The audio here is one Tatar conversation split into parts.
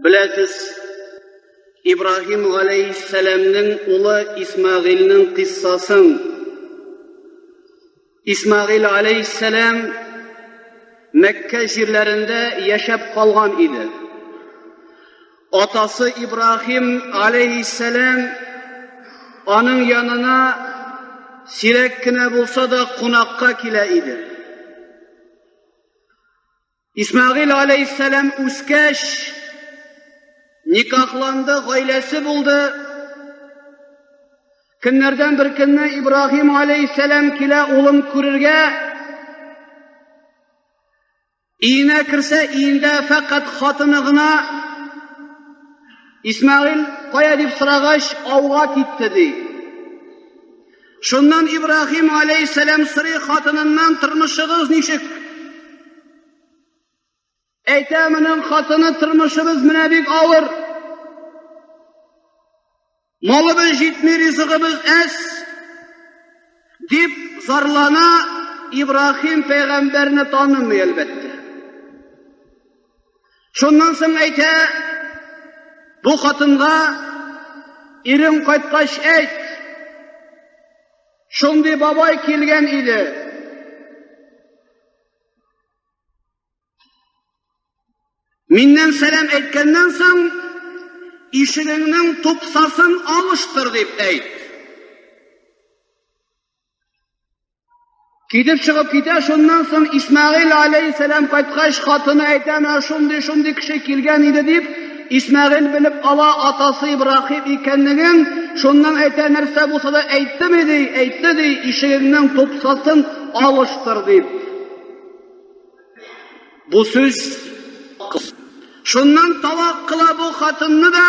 Беләсез, Ибраһим галәйһиссәламнең улы Исмәгыйльнең кыйссасын. Исмәгыйль галәйһиссәлам Мәккә җирләрендә яшәп калган иде. Атасы Ибраһим галәйһиссәлам аның янына сирәк кенә булса да кунакка килә иде. Исмәгыйль алейһиссәлам үскәч, никахланды, гаиләсе булды. Көннәрдән бер көнне Ибраһим алейһиссәлам килә улын күрергә. Өенә керсә, өендә фәкать хатыны гына. Исмәгыйль кая дип сорагач, ауга китте ди. Шуннан Ибраһим алейһиссәлам сорый хатыныннан, тормышыгыз ничек? Әйтә моның хатыны, тормышыбыз менә бик авыр. Малыбыз җитми, ризыгыбыз әз. Дип зарлана Ибраһим пәйгамбәрне танымый, әлбәттә. Шуннан соң әйтә, бу хатынга ирең кайткач әйт, шундый бабай килгән иде. Миннән сәлам әйткәннән соң, ишегеңнең тупсасын алыштыр дип әйт. Китеп чыгып китә, шуннан соң Исмәгыйль алейһиссәлам кайткач, хатыны әйтә, менә шундый-шундый кеше килгән иде дип, Исмәгыйль белеп ала атасы Ибраһим икәнлеген, шуннан әйтә, нәрсә булса да әйттеме ди, әйтте ди, ишегеңнең тупсасын алыштыр дип. Бу сүз шуннан талак кыла бу хатынны да.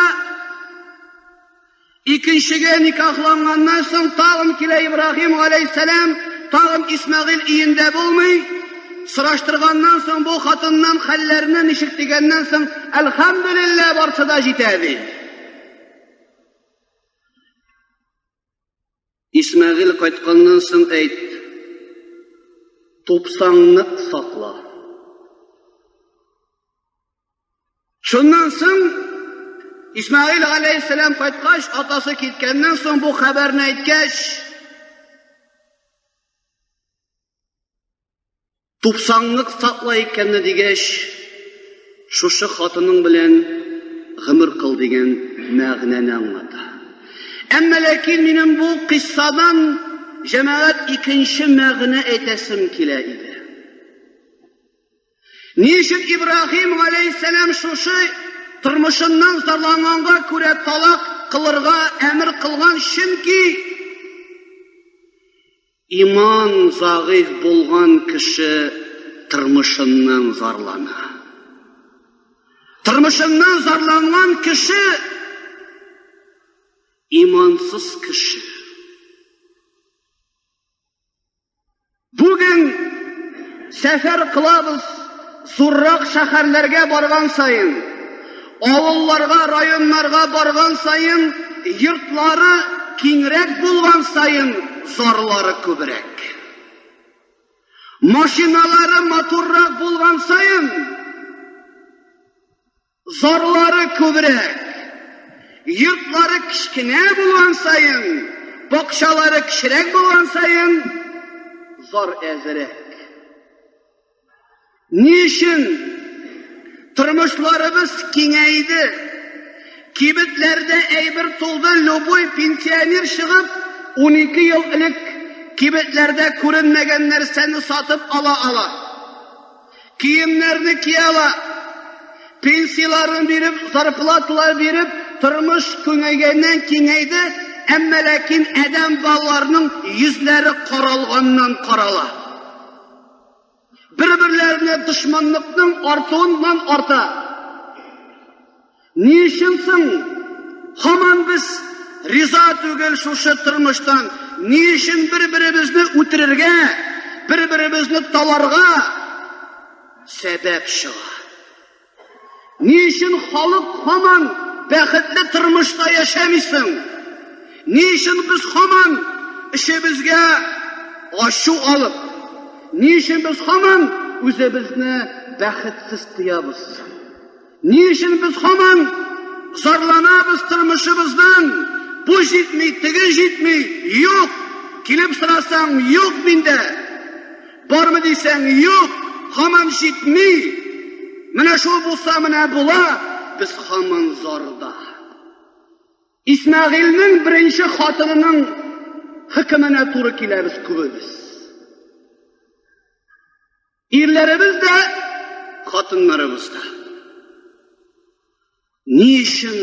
Икенчегә никахланганнан соң тагын килә Ибраһим галәйһиссәлам, тагын Исмәгыйль өендә булмый. Сораштырганнан соң бу хатыннан хәлләрне ничек дигәннән соң, әлхәмдүлилләһ, барсы да җитә ди. Исмәгыйль кайтканнан соң әйт, тупсаңны сакла. Шуннан соң Исмәгыйль галәйһиссәлам кайткач, атасы киткәннән соң бу хәбәрне әйткәч, тупсаңлык сакла икәнне дигәч, шушы хатының белән гомер кыл дигән мәгънәне аңлата. Әмма ләкин минем бу кыйссадан җәмәгать икенче мәгънә әйтәсем килә иде. Ни өчен Ибраһим галәйһиссәлам шушы тормышыннан зарланганга күрә талак кылырга әмер кылган? Чөнки иман зәгыйфь булган кеше тормышыннан зарлана. Тормышыннан зарланган кеше имансыз кеше. Бүген сәфәр кылабыз, зуррак шәһәрләргә барган саен, авылларга, районнарга барган саен, йортлары киңрәк булган саен, зарлары күбрәк. Машиналары матуррак булган саен, Зарлары күбрәк. Йортлары кечкенә булган саен, бакчалары кечерәк булган саен, зар әзрәк. Ни өчен тормышларыбыз киңәйде? Кибетләрдә әйбер тулды, любой пенсионер чыгып, 12 ел элек кибетләрдә күренмәгән нәрсәне сатып ала ала. Киемнәрне кия ала. Пенсияләрен биреп, зарплаталар биреп, тормыш киңәйгәннән киңәйде, әмма ләкин адәм балаларының йөзләре каралганнан карала. Бер-берләренә дошманлыкның артуыннан арта. Ни өчен соң һаман без риза түгел шушы тормыштан? Ни өчен бер-беребезне үтерергә, бер-беребезне таларга сәбәп чыга? Ни өчен халык һаман бәхетле тормышта яшәмисең? Ни өчен без һаман эшебезгә ачу алып, ни өчен без һаман үзебезне бәхетсез тоябыз? Ни өчен без һаман зарланабыз тормышыбыздан? Бу җитми, теге җитми, юк. Килеп сорасаң, юк миндә. Бармы дисәң, юк, һаман җитми. Менә шул булса, менә була. Без һаман зарда. Исмәгыйльнең беренче хатынының хөкеменә туры киләбез күбебез. Ирләребез дә, хатыннарыбыз да. Ни өчен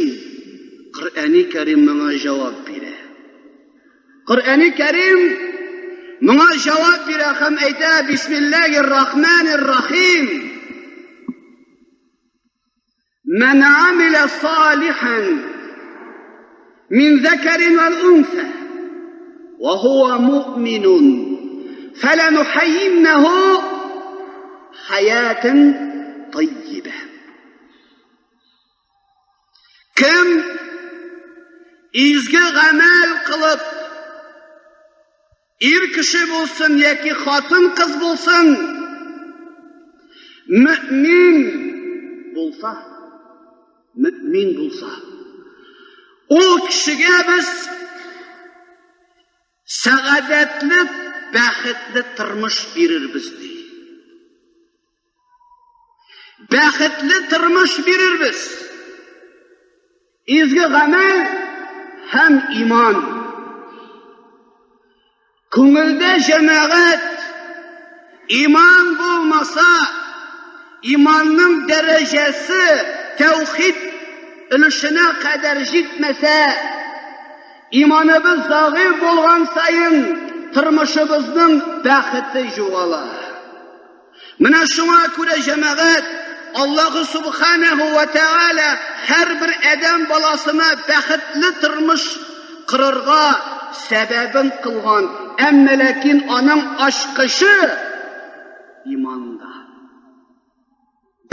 Коръәни Кәрим моңа җавап бирә? Коръәни Кәрим моңа җавап бирә һәм әйтә: Бисмиллаһир Рахманир Рахим. Мән амиля салихан мин зәкәрин вәл унса ва хуа муъминун фәләнухаййиннәһу хаятан таййибә. Кем изге гамәл кылып, ир кеше булсын яки хатын-кыз булсын, мөмин булса, мөмин булса, ул кешегә без сәгадәтле, бәхетле тормыш бирербез, ди. Бәхетле тормыш бирербез. Изге гамәл һәм иман. Күңелдә җәмәгать иман булмаса, иманның дәрәҗәсе тәүхид өлешенә кадәр җитмәсә, иманыбыз зәгыйфь булган саен тормышыбызның бәхете югала. Менә шуңа күрә җәмәгать Аллаһу субханаһу ва тааля һәрбер адәм баласына бәхетле тормыш корырга сәбәбен кылган, әмма ләкин аның ачкычы иманда.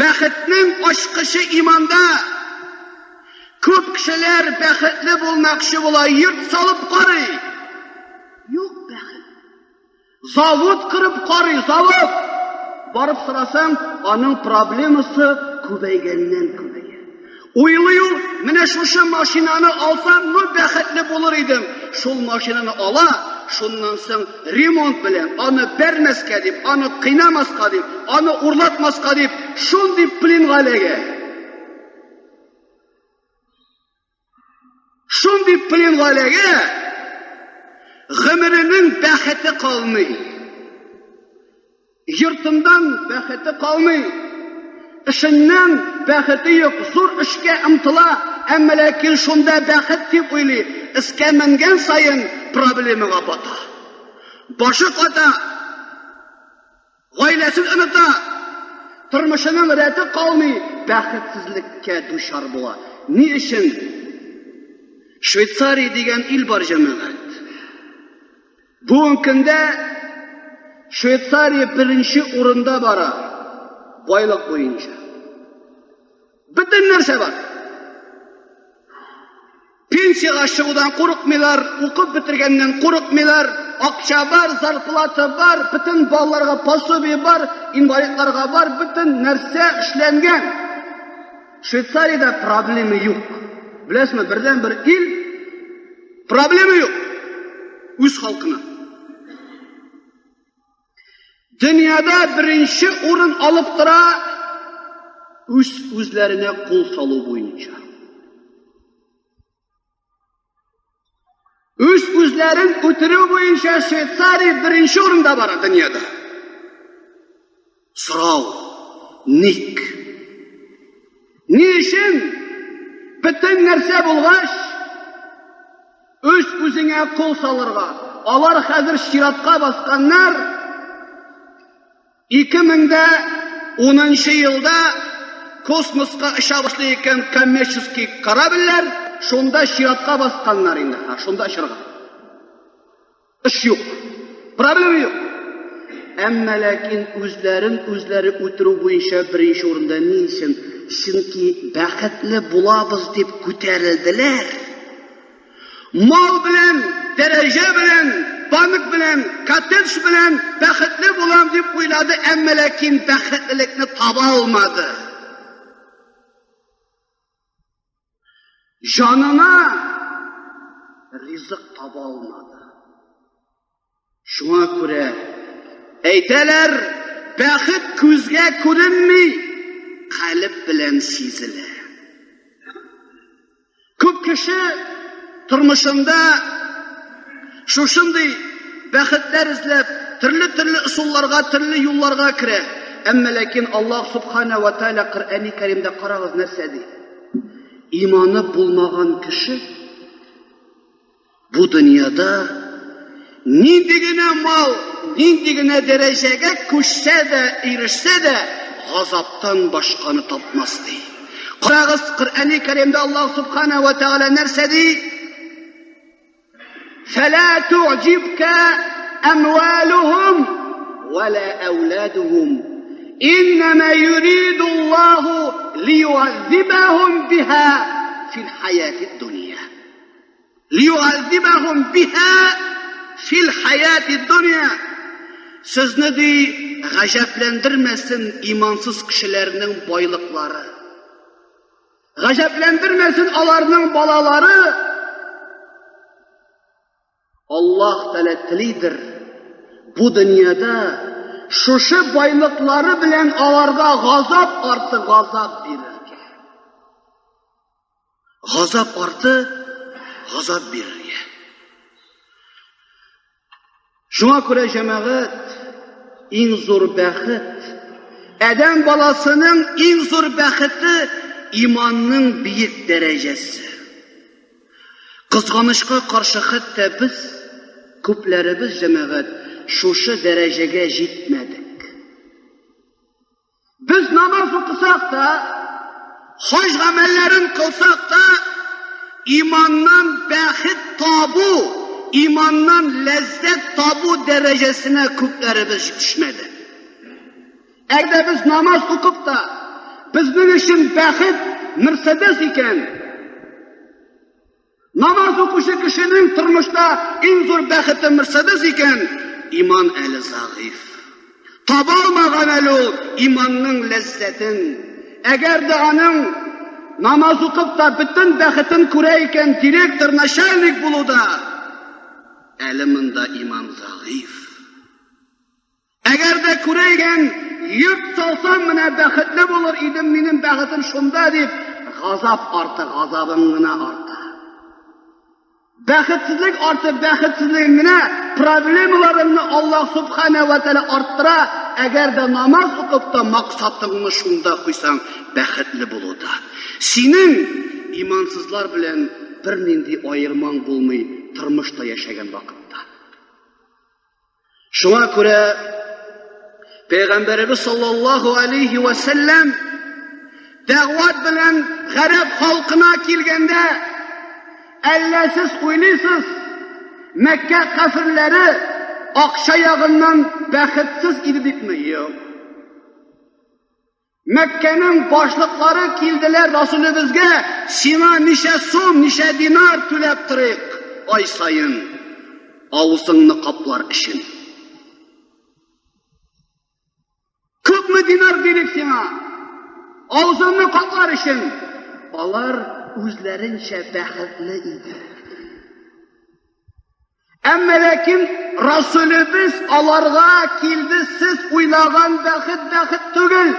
Бәхетнең ачкычы иманда. Күп кешеләр бәхетле булмакчы була, йорт салып карый. Юк бәхет. Завод кырып карый, завод! Барып сорасаң, аның проблемасы күбәйгәннән күбәя. Уйлый ул, менә шушы машинаны алсам, ну бәхетле булыр идем. Шул машинаны ала, шуннан соң ремонт белән аны бәрмәскә дип, аны кыйнамаска дип, аны урлатмаска дип, шундый пленга эләгә. Шундый пленга эләгә, гомеренең бәхете калмый. Йортыннан бәхете калмый. Эшеннән бәхете юк, зур эшкә омтыла, әмма ләкин шунда бәхет дип уйлый, эскә менгән саен проблемага бата. Башы ката, Гаиләсен оныта, тормышының рәте калмый, бәхетсезлеккә дучар була. Ни өчен? Швейцария дигән ил бар, җәмәгать. Бүгенге көндә Швейцария беренче урында бара байлык буенча. Бөтен нәрсә бар. Пенсиягә чыгудан курыкмыйлар, укып бетергәннән курыкмыйлар, акча бар, зарплата бар, бөтен балаларга пособие бар, инвалидларга бар, бөтен нәрсә эшләнгән. Швейцариядә проблема юк. Беләсезме, бердән-бер ил проблема юк үз халкына. Дөньяда беренче урын алып тора үз үзләренә кул салу буенча. Үз үзләрен үтерү буенча Швейцария беренче урында бара дөньяда. Сорау, ник? Ни өчен бөтен нәрсә булгач, Үз-үзеңә кул салырга. Алар хәзер чиратка басканнар. 2010 елда космоска оча башлый икән коммерческий корабльләр, шунда чиратка басканнар инде, шунда очырга. Эш юк. Проблема юк. Әмма ләкин үзләрен үзләре үтерү буенча беренче урында ни өчен? Чөнки бәхетле булабыз дип күтәрелделәр. Мал белән, дәрәҗә белән, банк белән, коттедж белән бәхетле булам дип уйлады, әмма ләкин бәхетлелекне таба алмады. Җанына ризык таба алмады. Шуңа күрә әйтәләр, бәхет күзгә күренми, калеб белән сизелә. Күп кеше тормышында шушындый бәхетләр эзләп, төрле-төрле ысулларга, төрле юлларга керә. Әмма ләкин Аллаһ субхана ва тааля Коръәни Кәримдә карагыз нәрсә ди? Иманы булмаган кеше бу дөньяда нинди генә мал, нинди генә дәрәҗәгә күчсә дә, ирешсә дә, газаптан башканы тапмас ди. Карагыз, Коръәни Кәримдә Аллаһ субхана ва тааля нәрсә ди? Фәлә ту'җибка әмвалухум ва ла әүладухум. Иннама юриду Аллаһу лию'аззибахум биха фил хаяти дунья. Лию'аззибахум биха фил хаяти дунья. Сезне ди гаҗәпләндермәсен имансыз кешеләрнең байлыклары. Гаҗәпләндермәсен аларның балалары. Аллаһ Тәгалә телидер бу дөньяда шушы байлыклары белән аларга газап арты газап бирергә. Газап арты газап бирергә. Шуңа күрә җәмәгать иң зур бәхет, адәм баласының иң зур бәхете иманның биек дәрәҗәсе. Кызганычка каршы хәтта без күпләребез җәмәгать шушы дәрәҗәгә җитмәдек. Без намаз укысак та, хаҗ гамәлләрен кылсак та, иманнан бәхет табу, иманнан ләззәт табу дәрәҗәсенә күпләребез җитешмәде. Әгәр без намаз укып та, безнең өчен бәхет Мерседес икән, намаз укучы кешенең тормышта иң зур бәхете Мерседес икән, иман әле зәгыйф. Таба алмаган әле ул иманның ләззәтен. Әгәр дә аның намаз укып та бөтен бәхетен күрә икән директор, начальник булуда, әле монда иман зәгыйф. Әгәр дә күрә икән, йорт салсам, менә бәхетле булыр идем, минем бәхетем шунда дип, газап арты газабың гына арта. Бәхетсезлек арты бәхетсезлегең генә, проблемаларыңны Аллаһ субхана ва тәгалә арттыра, әгәр дә намаз укып та максатыңны шунда куйсаң, бәхетле булуда. Синең имансызлар белән бернинди аермаң булмый тормышта яшәгән вакытта. Шуңа күрә Пәйгамбәребез саллаллаһу алейхи ва сәлләм дәгъват белән гарәп халкына килгәндә, әллә сез уйлыйсыз, Мәккә кафирләре акча ягыннан бәхетсез иде дипме? Юк. Мәккәнең башлыклары килделәр Расулебезгә, сиңа ничә сум, ничә динар түләп торыйк ай саен, авызыңны каплар өчен. Күпме динар бирик сиңа, авызыңны каплар өчен. Алар үзләренчә бәхетле иде. Әмма ләкин Расулебез аларга килде, сез уйлаган бәхет бәхет түгел.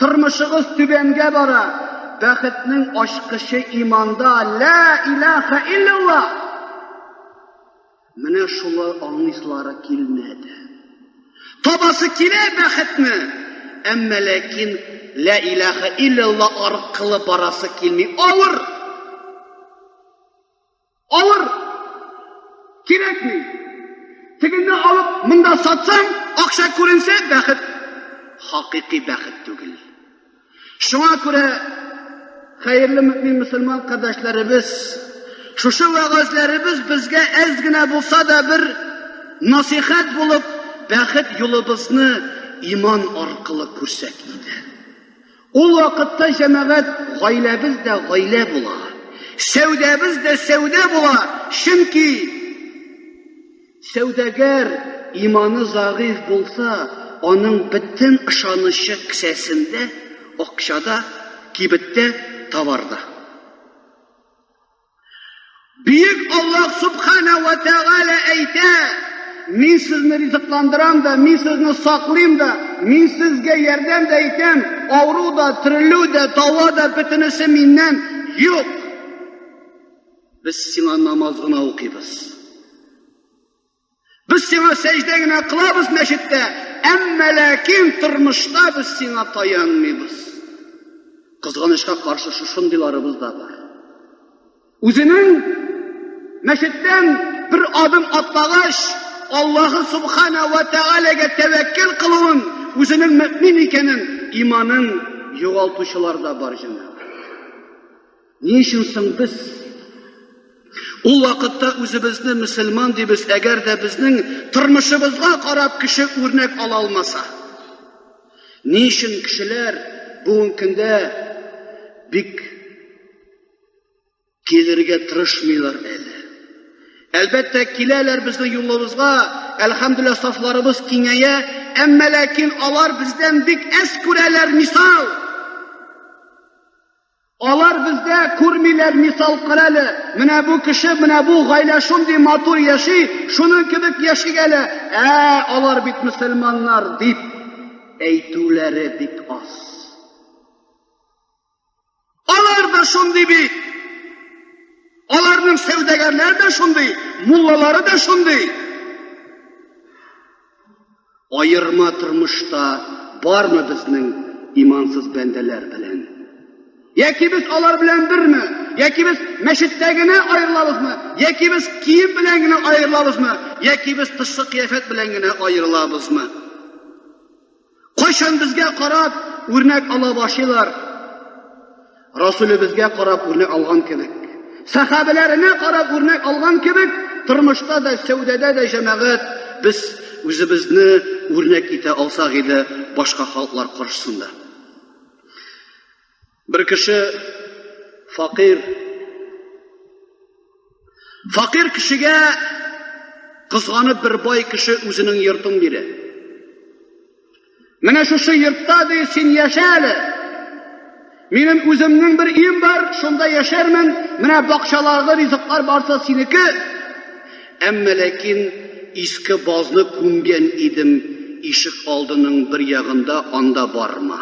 Тормышыгыз түбәнгә бара. Бәхетнең ачкычы иманда. Ла илаха иллаллах. Менә шулай аңлыйсылары килмәде. Табасы килә бәхетне, әмма ләкин ла илаха иллаллах аркылы барасы килми. Авыр. Авыр. Кирәкми. Тегенне алып, монда сатсаң, акча күренсә, бәхет хакыйкый бәхет түгел. Шуңа күрә хәерле мөмин мөселман кардәшләребез, шушы вәгазьләребез безгә әз генә булса да бер насихәт булып, бәхет юлыбызны иман аркылы күрсәк иде. Ул вакытта җәмәгать гаиләбез дә гаилә була. Сәүдәбез дә сәүдә була, чөнки сәүдәгәр иманы зәгыйфь булса, аның бөтен ышанычы кесәсендә, акчада, кибеттә, товарда. Субхана ва Тәгалә әйтә, мин сезне ризыкландырам да, мин сезне саклыйм да, мин сезгә ярдәм дә итәм, авыру да, терелү дә, дава да, бөтенесе миннән. Юк! Без сиңа намаз гына укыйбыз. Без сиңа сәҗдә генә кылабыз мәчеттә, әмма ләкин тормышта без сиңа таянмыйбыз. Кызганычка каршы шушындыйларыбыз да бар. Үзенең мәчеттән бер адым атлагач, Аллаһы Субхана ва Тәгаләгә тәвәккәл кылуын, үзенең мөмин икәнен, иманын югалтучылар да бар, җәмәгать. Ни өчен соң без ул вакытта үзебезне мөселман дибез, әгәр дә безнең тормышыбызга карап кеше үрнәк ала алмаса? Ни өчен кешеләр бүгенге көндә бик килергә тырышмыйлар әле? Әлбәттә, киләләр безнең юлыбызга, әлхәмдүлилләһ, сафларыбыз киңәя, әмма ләкин алар бездән бик әз күрәләр мисал. Алар бездә күрмиләр мисал кырәле. Менә бу кеше, менә бу гаилә шундый матур яши, шуның кебек яшик әле. Ә, алар бит мөселманнар дип әйтүләре бик аз. Алар да шундый бит. Аларның сәүдәгәрләре дә шундый, муллалары да шундый. Аерма тормышта бармы безнең имансыз бәндәләр белән? Яки без алар белән берме? Яки без мәчеттә генә аерылабызмы? Яки без кием белән генә аерылабызмы? Яки без тышкы кыяфәт белән генә аерылабызмы? Кайчан безгә карап үрнәк ала башлыйлар? Расулебезгә карап үрнәк алган кебек, сәхабәләренә карап үрнәк алган кебек, тормышта да, сәүдәдә дә, җәмәгать, без үзебезне үрнәк итә алсак иде башка халыклар каршысында. Бер кеше факир. Факир кешегә кызганып бер бай кеше үзенең йортын бирә. Менә шушы йортта, ди, син яшә әле. Минем үземнең бер өем бар, шунда яшәрмен. Менә бакчаларда ризыклар барса синеке. Әмма ләкин иске базны күмгән идем ишек алдының бер ягында, анда барма.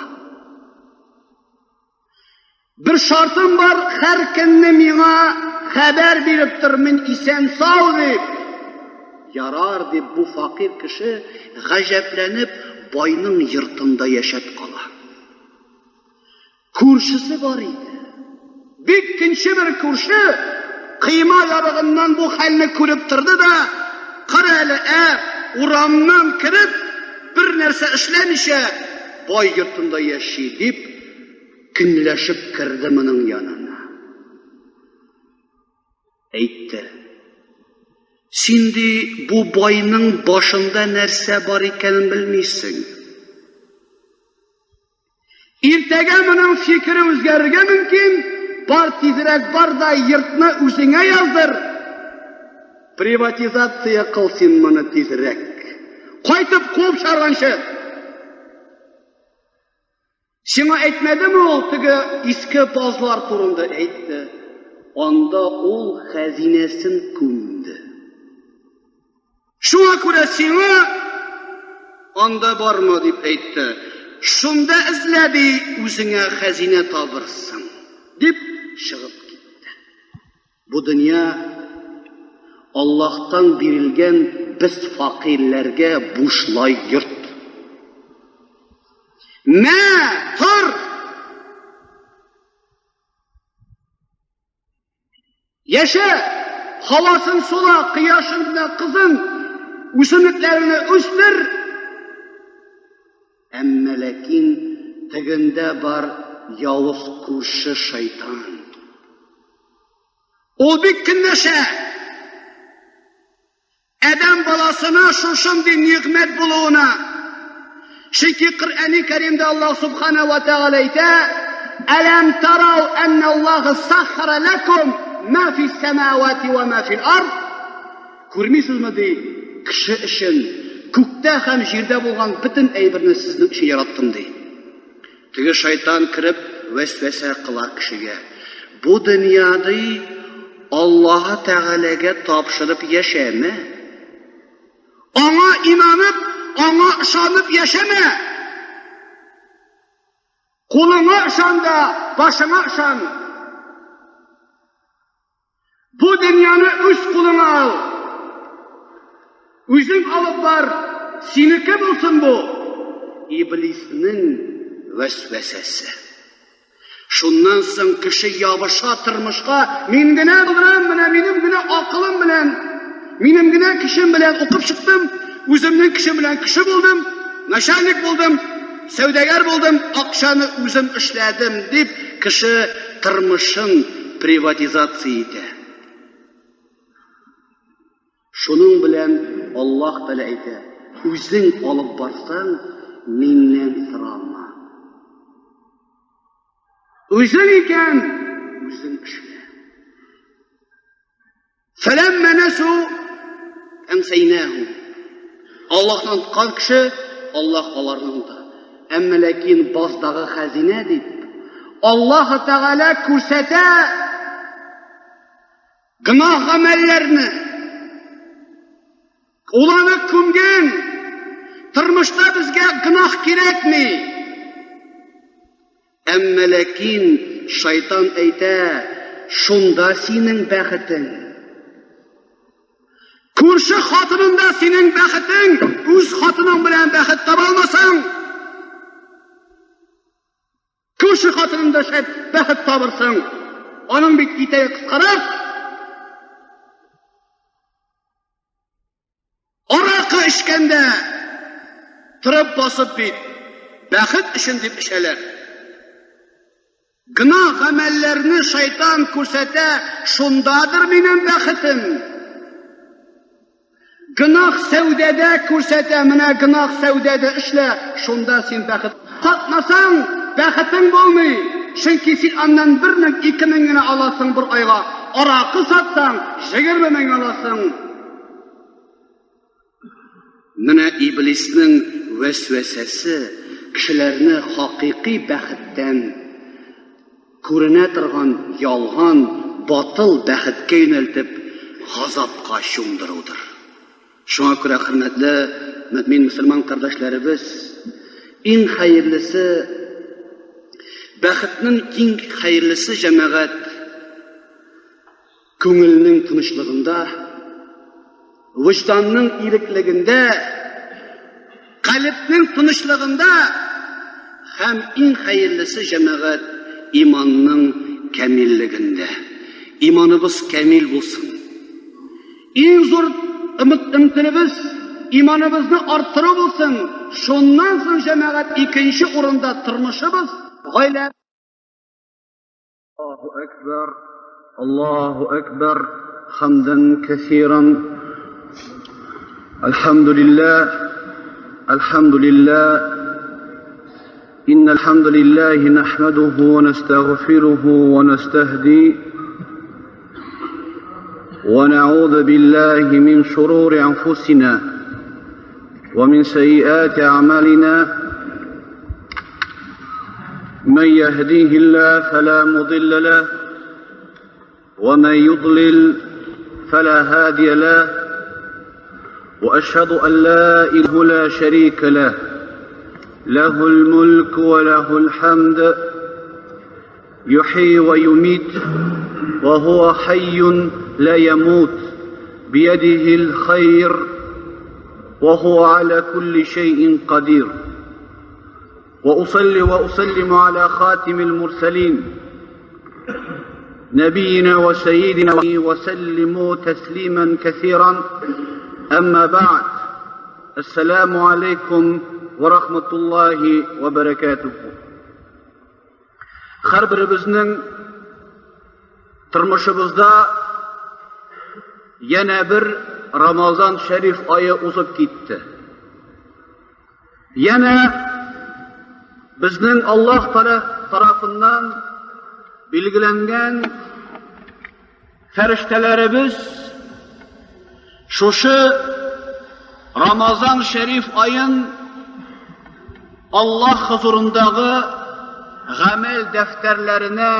Бер шартым бар, һәр көнне миңа хәбәр биреп тор, мин исән сау дип. Ярар дип бу факир кеше гаҗәпләнеп байның йортында яшәп кала. Күршесе бар иде. Бик көнче бер күрше кыйма ярыгыннан бу хәлне күреп торды да, кыр әле, ә, урамнан кереп, бер нәрсә эшләмичә, бай йортында яши дип, көнләшеп керде моның янына. Әйтте. Син ди бу байның башында нәрсә бар икәнен белмисең. Иртәгә моның фикере үзгәрергә мөмкин, бар тизрәк бар да йортны үзеңә яздыр. Приватизация кыл син моны тизрәк. Кайтып куып чыгарганчы. Сиңа әйтмәдеме ул теге иске базлар турында әйтте. Анда ул хәзинәсен күмде. Шуңа күрә сиңа анда барма дип әйтте. Шунда эзлә ди, үзеңә хәзинә табырсың, дип чыгып китте. Бу дөнья Аллаһтан бирелгән без факирләргә бушлай йорт. Мә, тор! Яшә, һавасын сула, кояшыңны кызын, үсемлекләреңне үстер. Әмма ләкин тегендә бар явыз күрше шайтан. Ул бик көнләшә. Адәм баласына шушындый нигъмәт булуына. Чөнки Коръәни Кәримдә Аллаһ Субхана ва Тәгалә әйтә: "Әләм тарау әнна Аллаһ саххара лакум ма фис самавати ва ма фил ард?" Күрмисезме ди, кеше өчен күктә һәм җирдә булган бөтен әйберне сезнең өчен яраттым ди. Теге шайтан кереп вәсвәсә кыла кешегә. Бу дөнья ди. Аллаһы Тәгаләгә тапшырып яшәмә. Аңа инанып, аңа ышанып яшәмә. Кулыңа ышан да, башыңа ышан. Бу дөньяны үз кулыңа ал. Үзең алып бар, синеке булсын бу. Иблиснең вәсвәсәсе. Шуннан соң кеше ябыша тормышка, мин генә булдырам, менә минем генә акылым белән, минем генә көчем белән укып чыктым, үземнең көчем белән кеше булдым, начальник булдым, сәүдәгәр булдым, акчаны үзем эшләдем дип, кеше тормышын приватизация итә. Шуның белән Аллаһ Тәгалә әйтә, үзең алып барсаң, миннән сорама. Үзең икән, үзең эшлә. Фәләммә нәсу әнсәйнәһу. Аллаһны оныткан кеше, Аллаһ аларны оныта. Әмма ләкин баздагы хәзинә дип, Аллаһ Тәгалә күрсәтә Гөнаһ гамәлләрне ул аны күмгән. Тормышта безгә гөнаһ кирәкми. Әмма ләкин шайтан әйтә, шунда синең бәхетең. Күрше хатынында синең бәхетең, үз хатының белән бәхет таба алмасаң, Күрше хатынында шәп бәхет табырсың. Аның бит итәге кыскарак. Аракы эчкәндә торып басып бит бәхет өчен дип эчәләр. Гына гамәлләрне шайтан күрсәтә, шундадыр минем бәхетем. Гөнаһ сәүдәдә күрсәтә, менә гөнаһ сәүдәдә эшлә, шунда син бәхет. Сатмасаң, бәхетең булмый, чөнки син аннан 1000, 2000 генә аласың бер айга. Аракы сатсаң, 20 000 аласың. Менә иблиснең вәсвәсәсе кешеләрне хакыйкый бәхеттән күренә торган ялган, батыл бәхеткә юнәлтеп, газапка чумдырудыр. Шуңа күрә, хөрмәтле мөэмин мөселман кардәшләребез, иң хәерлесе, бәхетнең иң хәерлесе җәмәгать күңелнең тынычлыгында, вөҗданның иреклегендә, калебнең тынычлыгында һәм иң хәерлесе җәмәгать иманның камиллегендә. Иманыбыз камил булсын. Иң зур омтылыбыз иманыбызны арттыру булсын. Шуннан соң җәмәгать икенче урында тормышыбыз, гаилә. Аллаһу әкбәр, Аллаһу әкбәр, хамдан кәсиран. Альхамдулиллаһ, альхамдулиллаһ. إن الحمد لله نحمده ونستغفره ونستهديه ونعوذ بالله من شرور أنفسنا ومن سيئات أعمالنا من يهديه الله فلا مضل له ومن يضلل فلا هادي له واشهد ان لا اله لا شريك له له الملك وله الحمد يحيي ويميت وهو حي لا يموت بيده الخير وهو على كل شيء قدير واصلي واسلم على خاتم المرسلين نبينا وسيدنا وسلموا تسليما كثيرا اما بعد السلام عليكم ورحمه الله وبركاته Һәрберебезнең тормышыбызда янә бер Рамазан шәриф ае узып китте. Янә безнең Аллаһ тарафыннан билгеләнгән фәрештәләребез шушы Рамазан шәриф аен Аллаһ хозурындагы гамәл дәфтәрләренә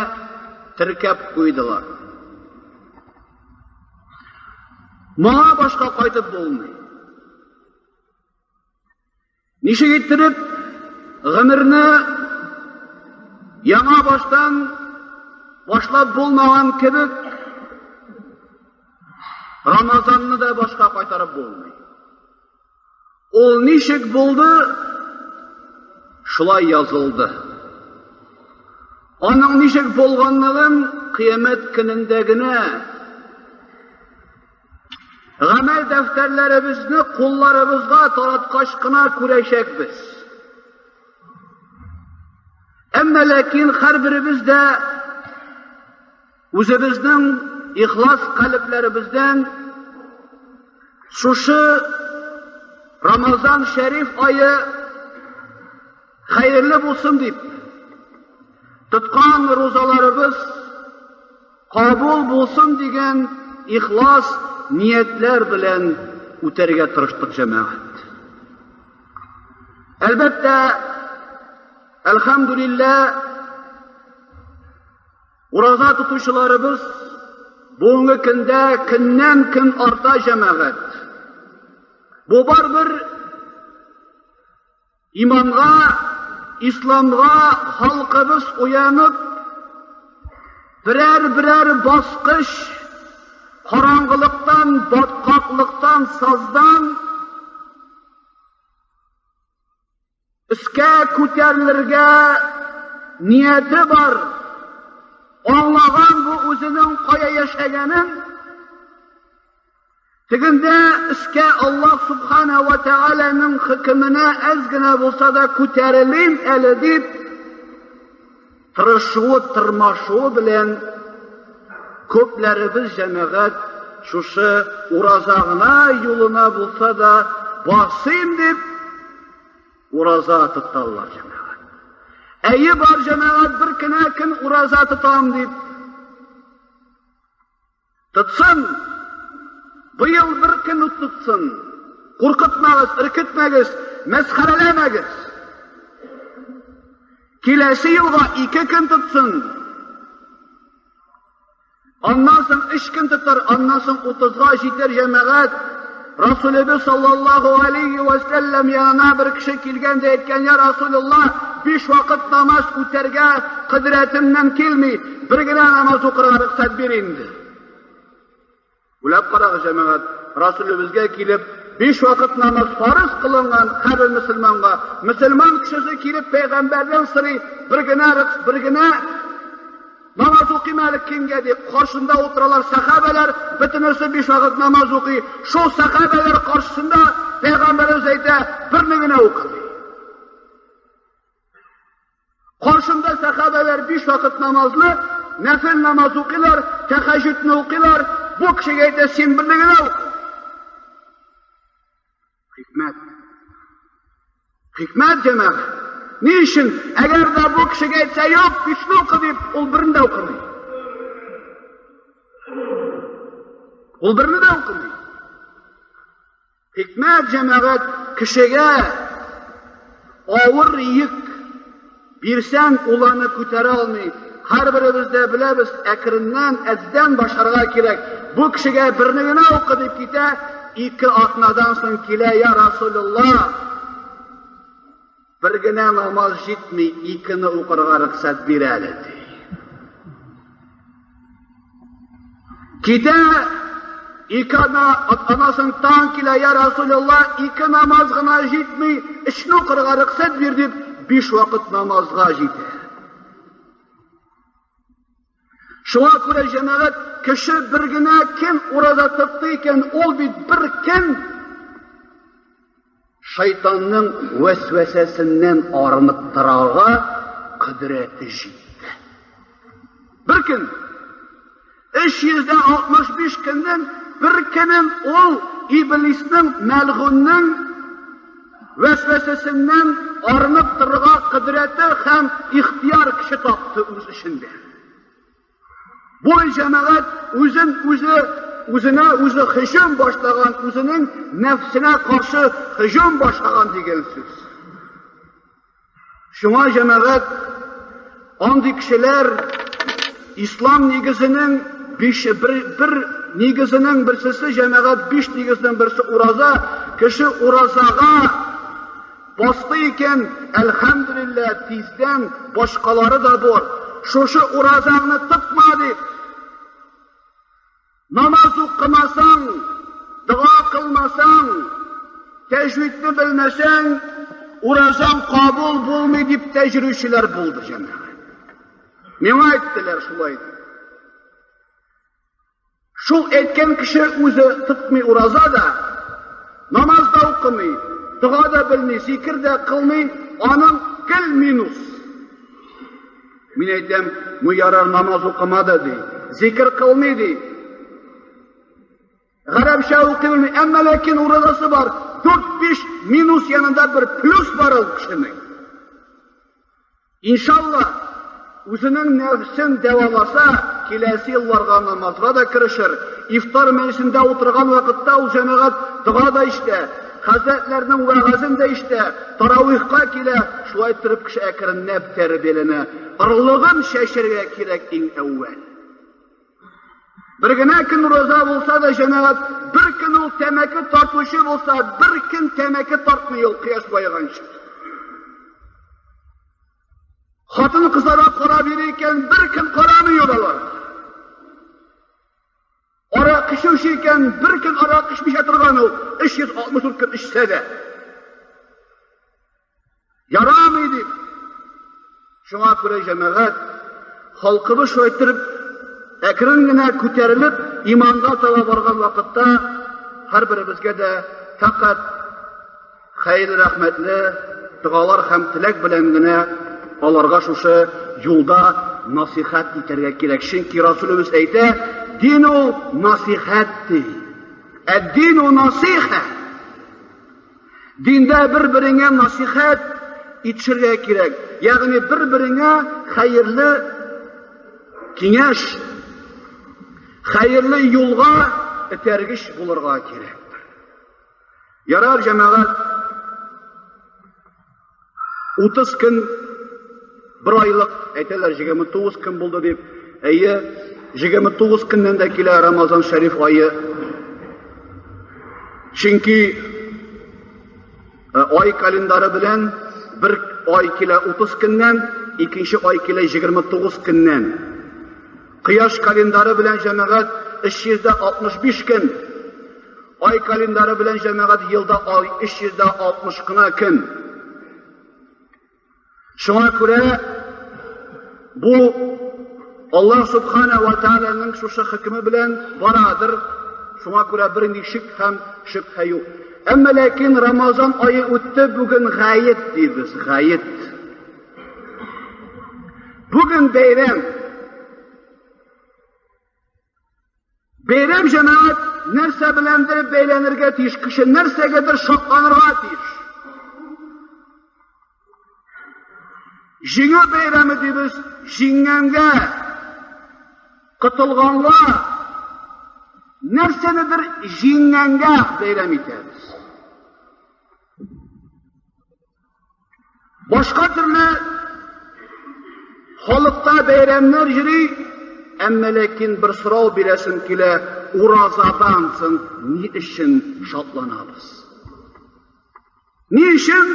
теркәп куйдылар. Моңа башка кайтып булмый. Ничек иттереп гомерне яңа баштан башлап булмаган кебек, Рамазанны да башка кайтарып булмый. Ул ничек булды, шулай язылды. Аның ничек булганлыгын кыямәт көнендә генә гамәл дәфтәрләребезне кулларыбызга тараткач кына күрәчәкбез. Әмма ләкин һәрберебез дә үзебезнең ихлас калебләребездән шушы Рамазан шәриф ае хәерле булсын дип тоткан рузаларыбыз кабул булсын дигән ихлас ниятләр белән үтәргә тырыштык, җәмәгать. Әлбәттә, әлхәмдүлилләһ, ураза тотучыларыбыз бүгенге көндә көннән-көн арта, җәмәгать. Бу барыбер иманга, исламга халкыбыз уянып, берәр-берәр баскыч караңгылыктан, баткаклыктан, саздан өскә күтәрелергә нияте бар. Аңлаган бу үзенең кая яшәгәнен, тегендә өскә Аллаһ Субхана ва Тәгаләнең хөкеменә әз генә булса да күтәрелим әле дип, тырышуы, тырмашуы белән күпләребез, җәмәгать, шушы ураза гына юлына булса да басыйм дип, ураза тоталар, җәмәгать. Әйе бар, җәмәгать, бер кенә көн ураза тотам дип. Тотсын! Быел бер көн тотсын. Куркытмагыз, өркетмәгез, мәсхәрәләмәгез. Киләсе елга 2 көн тотсын. Аннан соң 3 көн тотар, аннан соң 30-га җитәр, җәмәгать. Расулебез саллаллаху алейхи ва сәлләм янына бер кеше килгән дә әйткән: "Я Расулуллаһ, 5 вакыт намаз үтәргә кодрәтемнән килми, бер генә намаз укырга рөхсәт бир инде." Уйлап карагыз, җәмәгать, Расулебезгә килеп, 5 вакыт намаз фарыз кылынган һәрбер мөселманга, мөселман кешесе килеп пәйгамбәрдән сорый, бер генә бер генә намаз укыйм әле кемгә дип, каршында утыралар сәхабәләр, бөтенесе 5 вакыт намаз укый. Шул сәхабәләр каршысында пәйгамбәребез әйтә, берне генә укы ди. Каршында сәхабәләр 5 вакыт намазлы, нәфел намаз укыйлар, тәһәҗҗүдне укыйлар. Бу кешегә әйтә, син берне генә укы. Хикмәт. Хикмәт, җәмәгать. Ни өчен? Әгәр дә бу кешегә әйтсә, юк, бишне укы дип, ул берне дә укымый. Ул берне дә укымый. Хикмәт, җәмәгать, кешегә авыр йөк бирсәң, ул аны күтәрә алмый. Һәрберебез дә беләбез, әкреннән, әздән башларга кирәк. Бу кешегә берне генә укы дип китә, 2 атнадан соң килә, я Расулуллаһ, бер генә намаз җитми, 2-не укырга рөхсәт бир әле, ди. Китә, ике анасын таң килә, я Расулуллаһ, 2 намаз гына җитми, 3-не укырга рөхсәт бир дип, 5 вакыт намазга җитә. Шуңа күрә, җәмәгать, кеше бер генә көн ураза тотты икән, ул бит бер көн шайтанның вәсвәсәсеннән арынып торырга кодрәте җитте. Бер көн, 365 көннең бер көнен ул иблиснең, мәлгуннең вәсвәсәсеннән арынып торырга кодрәте һәм ихтияр кеше тапты үз эчендә. Бу җәмәгать үзен үзе, үзенә үзе һөҗүм башлаган, үзенең нәфсенә каршы һөҗүм башлаган дигән сүз. Шуңа, җәмәгать, андый кешеләр ислам нигезенең бер нигезенең берсесе, җәмәгать, биш нигезнең берсе ураза. Кеше уразага басты икән, әлхәмдүлилләһ, тиздән башкалары да бар. Шушы уразаңны тотма дип, намаз укымасаң, дога кылмасаң, тәҗвидне белмәсәң, уразаң кабул булмый дип тә йөрүчеләр булды, җәмәгать. Миңа әйттеләр шулай дип. Шул әйткән кеше үзе тотмый ураза да, намаз да укымый, дога да белми, зикер дә кылмый, аның гел минус. Мин әйтәм, ну ярар, намаз укымады ди, зикер кылмый ди. Гарәпчә укый белми, әмма ләкин уразасы бар. 4-5 минус янында бер плюс бар ул кешенең. Иншалла, үзенең нәфсен дәваласа, киләсе елларга намазга да керешер. Ифтар мәҗлесендә утырган вакытта ул җәмәгать дога да ишетә, хәзрәтләрнең вәгазен дә ишетә, таравихка килә, шулай иттереп кеше әкренләп тәрбияләнә. Орлыгын чәчәргә кирәк иң әүвәл. Бер генә көн ураза булса да, җәмәгать, бер көн ул тәмәке тартучы булса, бер көн тәмәке тартмый ул кояш баеганчы. Хатын кызларга карап йөри икән, бер көн карамый ул алар. Арак эчүче икән, бер көн арак эчмичә торган ул, 364 көн эчсә дә. Ярамый дип. Шуңа күрә җәмәгать, халкыбыз шулай иттереп әкрен генә күтәрелеп иманга таба барган вакытта һәрберебезгә дә фәкать хәер рәхмәтле догалар һәм теләк белән генә аларга шушы юлда насихәт итәргә кирәк. Чөнки Расулыбыз әйтә, дин ул насихәт ди. Ә дин ул насихә. Диндә бер-береңә насихәт итешергә кирәк. Ягъни бер-береңә хәерле киңәш, хәерле юлга этәргеч булырга кирәк. Ярар, җәмәгать, 30 көн бер айлык, әйтәләр 29 көн булды дип. Әйе, 29 көннән дә килә Рамазан шәриф ае. Чөнки ай календары белән бер ай килә 30 көннән, икенче ай килә 29 көннән. Кояш календары белән җәмәгать 365 көн. Ай календары белән җәмәгать елда ай 360 кына көн. Шуңа күрә бу Аллаһ Субхана ва Тааляның шушы хөкеме белән барадыр. Шуңа күрә бернинди шик һәм шөбһә юк. Әмма ләкин Рамазан ае үтте, бүген гает дибез, гает. Бүген бәйрәм. Бәйрәм җәмәгать нәрсә беләндер бәйләнергә тиеш, кеше нәрсәгәдер шатланырга тиеш. Җиңү бәйрәме дибез, җиңгәнгә, котылганга, нәрсәнедер җиңгәнгә бәйрәм итәбез. Башка төрле халыкта бәйрәмнәр йөри, әмма ләкин бер сорау бирәсем килә, уразадан соң ни өчен шатланабыз? Ни өчен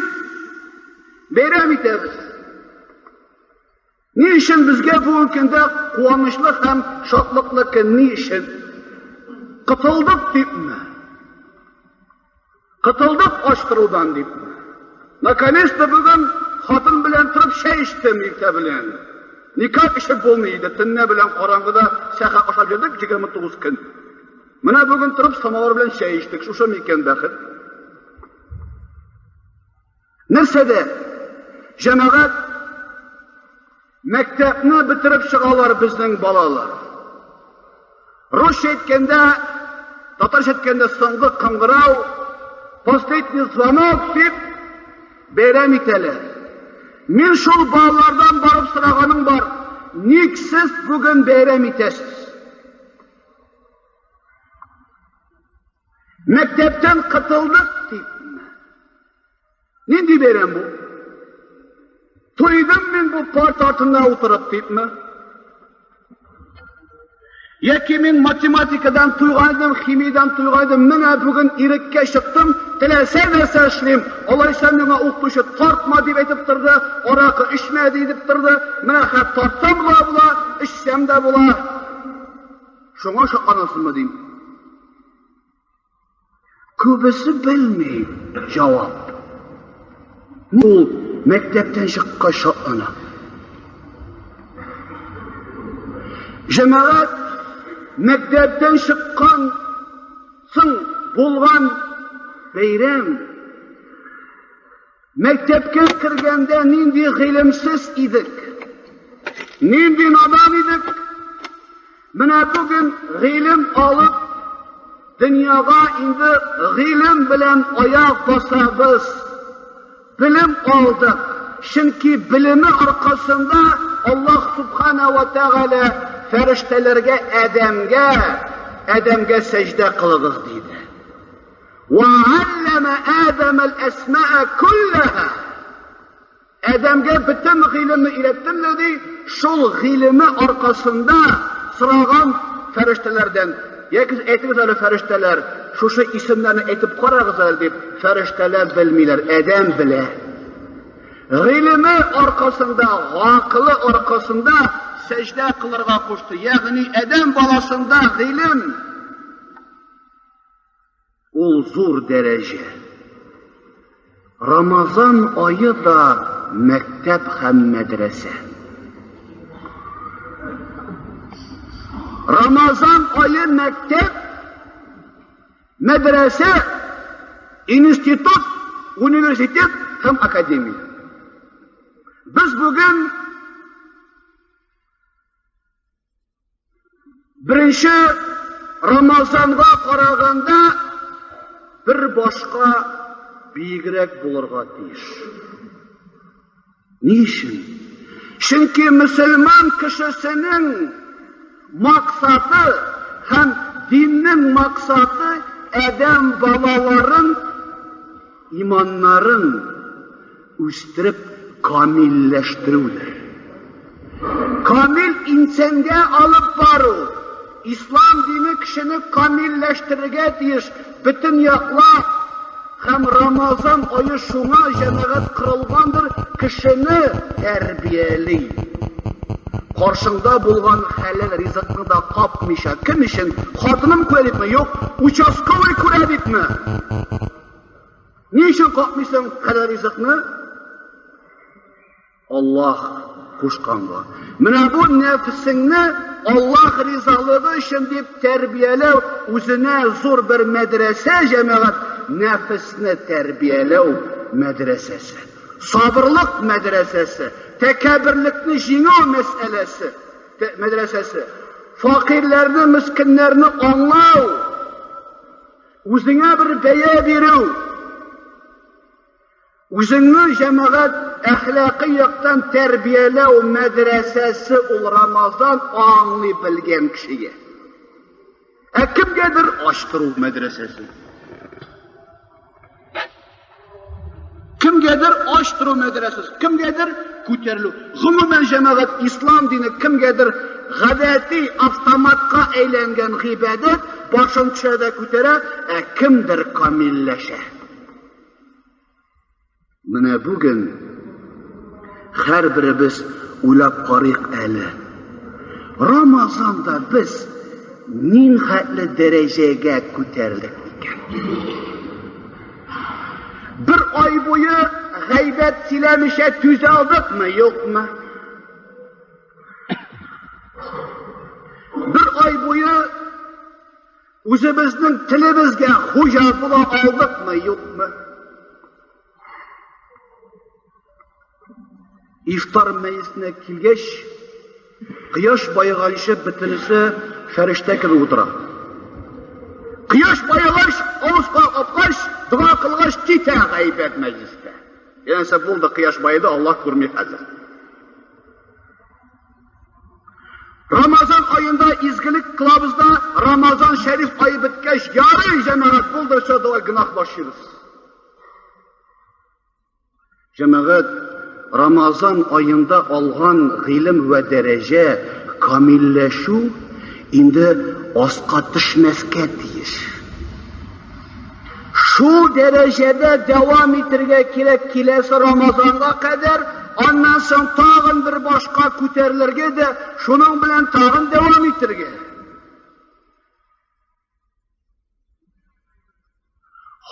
бәйрәм итәбез? Ни өчен безгә бүгенге көндә куанычлы һәм шатлыклы көн? Ни өчен? Котылдык дипме? Котылдык ачтырудан дипме? Наконец-то бүген хатын белән торып чәй эчтем иртә белән. Никак эчеп булмый иде, төнлә белән караңгыда сәхә ашап йөрдек 29 көн. Менә бүген торып самавыр белән чәй эчтек. Шушы микән бәхет? Нәрсәдә? Җәмәгать мәктәпне бетереп чыгалар безнең балалар. Русча әйткәндә, татарча әйткәндә соңгы кыңгырау, последний звонок дип бәйрәм итәләр. Мин шул балалардан барып сораганым бар, ник сез бүген бәйрәм итәсез? Мәктәптән кытылдык дипме? Нинди бәйрәм бу? Туйдым мин бу парта артында утырып дипме? Яки мин математикадан туйган идем, химиядән туйган идем, менә бүген иреккә чыктым, теләсә нәрсә эшлим, алайса миңа укытучы тартма дип әйтеп торды, аракы эчмә дип торды, менә хәзер тартсам да була, эчсәм дә була. Шуңа шатланасызмы дим. Күбесе белми җавап. Ул мәктәптән чыккач шатлана. Җәмәгать мәктәптән чыккан соң булган бәйрәм. Мәктәпкә кергәндә нинди гыйлемсез идек, нинди надан идек. Менә бүген гыйлем алып, дөньяга инде гыйлем белән аяк басабыз. Белем алдык, чөнки белеме аркасында Аллаһ Субхана ва Тәгалә фәрештәләргә Адәмгә, Адәмгә сәҗдә кылыгыз диде. Вәгалләмә Адәмәл әсмаә күлләһә. Адәмгә бөтен гыйлемне өйрәттем дә ди, шул гыйлеме аркасында сораган фәрештәләрдән, яки әйтегез әле фәрештәләр, шушы исемнәрне әйтеп карагыз әле дип, фәрештәләр белмиләр, Адәм белә. Гыйлеме аркасында, гакылы аркасында сәҗдә кылырга кушты. Ягъни Адәм баласында гыйлем Ул зур дәрәҗә. Рамазан ае да мәктәп һәм мәдрәсә. Рамазан ае мәктәп, мәдрәсә, институт, университет һәм академия. Без бүген Беренче Рамазанга караганда бер башка биегрәк булырга тиеш. Ни өчен? Чөнки мөселман кешесенең максаты һәм диннең максаты адәм балаларын иманнарын үстереп камилләштерүдер. Камил инсәнгә алып бару, ислам дине кешене камилләштерергә тиеш, бөтен яклап, һәм Рамазан ае шуңа җәмәгать корылгандыр, кешене тәрбияли. Каршыңда булган хәләл ризыкны да капмыйча, кем өчен? Хатыным күрә дипме? Юк, участковый күрә дипме? Ни өчен капмыйсың хәләл ризыкны? Аллаһ кушканга. Менә бу нәфесеңне Аллаһ ризалыгы өчен дип тәрбияләү үзенә зур бер мәдрәсә, җәмәгать, нәфесне тәрбияләү мәдрәсәсе. Сабырлык мәдрәсәсе, тәкәбберлекне җиңү мәсьәләсе, мәдрәсәсе. Факирләрне, мескеннәрне аңлау, Үзеңә бер бәя бирү, үзеңне җәмәгать әхлакый яктан тәрбияләү мәдрәсәсе ул Рамазан аңлый белгән кешегә. Ә кемгәдер ачтыру мәдрәсәсе. Кемгәдер ач тору мәдрәсәсе, кемгәдер күтәрелү. Гомумән, җәмәгать, ислам дине кемгәдер гадәти автоматка әйләнгән гыйбадәт, башын төшә дә күтәрә, ә кемдер камилләшә. Менә бүген һәрберебез уйлап карыйк әле. Рамазанда без нинхәтле дәрәҗәгә күтәрелдек икән? Бер ай буе гайбәт сөйләмичә түзә алдыкмы, юкмы? Бер ай буе үзебезнең телебезгә хуҗа була алдыкмы, юкмы? Ифтар мәҗлесенә килгәч, кояш баеганчы бөтенесе фәрештә кебек утыра. Кояш баегач, авызга капкач, дога кылгач, китә гайбәт мәҗлестә. Янәсе булды, кояш баеды, Аллаһ күрми хәзер. Рамазан аенда изгелек кылабыз да, Рамазан шәриф ае беткәч, ярый, җәмәгать, булды, все, давай гөнаһ башлыйбыз. Җәмәгать, Рамазан аенда алган гыйлем вә дәрәҗә, камилләшү, Инде аска төшмәскә тиеш. Шул дәрәҗәдә дәвам итергә кирәк киләсе Рамазанга кадәр, аннан соң тагын бер башка күтәрелергә дә, шуның белән тагын дәвам итергә.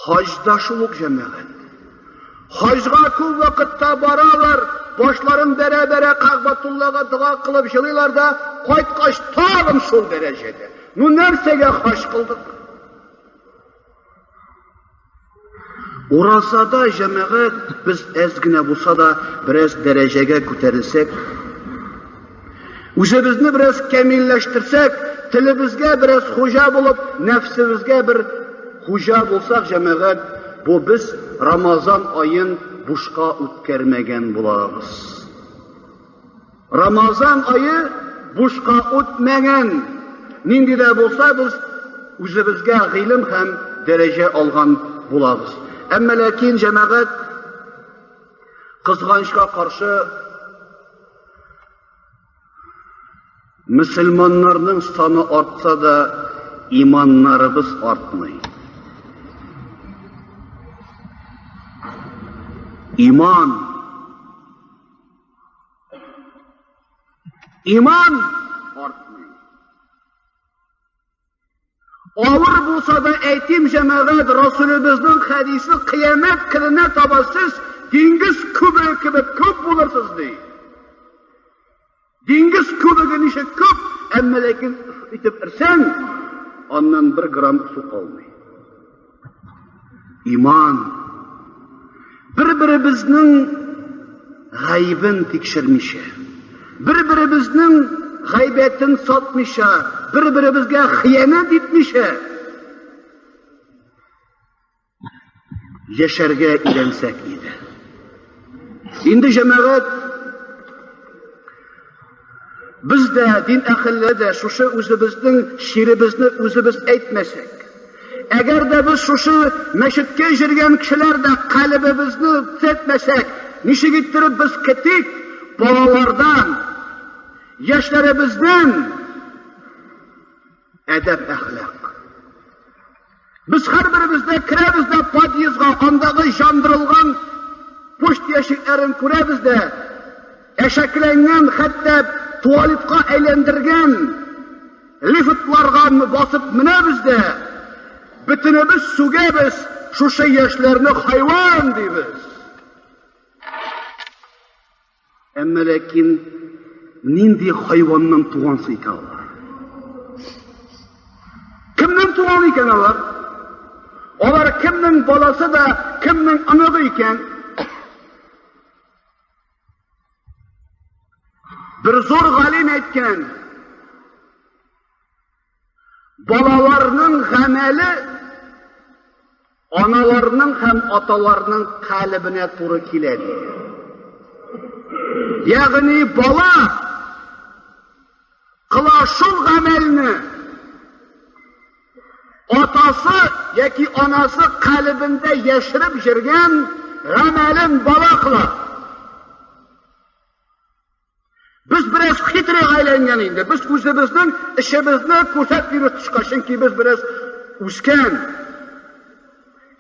Хаҗда шул ук җәмәгать. Хаҗга күп вакытта баралар, башларын бәрә-бәрә Кәгъбәтуллага дога кылып җылыйлар да, кайткач тагын шул дәрәҗәдә. Ну нәрсәгә хаҗ кылдык? Уразада җәмәгать без әз генә булса да бераз дәрәҗәгә күтәрелсәк, үзебезне бераз камилләштерсәк, телебезгә бераз хуҗа булып, нәфсебезгә бер хуҗа булсак, җәмәгать, бу без Рамазан аен бушка үткәрмәгән булабыз. Рамазан ае бушка үтмәгән. Нинди дә булса без үзебезгә гыйлем һәм дәрәҗә алган булабыз. Әмма ләкин җәмәгать кызганычка каршы мөселманнарның саны артса да, иманнарыбыз артмый. Иман Иман артмый. Авыр булса да әйтим, җәмәгать, Расулыбызның хәдисе кыямәт көненә таба сез диңгез күбеге кебек күп булырсыз, ди. Диңгез күбеге ничек күп, әмма ләкин итеп өрсәң, аннан бер грамм су калмый. Иман. Бер-беребезнең гаебен тикшермичә, бер-беребезнең гайбәтен сатмыйча, бер-беребезгә хыянәт итмичә яшәргә өйрәнсәк иде. Инде җәмәгать без дә, дин әһелләре дә шушы үзебезнең чиребезне үзебез әйтмәсәк, әгәр дә без шушы мәчеткә йөргән кешеләр дә калебебезне төзәтмәсәк, ничек иттереп без көтик балалардан, яшьләребездән әдәп әхлак. Без һәрберебез дә керәбез дә подъездга, андагы җандырылган почта ящикларын күрәбез дә, әшәкеләнгән, хәтта туалетка әйләндергән лифтларга басып менәбез дә, бөтенебез сүгәбез, шушы яшьләрне хайван дибез. Әмма ләкин нинди хайваннан тугансың икән алар? Кемнән туган икән алар? Алар кемнең баласы да, кемнең оныгы икән? Бер зур галим әйткән, Балаларның гамәле аналарның һәм аталарның калебенә туры килә ди. Ягъни бала кыла шул гамәлне атасы яки анасы калебендә яшереп йөргән гамәлен бала кыла. Без бераз хитрыйга әйләнгән инде. Без үзебезнең эшебезне күрсәтмибез тышка, чөнки без бераз үскән.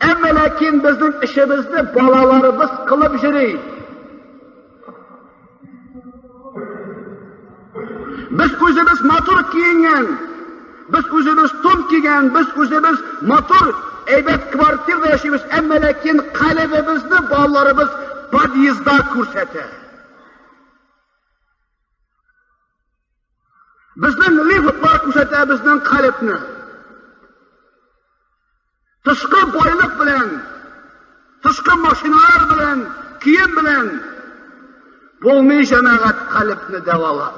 Әмма ләкин безнең эшебезне балаларыбыз кылып йөри. Без үзебез матур киенгән, без үзебез тун кигән, без үзебез матур әйбәт квартирада яшибез, әмма ләкин калебебезне балаларыбыз подъездда күрсәтә. Безнең лифтлар күрсәтә безнең калебне. Тышкы байлык белән, тышкы машиналар белән, кием белән булмый җәмәгать калебне дәвалап.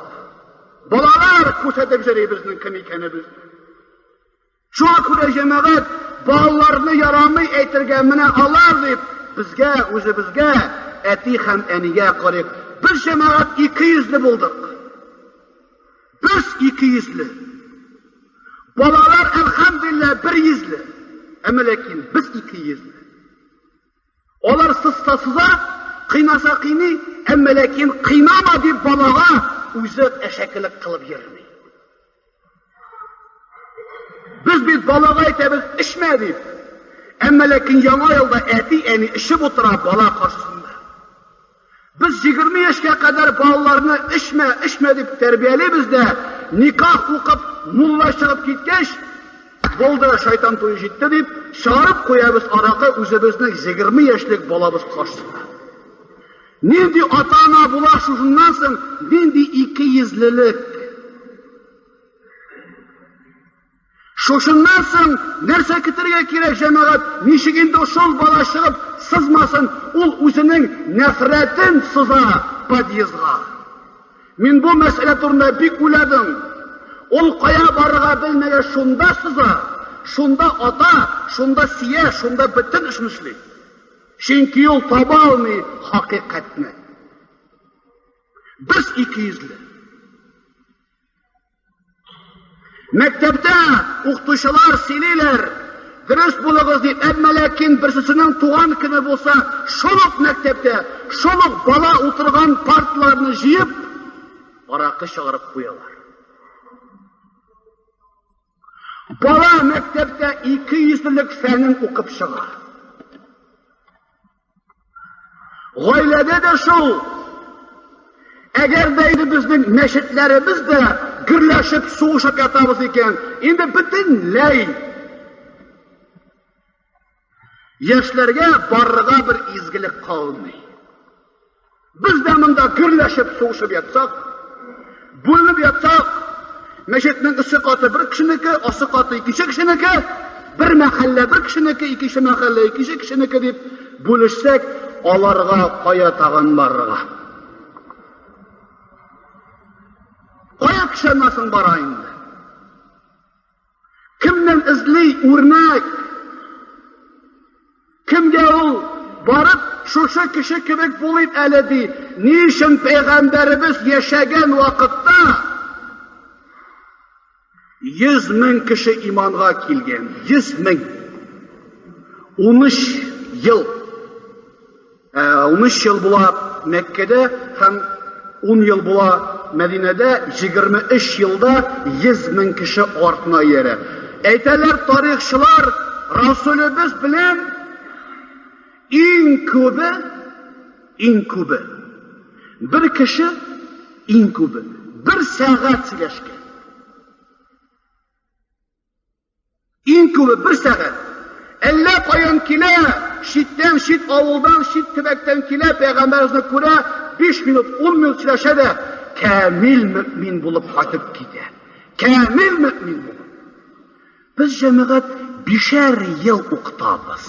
Балалар күрсәтеп йөри безнең кем икәнебезне. Шуңа күрә җәмәгать балаларны ярамый әйтергә менә алар дип безгә үзебезгә әти һәм әнигә карыйк. Без җәмәгать икейөзле булдык. Без икейөзле. Балалар әлхәмдүлилләһ бер йөзле. Әмма ләкин без икейөзле. Алар сызса сыза, кыйнаса кыйный, әмма ләкин кыйнама дип балага үзе әшәкелек кылып йөрми. Без бит балага әйтәбез, эчмә дип. Әмма ләкин яңа елда әти-әни эчеп утыра бала каршысында. Без 20 яшькә кадәр балаларны эчмә, эчмә дип тәрбиялибез дә, никах укып, мулла чыгып киткәч, булды, шайтан туе җитте дип, чыгарып куябыз аракы үзебезнең 20 яшьлек балабыз каршысында. Нинди ата-ана була шушыннан соң, нинди икейөзлелек? Шушыннан соң нәрсә көтергә кирәк, җәмәгать? Ничек инде шул бала чыгып сызмасын, ул үзенең нәфрәтен сыза подъездга. Мин бу мәсьәлә турында бик уйладым. Ул кая барырга белмәгәч, шунда сыза, шунда ата, шунда сия, шунда бөтен эшен эшли. Чөнки ул таба алмый хакыйкатьне. Без икейөзле. Мәктәптә укытучылар сөйлиләр, дөрес булыгыз дип, әмма ләкин берсесенең туган көне булса, шул ук мәктәптә, шул ук бала утырган партларны җыеп, аракы чыгарып куялар. Бала мәктәптә икейөзлелек фәнен укып чыга. Гаиләдә дә шул. Әгәр дә инде безнең мәчетләребез дә гөрләшеп сугышып ятабыз икән, инде бөтенләй яшьләргә барырга бер изгелек калмый. Без дә монда гөрләшеп сугышып ятсак, бүленеп ятсак, мәчетнең өске каты бер кешенеке, асты каты икенче кешенеке, бер мәхәллә бер кешенеке, икенче мәхәллә икенче кешенеке дип бүлешсәк, аларга кая тагын барырга? Кая кеше аннан бара инде? Кемнән эзли үрнәк? Кемгә ул барып, шушы кеше кебек булыйм әле ди? Ни өчен пәйгамбәребез яшәгән вакытта 100 мең кеше иманга килгән? 100 мең. 13 ел. 13 ел була Мәккәдә һәм 10 ел була Мәдинәдә, 23 елда 100 мең кеше артына иярә. Әйтәләр тарихчылар, Расулебез белән иң күбе, иң күбе, бер кеше иң күбе, бер сәгать сөйләшкән. Иң күбе бер сәгать. Әллә каян килә, читтән, чит авылдан, чит төбәктән килә, пәйгамбәребезне күрә, 5 минут, 10 минут сөйләшә дә, камил мөмин булып кайтып китә. Камил мөмин булып. Без җәмәгать бишәр ел укытабыз.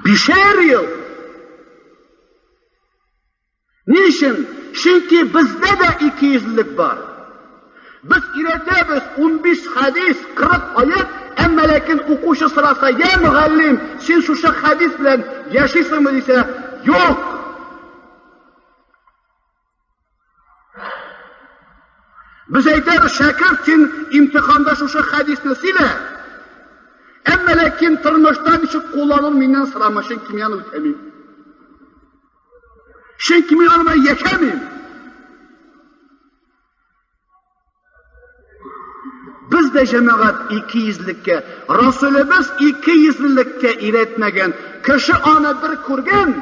Бишәр ел. Ни өчен? Чөнки бездә дә икейөзлелек бар. Без өйрәтәбез 15 хәдис, 40 аят, әмма ләкин укучы сораса, "Я мөгаллим, син шушы хәдис белән яшисеңме?" дисә, "Юк". Без әйтәбез, шәкерт, син имтиханда шушы хәдисне сөйлә. Әмма ләкин тормышта ничек куллануын миннән сорама, чөнки мин аны үтәмим. Чөнки мин аны белән яшәмим. Без дә җәмәгать икейөзлеккә, Расулебез икейөзлелеккә өйрәтмәгән. Кеше аны бер күргән,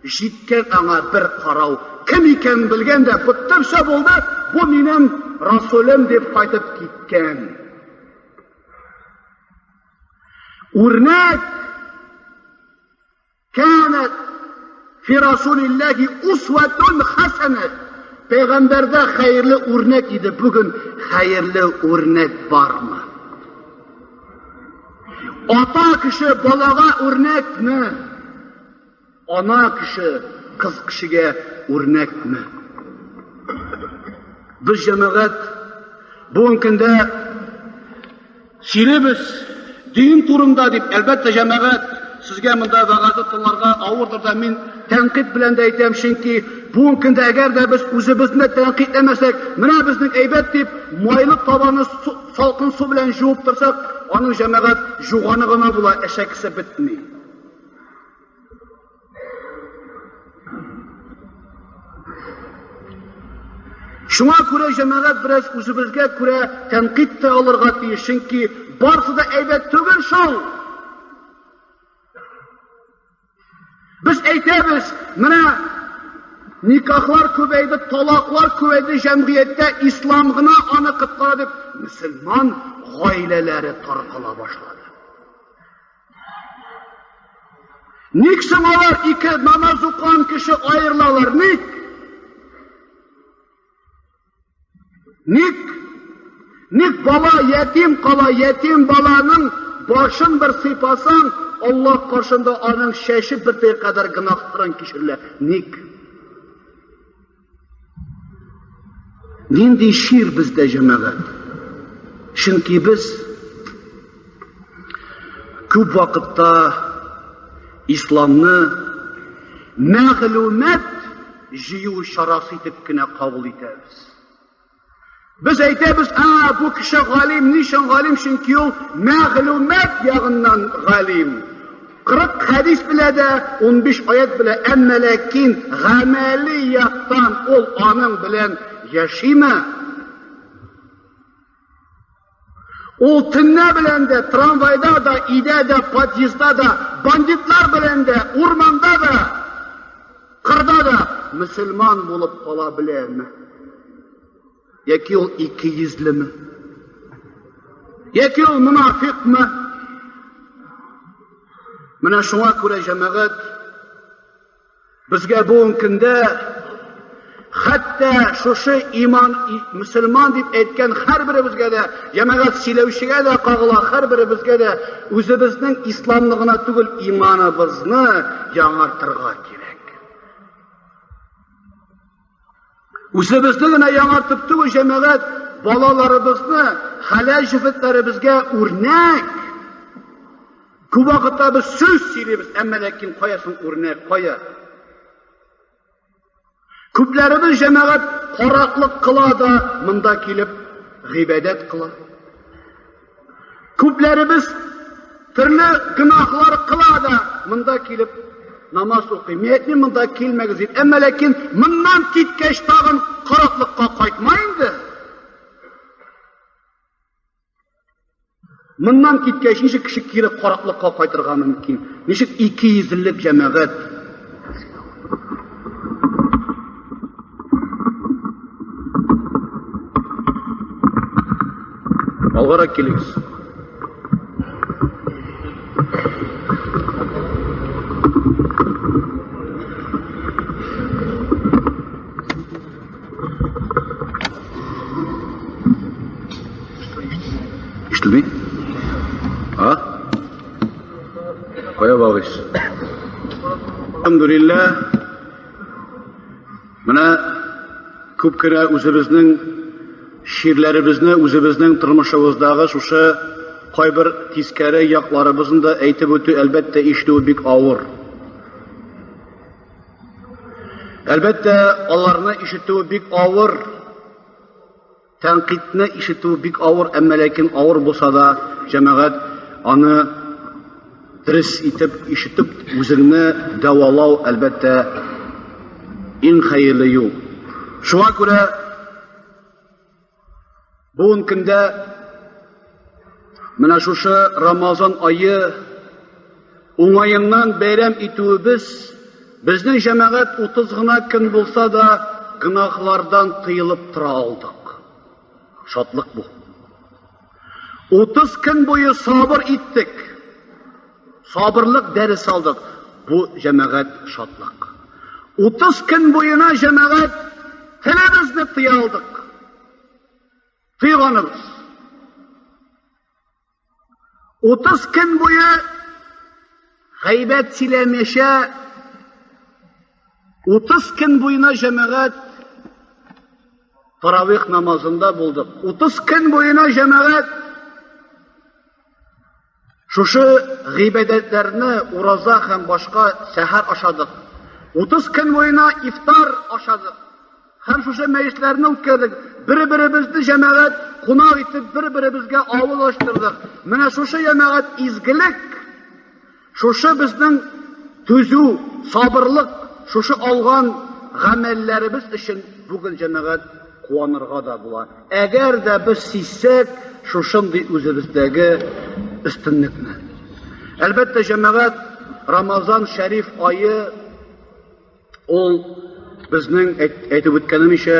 җиткән аңа бер карау. Кем икәнен белгән дә, бетте, все булды, бу минем Расулем дип кайтып киткән. Үрнәк Кәнәт фи Расулилләһи усватун хәсәнә. Пәйгамбәрдә хәерле үрнәк иде. Бүген хәерле үрнәк бармы? Ата кеше балага үрнәкме? Ана кеше кыз кешегә үрнәкме? Без җәмәгать бүгенге көндә Сөйлибез дин турында дип, әлбәттә, җәмәгать, сезгә монда вәгазьне тыңларга авырдыр да, мин тәнкыйть белән дә әйтәм, чөнки бүгенге көндә әгәр дә без үзебезне тәнкыйтьләмәсәк, менә безнең әйбәт дип, майлы табаны салкын су белән җуып торсак, аның җәмәгать жуганы гына була, әшәкесе бетми. Шуңа күрә җәмәгать бераз үзебезгә күрә тәнкыйть тә алырга тиеш, чөнки барысы да әйбәт түгел шул. Без әйтәбез, менә никахлар күбәйде, талаклар күбәйде җәмгыятьтә, ислам гына аны коткара дип, мөселман гаиләләре таркала башлады. Ник соң алар ике намаз укыган кеше аерылалар? Ник? Ник? Ник бала ятим кала, ятим баланың башын бер сыйпасаң, Аллаһ каршында аның чәче бер кадәр гөнаһларын кичерелә. Ник? Нинди чир бездә җәмәгать? Чөнки без күп вакытта исламны мәгълүмат җыю чарасы итеп кенә кабул итәбез. Без әйтәбез, а, бу кеше галим, ни өчен галим? Чөнки ул мәгълүмат ягыннан галим. 40 хәдис белә дә, 15 аят белә, әмма ләкин гамәли яктан ул аның белән яшиме? Ул төнлә белән дә, трамвайда да, өйдә дә, подъездда да, бандитлар белән дә, урманда да, кырда да мөселман булып кала беләме? Яки ул икейөзлеме? Яки ул монафикмы? Менә шуңа күрә җәмәгать безгә бүгенге көндә хәтта шушы иман мөселман дип әйткән һәрберебезгә дә, җәмәгать сөйләүчегә дә кагыла, һәрберебезгә дә үзебезнең исламны гына түгел, иманыбызны яңартырга кирәк. Үзебезне генә яңартып түгел, җәмәгать, балаларыбызны, хәләл җефетләребезгә үрнәк. Күп вакытта без сүз сөйлибез, әмма ләкин кая соң үрнәк, кая? Күпләребез җәмәгать караклык кыла да, монда килеп гыйбадәт кыла. Күпләребез төрле гөнаһлар кыла да, монда килеп намаз укый. Мин әйтмим, монда килмәгез дип. Әмма ләкин моннан киткәч тагын караклыкка кайтма инде. Моннан киткәч ничек кеше кире караклыкка кайтырга мөмкин? Ничек икейөзлелек җәмәгать? Алгарак килегез. Ишетелми? А? Кая багыйсыз? Әлхәмдүлилләһ. Менә күп кенә үзебезнең чирләребезне, үзебезнең тормышыбыздагы шушы кайбер тискәре якларыбызны да әйтеп үтү, әлбәттә, ишетүе бик авыр. Әлбәттә, аларны ишетүе бик авыр. Тәнкыйтьне ишетү бик авыр, әмма ләкин авыр булса да, җәмәгать аны дөрес итеп ишетеп, үзеңне дәвалау, әлбәттә, иң хәерле юл. Шуңа күрә бүгенге көндә менә шушы Рамазан ае уңаеннан бәйрәм итүебез безнең җәмәгать 30 гына көн булса да гөнаһлардан тыелып тора алдык. Шатлык бу. 30 көн буе сабыр иттек. Сабырлык дәрес алдык. Бу җәмәгать шатлык. 30 көн буена җәмәгать телебезне тыя алдык. Тыйганыбыз. 30 көн буе гайбәт сөйләмешә, 30 көн буена җәмәгать таравих намазында булдык. 30 көн буена җәмәгать шушы гыйбадәтләрне, ураза һәм башка сәхәр ашадык. 30 көн буена ифтар ашадык. Һәм шушы мәҗлесләрне үткәрдек. Бер-беребезне җәмәгать кунак итеп, бер-беребезгә авыз ачтырдык. Менә шушы җәмәгать изгелек, шушы безнең түзү, сабырлык, шушы алган гамәлләребез өчен бүген җәмәгать куанырга да була. Әгәр дә без сизсәк шушындый үзебездәге өстенлекне. Әлбәттә, җәмәгать, Рамазан шәриф ае ул безнең әйтеп үткәнемчә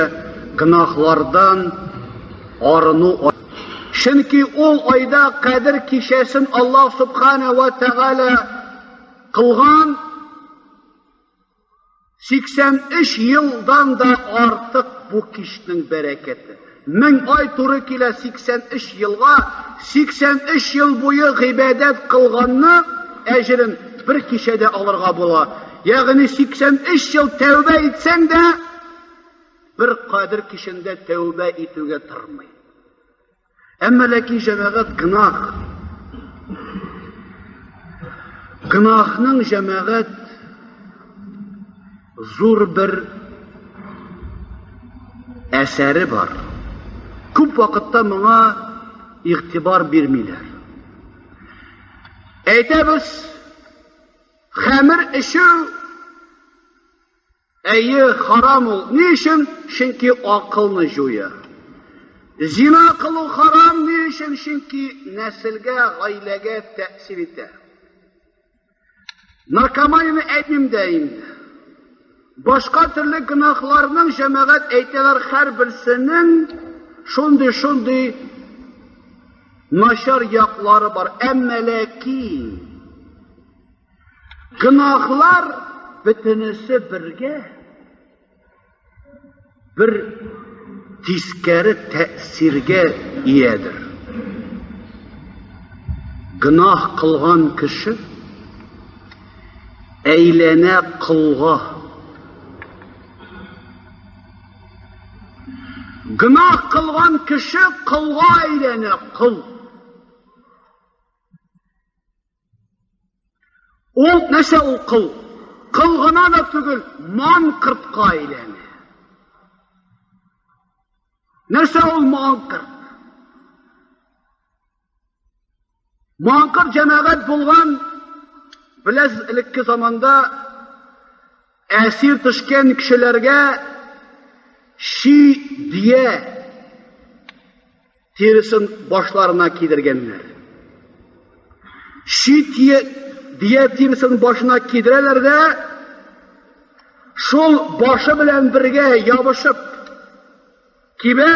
гөнаһлардан арыну. Чөнки ул айда Кадер кичәсен Аллаһ субхана ва тәгалә кылган 83 елдан да артык бу кичнең бәрәкәте. 1000 ай туры килә 83 елга, 83 ел буе гыйбадәт кылганны әҗерен бер кичәдә алырга була. Ягъни 83 ел тәүбә итсәң дә, бер кадер кичендә тәүбә итүгә тормый. Әмма ләкин җәмәгать гөнаһ. Гөнаһның җәмәгать зур бер әсәре бар. Күп вакытта моңа игътибар бирмиләр. Әйтәбез, хәмер эчү Әйе, харам ул. Ни өчен? Чөнки акылны җуя. Зина кылу харам ни өчен? Чөнки нәселгә, гаиләгә тәэсир итә. Наркоманияне әйтмим дә инде. Башка төрле гөнаһларның җәмәгать әйтәләр һәрберсенең шундый-шундый начар яклары бар. Әмма ләкин Гөнаһлар бөтенесе бергә бер тискәре тәэсиргә иядер. Гөнаһ кылган кеше әйләнә колга. Гөнаһ кылган кеше колга әйләнә, кол. Ул нәрсә ул кыл? Кыл гына да түгел, маңкыртка әйләнә. Нәрсә ул маңкырт? Маңкырт җәмәгать булган, беләсез, элекке заманда әсир төшкән кешеләргә ши дия Тиресен башларына кидергәннәр. Чи тие, дия тиресен башына кидерәләр дә, шул башы белән бергә ябышып кибә,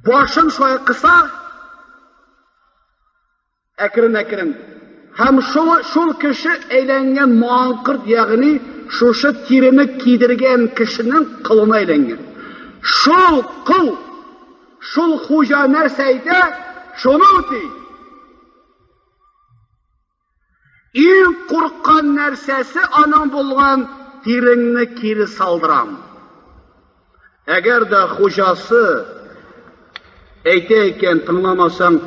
башын шулай кыса, Әкрен-әкрен. Һәм шул, шул кеше әйләнгән маңкырт, ягъни шушы тирене кидергән кешенең колына әйләнгән. Шул кол, шул хуҗа нәрсә әйтә, шуны үти. Иң курыккан нәрсәсе аның булган тиреңне кире салдырам. Әгәр дә хуҗасы әйтә икән, тыңламасаң,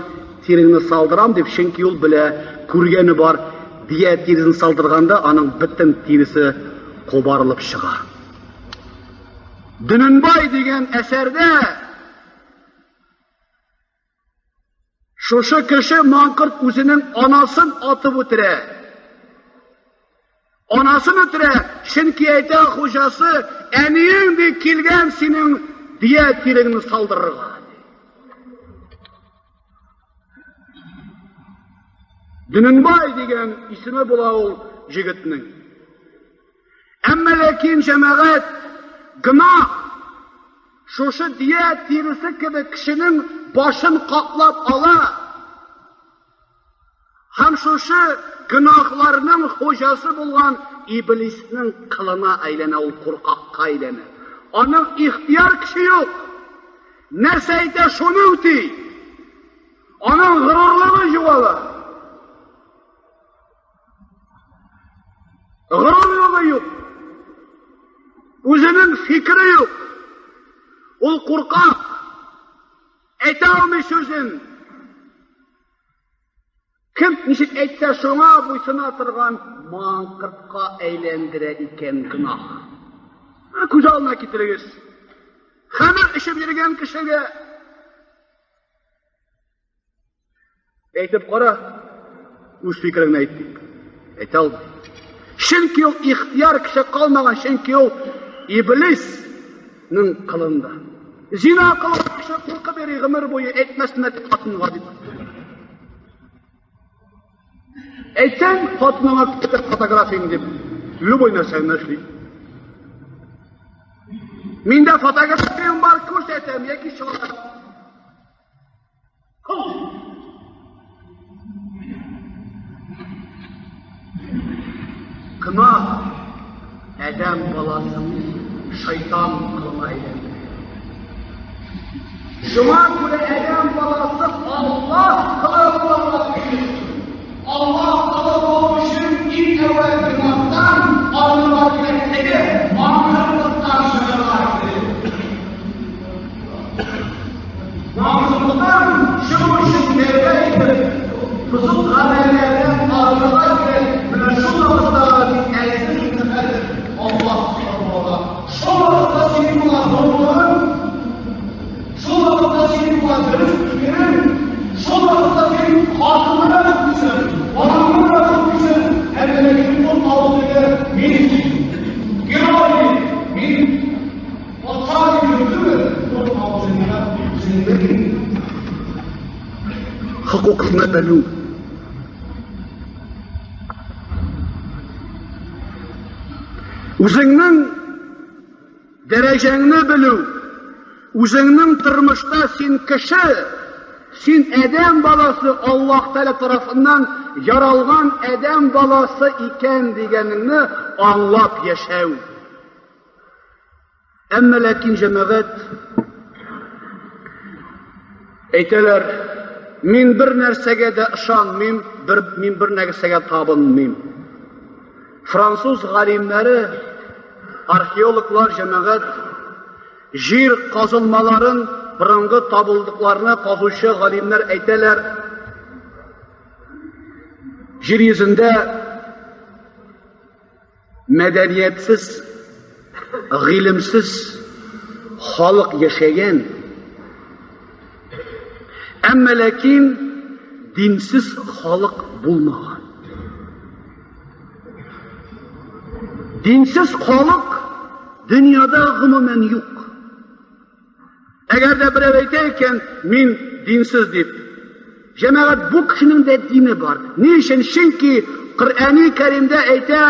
тиреңне салдырам дип, чөнки ул белә, күргәне бар, дия тиресен салдырганда аның бөтен тиресе кубарылып чыга. Дөненбай дигән әсәрдә Шушы кеше маңкырт үзенең анасын атып үтерә. Анасын үтерә, чөнки әйтә хуҗасы, әниең ди килгән синең дия тиреңне салдырырга. Дөненбай дигән исеме була ул җегетнең. Әмма ләкин җәмәгать гөнаһ шушы дия тиресе кебек кешенең башын каплап ала. Һәм шушы гөнаһларның хуҗасы булган иблиснең кылына әйләнә, ул куркакка әйләнә. Аның ихтияр көче юк. Нәрсә әйтә, шуны үти. Аның горурлыгы югала. Горурлыгы юк. Үзенең фикере юк. Ул куркак. Әйтә алмый сүзен. Кем ничек әйтсә, шуңа буйсына торган маңкыртка әйләндерә икән гөнаһ. Күз алдына китерегез. Хәмер эчеп йөргән кешегә Әйтеп кара, үз фикереңне әйт дип. Әйтә алмый. Чөнки ул ихтияр кеше калмаган, чөнки ул иблис. Иблиснең кылында. Зина кылган кеше куркып йөри гомер буе, әйтмәсме дип хатынга дип. Әйтсәң, хатыныңа китер фотографияң дип, любой нәрсәне эшли. Миндә фотографиям бар, күрсәтәм яки чыгарам. Кыл. Гөнаһ адәм баласын шайтан кылына әйләндерә. Шуңа күрә адәм баласы Аллаһ кылы булырга тиеш. Аллаһ кылы булу өчен иң әүвәл гөнаһтан арынырга кирәклеге, маңгырлыктан чыгарга кирәк. Маңгырлыктан чыгу өчен тәүбә итеп, бозык гамәлләрдән арынырга кирәк. Менә шул вакытта гына син әзер хәзер Аллаһ кылы булырга. Шул вакытта синең була горурлыгың, шул вакытта синең була дөрес фикерең, шул вакытта син хатыныңа да күпсең, балаңа да күпсең, әмма ләкин ул авылдагы мин герой, мин патша дип түгел, ул авылдагы үзеңнең хокукыңны белү. Үзеңнең дәрәҗәңне белү, үзеңнең тормышта син кеше, син адәм баласы, Аллаһ Тәгалә тарафыннан яралган адәм баласы икән дигәнеңне аңлап яшәү. Әмма ләкин җәмәгать әйтәләр, мин бер нәрсәгә дә ышанмыйм, бер, мин бер нәрсәгә табынмыйм. Француз галимнәре, археологлар җәмәгать җир казылмаларын, борынгы табылдыкларны казучы галимнәр әйтәләр, җир йөзендә Мәдәниятсез, гыйлемсез халык яшәгән. Әмма ләкин динсез халык булмаган. Динсез халык дөньяда гомумән юк. Әгәр дә берәү әйтә икән, мин динсез дип, җәмәгать бу кешенең дә дине бар. Ни өчен? Чөнки Коръәни Кәримдә әйтә,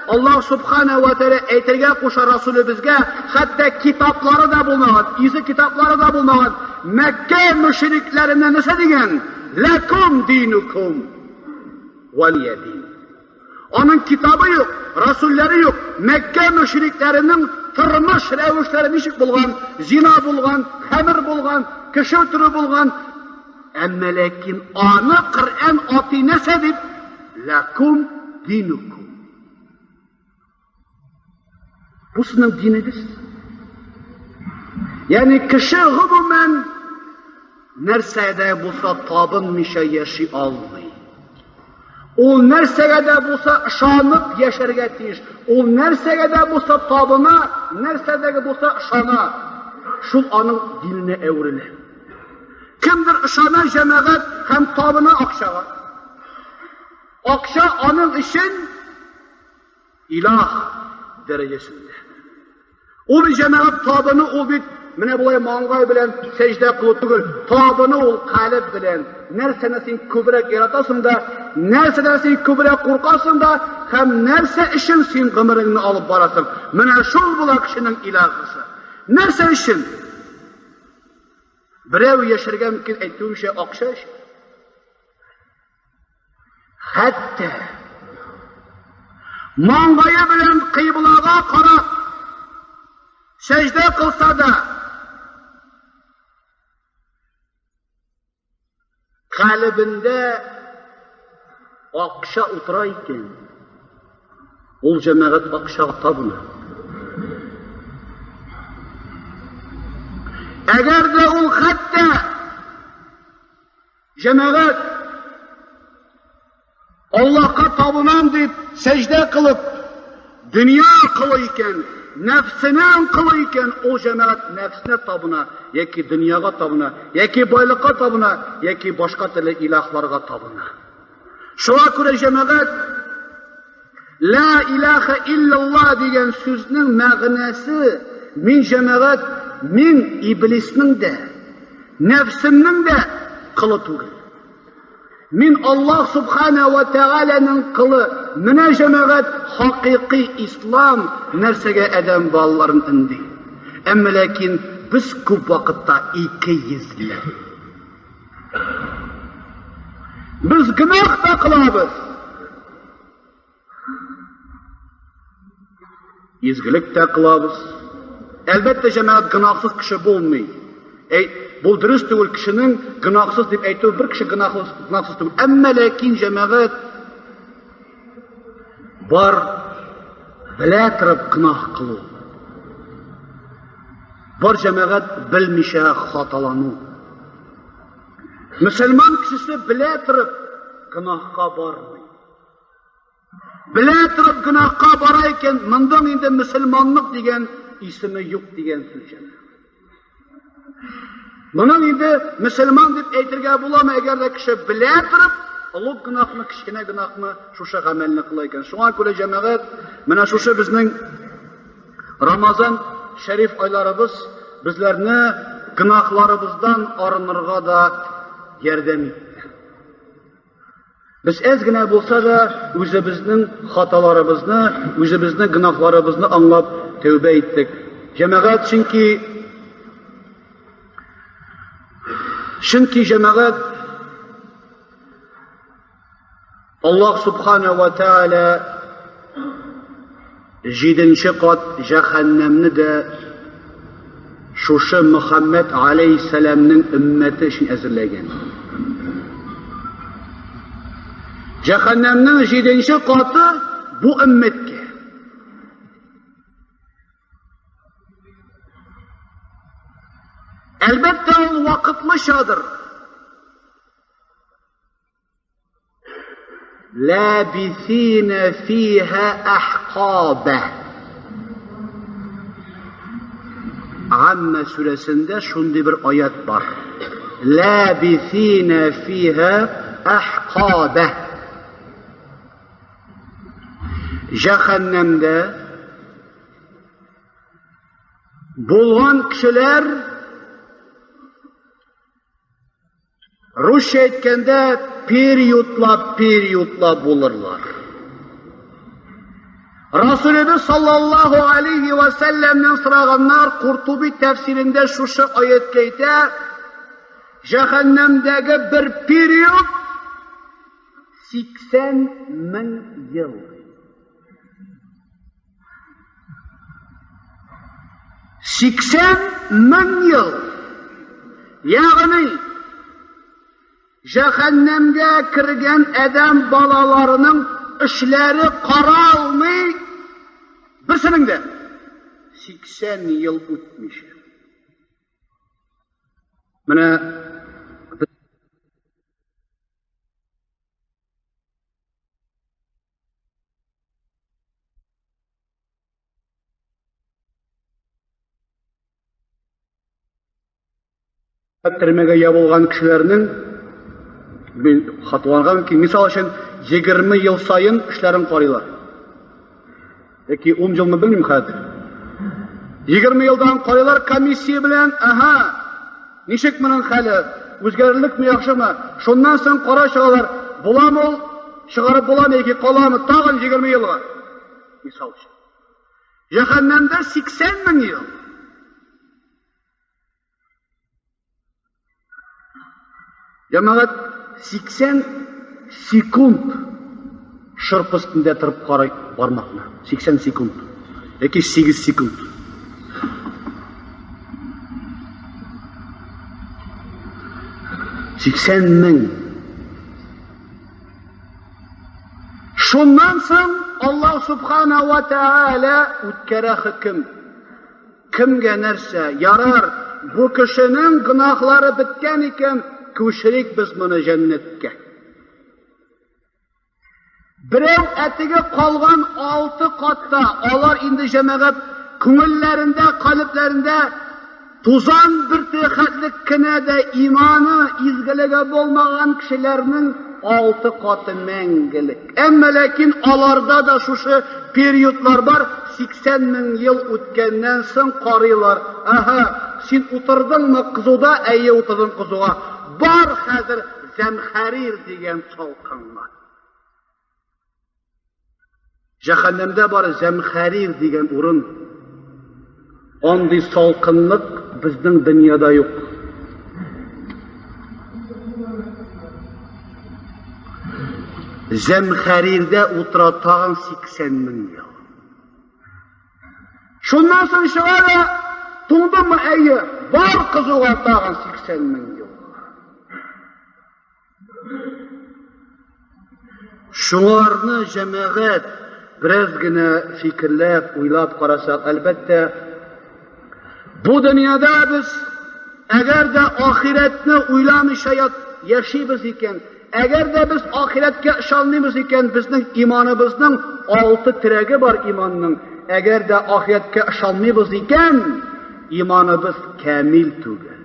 Аллаһ Субхана ва Тәгалә әйтергә куша Расулебезгә, хәтта китаплары да булмаган, изге китаплары да булмаган Мәккә мөшрикләренә нәрсә дигән? Ләкум динукум валия дин. Аның китабы юк, расулләре юк. Мәккә мөшрикләренең тормыш рәвешләре ничек булган? Зина булган, хәмер булган, кеше үтерү булган. Әмма ләкин аны Коръән ати нәрсә дип? Ләкум динукум. Бу сезнең динегез. Ягъни кеше гомумән нәрсәгә дә булса табынмыйча яши алмый. Ул нәрсәгә дә булса ышанып яшәргә тиеш. Ул нәрсәгә дә булса табына, нәрсәгә дә булса ышана. Шул аның диненә әверелә. Кемдер ышана җәмәгать һәм табына акчага. Акча аның өчен Илаһ дәрәҗәсендә. Ул бит җәмәгать табыну, ул бит менә болай маңгай белән сәҗдә кылу түгел, табыну ул калеб белән. Нәрсәне син күбрәк яратасың да, нәрсәдән син күбрәк куркасың да, һәм нәрсә өчен син гомереңне алып барасың. Менә шул була кешенең илаһысы. Нәрсә өчен? Берәү яшәргә мөмкин, әйтүемчә, акча өчен. Хәтта маңгае белән кыйблага карап сәҗдә кылса да, калебендә акча утыра икән, ул җәмәгать акчага табына. Әгәр дә ул хәтта Җәмәгать, Аллаһка табынам дип сәҗдә кылып, дөнья кылы икән, нәфсенең кылы икән, ул җәмәгать нәфсенә табына, яки дөньяга табына, яки байлыкка табына, яки башка төрле илаһларга табына. Шуңа күрә җәмәгать Ла илаһа иллаллаһ дигән сүзнең мәгънәсе Мин җәмәгать, мин иблиснең дә, нәфсемнең дә колы түгел. Мин Аллаһ Субхана ва Тәгаләнең колы. Менә җәмәгать хакыйкый ислам нәрсәгә адәм балаларын өнди. Әмма ләкин без күп вакытта ике йөзле. Без гөнаһ та кылабыз. Изгелек тә кылабыз. Әлбәттә, җәмәгать гөнаһсыз кеше булмый. Әй, бу дөрес түгел кешенең гөнаһсыз дип әйтү, бер кеше гөнаһсыз, гөнаһсыз түгел. Әмма ләкин җәмәгать бар белә торып гөнаһ кылу. Бар җәмәгать белмичә хаталану. Мөселман кешесе белә торып гөнаһка бармый. Белә торып гөнаһка бара икән, мондан инде мөселманлык дигән исеме юк дигән сүз җәмәгать. Моның инде мөселман дип әйтергә буламы, әгәр дә кеше белә торып, олуг гөнаһны, кечкенә гөнаһны шушы гамәлне кыла икән. Шуңа күрә җәмәгать, менә шушы безнең Рамазан шәриф айларыбыз безләрне гөнаһларыбыздан арынырга да ярдәм итте. Без әз генә булса да үзебезнең хаталарыбызны, үзебезнең гөнаһларыбызны аңлап тәүбә иттек. Җәмәгать, чөнки чөнки җәмәгать Аллаһ субхана ва тааля җиденче кат җәһәннәмне дә шушы Мөхәммәд алейһиссәламнең өммәте өчен әзерләгән. Җәһәннәмнең җиденче каты бу өммәткә. Әлбәттә, ул вакытлычадыр. Ләбисинә фиһә әхкабә. Амма сүрәсендә шундый бер аят бар. Ләбисинә фиһә әхкабә. Җәһәннәмдә булган кешеләр Русча әйткәндә, периодлап-периодлап булырлар. Расулебез саллаллаху алейхи ва сәлләмнән сораганнар, Куртуби тәфсирендә шушы аятькә әйтә, җәһәннәмдәге бер период 80 мең ел. 80 мең ел. Ягъни җәһәннәмгә кергән адәм балаларының эшләре каралмый берсенең дә 80 ел үтмичә. Менә Төрмәгә ябылган кешеләрнең мин хаталанырга мөмкин. Мисал өчен, 20 ел саен эшләрен карыйлар. Яки 10 елмы белмим хәзер. 20 елдан карыйлар комиссия белән, аһа, ничек моның хәле, үзгәрерлекме, яхшымы? Шуннан соң кара чыгалар, буламы ул, чыгарып буламы яки каламы, тагын 20 елга. Мисал өчен. Җәһәннәмдә 80 мең ел. Җәмәгать 80 секунд шырпы өстендә торып карый бармакны. 80 секунд. Яки 8 секунд. Сиксән мең. Шуннан соң Аллаһ Субхана ва Тааля үткәрә хөкем. Кемгә нәрсә, ярар, бу кешенең гөнаһлары беткән икән, күчерик без моны җәннәткә. Берәү әтеге калган алты катта, алар инде җәмәгать күңелләрендә, калебләрендә тузан бөртеге хәтлек кенә дә иманы, изгелеге булмаган кешеләрнең алты каты мәңгелек. Әмма ләкин аларда да шушы периодлар бар, 80 мең ел үткәннән соң карыйлар. Аһа, син утырдыңмы кызуда? Әйе, утырдым кызуга. Бар хәзер зәмхәрир дигән салкынга. Җәһәннәмдә бар зәмхәрир дигән урын. Андый салкынлык безнең дөньяда юк. Зәмхәрирдә утыра тагын 80 мең ел. Шуннан соң чыга да, туңдымы? Әйе, бар кызуга тагын 80 мең ел. Шуңарны җәмәгать бераз генә фикерләп, уйлап карасак, әлбәттә, бу дөньяда без әгәр дә ахирәтне уйламыйча яшибез икән, әгәр дә без ахирәткә ышанмыйбыз икән, безнең иманыбызның алты терәге бар иманның. Әгәр дә ахирәткә ышанмыйбыз икән, иманыбыз камил түгел.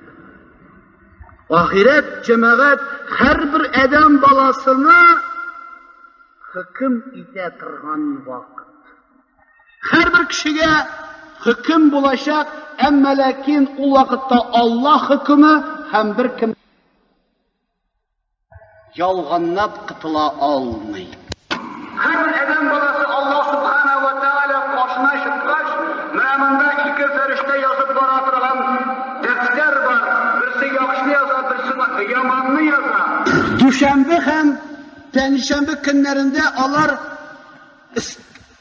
Ахирәт, җәмәгать һәрбер адәм баласына хөкем итә торган вакыт. Һәрбер кешегә хөкем булачак, әмма ләкин ул вакытта Аллаһ хөкеме һәм беркем ялганлап котыла алмый. Һәрбер адәм баласы Аллаһ Субхана ва Тәгалә каршына чыккач, менә монда ике фәрештә язып бара торган дәфтәр бар. Берсе яхшыны яза, берсе яманны яза. Дүшәмбе һәм пәнҗешәмбе көннәрендә алар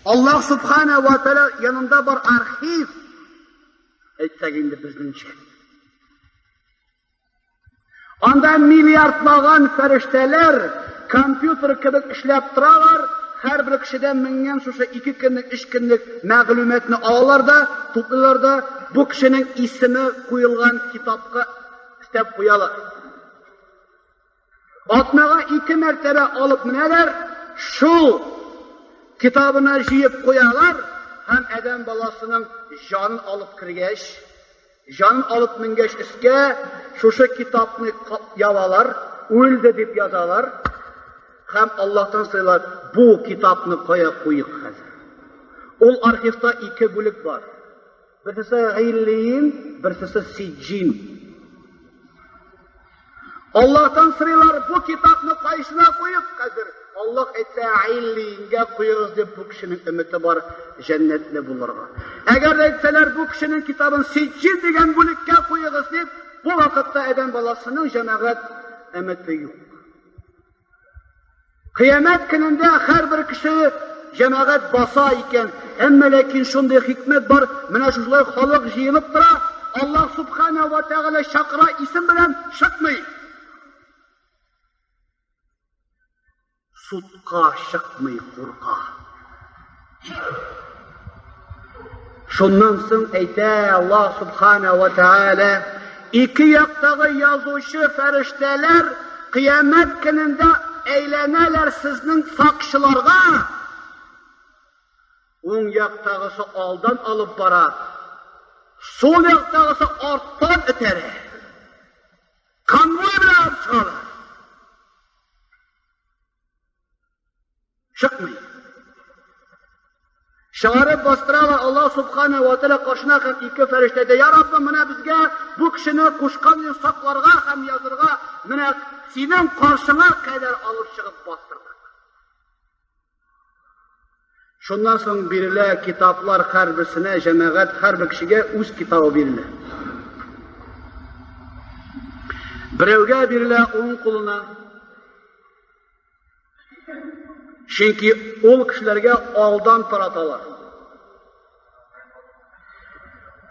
Аллаһ Субхана ва Тәгалә янында бар архив, әйтсәк инде безнеңчә. Анда миллиардлаган фәрештәләр компьютер кебек эшләп торалар, һәрбер кешедән менгән шушы ике көнлек, өч көнлек мәгълүматны алалар да, туплыйлар да, бу кешенең исеме куелган китапка өстәп куялар. Атнага ике мәртәбә алып менәләр, шул китабына җыеп куялар һәм адәм баласының җанын алып кергәч, җанын алып менгәч өскә, шушы китапны ябалар, үлде дип язалар һәм Аллаһтан сорыйлар, бу китапны кая куйык хәзер? Ул архивта ике бүлек бар. Берсесе Гыйллиин, берсесе Сиджин. Аллаһтан сорыйлар, бу китапны кайсына куйык хәзер? Аллаһ әйтсә, Гыйллиингә куегыз дип, бу кешенең өмете бар җәннәтле булырга. Әгәр дә әйтсәләр, бу кешенең китабын Сиджин дигән бүлеккә куегыз дип, бу вакытта адәм баласының җәмәгать өмете юк. Кыямәт көнендә һәрбер кеше җәмәгать баса икән. Әмма ләкин шундый хикмәт бар, менә шушылай халык җыелып тора, Аллаһ Субхана ва Тәгалә чакыра исем белән чыкмый. Судка чыкмый курка. Шуннан соң әйтә Аллаһ Субхана ва Тәгалә, ике яктагы язучы фәрештәләр кыямәт көнендә әйләнәләр сезнең сакчыларга. Уң яктагысы алдан алып бара, сул яктагысы арттан этәрә. Конвой белән алып чыгалар. Чыкмый. Чыгарып бастыралар Аллаһ Субхана ва Тәгалә каршына һәм ике фәрештә әйтә, Я Раббым, менә безгә бу кешене кушкан өчен сакларга һәм язырга, менә синең каршыңа кадәр алып чыгып бастырдык. Шуннан соң бирелә китаплар һәрберсенә, җәмәгать һәрбер кешегә үз китабы бирелә. Берәүгә бирелә уң кулына, Чөнки ул кешеләргә алдан тараталар.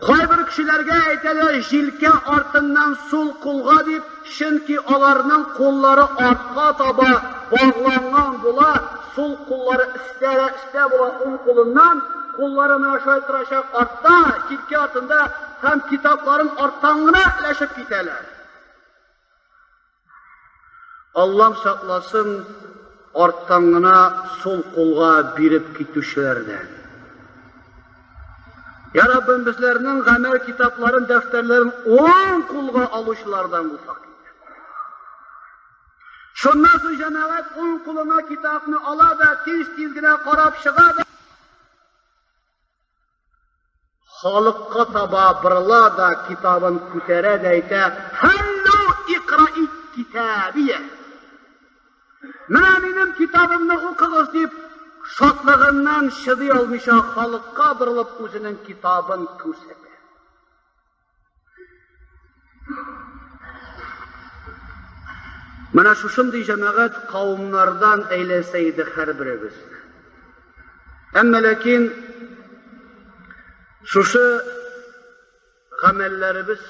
Кайбер кешеләргә әйтәләр, җилкә артыннан сул кулга дип, чөнки аларның куллары артка таба багланган була, сул куллары өстә дә өстә була, уң кулыннан, куллары менә шулай торачак артта, җилкә артында һәм китапларын арттан гына өләшеп китәләр. Аллам сакласын арттан гына сул кулга биреп китүчеләрдән. Я Раббым, безләрнең гамәл китапларын, дәфтәрләрен уң кулга алучылардан булсак. Шуннан соң җәмәгать уң кулына китапны ала да, тиз-тиз генә карап чыга да. Халыкка таба борыла да китабын күтәрә дә әйтә, Һәллү икраи китабия. Менә минем китабымны укыгыз дип, шатлыгыннан чыдый алмыйча халыкка борылып үзенең китабын күрсәтә. Менә шушындый җәмәгать кавымнардан әйләсә иде һәрберебез. Әмма ләкин шушы гамәлләребез,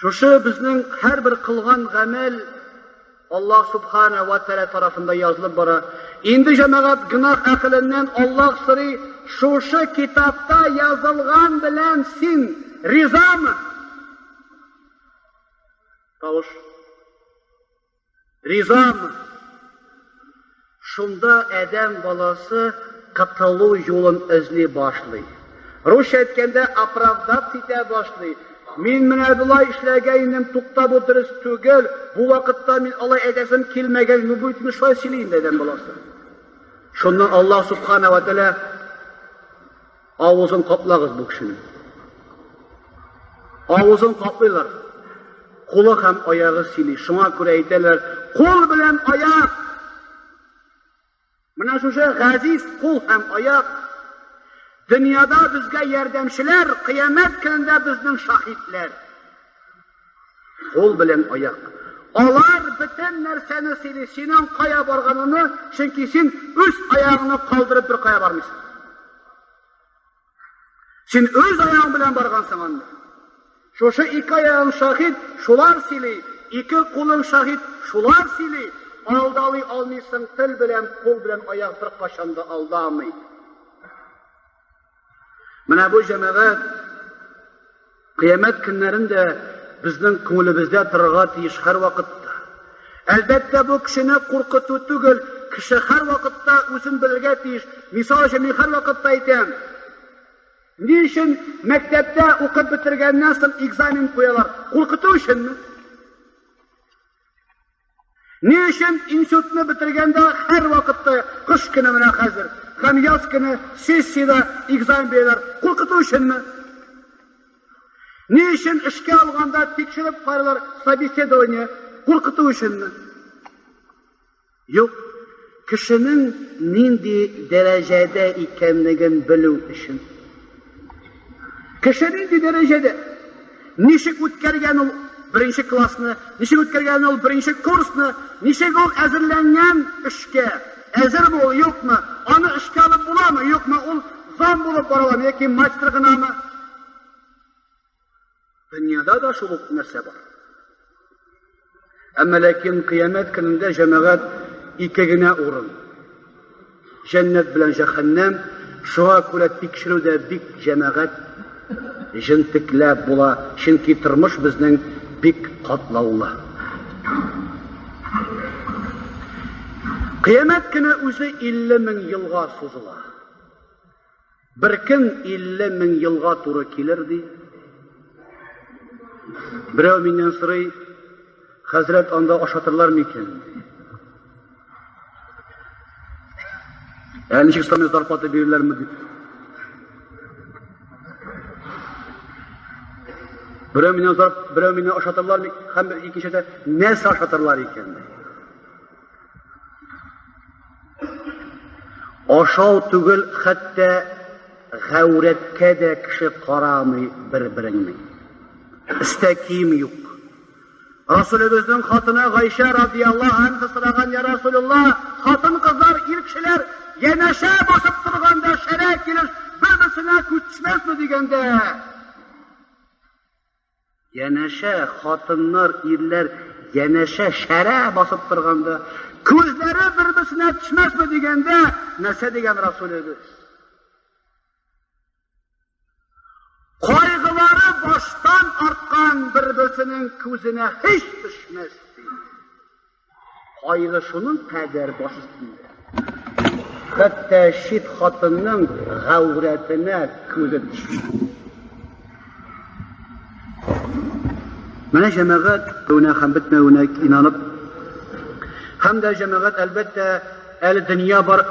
шушы безнең һәрбер кылган гамәл Аллаһ Субхана ва Тәгалә тарафында язылып бара. Инде җәмәгать гөнаһ әһеленнән Аллаһ сорый, шушы китапта язылган белән син ризамы? Тавыш. Ризамы? Шунда адәм баласы котылу юлын эзли башлый. Русча әйткәндә, оправдаться итә башлый. Мин менә болай эшләгән идем, тукта, бу дөрес түгел, бу вакытта мин алай әйтәсем килмәгән, ну бу бит шулай сөйли инде адәм баласы. Шуннан Аллаһ Субхана ва Тәгалә авызын каплагыз бу кешенең. Авызын каплыйлар. Кулы һәм аягы сөйли. Шуңа күрә әйтәләр, кул белән аяк. Менә шушы газиз кул һәм аяк дөньяда безгә ярдәмчеләр, кыямәт көнендә безнең шаһитләр. Кул белән аяк. Алар бөтен нәрсәне сөйли, синең кая барганыңны, чөнки син үз аягыңны калдырып бер кая бармыйсың. Син үз аяң белән баргансың анда. Шушы ике аягың шаһит, шулар сөйли, ике кулың шаһит, шулар сөйли. Алдалый алмыйсың, тел белән, кул белән аяк беркайчан да алдамый. Менә бу җәмәгать Кыямәт көннәрендә безнең күңелебездә торырга тиеш һәрвакытта. Әлбәттә, бу кешене куркыту түгел, кеше һәрвакытта үзен белергә тиеш. Мисал өчен, мин һәрвакытта әйтәм, ни өчен мәктәптә укып бетергәннән соң экзамен куялар? Куркыту өченме? Ни өчен институтны бетергәндә һәрвакытта кыш көне менә хәзер һәм яз көне сессиядә экзамен бирәләр? Куркыту өченме? Ни өчен эшкә алганда тикшереп карыйлар собеседование? Куркыту өченме? Юк, кешенең нинди дәрәҗәдә икәнлеген белү өчен. Кеше нинди дәрәҗәдә? Ничек үткәргән ул беренче классны, ничек үткәргән ул беренче курсны, ничек ул әзерләнгән эшкә, әзерме ул, юкмы, аны эшкә алып буламы, юкмы, ул зам булып бара аламы яки мастер гынамы? Дөньяда да шул ук нәрсә бар. Әмма ләкин кыямәт көнендә җәмәгать ике генә урын. Җәннәт белән җәһәннәм, шуңа күрә тикшерү дә бик җәмәгать җентекләп була, чөнки тормыш безнең бик катлаулы. Кыямәт көне үзе 50 мең елга сузыла. Бер көн 50 мең елга туры килер, ди. Берәү миннән сорый, хәзрәт анда ашатырлар микән? Ди. Ә ничек сами зарплата бирерләрме дип. Берәү миннән сорап, берәү миннән ашатырлар һәм икенче әйтә, нәрсә ашатырлар икән? Ди. Ашау түгел, хәтта гаурәткә дә кеше карамый бер-береңнең. Өстә кием юк. Расулебезнең хатыны Гайшә радияллаһу анха сораган, Я Расулулла, хатын-кызлар, ир кешеләр янәшә басып торганда шәрә килеш бер-берсенә күз төшмәсме дигәндә, Янәшә хатыннар, ирләр янәшә шәрә басып торганда, күзләре бер-берсенә төшмәсме дигәндә, нәрсә дигән Расулебез? Кайгылары баштан арткан бер-берсенең күзенә һич төшмәс, ди. Кайгы шуның кадәр баш өстендә. Хәтта чит хатынның гаурәтенә күзе төшми. Менә җәмәгать бетүенә һәм бетмәвенә инанып, һәм дә җәмәгать, әлбәттә, әле дөнья бар,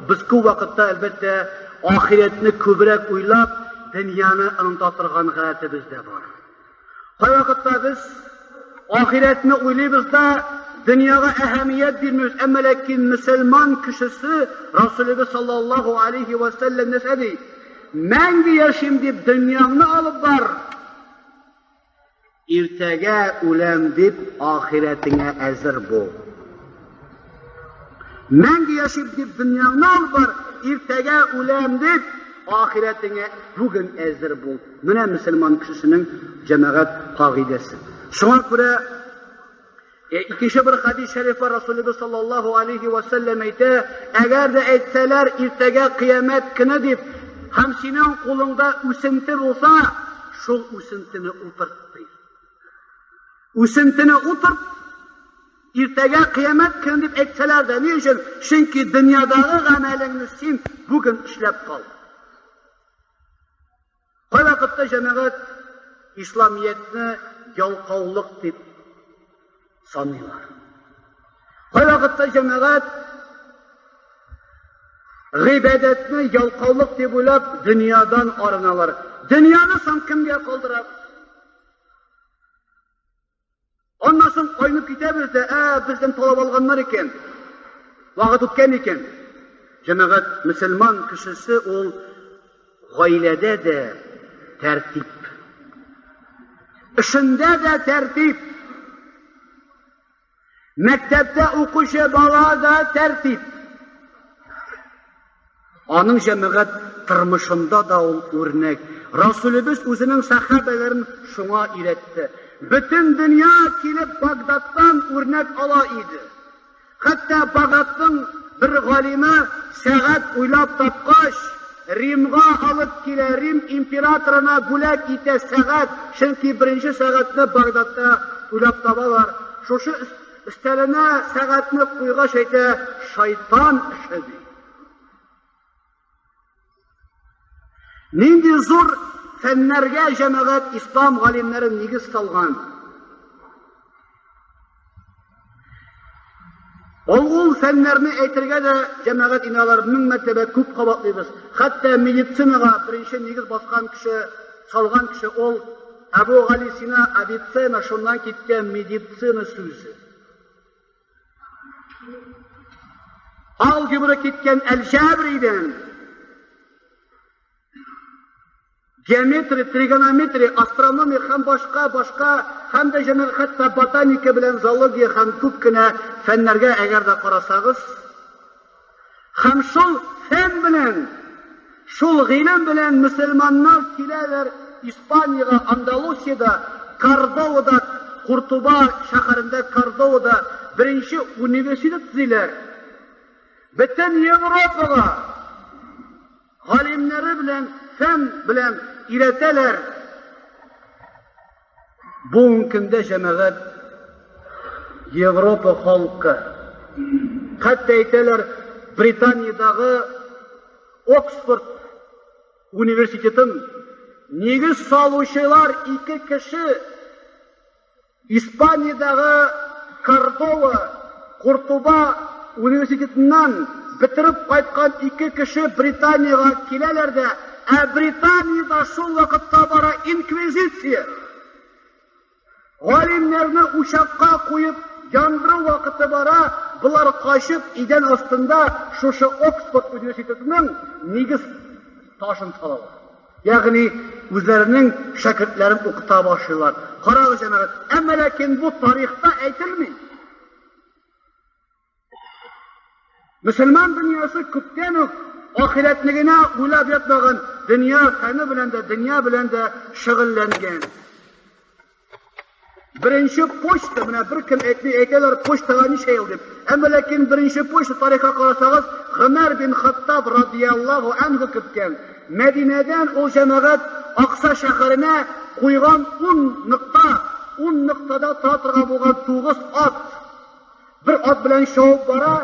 без күп вакытта, әлбәттә, ахирәтне күбрәк уйлап, дөньяны оныта торган гадәтебез дә бар. Кайвакытта без ахирәтне уйлыйбыз да, дөньяга әһәмият бирмибез. Әмма ләкин мөселман кешесе Расулыбыз саллаллаһу алейхи ва сәлләм нәрсә ди? Мәңге яшим дип дөньяңны алып бар. Иртәгә үләм дип ахирәтеңә әзер бул. Мәңге яшим дип дөньяңны алып бар, иртәгә үләм дип ахирәтеңә бүген әзер бул. Менә мөселман кешесенең җәмәгать кагыйдәсе. Шуңа күрә икенче бер хәдис шәриф бар, Расулыбыз саллаллаһу алейхи ва сәлләм әйтә, әгәр дә әйтсәләр иртәгә кыямәт көне дип, һәм синең кулыңда үсенте булса, шул үсентене утырт ди. Үсентене утырт, иртәгә кыямәт көне дип әйтсәләр дә, ни өчен? Чөнки дөньядагы гамәлеңне син бүген эшләп кал. Кайвакытта җәмәгать исламиятне ялкаулык дип саныйлар. Кайвакытта җәмәгать гыйбадәтне ялкаулык дип уйлап, дөньядан арыналар. Дөньяны соң кемгә калдырабыз? Аннан соң айнып китәбез дә, ә, бездән талап алганнар икән. Вакыт үткән икән. Җәмәгать, мөселман кешесе ул гаиләдә дә тәртип. Эшендә дә тәртип. Мәктәптә укучы бала да тәртип. Аның җәмәгать тормышында да ул үрнәк. Расулебез үзенең сәхабәләрен шуңа өйрәтте. Бөтен дөнья килеп Багдадтан үрнәк ала иде. Хәтта Багдадның бер галиме сәгать уйлап тапкач, Римга алып килә, Рим императорына бүләк итә сәгать, чөнки беренче сәгатьне Багдадта уйлап табалар. Шушы өстәленә сәгатьне куйгач әйтә, шайтан эше ди. Нинди зур фәннәргә җәмәгать ислам галимнәре нигез салган. Ул ул фәннәрне әйтергә дә җәмәгать инде алар мең мәртәбә күп кабатлыйбыз. Хәтта медицинага беренче нигез баскан кеше, салган кеше ул Әбу Гали Сина Авиценна, шуннан киткән медицина сүзе. Алгебра киткән Әл-Җабридән. Геометрия, тригонометрия, астрономия һәм башка, башка, һәм дә җәмәгать хәтта ботаника белән зоология һәм күп кенә фәннәргә әгәр дә карасагыз, һәм шул фән белән, шул гыйлем белән мөселманнар киләләр Испаниягә, Андалусиядә, Кордовада, Куртуба шәһәрендә Кордовада беренче университет төзиләр. Бөтен Европага галимнәре белән, фән белән өйрәтәләр. Бүгенге көндә җәмәгать Европа халкы, хәтта әйтәләр, Британиядәге Оксфорд университетын нигез салучылар ике кеше Испаниядәге Кордова, Куртуба университетыннан бетереп кайткан ике кеше Британиягә киләләр дә, ә Британиядә шул вакытта бара инквизиция. Галимнәрне учакка куеп яндыру вакыты бара, болар качып идән астында шушы Оксфорд университетының нигез ташын салалар. Ягъни үзләренең шәкертләрен укыта башлыйлар. Карагыз, җәмәгать, әмма ләкин бу тарихта әйтелми. Мөселман дөньясы күптән үк ахирәтне генә уйлап ятмаган, дөнья фәне белән дә, дөнья белән дә шөгыльләнгән. Беренче почта, менә бер кем әйтми, әйтәләр почтага ничә ел дип. Әмма ләкин беренче почта тарихка карасагыз, Гомәр бин Хаттаб радияллаһу анһу керткән. Мәдинәдән ул җәмәгать Акса шәһәренә куйган 10 нокта, 10 ноктада тора торган булган 9 ат. Бер ат белән чабып бара,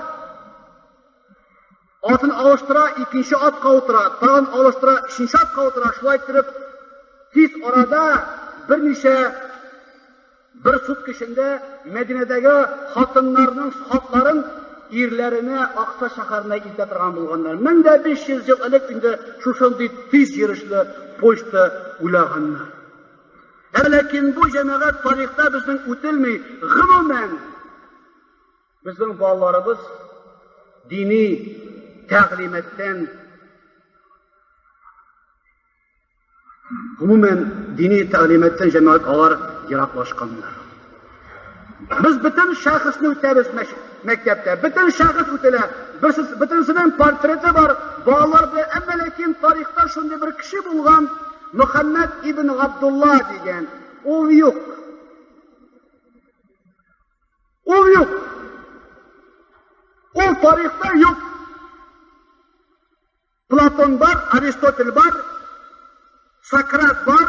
Атын алыштыра, икенче атка утыра, тагын алыштыра, өченче атка утыра, шулай иттереп, тиз арада берничә бер сутка эчендә Мәдинәдәге хатыннарның хатларын ирләренә Акса шәһәренә илтә торган булганнар. 1500 ел элек инде шушындый тиз йөрешле почта уйлаганнар. Ә ләкин бу җәмәгать тарихта безнең үтелми. Гомумән, безнең балаларыбыз дини тәгълиматтан Гомумән, дини тәгълиматтан җәмәгать алар ераклашканнар. Без бөтен шәхесне үтәбез мәктәптә, бөтен шәхес үтелә, бөтенесенең портреты бар, балалар белән, әмма ләкин тарихта шундый бер кеше булган, Мөхәммәд ибн Габдулла дигән, ул юк. Ул юк. Ул тарихта юк. Платон бар, Аристотель бар, Сократ бар,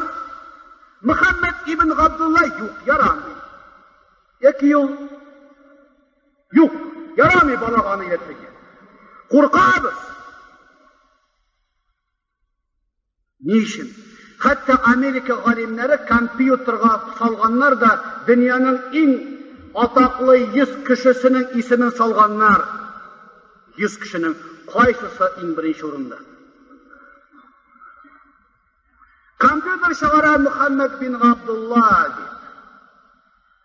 Мөхәммәд ибн Габдулла юк, ярамый. Яки ул юк, ярамый балага аны өйрәтергә. Куркабыз. Ни өчен? Хәтта Америка галимнәре компьютерга салганнар да дөньяның иң атаклы 100 кешесенең исемен салганнар. 100 кешенең кайсысы иң беренче урында? Компьютер чыгара Мөхәммәд бин Габдулла дип.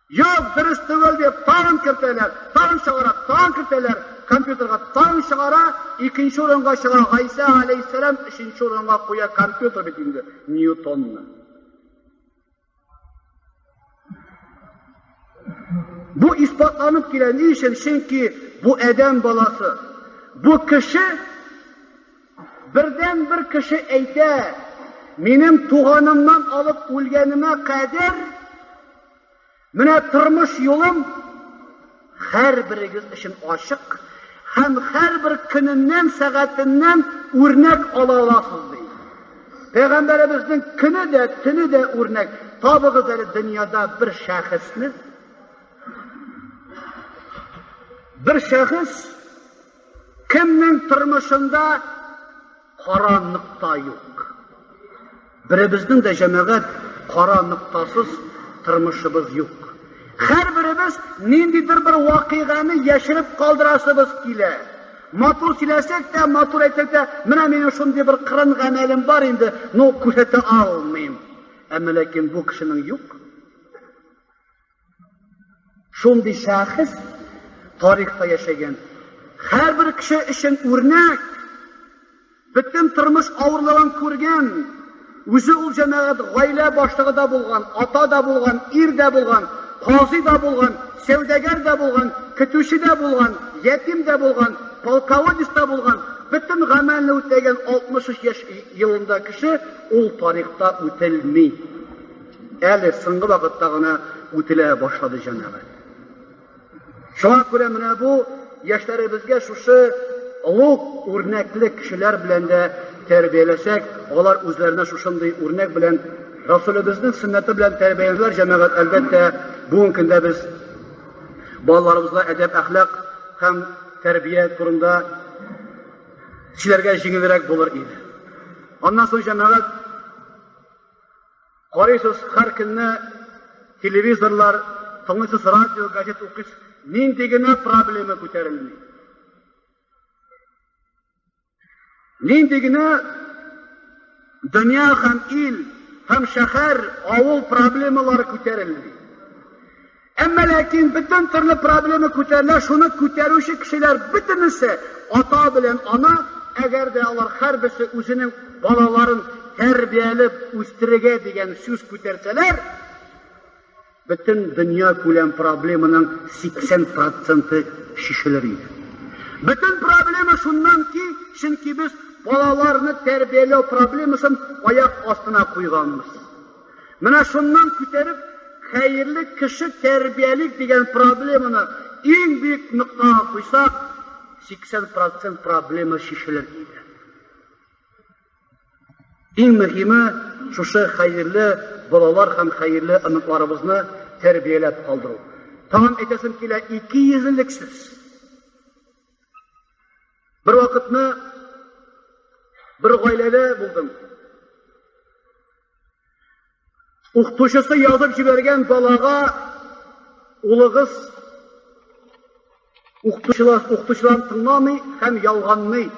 Юк, дөрес түгел дип, тагын кертәләр, тагын чыгара, тагын кертәләр, компьютерга тагын чыгара, икенче урынга чыга Гайсә алейһиссәлам, өченче урынга куя компьютер бит инде Ньютонны. Бу исбатланып килә. Ни өчен? Чөнки бу адәм баласы, бу кеше бердән бер кеше әйтә, минем туганымнан алып үлгәнемә кадәр Менә тормыш юлым һәрберегез өчен ачык һәм һәрбер көненнән, сәгатеннән үрнәк ала аласыз, ди. Пәйгамбәребезнең көне дә, төне дә үрнәк. Табыгыз әле дөньяда бер шәхесне. Бер шәхес кемнең тормышында Кара нокта юк. Беребезнең дә, җәмәгать, кара ноктасыз тормышыбыз юк. Һәрберебез ниндидер бер вакыйганы яшереп калдырасыбыз килә. Матур сөйләсәк тә, матур әйтсәк тә, менә минем шундый бер кырын гамәлем бар инде, но күрсәтә алмыйм. Әмма ләкин бу кешенең юк. Шундый шәхес тарихта яшәгән. Һәрбер кеше өчен үрнәк. Бөтен тормыш авырлыгын күргән. Үзе ул җәмәгать гаилә башлыгы да булган, ата да булган, ир дә булган, казый да булган, сәүдәгәр дә булган, көтүче дә булган, ятим дә булган, полководец та булган, бөтен гамәлне үтәгән 63 яшь елында кеше ул тарихта үтелми. Әле соңгы вакытта гына үтелә башлады җәмәгать. Шуңа күрә менә бу яшьләребезгә шушы олуг үрнәкле кешеләр белән дә тәрбияләсәк, алар үзләренә шушындый үрнәк белән Расулебезнең сөннәте белән тәрбияләнсәләр, җәмәгать, әлбәттә, бүгенге көндә без балаларыбызга әдәп-әхлак һәм тәрбия турында сөйләргә җиңелрәк булыр иде. Аннан соң җәмәгать Карыйсыз, һәр көнне телевизорлар, тыңлыйсыз радио, газет укыйсыз, нинди генә проблема күтәрелми. Нинди генә дөнья һәм ил, һәм шәһәр, авыл проблемалары күтәрелми. Әмма ләкин бөтен төрле проблема күтәрелә, шуны күтәрүче кешеләр бөтенесе ата белән ана, әгәр дә алар һәрберсе үзенең балаларын тәрбияләп үстерергә дигән сүз күтәрсәләр, бөтен дөнья күләм проблеманың 80 проценты чишелер иде. Бөтен проблема шуннан ки, чөнки без балаларны тәрбияләү проблемасын аяк астына куйганбыз. Менә шуннан күтәреп, хәерле кеше тәрбиялик дигән проблеманы иң бөек ноктага куйсак, 80 процент проблема чишелер иде. Иң мөһиме, шушы хәерле балалар һәм хәерле оныкларыбызны тәрбияләп калдыру. Тагын әйтәсем килә, икейөзлелексез. Бер вакытны бер гаиләдә булдым. Укытучысы язып җибәргән балага улыгыз Укытучылар, укытучыларын тыңламый һәм ялганлый.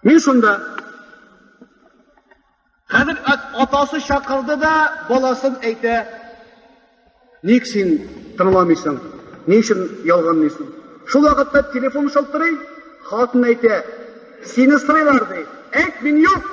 Мин шунда Хәзер атасы чакырды да баласын әйтә. Ник син тыңламыйсың? Ни өчен ялганлыйсың? Шул вакытта телефон шылтырый, хатын әйтә, сине сорыйлар ди. Әйт, мин юк.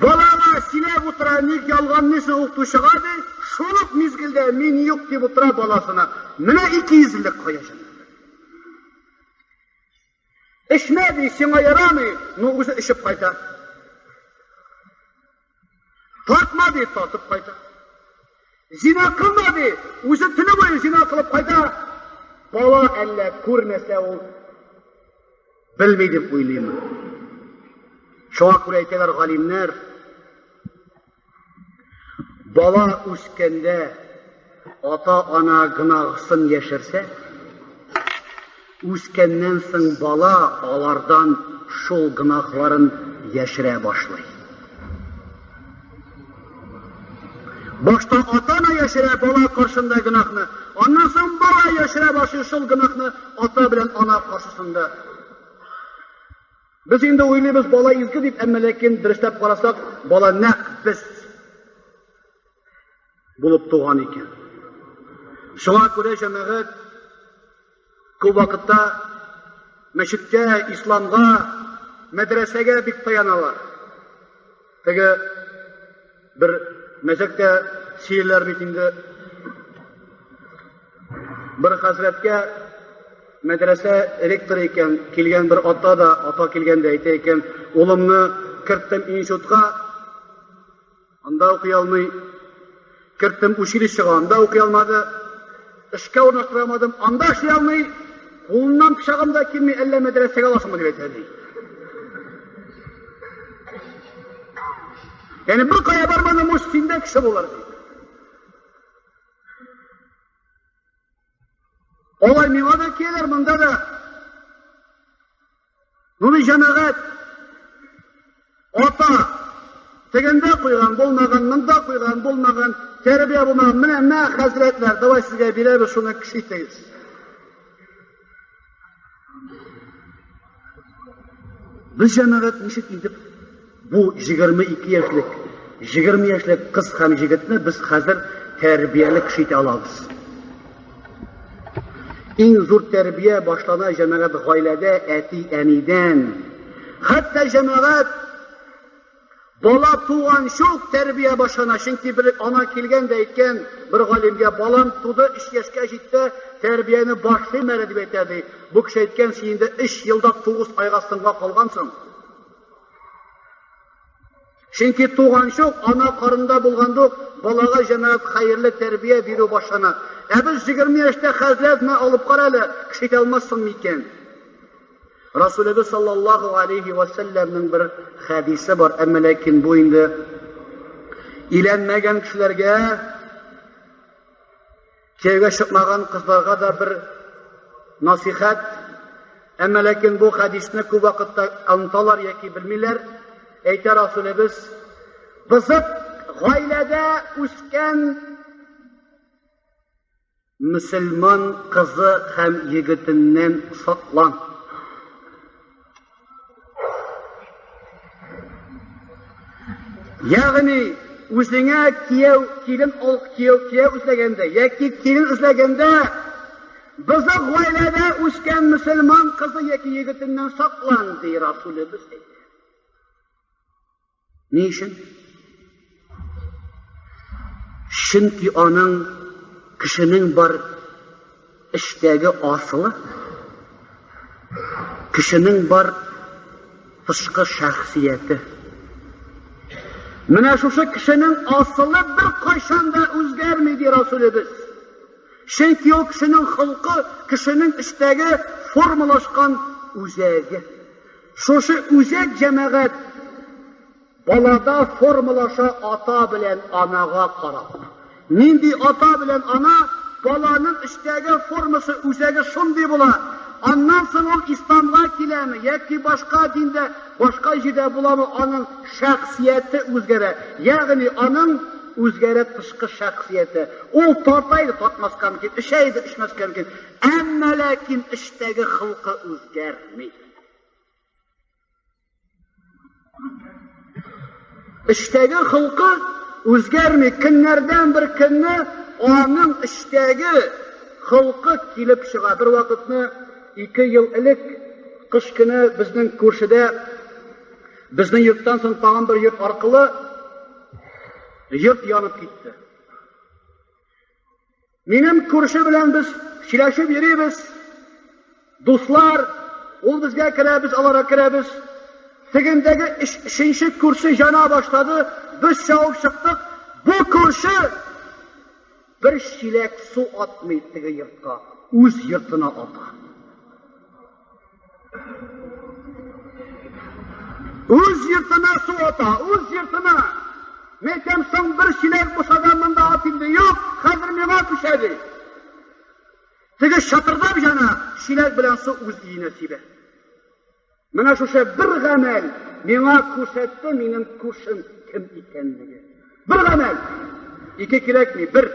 Балага сөйләп утыра, ник ялганлыйсың укытучыга ди, шул ук мизгелдә мин юк дип утыра баласына. Менә икейөзлелек кая җәмәгать. Эчмә ди, сиңа ярамый, но үзе эчеп кайта. Тартма ди, тартып кайта. Зина кылма ди, үзе төне буе зина кылып кайта. Бала әллә күрмәсә ул белми дип уйлыймы? Шуңа күрә әйтәләр галимнәр, бала үскәндә ата-ана гөнаһысын яшерсә, үскәннән соң бала алардан шул гөнаһларын яшерә башлый. Башта ата-ана яшерә бала каршында гөнаһны, аннан соң бала яшерә башлый шул гөнаһны ата белән ана каршысында. Без инде уйлыйбыз бала изге дип, әмма ләкин дөресләп карасак, бала нәкъ без булып туган икән. Шуңа күрә җәмәгать күп вакытта мәчеткә, исламга, мәдрәсәгә бик таяналар. Теге бер мәзәк тә сөйлиләр бит инде. Бер хәзрәткә мәдрәсә ректоры икән, килгән бер ата да, ата килгән дә әйтә икән, улымны керттем институтка, анда укый алмый. Керттем училищега, анда укый алмады. Эшкә урнаштыра алмадым, анда эшли алмый. Кулыннан пычагым да килми, әллә мәдрәсәгә аласыңмы дип әйтә ди. Ягъни бер кая бармадым, уж синдә кеше булыр ди. Алай миңа да киләләр, монда да. Нури җәмәгать, ата, тегендә куйган булмаган, монда куйган булмаган, тәрбия булмаган. Менә мә, хәзрәтләр, давай сезгә бирәбез, шуны кеше итегез. Без җәмәгать ничек итеп бу 22 яшьлек, 20 яшьлек кыз һәм егетне без хәзер тәрбияле кеше итә алабыз? Иң зур тәрбия башлана җәмәгать гаиләдә әти-әнидән. Хәтта җәмәгать бала туганчы ук тәрбия башлана, чөнки бер ана килгән дә әйткән бер галимгә, балам туды, 3 яшькә җитте, тәрбияне башлыйм әле дип әйтә ди. Бу кеше әйткән, син инде 3 елда 9 айга соңга калгансың. Чөнки туганчы ук, ана карынында булганда ук балага җәмәгать хәерле тәрбия бирү башлана. Ә без 20 яшьтә хәзрәт мә алып кара әле, кеше итә алмассың микән? Расулебез саллаллаху алейхи ва сәлләмнең бер хәдисе бар, әмма ләкин бу инде иләнмәгән кешеләргә, кияүгә чыкмаган кызларга да бер насихәт. Әмма ләкин бу хәдисне күп вакытта оныталар яки белмиләр. Әйтә Расулебез, бызык гаиләдә үскән мөселман кызы һәм егетеннән саклан. Ягъни үзеңә кияү, килен ал, кияү, кияү эзләгәндә яки килен эзләгәндә бозык гаиләдә үскән мөселман кызы яки егетеннән саклан, ди Расулебез әйтә. Ни өчен? Чөнки аның кешенең бар эчтәге асылы, кешенең бар тышкы шәхсияте. Менә шушы кешенең асылы бер кайчан да үзгәрми, ди Расулебез. Чөнки ул кешенең холкы, кешенең эчтәге формалашкан үзәге. Шушы үзәк җәмәгать балада формалаша ата белән анага карап. Нинди ата белән ана, баланың эчтәге формасы, үзәге шундый була. Аннан соң соң ул исламга киләме яки башка диндә, башка җирдә буламы, аның шәхсияте үзгәрә. Ягъни аның үзгәрә тышкы шәхсияте. Ул тарта иде, тартмаска мөмкин, эчә иде, эчмәскә мөмкин. Әмма ләкин эчтәге холкы үзгәрми. Эчтәге холкы үзгәрми. Көннәрдән бер көнне аның эчтәге холкы килеп чыга. Бер вакытны 2 ел элек кыш көне безнең күршедә, безнең йорттан соң тагын бер йорт аркылы йорт янып китте. Минем күрше белән без сөйләшеп йөрибез. Дуслар, ул безгә керә, без аларга керәбез. Тегендәге өченче күрше яна башлады, без чабып чыктык. Бу күрше бер чиләк су атмый теге йортка, үз йортына ата. Үз йортына су ата, үз йортына. Мәйтәм, соң бер чиләк булса да монда ат инде. Юк, хәзер миңа күчә ди. Теге чатырдап яна, чиләк белән су үз өенә сибә. Менә шушы бер гамәл миңа күрсәтте минем күршем кем икәнлеге. Бер гамәл. Ике кирәкми, бер.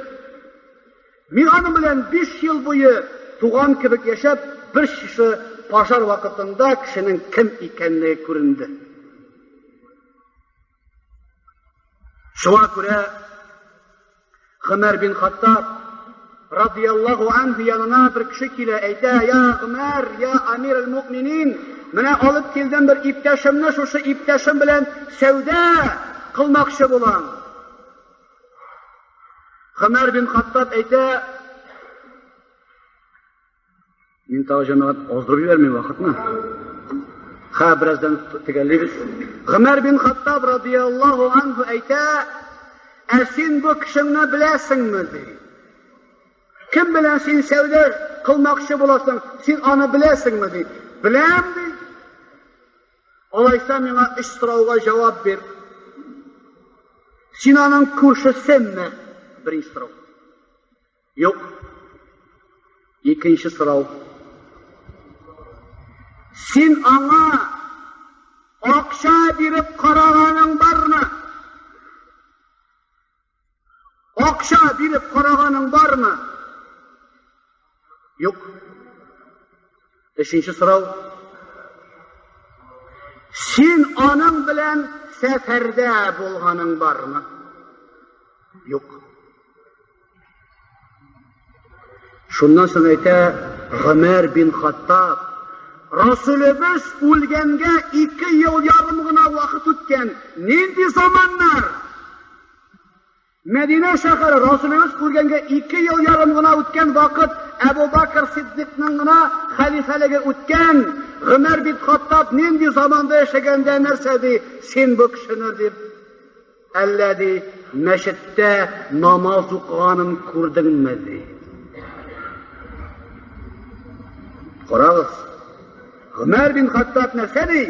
Мин аның белән 5 ел буе туган кебек яшәп, бер шушы пожар вакытында кешенең кем икәнлеге күренде. Шуңа күрә Гомәр бин Хаттаб радияллаһу анһу янына бер кеше килә, әйтә: "Я Гомәр, я Амир аль-Муъминин, менә алып килдем бер иптәшемне, шушы иптәшем белән сәүдә кылмакчы булам." Гомәр бин Хаттаб әйтә, Мин тагы җәмәгать аздырып җибәрмим вакытны. Ха, бераздан төгәллибез. Гомәр бин Хаттаб радияллаһу анһу әйтә, ә син бу кешеңне беләсеңме, ди. Кем белән син сәүдә кылмакчы буласың, син аны беләсеңме, ди. Беләм, ди. Алайса миңа өч сорауга җавап бир. Син аның күршесеме? Беренче сорау. Юк. Икенче сорау. Син аңа акча биреп караганың бармы? Акча биреп караганың бармы? Юк. Өченче сорау. Син аның белән сәфәрдә булганың бармы? Юк. Шуннан соң әйтә Гомәр бин Хаттаб, Расулебез үлгәнгә 2 ел ярым гына вакыт үткән. Нинди заманнар? Мәдинә шәһәре Расулебез үлгәнгә 2 ел ярым гына үткән вакыт, Әбу Бакр Сиддикның гына хәлифәлеге үткән. Гомәр бин Хаттаб нинди заманда яшәгәндә нәрсә ди? Син бу кешене дип Әллә ди, мәчеттә намаз укыганын күрдеңме ди. Карагыз. Гомәр бин Хаттаб нәрсә ди?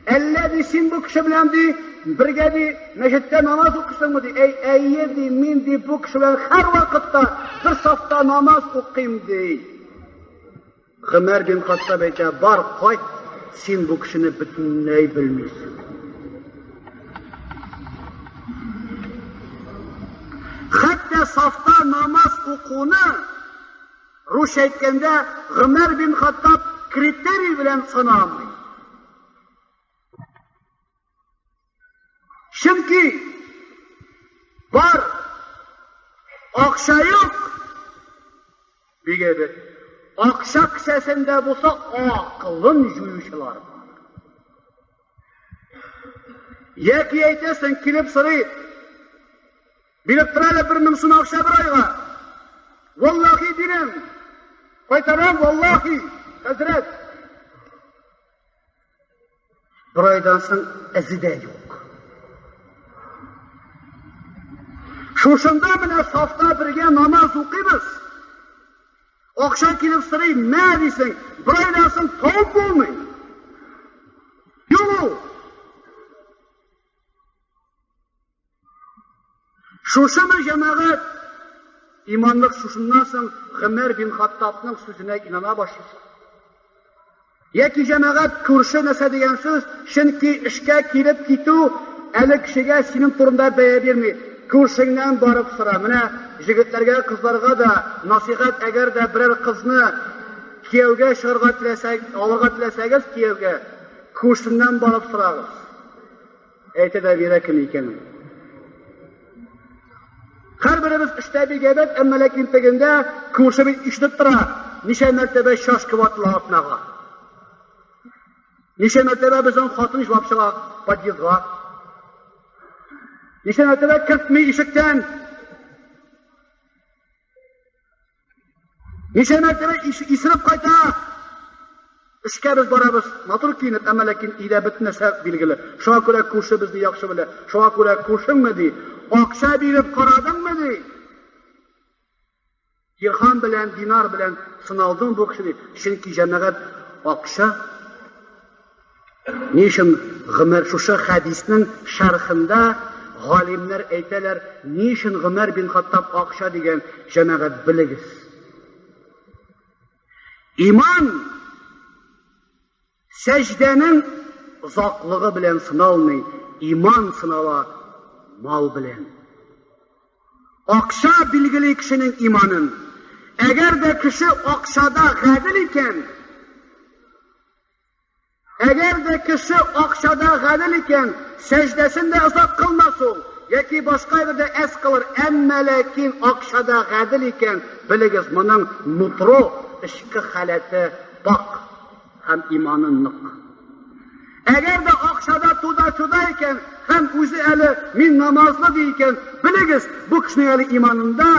Әллә ди син бу кеше белән ди, бергә ди, мәчеттә намаз укысыңмы ди? Әй, әйе ди, мин ди бу кеше белән һәр вакытта бер сафта намаз укыйм ди. Гомәр бин Хаттаб әйтә, бар, кайт, син бу кешене бөтенләй белмисең. Хәтта сафта намаз укуны, русча әйткәндә, Гомәр бин Хаттаб критерий белән санамый. Чөнки бар акча юк. Бик әйбәт. Акча кесәсендә булса, акылын җуючылар бар. Яки әйтәсең, килеп сорый, биреп тор әле 1000 сум акча бер айга. Валлахи бирәм. Кайтарам, валлахи, хәзрәт. Бер айдан соң эзе дә юк. Шушында менә сафта бергә намаз укыйбыз. Акча килеп сорый, мә дисең, бер айдан соң табып булмый. Юк ул. Шушымы җәмәгать? Иманлык шушыннан соң Гомәр бин Хаттабның сүзенә инана башлыйсың. Яки җәмәгать күрше нәрсә дигән сүз, чөнки эшкә килеп китү әле кешегә синең турында бәя бирми. Күршеңнән барып сора. Менә җегетләргә, кызларга да насыйхәт, әгәр дә берәр кызны кияүгә чыгарга теләсәг, алырга теләсәгез кияүгә, күршесеннән барып сорагыз. Әйтә дә бирә кем икәнен. Һәрберебез эштә бик әйбәт, әмма ләкин тегендә күрше бит ишетеп тора, ничә мәртәбә чашка ватыла атнага. Ничә мәртәбә безнең хатын җылап чыга подъездга. Ничә мәртәбә кертми ишектән. Ничә мәртәбә исереп кайта. Эшкә без барабыз, матур киенеп, әмма ләкин өйдә бөтен нәрсә билгеле. Шуңа күрә күрше безне яхшы белә. Шуңа күрә күршеңме ди, акча биреп карадыңмы ди. Дирхам белән, динар белән сыналдың бу кеше ди. Чөнки җәмәгать акча. Ни өчен Гомәр шушы хәдиснең шәрхендә галимнәр әйтәләр, ни өчен Гомәр бин Хаттаб акча дигән, җәмәгать белегез. Иман сәҗдәнең озаклыгы белән сыналмый, иман сынала мал белән. Акча билгели кешенең иманын. Әгәр дә кеше акчада гадел икән, Әгәр дә кеше акчада гадел икән, сәҗдәсен дә озак кылмас ул, яки башка әйбердә әз кылыр, әмма ләкин акчада гадел икән, белегез, моның нутро, эчке халәте пакь һәм иманы нык. Әгәр дә акчада туда-сюда икән һәм үзе әле мин намазлы ди икән, белегез, бу кешенең әле иманында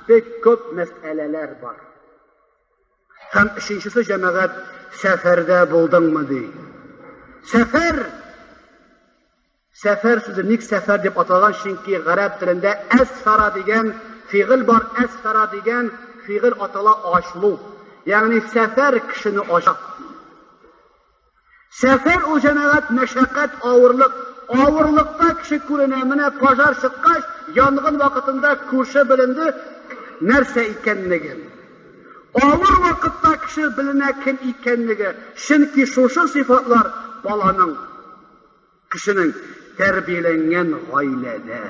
бик күп мәсьәләләр бар. Һәм өченчесе җәмәгать сәфәрдә булдыңмы ди. Сәфәр Сәфәр сүзе ник сәфәр дип аталган, чөнки гарәп телендә әсфара дигән фигыль бар, әсфара дигән фигыль атала ачылу. Ягъни сәфәр кешене ача. Сәфәр ул җәмәгать мәшәкать, авырлык. Авырлыкта кеше күренә. Менә пожар чыккач, янгын вакытында күрше беленде нәрсә икәнлеген. Авыр вакытта кеше беленә кем икәнлеге. Чөнки шушы сыйфатлар баланың, кешенең тәрбияләнгән гаиләдә.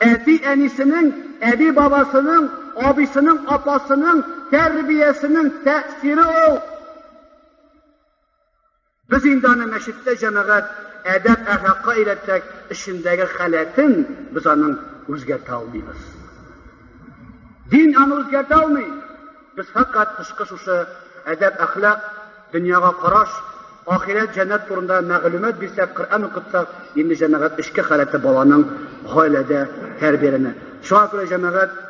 Әти-әнисенең, әби-бабасының, абыйсының, апасының тәрбиясенең тәэсире ул. Без инде аны мәчеттә җәмәгать әдәп-әхлакка өйрәтсәк, эчендәге халәтен без аның үзгәртә алмыйбыз. Дин аны үзгәртә алмый. Без фәкать тышкы шушы әдәп-әхлак, дөньяга караш, ахирәт, җәннәт турында мәгълүмат бирсәк, Коръән укытсак, инде җәмәгать эчке халәте баланың гаиләдә тәрбияләнә. Шуңа күрә җәмәгать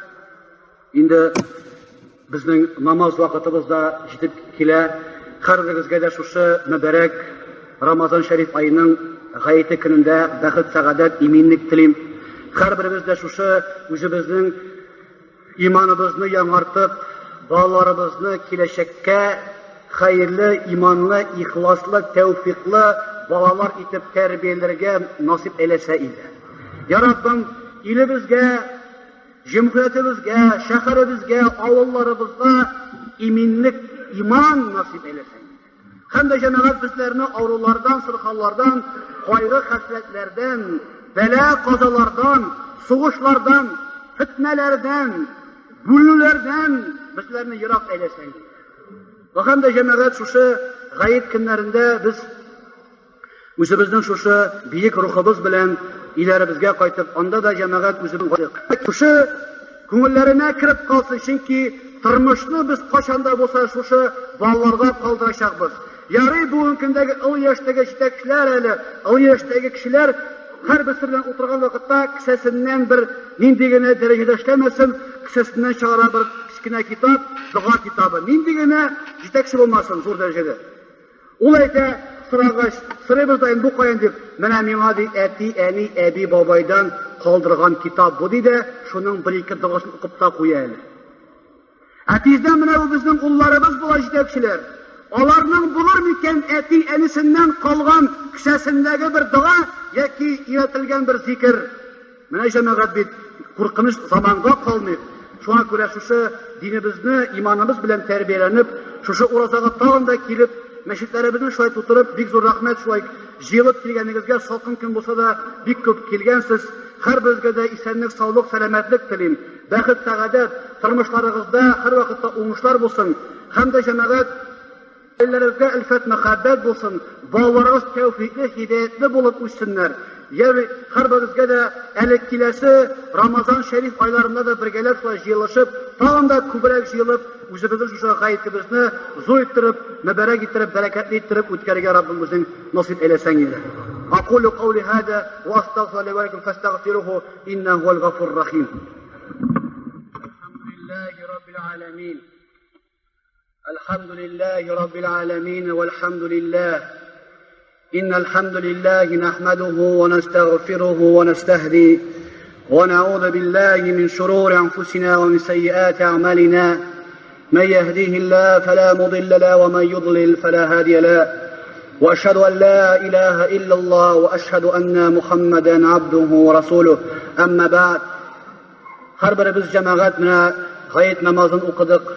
Инде безнең намаз вакытыбыз да җитеп килә. Һәрберегезгә дә шушы мөбарәк Рамазан шәриф аеның гаете көнендә бәхет, сәгадәт, иминлек телим. Һәрберебез дә шушы үзебезнең иманыбызны яңартып, балаларыбызны киләчәккә хәерле, иманлы, ихласлы, тәүфиклы балалар итеп тәрбияләргә насыйп әйләсә иде. Я Раббым, илебезгә Җөмһүриятебезгә, шәһәребезгә, авылларыбызга иминлек, иман насыйп әйләсен. Һәм дә җәмәгать безләрне авырулардан, сырхаулардан, кайгы-хәсрәтләрдән, бәла-казалардан, сугышлардан, фетнәләрдән, бүленүләрдән безләрне ерак әйләсен. Вә һәм дә җәмәгать шушы гает көннәрендә без Үзебезнең шушы биек рухыбыз белән өйләребезгә кайтып, анда да җәмәгать үзебезнең шушы күңелләренә кереп калсын, чөнки тормышны без кайчан да булса шушы балаларга калдырачакбыз. Ярый бүгенге көндәге ыл яшьтәге җитәкчеләр әле, ыл яшьтәге кешеләр һәрберсе белән утырган вакытта кесәсеннән бер нинди генә дәрәҗәдә эшләмәсен, кесәсеннән чыгара бер кечкенә китап, дога китабы. Нинди генә җитәкче булмасын, зур дәрәҗәдә. Ул әйтә, сорагач, сорыйбыз да инде бу каян дип, менә миңа ди әти, әни, әби, бабайдан калдырган китап бу ди дә, шуның бер-ике догасын укып та куя әле. Ә тиздән менә бу безнең улларыбыз була җитәкчеләр. Аларның булыр микән әти-әнисеннән калган кесәсендәге бер дога яки өйрәтелгән бер зикер? Менә җәмәгать бит куркыныч заманга калмыйк. Шуңа күрә шушы динебезне иманыбыз белән тәрбияләнеп, шушы уразага тагын да килеп, мәчетләребезне шулай тутырып, бик зур рәхмәт шулай җыелып килгәнегезгә, салкын көн булса да бик күп килгәнсез. Һәрберегезгә дә исәнлек, саулык, сәламәтлек телим. Бәхет, сәгадәт, тормышларыгызда һәрвакытта уңышлар булсын. Һәм дә җәмәгать гаиләләрегезгә өлфәт, мәхәббәт булсын, балаларыгыз тәүфикле, һидаятле булып үссеннәр. Ягъни һәрберегезгә дә әле киләсе Рамазан шәриф айларында да бергәләп шулай җыелышып, тагын да күбрәк җыелып, үзебезнең шушы гаетебезне зур иттереп, мөбарәк иттереп, бәрәкәтле иттереп үткәрергә Раббым үзең насыйп әйләсәң иде. Акулу каули һада ва астагфиру ли ва лакум фастагфируһу иннаһу хуал гафур рахим. Алхамдулиллахи раббил аламин. الحمد لله رب العالمين والحمد لله إن الحمد لله نحمده ونستغفره ونستهدي ونعوذ بالله من شرور أنفسنا ومن سيئات أعمالنا من يهديه الله فلا مضل له ومن يضلل فلا هادي له وأشهد أن لا إله إلا الله وأشهد أن محمدا عبده ورسوله أما بعد Һәрберебез җәмәгать менә гает намазын укыдык.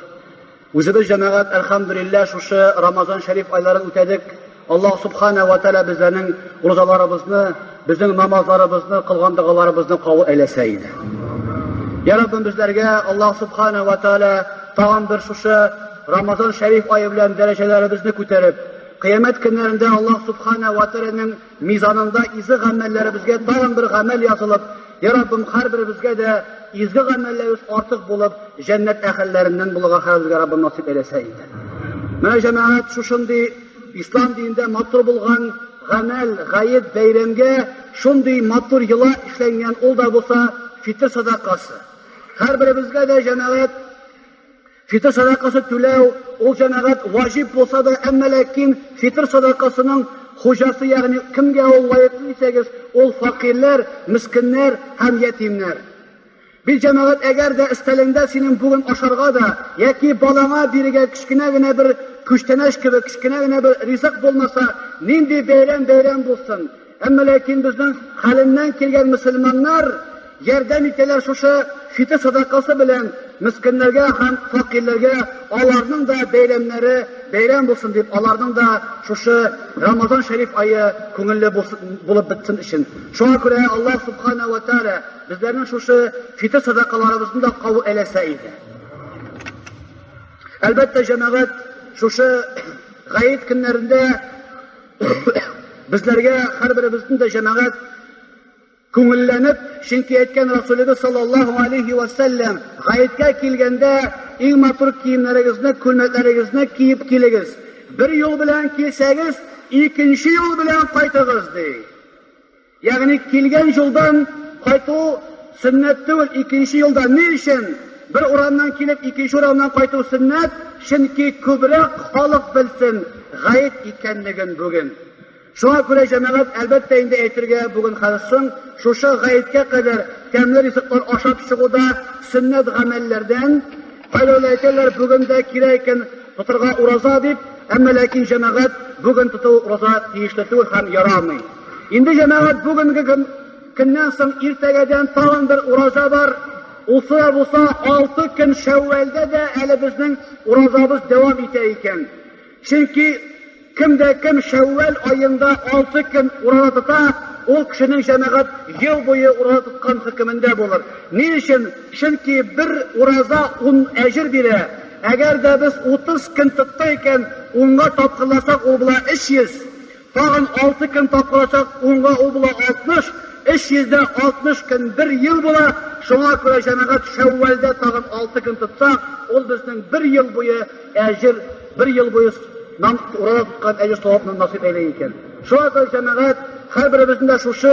Үзебез җәмәгать, әлхәмдүлилләһ, шушы Рамазан шәриф айларын үтәдек. Аллаһ субхана ва тәгалә безләрнең уразаларыбызны, безнең намазларыбызны, кылган догаларыбызны кабул әйләсә иде. Я Раббым, безләргә Аллаһ субхана ва тәгалә тагын бер шушы Рамазан шәриф ае белән дәрәҗәләребезне күтәреп, кыямәт көннәрендә Аллаһ субхана ва тәгаләнең мизанында изге гамәлләребезгә тагын бер гамәл язылып, Я Раббым, һәрберебезгә дә изге гамәлләребез артык булып, җәннәт әһелләреннән булырга һәрберебезгә Раббым насыйп әйләсә иде. Менә җәмәгать шушындый ислам динендә матур булган гамәл, гает, бәйрәмгә шундый матур йола эшләнгән, ул да булса фитыр садакасы. Һәрберебезгә дә җәмәгать фитыр садакасы түләү, ул җәмәгать ваҗиб булса да, әмма ләкин фитыр садакасының хуҗасы, ягъни кемгә ул лаеклы дисәгез, ул факирләр, мескеннәр һәм ятимнәр. Бит җәмәгать, әгәр дә өстәлеңдә синең бүген ашарга да, яки балаңа бирергә кечкенә генә бер күчтәнәч кебек, кечкенә генә бер ризык булмаса, нинди бәйрәм бәйрәм булсын? Әмма ләкин безнең хәленнән килгән мөселманнар ярдәм итәләр шушы фитыр садакасы белән мескеннәргә һәм фәкыйрьләргә, аларның да бәйрәмнәре бәйрәм булсын дип, аларның да шушы Рамазан шәриф ае күңелле булып бетсен өчен. Шуңа күрә Аллаһ субхана ва тааля безләрнең шушы фитыр садакаларыбызны да кабул әйләсә иде. Әлбәттә, җәмәгать, шушы гает көннәрендә Безләргә һәрберебезнең дә җәмәгать күңелләнеп, чөнки әйткән Расулебез саллаллаһу алейхи ва сәлләм, гаеткә килгәндә иң матур киемнәрегезне, күлмәкләрегезне киеп килегез. Бер юл белән килсәгез, икенче юл белән кайтыгыз, ди. Ягъни килгән юлдан кайту сөннәт түгел, икенче юлдан. Ни өчен? Бер урамнан килеп, икенче урамнан кайту сөннәт, чөнки күбрәк халык белсен гает икәнлеген бүген. Шуңа күрә җәмәгать, әлбәттә инде әйтергә бүген хәзер соң, шушы гаеткә кадәр тәмле ризыклар ашап чыгу да сөннәт гамәлләрдән. Кайберәүләр әйтәләр, бүген дә кирәк икән тотырга ураза дип, әмма ләкин җәмәгать бүген тоту ураза тиешле түгел һәм ярамый. Инде җәмәгать бүгенге көннән соң иртәгәдән тагын бер ураза бар. Улсы да булса 6 көн Шәүвәлдә дә әле безнең уразабыз дәвам итә икән. Чөнки кем дә кем Шәүвәл аенда 6 көн ураза тота, ул кешенең җәмәгать ел буе ураза тоткан хөкемендә булыр. Ни өчен? Чөнки бер ураза 10 әҗер бирә. Әгәр дә без 30 көн тоттык икән, 10-га тапкырласак, ул була 300. Тагын 6 көн тапкырласак, унга ул була 60, 360 көн бер ел була. Шуңа күрә җәмәгать Шәүвәлдә тагын 6 көн тотсак, ул безнең бер ел буе әҗер, бер ел буе нам ураза тоткан әҗер савапны насыйп әйләй икән. Шуңа күрә җәмәгать һәрберебезнең дә шушы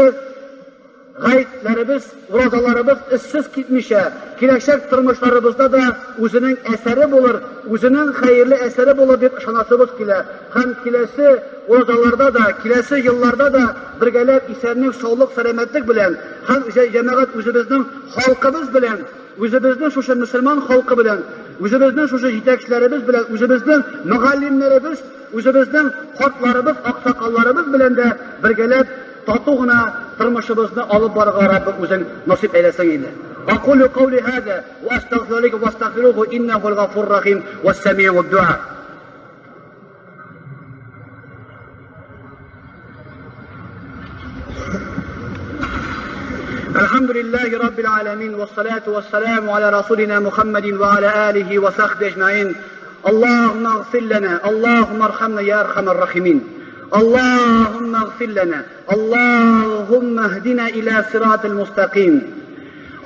Гаетләребез, уразаларыбыз эзсез китмичә, киләчәк тормышларыбызда да үзенең әсәре булыр, үзенең хәерле әсәре булыр дип ышанасыбыз килә. Һәм киләсе уразаларда да, киләсе елларда да бергәләп исәнлек, саулык, сәламәтлек белән һәм җәмәгать үзебезнең халкыбыз белән, үзебезнең шушы мөселман халкы белән, үзебезнең шушы җитәкчеләребез белән, үзебезнең мөгаллимнәребез, үзебезнең картларыбыз, аксакалларыбыз белән дә бергәләп тату гына тормышыбызны алып барырга Раббым үзең насыйп әйләсәң иде. أقول قولي هذا وأستغفر لكم واستغفروه إنه الغفور الرحيم والسميع الدعاء. الحمد لله رب العالمين والصلاة والسلام على رسولنا محمد وعلى آله وصحبه أجمعين. اللهم اغفر لنا، اللهم ارحمنا يا أرحم الراحمين. اللهم اغفر لنا، اللهم اهدنا إلى صراط المستقيم.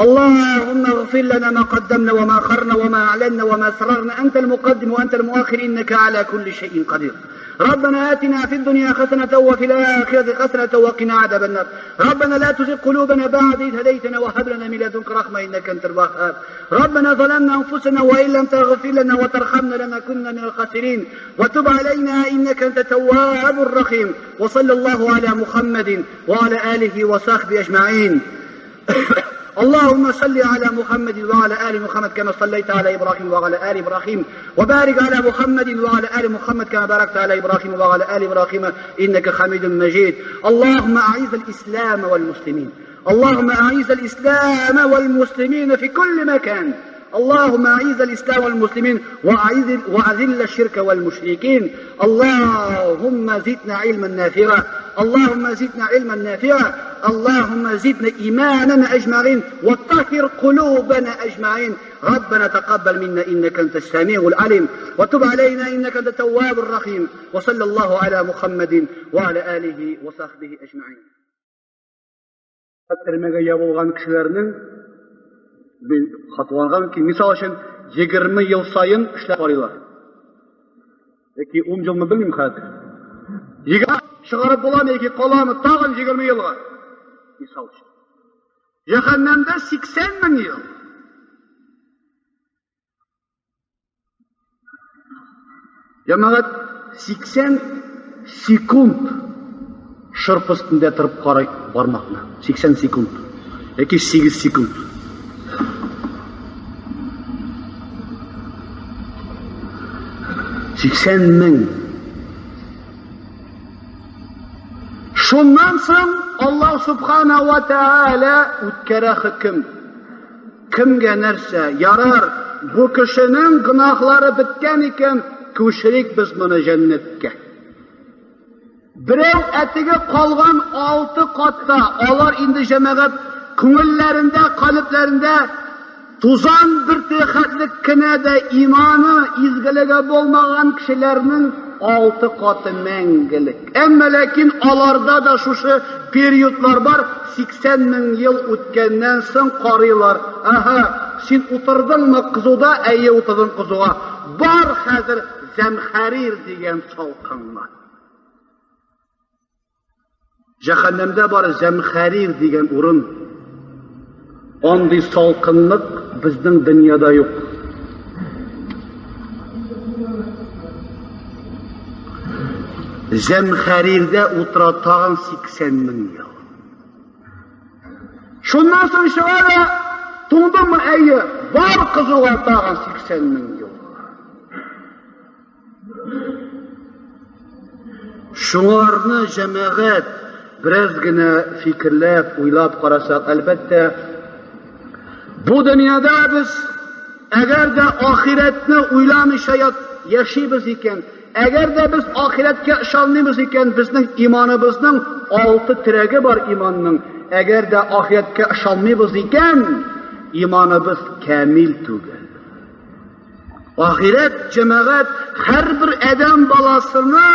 اللهم اغفر لنا ما قدمنا وما أخرنا وما أعلنا وما أسررنا، أنت المقدم وأنت المؤخر، إنك على كل شيء قدير. ربنا آتنا في الدنيا حسنة وفي الآخرة حسنة وقنا عذاب النار. ربنا لا تزغ قلوبنا بعد إذ هديتنا وهب لنا من لدنك رحمة إنك أنت الوهاب. ربنا ظلمنا أنفسنا وإن لم تغفر لنا وترحمنا لنكن من الخاسرين. وتب علينا إنك أنت التواب الرحيم. وصلى الله على محمد وعلى آله وصحبه أجمعين. اللهم صل على محمد وعلى آل محمد كما صليت على إبراهيم وعلى آل إبراهيم، وبارك على محمد وعلى آل محمد كما باركت على إبراهيم وعلى آل إبراهيم إنك حميد مجيد. اللهم أعز الإسلام والمسلمين، اللهم أعز الإسلام والمسلمين في كل مكان. اللهم أعز الإسلام والمسلمين وأذل الشرك والمشركين. اللهم زدنا علما نافعا، اللهم زدنا علما نافعا، اللهم زدنا إيماننا أجمعين وطهر قلوبنا أجمعين. ربنا تقبل منا إنك أنت السميع العليم وتب علينا إنك أنت التواب الرحيم. وصلى الله على محمد وعلى آله وصحبه أجمعين. Төрмәгә ябылган кешеләрнең хаталанган ки, мисал өчен 20 ел саен эшләп карыйлар. Яки 10 елмы белмим хәзер. 20 чыгарып буламы яки каламы тагын 20 елга. Мисал өчен. Җәһәннәмдә 80 мең ел. Җәмәгать 80 секунд шырпы өстендә торып карый бармакны. 80 секунд. Яки 8 секунд. 80 мең. Шуннан соң Аллаһ субхана ва тааля үткәрә хөкем. Кемгә нәрсә ярар, бу кешенең гөнаһлары беткән икән, күчерик без моны җәннәткә. Берәү әтеге калган 6 катта, алар инде җәмәгать күңелләрендә, калебләрендә тузан бер хәтлек кенә дә иманы, изгелеге булмаган кешеләрнең 6 каты мәңгелек. Әмма ләкин аларда да шушы периодлар бар, 80 мең ел үткәннән соң карыйлар. Аһа, син утырдыңмы кызуда? Әйе, утырдым кызуга. Бар хәзер зәмхәрир дигән салкынга. Җәһәннәмдә бар зәмхәрир дигән урын. Андый салкынлык безнең дөньяда юк. Зәмхәрирдә утыра тагын 80 мең ел. Шуннан соң чыга да, туңдымы? Әйе, бар кызуга тагын 80 мең ел. Шуңарны җәмәгать бераз генә фикерләп, уйлап карасак, әлбәттә, бу дөньяда без әгәр дә ахирәтне уйламыйча яшибез икән, әгәр дә без ахирәткә ышанмыйбыз икән, безнең иманыбызның 6 терәге бар иманның. Әгәр дә ахирәткә ышанмыйбыз икән, иманыбыз камил түгел. Ахирәт җәмәгать һәрбер адәм баласына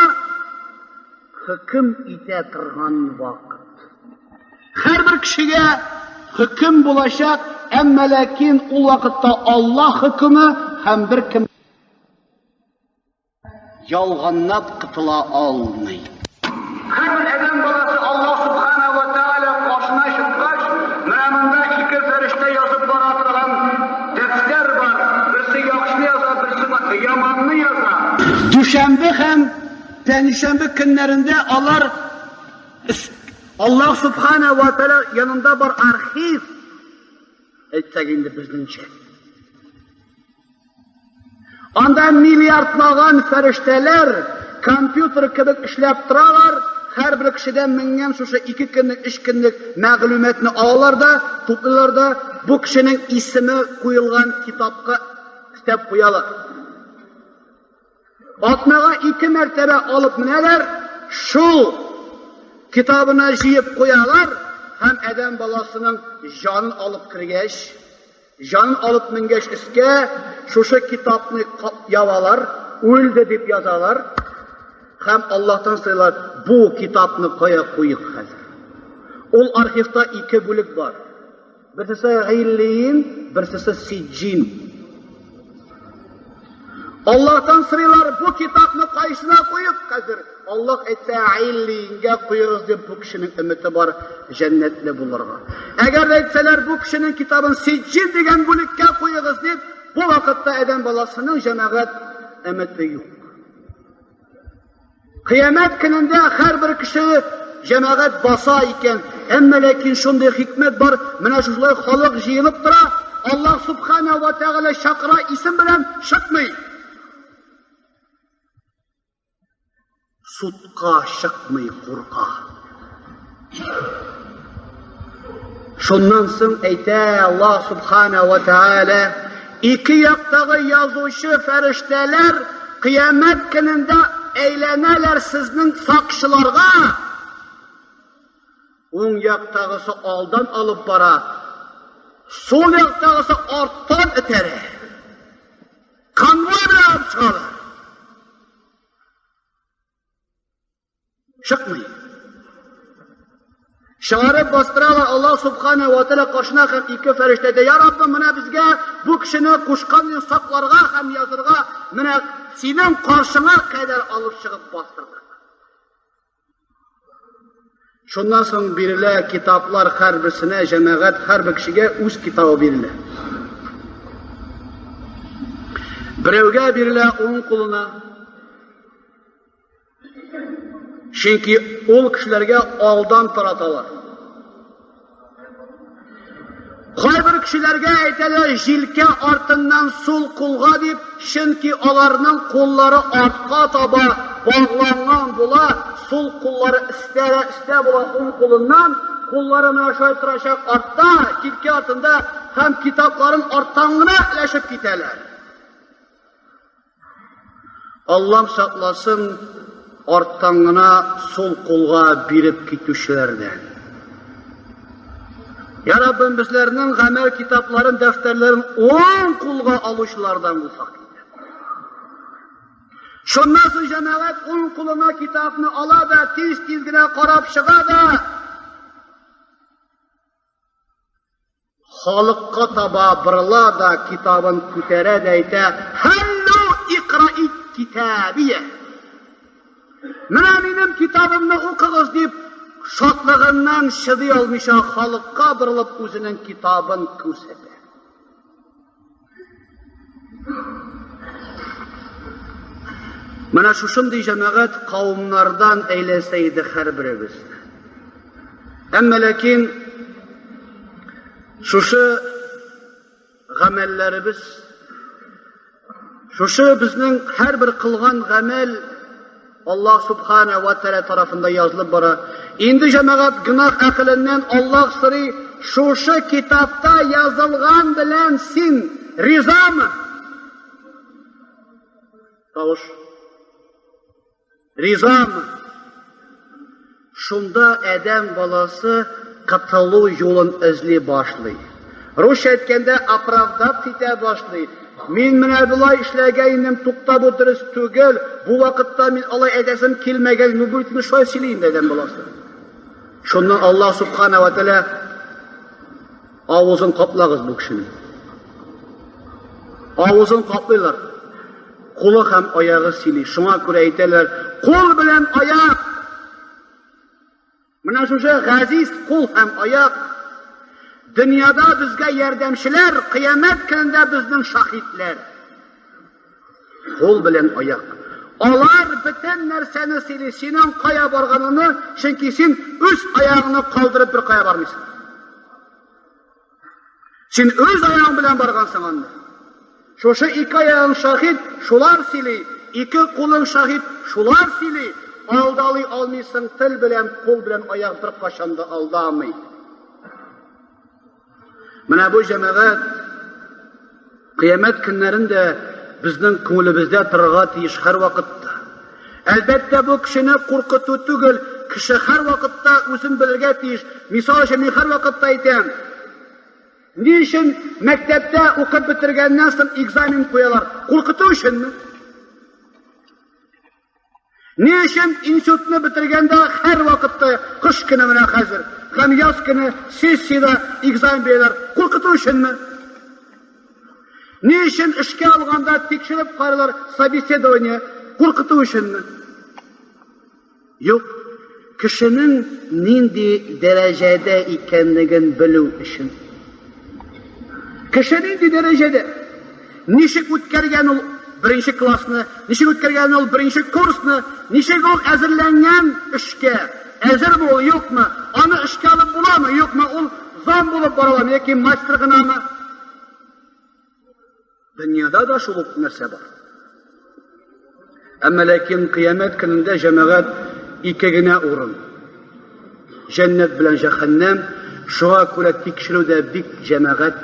хөкем итә торган вакыт. Һәрбер кешегә хөкем булачак, әмма ләкин ул вакытта Аллаһ хөкеме һәм бер кем ялганлап котыла алмый. Һәрбер адәм баласы Аллаһ субхана ва тааля каршына чыккач, менә монда ике фәрештә язып бара торган дәфтәр бар. Берсе яхшыны яза, берсе яманны яза. Дүшәмбе һәм пәнҗешәмбе көннәрендә алар Аллаһ субхана ва тааля янында бар архив, әйтсәк инде безнеңчә. Анда миллиардлаган фәрештәләр компьютер кебек эшләп торалар, Һәрбер кешедән менгән шушы 2 көнлек, 3 көнлек мәгълүматны алалар да, туплыйлар да, бу кешенең исеме куелган китапка өстәп куялар. Атнага 2 мәртәбә алып менәләр, шул китабына җыеп куялар һәм адәм баласының җанын алып кергәч, җанын алып менгәч өскә, шушы китапны ябалар, үлде дип язалар һәм Аллаһтан сорыйлар, бу китапны кая куйык хәзер? Ул архивта 2 бүлек бар. Берсесе Гыйллиин, берсесе Сиджин. Аллаһтан сорыйлар, бу китапны кайсына куйык хәзер? Аллаһ әйтсә, Гыйллиингә куегыз дип, бу кешенең өмете бар җәннәтле булырга. Әгәр дә әйтсәләр, бу кешенең китабын Сиджин дигән бүлеккә куегыз дип, бу вакытта адәм баласының җәмәгать өмете юк. Кыямәт көнендә һәрбер кеше җәмәгать баса икән, әмма ләкин шундый хикмәт бар, менә шушылай халык җыелып тора, Аллаһ субхана ва тәгалә чакыра исем белән чыкмый. Судка чыкмый, курка. Шуннан соң әйтә Аллаһ субхана ва тәгалә, ике яктагы язучы фәрештәләр кыямәт көнендә әйләнәләр сезнең сакчыларга. Уң яктагысы алдан алып бара, сул яктагысы арттан этәрә. Конвой белән алып чыгалар. Чыкмый. Чыгарып бастыралар Аллаһ субхана ва тааля каршына һәм ике фәрештә әйтә, Я Раббым, менә безгә бу кешене кушкан сакларга һәм язырга, менә синең каршыңа кадәр алып чыгып бастырдык. Шуннан соң бирелә китаплар һәрберсенә, җәмәгать һәрбер кешегә үз китабы бирелә. Берәүгә бирелә уң кулына. Чөнки ул кешеләргә алдан тараталар. Кайбер кешеләргә әйтәләр, җилкә артыннан сул кулга дип, чөнки аларның куллары артка таба багланган була, сул куллары өстә була уң кулыннан, куллары менә шулай торачак артта, җилкә артында һәм китапларын арттан гына өләшеп китәләр. Аллам сакласын арттан гына сул кулга биреп китүчеләрдән. Я Раббым, безләрнең гамәл китапларын, дәфтәрләрен уң кулга алучылардан булсак. Шуннан соң җәмәгать уң кулына китапны ала да, тиз-тиз генә карап чыга да, Халыкка таба борыла да, китабын күтәрә дә әйтә, Һәллү икраи китабия. Менә минем китабымны укыгыз дип, шатлыгыннан чыдый алмыйча халыкка борылып үзенең китабын күрсәтә. Менә шушындый җәмәгать кавымнардан әйләсә иде һәрберебез. Әмма ләкин шушы гамәлләребез, шушы безнең һәрбер кылган гамәл Аллаһ субхана ва тәгалә тарафында язылып бара. Инде җәмәгать гөнаһ әһеленнән Аллаһ сорый, шушы китапта язылган белән син ризамы? Тавыш. Ризамы? Шунда адәм баласы котылу юлын эзли башлый. Русча әйткәндә, оправдаться итә башлый. Мин менә болай эшләгән идем, тукта, бу дөрес түгел, бу вакытта мин алай әйтәсем килмәгән, ну бу бит шулай сөйли инде адәм баласы. Шуннан Аллаһ субхана ва тәгалә авызын каплагыз бу кешенең. Авызын каплыйлар. Кулы һәм аягы сөйли. Шуңа күрә әйтәләр, кул белән аяк. Менә шушы газиз кул һәм аяк дөньяда безгә ярдәмчеләр, кыямәт көнендә безнең шаһитләр. Кул белән аяк. Алар бөтен нәрсәне сөйли, синең кая барганыңны, чөнки син үз аягыңны калдырып бер кая бармыйсың. Син үз аягың белән баргансың анда. Шушы ике аягың шаһит, шулар сөйли, ике кулың шаһит, шулар сөйли. Алдалый алмыйсың, тел белән, кул белән аяк беркайчан да алдамый. Менә бу җәмәгать кыямәт көннәрендә безнең күңелебездә торырга тиеш һәрвакытта. Әлбәттә, бу кешене куркыту түгел, кеше һәрвакытта үзен белергә тиеш. Мисал өчен, мин һәрвакытта әйтәм, ни өчен мәктәптә укып бетергәннән соң экзамен куялар? Куркыту өченме? Ни өчен институтны бетергәндә һәрвакытта кыш көне менә хәзер һәм яз көне сессиядә экзамен бирәләр? Куркыту өченме? Ни өчен эшкә алганда тикшереп карыйлар собеседование? Куркыту өченме? Юк, кешенең нинди дәрәҗәдә икәнлеген белү өчен. Кеше нинди дәрәҗәдә? Ничек үткәргән ул беренче классны, ничек үткәргән ул беренче курсны, ничек ул әзерләнгән эшкә, әзерме ул, юкмы, аны эшкә алып буламы, юкмы, ул зам булып бара аламы яки мастер гынамы? Дөньяда да шул ук нәрсә бар. Әмма ләкин кыямәт көнендә җәмәгать ике генә урын. Җәннәт белән җәһәннәм, шуңа күрә тикшерү дә бик җәмәгать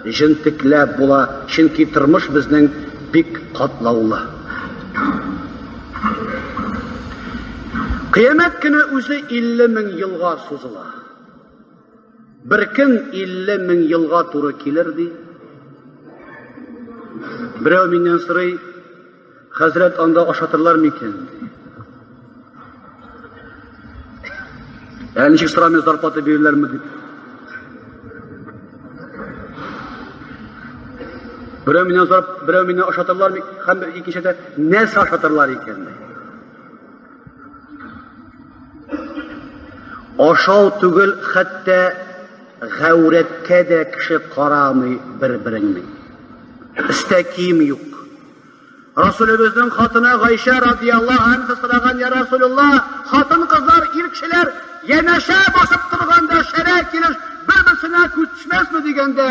җентекләп була, чөнки тормыш безнең бик катлаулы. Кыямәт көне үзе 50 мең елга сузыла. Бер көн 50 мең елга туры килер, ди. Берәү миннән сорый, хәзрәт анда ашатырлар микән? Ди. Ә ничек сорамый, зарплата бирерләрме дип. Берәү миннән сорап, берәү миннән ашатырлар микән? Һәм бер икенче дә нәрсә ашатырлар икән? Ди. Ашау түгел, хәтта гаурәткә дә кеше карамый бер-береңнең. Өстә кием юк. Расулебезнең хатыны Гайшә радияллаһу анха сораган, Я Расулулла, хатын-кызлар, ир кешеләр янәшә басып торганда шәрә килеш бер-берсенә күз төшмәсме дигәндә,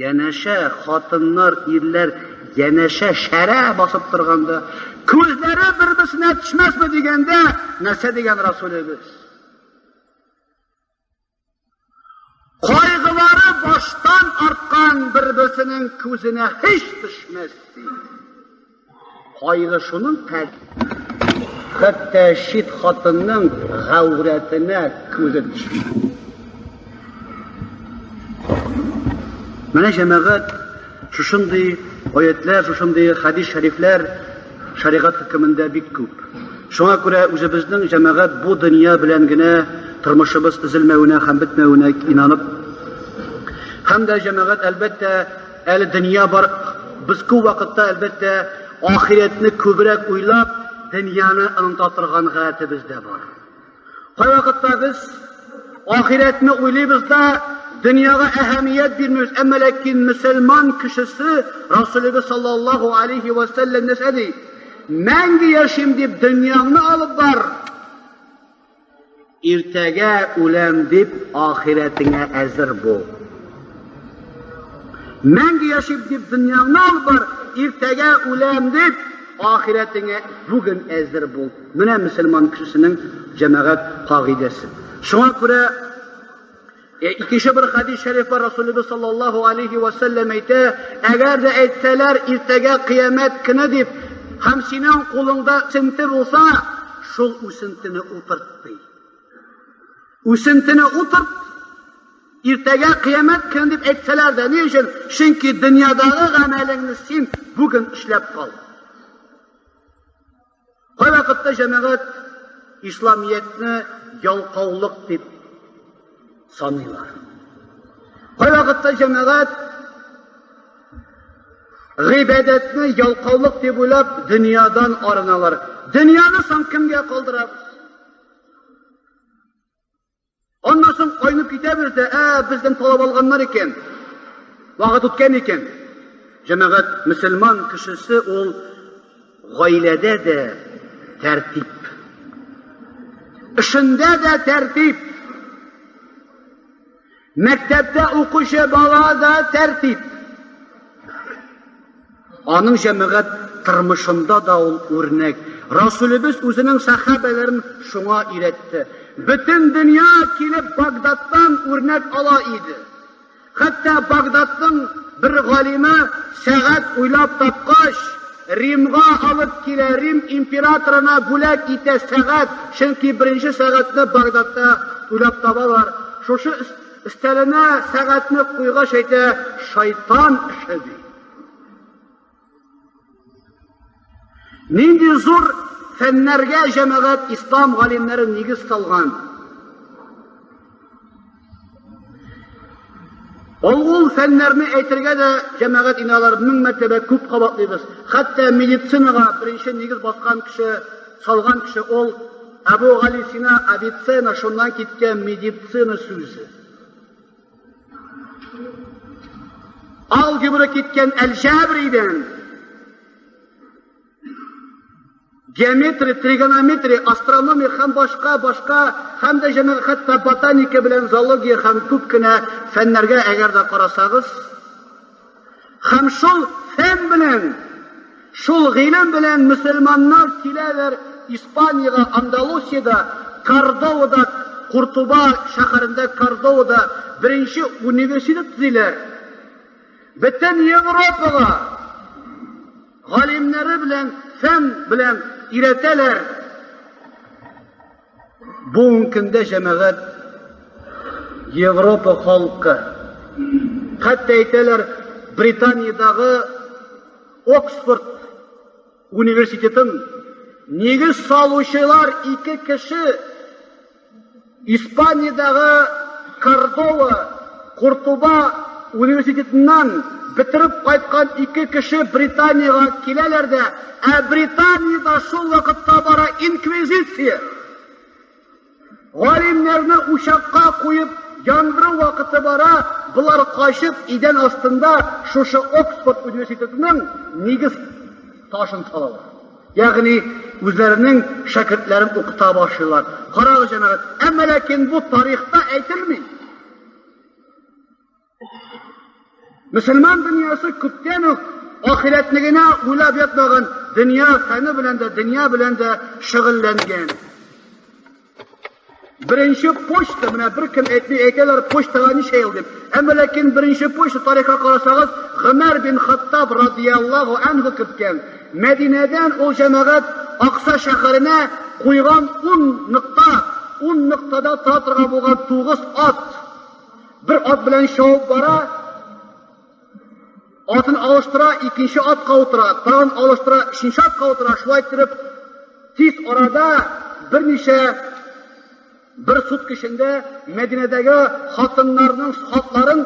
Янәшә хатыннар, ирләр янәшә шәрә басып торганда, күзләре бер-берсенә төшмәсме дигәндә, нәрсә дигән Расулебез? Кайгылары баштан арткан бер-берсенең күзенә һич төшмәс, ди. Кайгы шуның хәтта чит хатынның гаурәтенә күзе төшми. Менә җәмәгать шушындый аятлар, шушындый хәдис шәрифләр шәригать хөкемендә бик күп. Шуңа күрә үзебезнең җәмәгать бу дөнья белән генә тормышыбыз өзелмәвенә һәм бетмәвенә инанып, һәм дә җәмәгать әлбәттә Әле дөнья бар, без күп вакытта, әлбәттә, ахирәтне күбрәк уйлап, дөньяны оныта торган гадәтебез дә бар. Кайвакытта без ахирәтне уйлыйбыз да, дөньяга әһәмият бирмибез. Әмма ләкин мөселман кешесе Расулебез саллаллаһу алейхи ва сәлләм нәрсә ди? Мәңге яшим дип дөньяңны алып бар. Иртәгә үләм дип ахирәтеңә әзер бул. Мәңге яшим дип дөньяңны алып бар, иртәгә үләм дип ахирәтеңә бүген әзер бул. Менә мөселман кешесенең җәмәгать кагыйдәсе. Шуңа күрә икенче бер хәдис шәриф бар, Расулыбыз саллаллаһу алейхи ва сәлләм әйтә, әгәр дә әйтсәләр иртәгә кыямәт көне дип, һәм синең кулыңда үсенте булса, шул үсентене утырт ди. Үсентене утырт, иртәгә кыямәт көне дип әйтсәләр дә, ни өчен? Чөнки дөньядагы гамәлеңне син бүген эшләп кал. Кайвакытта җәмәгать исламиятне ялкаулык дип саныйлар. Кайвакытта җәмәгать гыйбадәтне ялкаулык дип уйлап, дөньядан арыналар. Дөньяны соң кемгә калдырабыз? Аннан соң айнып китәбез дә, ә, бездән талап алганнар икән. Вакыт үткән икән. Җәмәгать, мөселман кешесе ул гаиләдә дә тәртип. Эшендә дә тәртип. Мәктәптә укучы бала да тәртип. Аның җәмәгать тормышында да ул үрнәк. Расулебез үзенең сәхабәләрен шуңа өйрәтте. Бөтен дөнья килеп Багдадтан үрнәк ала иде. Хәтта Багдадның бер галиме сәгать уйлап тапкач, Римга алып килә, Рим императорына бүләк итә сәгать, чөнки беренче сәгатьне Багдадта уйлап табалар. Шушы өстәленә сәгатьне куйгач әйтә, шайтан эше ди. Нинди зур фәннәргә җәмәгать ислам галимнәре нигез салган. Ул фәннәрне әйтергә дә җәмәгать инде алар мең мәртәбә күп кабатлыйбыз. Хәтта медицинага беренче нигез баскан кеше, салган кеше ул Әбу Гали Сина, Авиценна, шуннан киткән медицина сүзе. Алгебра киткән Әл-Җабридән. Геометрия, тригонометрия, астрономия һәм башка, башка, һәм дә җәмәгать хәтта ботаника белән зоология һәм күп кенә фәннәргә әгәр дә карасагыз, һәм шул фән белән, шул гыйлем белән мөселманнар киләләр Испаниягә, Андалусиядә, Кордовада, Куртуба шәһәрендә Кордовада беренче университет төзиләр. Бөтен Европага галимнәре белән, фән белән өйрәтәләр. Бүгенге көндә җәмәгать Европа халкы, хәтта әйтәләр, Британиядәге Оксфорд университетын нигез салучылар ике кеше Испаниядәге Кордова, Куртуба университетыннан бетереп кайткан ике кеше Британиягә киләләр дә, ә Британиядә шул вакытта бара инквизиция. Галимнәрне учакка куеп яндыру вакыты бара, болар качып идән астында шушы Оксфорд университетының нигез ташын салалар. Ягъни үзләренең шәкертләрен укыта башлыйлар. Карагыз, җәмәгать, әмма ләкин бу тарихта әйтелми. Мөселман дөньясы күптән үк ахирәтне генә уйлап ятмаган, дөнья фәне белән дә, дөнья белән дә шөгыльләнгән. Беренче почта, менә бер кем әйтми, әйтәләр почтага ничә ел дип. Әмма ләкин беренче почта тарихка карасагыз, Гомәр бин Хаттаб радияллаһу анһу керткән. Мәдинәдән ул җәмәгать Акса шәһәренә куйган 10 нокта, 10 ноктада тора торган булган 9 ат. Бер ат белән чабып бара, атын алыштыра, икенче атка утыра, тагын алыштыра, өченче атка утыра, шулай иттереп, тиз арада берничә бер сутка эчендә Мәдинәдәге хатыннарның хатларын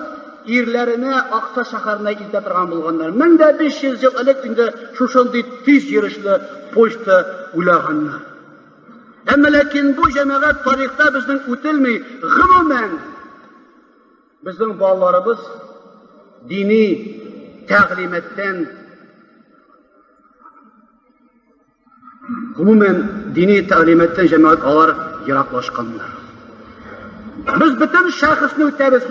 ирләренә Акса шәһәренә илтә торган булганнар. 1500 ел элек инде шушындый тиз йөрешле почта уйлаганнар. Әмма ләкин бу җәмәгать тарихта безнең үтелми. Гомумән, безнең балаларыбыз дини тәгълиматтан гомумән дини тәгълиматтан җәмәгать алар ераклашканнар. Без бөтен шәхесне үтәбез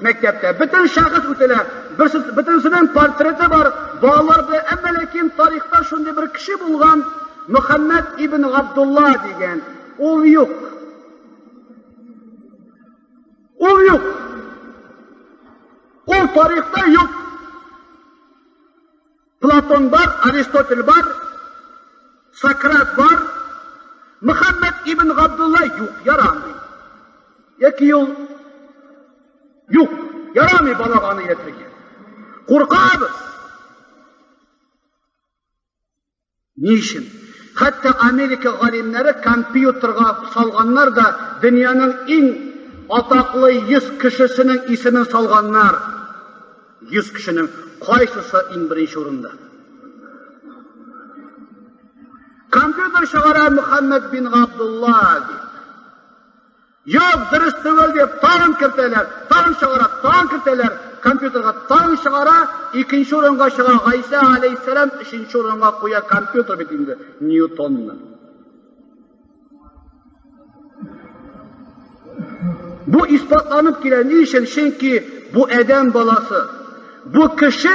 мәктәптә, бөтен шәхес үтелә, бөтенсенең портреты бар, балалар белән, әмма ләкин тарихта шундый бер кеше булган, Мөхәммәд ибн Габдулла дигән, ул юк. Ул юк. Ул тарихта юк. Платон бар, Аристотель бар, Сократ бар, Мөхәммәд ибн Габдулла юк, ярамый. Яки ул юк, ярамый балага аны өйрәтергә. Куркабыз. Ни өчен? Хәтта Америка галимнәре компьютерга салганнар да дөньяның иң атаклы 100 кешесенең исемен салганнар. 100 кешенең кайсысы иң беренче урында? Компьютер чыгара Мөхәммәд бин Габдулла дип. Юк, дөрес түгел дип, тагын кертәләр, тагын чыгара, тагын кертәләр, компьютерга тагын чыгара, икенче урынга чыга Гайсә алейһиссәлам, өченче урынга куя компьютер бит инде Ньютонны. Бу исбатланып килә. Ни өчен? Чөнки бу адәм баласы, бу кеше.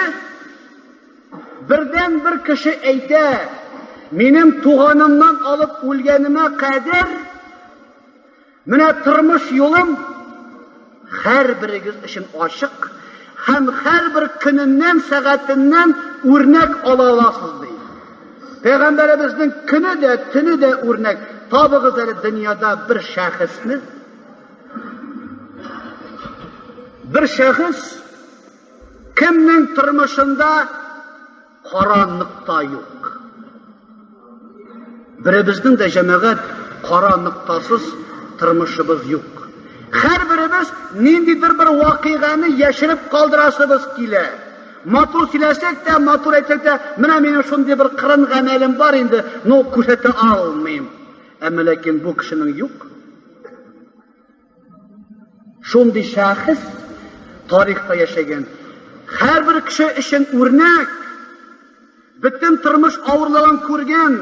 Бердән-бер кеше әйтә, минем туганымнан алып үлгәнемә кадәр менә тормыш юлым һәрберегез өчен ачык һәм һәрбер көненнән, сәгатеннән үрнәк ала аласыз, ди. Пәйгамбәребезнең көне дә, төне дә үрнәк. Табыгыз әле дөньяда бер шәхесне. Бер шәхес кемнең тормышында кара нокта юк. Беребезнең дә җәмәгать кара ноктасыз тормышыбыз юк. Һәрберебез ниндидер бер вакыйганы яшереп калдырасыбыз килә. Матур сөйләсәк тә, матур әйтсәк тә, менә минем шундый бер кырын гамәлем бар инде, но күрсәтә алмыйм. Әмма ләкин бу кешенең юк. Шундый шәхес тарихта яшәгән. Һәрбер кеше өчен үрнәк. Бөтен тормыш авырлыгын күргән.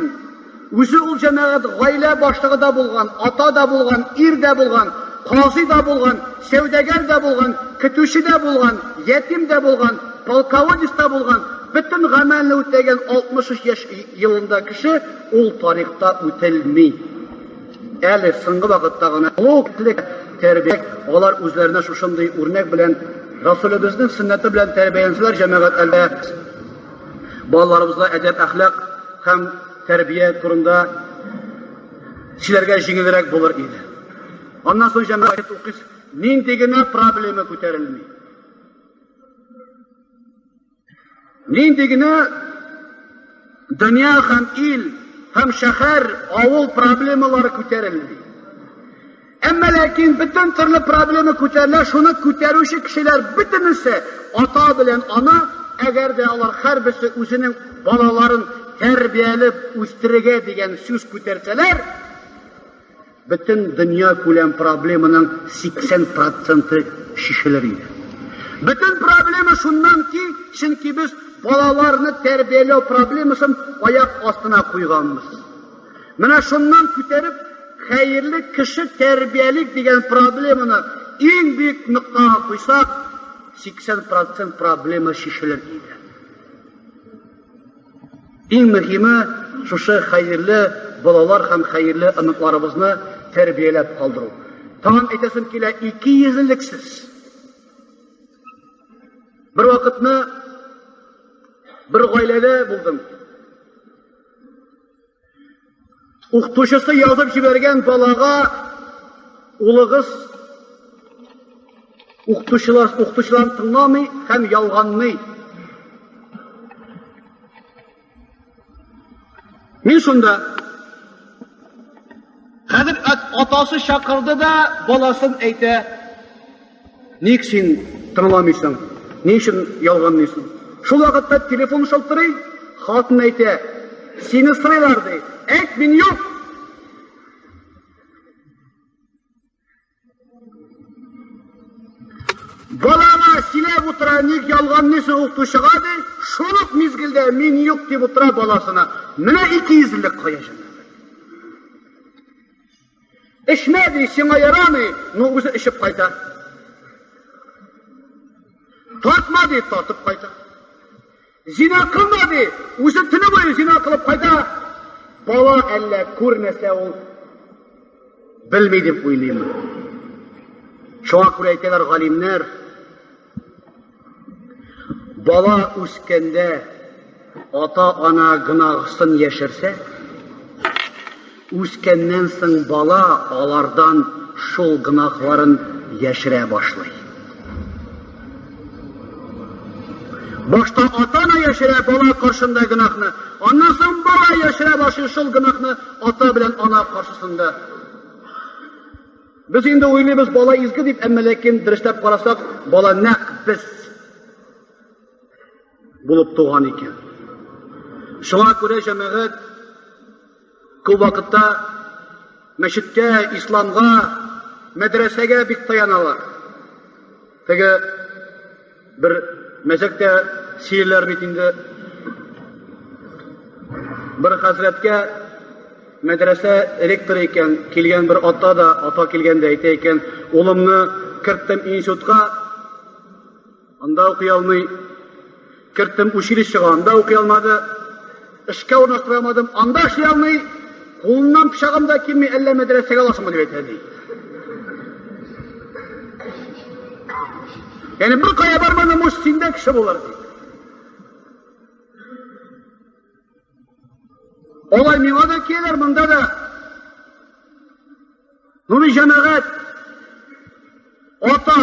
Үзе ул җәмәгать гаилә башлыгы да булган, ата да булган, ир дә булган, казый да булган, сәүдәгәр дә булган, көтүче дә булган, ятим дә булган, полководец та булган, бөтен гамәлне үтәгән 63 яшь елында кеше ул тарихта үтелми. Әле соңгы вакытта гына олуг тәрбия, алар үзләренә шушындый үрнәк белән Расулебезнең сөннәте белән тәрбияләнсәләр, җәмәгать әлбәттә балаларыбызга әдәп, әхлак һәм тәрбия турында сөйләргә җиңелрәк булыр иде. Аннан соң җәмәгать укыйс, нинди генә проблема күтәрелми. Нинди генә дөнья һәм ил һәм шәһәр, авыл проблемалары күтәрелми. Әмма ләкин бөтен төрле проблема күтәрелә, шуны күтәрүче кешеләр бөтенесе ата белән ана, әгәр дә алар һәрберсе үзенең балаларын тәрбияләп үстерергә дигән сүз күтәрсәләр, Бөтен дөнья күләм проблеманың 80 проценты чишелер иде. Бөтен проблема шуннан ки, чөнки без балаларны тәрбияләү проблемасын аяк астына куйганбыз. Менә шуннан күтәреп, хәерле кеше тәрбиялик дигән проблеманы иң бөек ноктага куйсак, 80 процент проблема чишелер иде. Иң мөһиме, шушы хәерле балалар һәм хәерле оныкларыбызны тәрбияләп калдыру. Тагын әйтәсем килә, икейөзлелексез. Бер вакытны бер гаиләдә булдым. Укытучысы язып җибәргән балага улыгыз укытучылар укытучыларын тыңламый һәм ялганлый. Мин шунда хәзер атасы чакырды да баласын әйтә. Ник син тыңламыйсың? Ни өчен ялганлыйсың? Шул вакытта телефон шылтырый, хатын әйтә, сине сорыйлар ди. Әйт, мин юк. Балага сөйләп утыра, ник ялганлыйсың укытучыга ди, шул ук мизгелдә мин юк дип утыра баласына. Менә икейөзлелек кая җәмәгать. Эчмә, ди, сиңа ярамый, но үзе эчеп кайта. Тартма, ди, тартып кайта. Зина кылма, ди, үзе төне буе зина кылып кайта. Бала әллә күрмәсә ул белми дип уйлыйм. Шуңа күрә әйтәләр галимнәр, Бала үскәндә ата-ана гөнаһысын яшерсә, үскәннән соң бала алардан шул гөнаһларын яшерә башлый. Башта ата-ана яшерә бала каршында гөнаһны, аннан соң бала яшерә башлый шул гөнаһны ата белән ана каршысында. Без инде уйлыйбыз, бала изге дип, әмма ләкин дөресләп карасак, бала нәкъ без булып туган икән. Шуңа күрә җәмәгать күп вакытта мәчеткә, исламга, мәдрәсәгә бик таяналар. Теге бер мәзәк тә сөйлиләр бит инде. Бер хәзрәткә мәдрәсә ректоры икән, килгән бер ата да, ата килгән дә әйтә икән, улымны керттем институтка, анда укый алмый. Керттем училищега, анда укый алмады. Эшкә урнаштыра алмадым, анда эшли алмый. Кулыннан пычагым да килми, әллә мәдрәсәгә аласыңмы дип әйтә, ди. Ягъни бер кая бармадым, уж синдә кеше булыр, ди. Алай миңа да киләләр, монда да. Нури җәмәгать, ата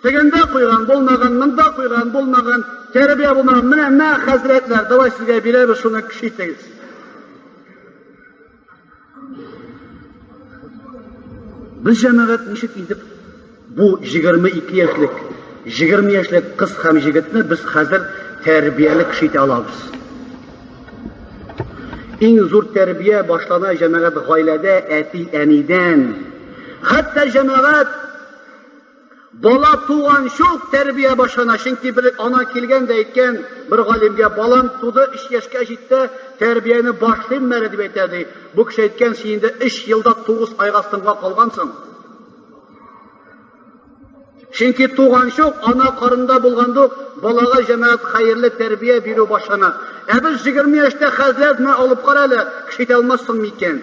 тегендә куйган булмаган, монда куйган булмаган, тәрбия булмаган. Менә мә, хәзрәтләр, давай сезгә бирәбез, шуны кеше итегез. Без җәмәгать ничек итеп бу 22 яшьлек, 20 яшьлек кыз һәм җегетне без хәзер тәрбияле кеше итә алабыз? Иң зур тәрбия башлана җәмәгать гаиләдә әти-әнидән. Хәтта җәмәгать бала туганчы ук тәрбия башлана, чөнки бер ана килгән дә әйткән бер галимгә, балам туды, 3 яшькә җитте, тәрбияне башлыйм әле дип әйтә ди. Бу кеше әйткән, син инде 3 елда 9 айга соңга калгансың. Чөнки туганчы ук ана карында булганда ук балага җәмәгать хәерле тәрбия бирү башлана. Ә без 20 яшьтә хәзрәт менә алып кара әле, кеше итә алмассың микән?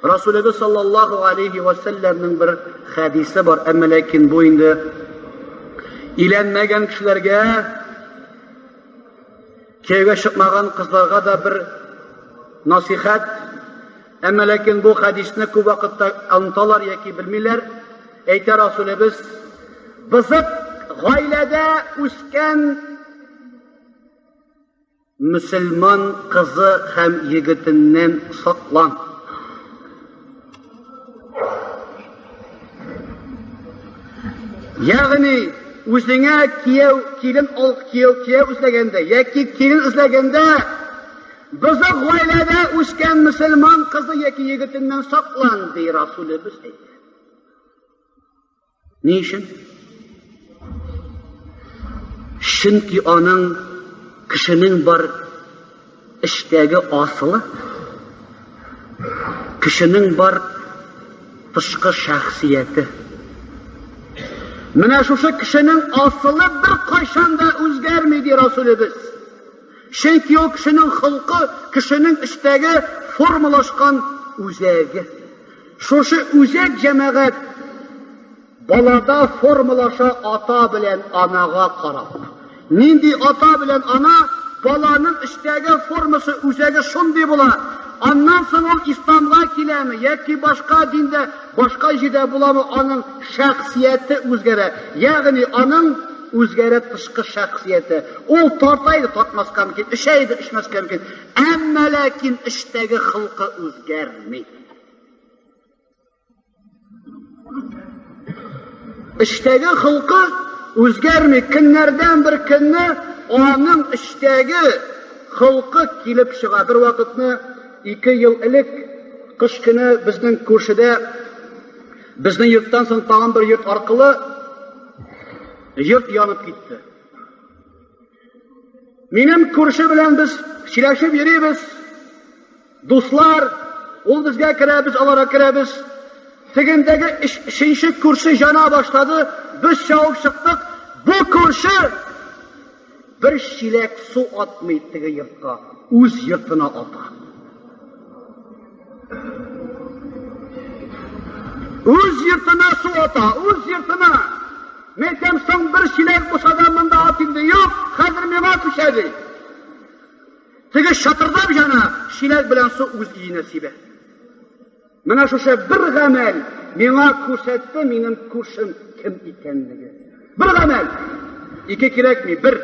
Расулебез саллаллаху алейхи ва сәлләмнең бер хәдисе бар, әмма ләкин бу инде иләнмәгән кешеләргә, кияүгә чыкмаган кызларга да бер насихәт. Әмма ләкин бу хәдисне күп вакытта оныталар яки белмиләр. Әйтә Расулебез, бызык гаиләдә үскән мөселман кызы һәм егетеннән саклан. Ягъни үзеңә кияү, килен ал, кияү, кияү эзләгәндә яки килен эзләгәндә бозык гаиләдә үскән мөселман кызы яки егетеннән саклан, ди Расулебез әйтә. Ни өчен? Чөнки аның кешенең бар эчтәге асылы, кешенең бар тышкы шәхсияте. Менә шушы кешенең асылы бер кайчан да үзгәрми, ди Расулебез. Чөнки ул кешенең холкы, кешенең эчтәге формалашкан үзәге. Шушы үзәк җәмәгать балада формалаша ата белән анага карап. Нинди ата белән ана, баланың эчтәге формасы, үзәге шундый була. Аннан соң ул исламга киләме яки башка диндә, башка җирдә буламы, аның шәхсияте үзгәрә. Ягъни аның үзгәрә тышкы шәхсияте. Ул тарта иде, тартмаска мөмкин, эчә иде, эчмәскә мөмкин. Әмма ләкин эчтәге холкы үзгәрми. Эчтәге холкы үзгәрми. Көннәрдән бер көнне аның эчтәге холкы килеп чыга. Бер вакытны 2 ел элек кыш көне безнең күршедә, безнең йорттан соң тагын бер йорт аркылы йорт янып китте. Минем күрше белән без сөйләшеп йөрибез. Дуслар, ул безгә керә, без аларга керәбез. Тегендәге өченче күрше җана башлады, без чабып чыктык. Бу күрше бер чиләк су атмый теге йортка, үз йортына ата. Үз йортына су ата, үз йортына. Мәйтәм, соң бер чиләк булса да монда ат инде. Юк, хәзер миңа күчә ди. Теге шатырдап җана, чиләк белән су үз өенә сибә. Менә шушы бер гамәл миңа күрсәтте минем күршем кем икәнлеге. Бер гамәл. Ике кирәкми, бер.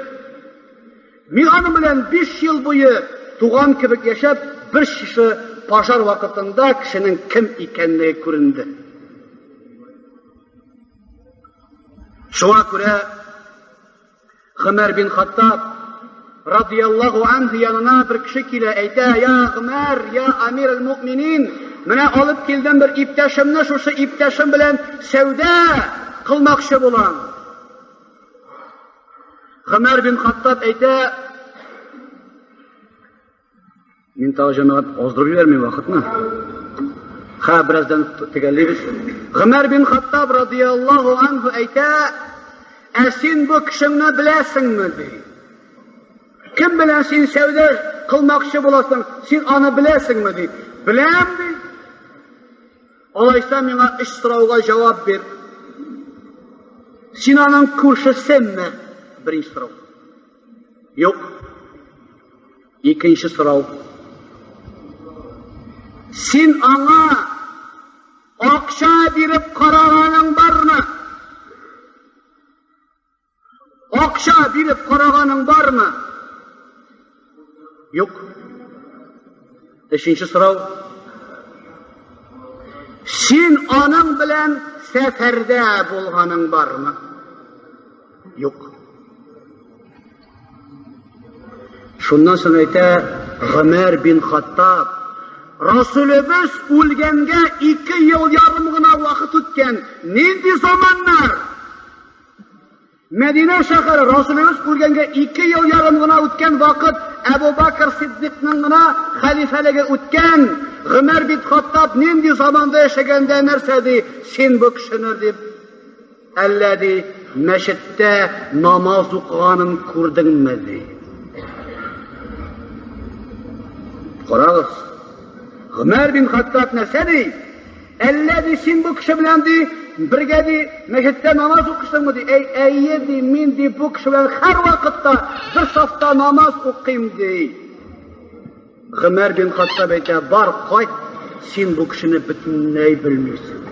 Мин аның белән 5 ел буе туган кебек яшәп, бер шушы пожар вакытында кешенең кем икәнлеге күренде. Шуңа күрә Гомәр бин Хаттаб радияллаһу анһу янына бер кеше килә, әйтә: "Я Гомәр, я Амир аль-Муъминин, менә алып килдем бер иптәшемне, шушы иптәшем белән сәүдә кылмакчы булам." Гомәр бин Хаттаб әйтә: Мин тагы җәмәгать аздырып җибәрмим вакытны. Ха, бераздан төгәллибез. Гомәр бин Хаттаб радияллаһу анһу әйтә: "Ә син бу кешеңне беләсеңме?" ди. Кем белән син сәүдә кылмакчы буласың, син аны беләсеңме, ди. Беләм, ди. Алайса миңа өч сорауга җавап бир. Син аның күршесеме? Беренче сорау. Юк. Икенче сорау. Син аңа акча биреп караганың бармы? Акча биреп караганың бармы? Юк. Өченче сорау. Син аның белән сәфәрдә булганың бармы? Юк. Шуннан соң әйтә Гомәр бин Хаттаб, Расулебез үлгәнгә 2 ел ярым гына вакыт үткән. Нинди заманнар? Мәдинә шәһәре Расулебез үлгәнгә 2 ел ярым гына үткән вакыт, Әбу Бакр Сиддикның гына хәлифәлеге үткән. Гомәр бин Хаттаб нинди заманда яшәгәндә нәрсә ди? Син бу кешене дип Әллә, ди, мәчеттә намаз укыганын күрдеңме, ди. Карагыз, Гомәр бин Хаттаб нәрсә ди? Әллә, ди, син бу кеше белән, ди, бергә, ди, мәчеттә намаз укыйсыңмы, ди? Әй, әйе, ди, мин, ди, бу кеше белән һәр вакытта бер сафта намаз укыйм, ди. Гомәр бин Хаттаб әйтә, бар, кайт, син бу кешене бөтенләй белмисең.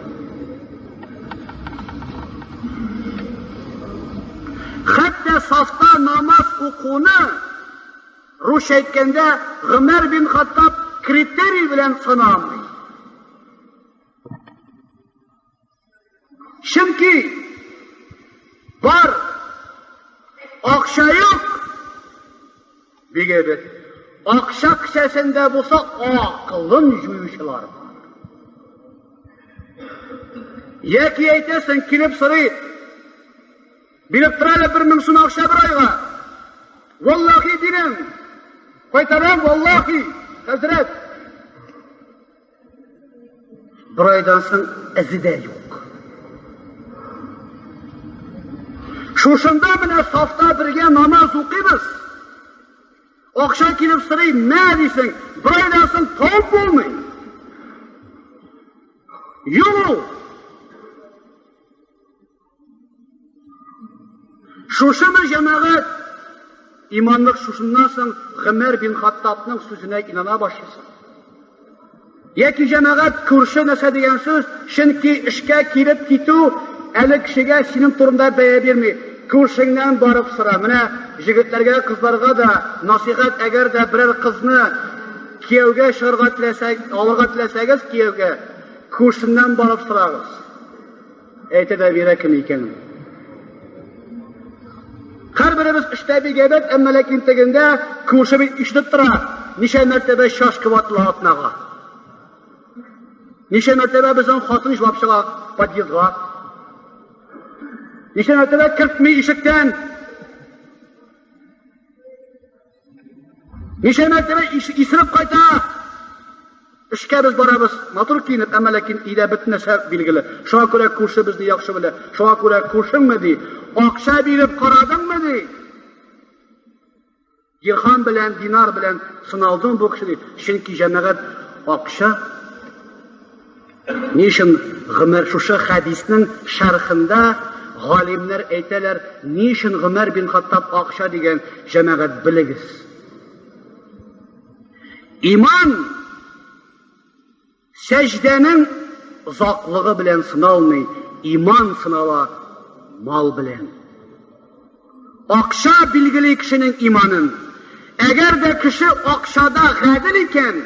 Хәтта сафта намаз укуны, русча әйткәндә, Гомәр бин Хаттаб критерий белән санамый. Чөнки бар, акча юк. Бик әйбәт. Акча кесәсендә булса, акылын җуючылар бар. Яки әйтәсең, килеп сорый, биреп тор әле 1000 сум акча бер айга. Валлахи бирәм. Кайтарам, валлахи, хәзрәт. Бер айдан соң эзе дә юк. Шушында менә сафта бергә намаз укыйбыз. Акча килеп сорый, мә дисең, бер айдан соң табып булмый. Юк ул. Шушымы җәмәгать? Иманлык шушыннан соң Гомәр бин Хаттабның сүзенә инана башлыйсың. Яки җәмәгать күрше нәрсә дигән сүз, чөнки эшкә килеп китү әле кешегә синең турында бәя бирми. Күршеңнән барып сора. Менә җегетләргә, кызларга да насыйхәт, әгәр дә берәр кызны кияүгә чыгарга теләсәг, алырга теләсәгез кияүгә, күршеннән барып сорагыз. Әйтә дә бирә кем икәнен. Һәрберебез эштә бик әйбәт, әмма ләкин тегендә күрше бит ишетеп тора, ничә мәртәбә чашка ватыла атнага. Ничә мәртәбә безнең хатын җылап чыга подъездга. Ничә мәртәбә кертми ишектән. Ничә мәртәбә исереп кайта. Эшкә без барабыз, матур киенеп, әмма ләкин өйдә бөтен нәрсә билгеле. Шуңа күрә күрше безне яхшы белә. Шуңа күрә күршеңме ди, акча биреп карадыңмы ди. Дирхам белән, динар белән сыналдың бу кеше ди. Чөнки җәмәгать акча. Ни өчен Гомәр шушы хәдиснең шәрхендә галимнәр әйтәләр, ни өчен Гомәр бин Хаттаб акча дигән, җәмәгать белегез. Иман сәҗдәнең озаклыгы белән сыналмый, иман сынала мал белән. Акча билгели кешенең иманын. Әгәр дә кеше акчада гадел икән,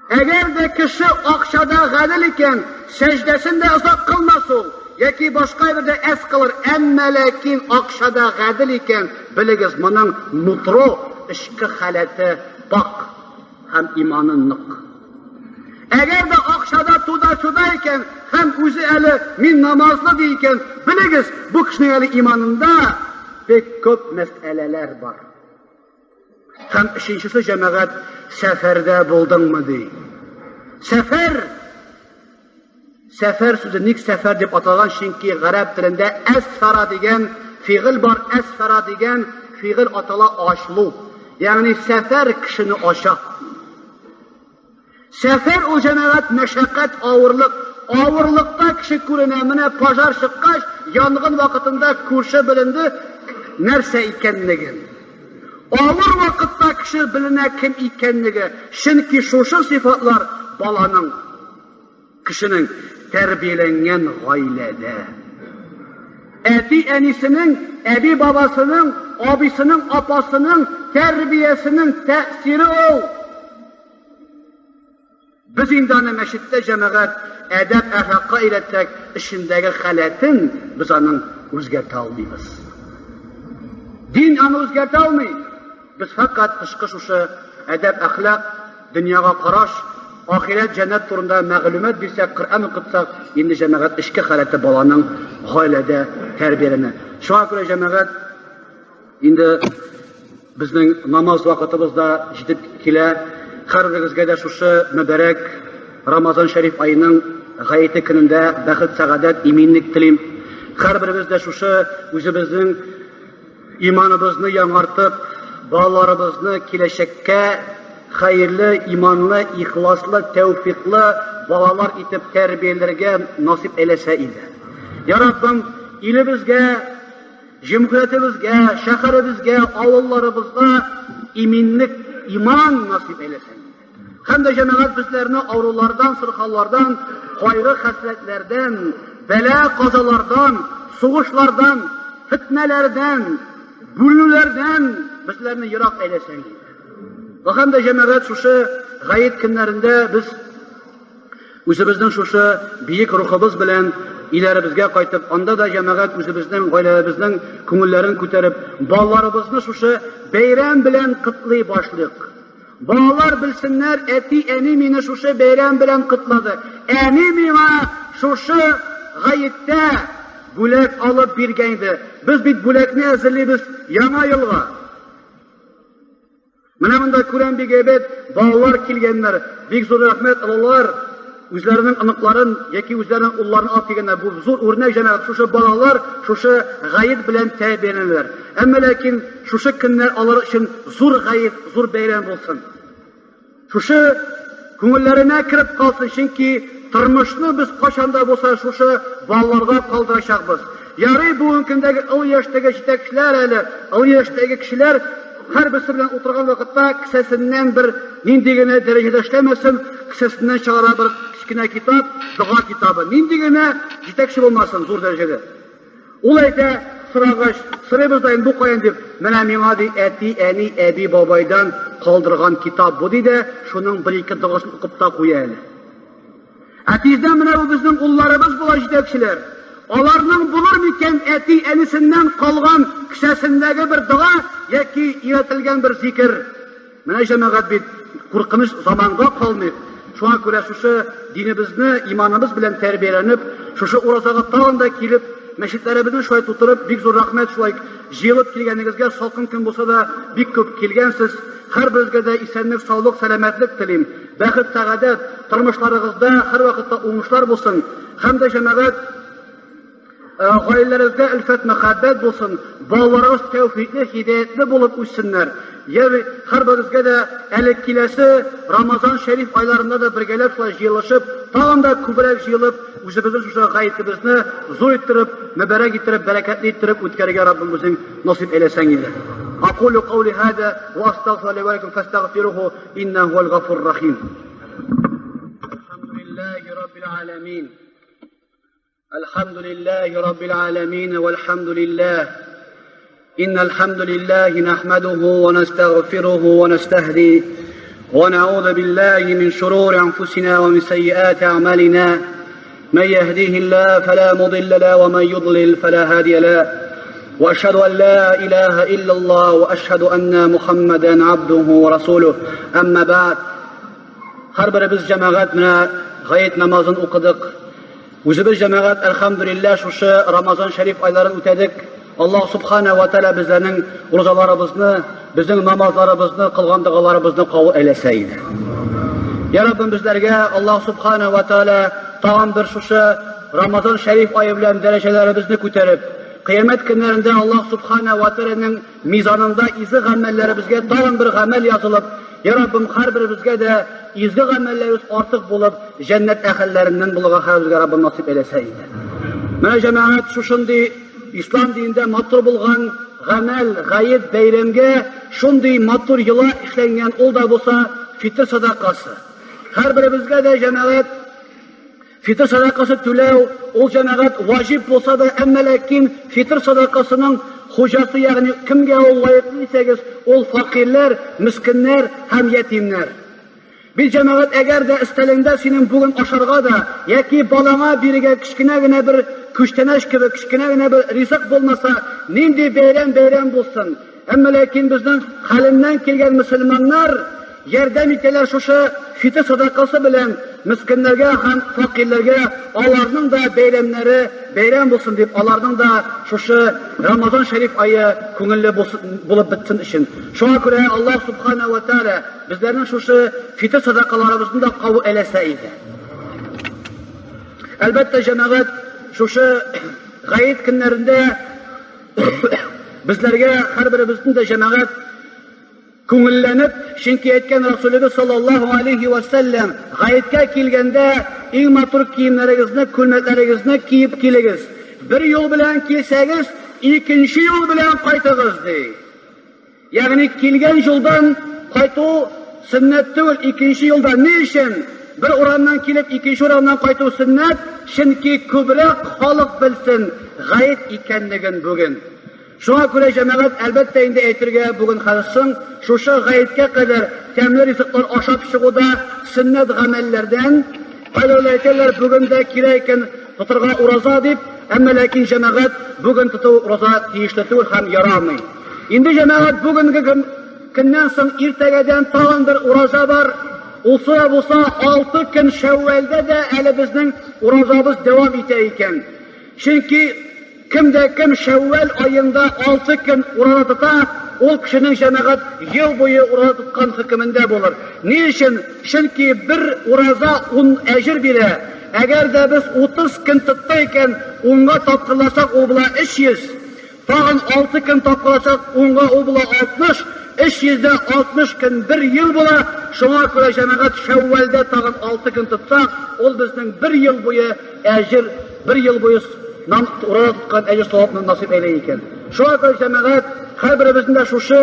Әгәр дә кеше акчада гадел икән, сәҗдәсен дә озак кылмас ул, яки башка әйбердә әз кылыр, әмма ләкин акчада гадел икән, белегез, моның нутро, эчке халәте пакь һәм иманы нык. Әгәр дә акчада туда-сюда икән һәм үзе әле мин намазлы ди икән, белегез, бу кешенең әле иманында бик күп мәсьәләләр бар. Һәм өченчесе җәмәгать сәфәрдә булдыңмы ди. Сәфәр Сәфәр сүзе ник сәфәр дип аталган? Чөнки гарәп телендә әсфара дигән фигыль бар, әсфара дигән фигыль атала ачылу. Ягъни сәфәр кешене ача. Сәфәр ул җәмәгать мәшәкать, авырлык. Авырлыкта кеше күренә. Менә пожар чыккач, янгын вакытында күрше беленде нәрсә икәнлеген. Авыр вакытта кеше беленә кем икәнлеге. Чөнки шушы сыйфатлар баланың, кешенең тәрбияләнгән гаиләдә. Әти-әнисенең, әби-бабасының, абыйсының, апасының тәрбиясенең тәэсире ул. Без инде аны мәчеттә җәмәгать әдәп-әхлакка өйрәтсәк, эчендәге халәтен без аның үзгәртә алмыйбыз. Дин аны үзгәртә алмый. Без фәкать тышкы шушы әдәп-әхлак, дөньяга караш, ахирәт, җәннәт турында мәгълүмат бирсәк, Коръән укытсак, инде җәмәгать эчке халәте баланың гаиләдә тәрбияләнә. Шуңа күрә җәмәгать Инде безнең намаз вакытыбыз да җитеп килә. Һәрберегезгә дә шушы мөбарәк Рамазан шәриф аеның гаете көнендә бәхет, сәгадәт, иминлек телим. Һәрберебез дә шушы үзебезнең иманыбызны яңартып, балаларыбызны киләчәккә хәерле, иманлы, ихласлы, тәүфиклы балалар итеп тәрбияләргә насыйп әйләсә иде. Я Раббым, илебезгә Җөмһүриятебезгә, шәһәребезгә, авылларыбызга иминлек, иман насыйп әйләсен. Һәм дә җәмәгать безләрне авырулардан, сырхаулардан, кайгы-хәсрәтләрдән, бәла-казалардан, сугышлардан, фетнәләрдән, бүленүләрдән безләрне ерак әйләсәң иде. Һәм дә җәмәгать шушы гает көннәрендә без Үзебезнең шушы биек рухыбыз белән өйләребезгә кайтып, анда да җәмәгать үзебезнең гаиләләребезнең күңелләрен күтәреп, балаларыбызны шушы бәйрәм белән котлый башлыйк. Балалар белсеннәр, әти-әни мине шушы бәйрәм белән котлады. Әни миңа шушы гаеттә бүләк алып биргән иде. Без бит бүләкне әзерлибез Яңа елга. Менә монда күрәм бик әйбәт балалар килгәннәр. Бик зур рәхмәт, олылар үзләренең оныкларын яки үзләренең улларын алып килгәннәр. Бу зур үрнәк җәмәгать. Шушы балалар шушы гает белән тәрбияләнәләр. Әмма ләкин шушы көннәр алар өчен зур гает, зур бәйрәм булсын. Шушы күңелләренә кереп калсын, чөнки тормышны без кайчан да булса шушы балаларга калдырачакбыз. Ярый бүгенге көндәге ул яшьтәге җитәкчеләр әле, ул яшьтәге кешеләр һәрберсе белән утырган вакытта кесәсеннән бер нинди генә дәрәҗәдә эшләмәсен, кесәсеннән чыгара бер кечкенә китап, дога китабы. Нинди генә җитәкче булмасын, зур дәрәҗәдә. Ул әйтә, сорагач, сорыйбыз да инде бу каян дип, менә миңа ди әти, әни, әби, бабайдан калдырган китап бу ди дә, шуның бер-ике догасын укып та куя әле. Ә тиздән менә бу безнең улларыбыз була җитәкчеләр. Аларның булыр микән әти әнисеннән калган кесәсендәге бер дога яки өйрәтелгән бер зикер? Менә җәмәгать бит куркыныч заманга калмыйк. Шуңа күрә шушы динебезне иманыбыз белән тәрбияләнеп, шушы уразага тагын да килеп, мәчетләребезне шулай тутырып, бик зур рәхмәт шулай җыелып килгәнегезгә, салкын көн булса да бик күп килгәнсез. Һәрберегезгә дә исәнлек, саулык, сәламәтлек телим. Бәхет, сәгадәт, тормышларыгызда һәрвакытта уңышлар булсын. Һәм дә җәмәгать Гаиләләрегездә өлфәт, мәхәббәт булсын, балаларыгыз тәүфикле, һидаятле булып үссеннәр. Ягъни һәрберегезгә дә әле киләсе Рамазан шәриф айларында да бергәләп шулай җыелышып, тагын да күбрәк җыелып, үзебезнең шушы гаетебезне зур иттереп, мөбарәк иттереп, бәрәкәтле иттереп үткәрергә Раббым үзең насыйп әйләсәң иде. Акулю каули һада ва астагфиру ли ва лакум фастагфируһу иннәһу хувал гафур рахим. Әлхәмдүлилләһи раббил аламин. الحمد لله رب العالمين والحمد لله إن الحمد لله نحمده ونستغفره ونستهديه ونعوذ بالله من شرور أنفسنا ومن سيئات أعمالنا من يهديه الله فلا مضل له ومن يضلل فلا هادي له وأشهد أن لا إله إلا الله وأشهد أن محمدا عبده ورسوله أما بعد Һәрберебез җәмәгать менә гает намазын укыдык. Үзебез җәмәгать, әлхәмдүлилләһ, шушы Рамазан шәриф айларын үтәдек. Аллаһ субхана ва тәгалә безләрнең уразаларыбызны, безнең намазларыбызны, кылган догаларыбызны кабул әйләсә иде. Я Раббым, безләргә Аллаһ субхана ва тәгалә тагын бер шушы Рамазан шәриф ае белән дәрәҗәләребезне күтәреп, Кыямәт көннәрендә Аллаһ Субхана ва Тәгаләнең мизанында изге гамәлләребезгә тагын бер гамәл язылып, Я Раббым, һәрберебезгә дә изге гамәлләребез артык булып, җәннәт әһелләреннән булырга һәрберебезгә Раббым насыйп әйләсә иде. Менә җәмәгать шушындый ислам динендә матур булган гамәл, гает, бәйрәмгә шундый матур йола эшләнгән, ул да булса фитыр садакасы. Һәрберебезгә дә җәмәгать Фитыр садакасы түләү, ул җәмәгать ваҗиб булса да, әмма ләкин фитыр садакасының хуҗасы, ягъни кемгә ул лаеклы дисәгез, ул факирләр, мескеннәр һәм ятимнәр. Бит җәмәгать, әгәр дә өстәлеңдә синең бүген ашарга да, яки балаңа бирергә кечкенә генә бер күчтәнәч кебек, кечкенә генә бер ризык булмаса, нинди бәйрәм бәйрәм булсын? Әмма ләкин безнең хәленнән килгән мөселманнар ярдәм итәләр шушы фитыр садакасы белән мескеннәргә һәм фәкыйрьләргә, аларның да бәйрәмнәре бәйрәм булсын дип, аларның да шушы Рамазан шәриф ае күңелле булып бетсен өчен. Шуңа күрә Аллаһ Субхана ва Тааля безләрнең шушы фитыр садакаларыбызны да кабул әйләсә иде. Әлбәттә, җәмәгать, шушы гает көннәрендә Безләргә һәрберебезнең дә җәмәгать күңелләнеп, чөнки әйткән Расулебез саллаллаһу алейхи ва сәлләм, гаеткә килгәндә иң матур киемнәрегезне, күлмәкләрегезне киеп килегез. Бер юл белән килсәгез, икенче юл белән кайтыгыз, ди. Ягъни килгән юлдан кайту сөннәт түгел, икенче юлдан. Ни өчен? Бер урамнан килеп, икенче урамнан кайту сөннәт, чөнки күбрәк халык белсен гает икәнлеген бүген. Шуңа күрә җәмәгать, әлбәттә инде әйтергә бүген хәзер соң, шушы гаеткә кадәр тәмле ризыклар ашап чыгу да сөннәт гамәлләрдән. Кайберәүләр әйтәләр, бүген дә кирәк икән тотырга ураза дип, әмма ләкин җәмәгать бүген тоту ураза тиешле түгел һәм ярамый. Инде җәмәгать бүгенге көннән соң иртәгәдән тагын бер ураза бар. Улсы да булса 6 көн Шәүвәлдә дә әле безнең уразабыз дәвам итә икән. Чөнки кем дә кем Шәүвәл аенда 6 көн ураза тота, ул кешенең җәмәгать ел буе ураза тоткан хөкемендә булыр. Ни өчен? Чөнки бер ураза 10 әҗер бирә. Әгәр дә без 30 көн тоттык икән, 10-га тапкырласак, ул була 300. Тагын 6 көн тапкырласак, унга ул була 60, 360 көн бер ел була. Шуңа күрә җәмәгать Шәүвәлдә тагын 6 көн тотсак, ул безнең бер ел буе әҗер, бер ел буе нам ураза тоткан әҗер савапны насыйп әйләй икән. Шуңа күрә җәмәгать, һәрберебезнең дә шушы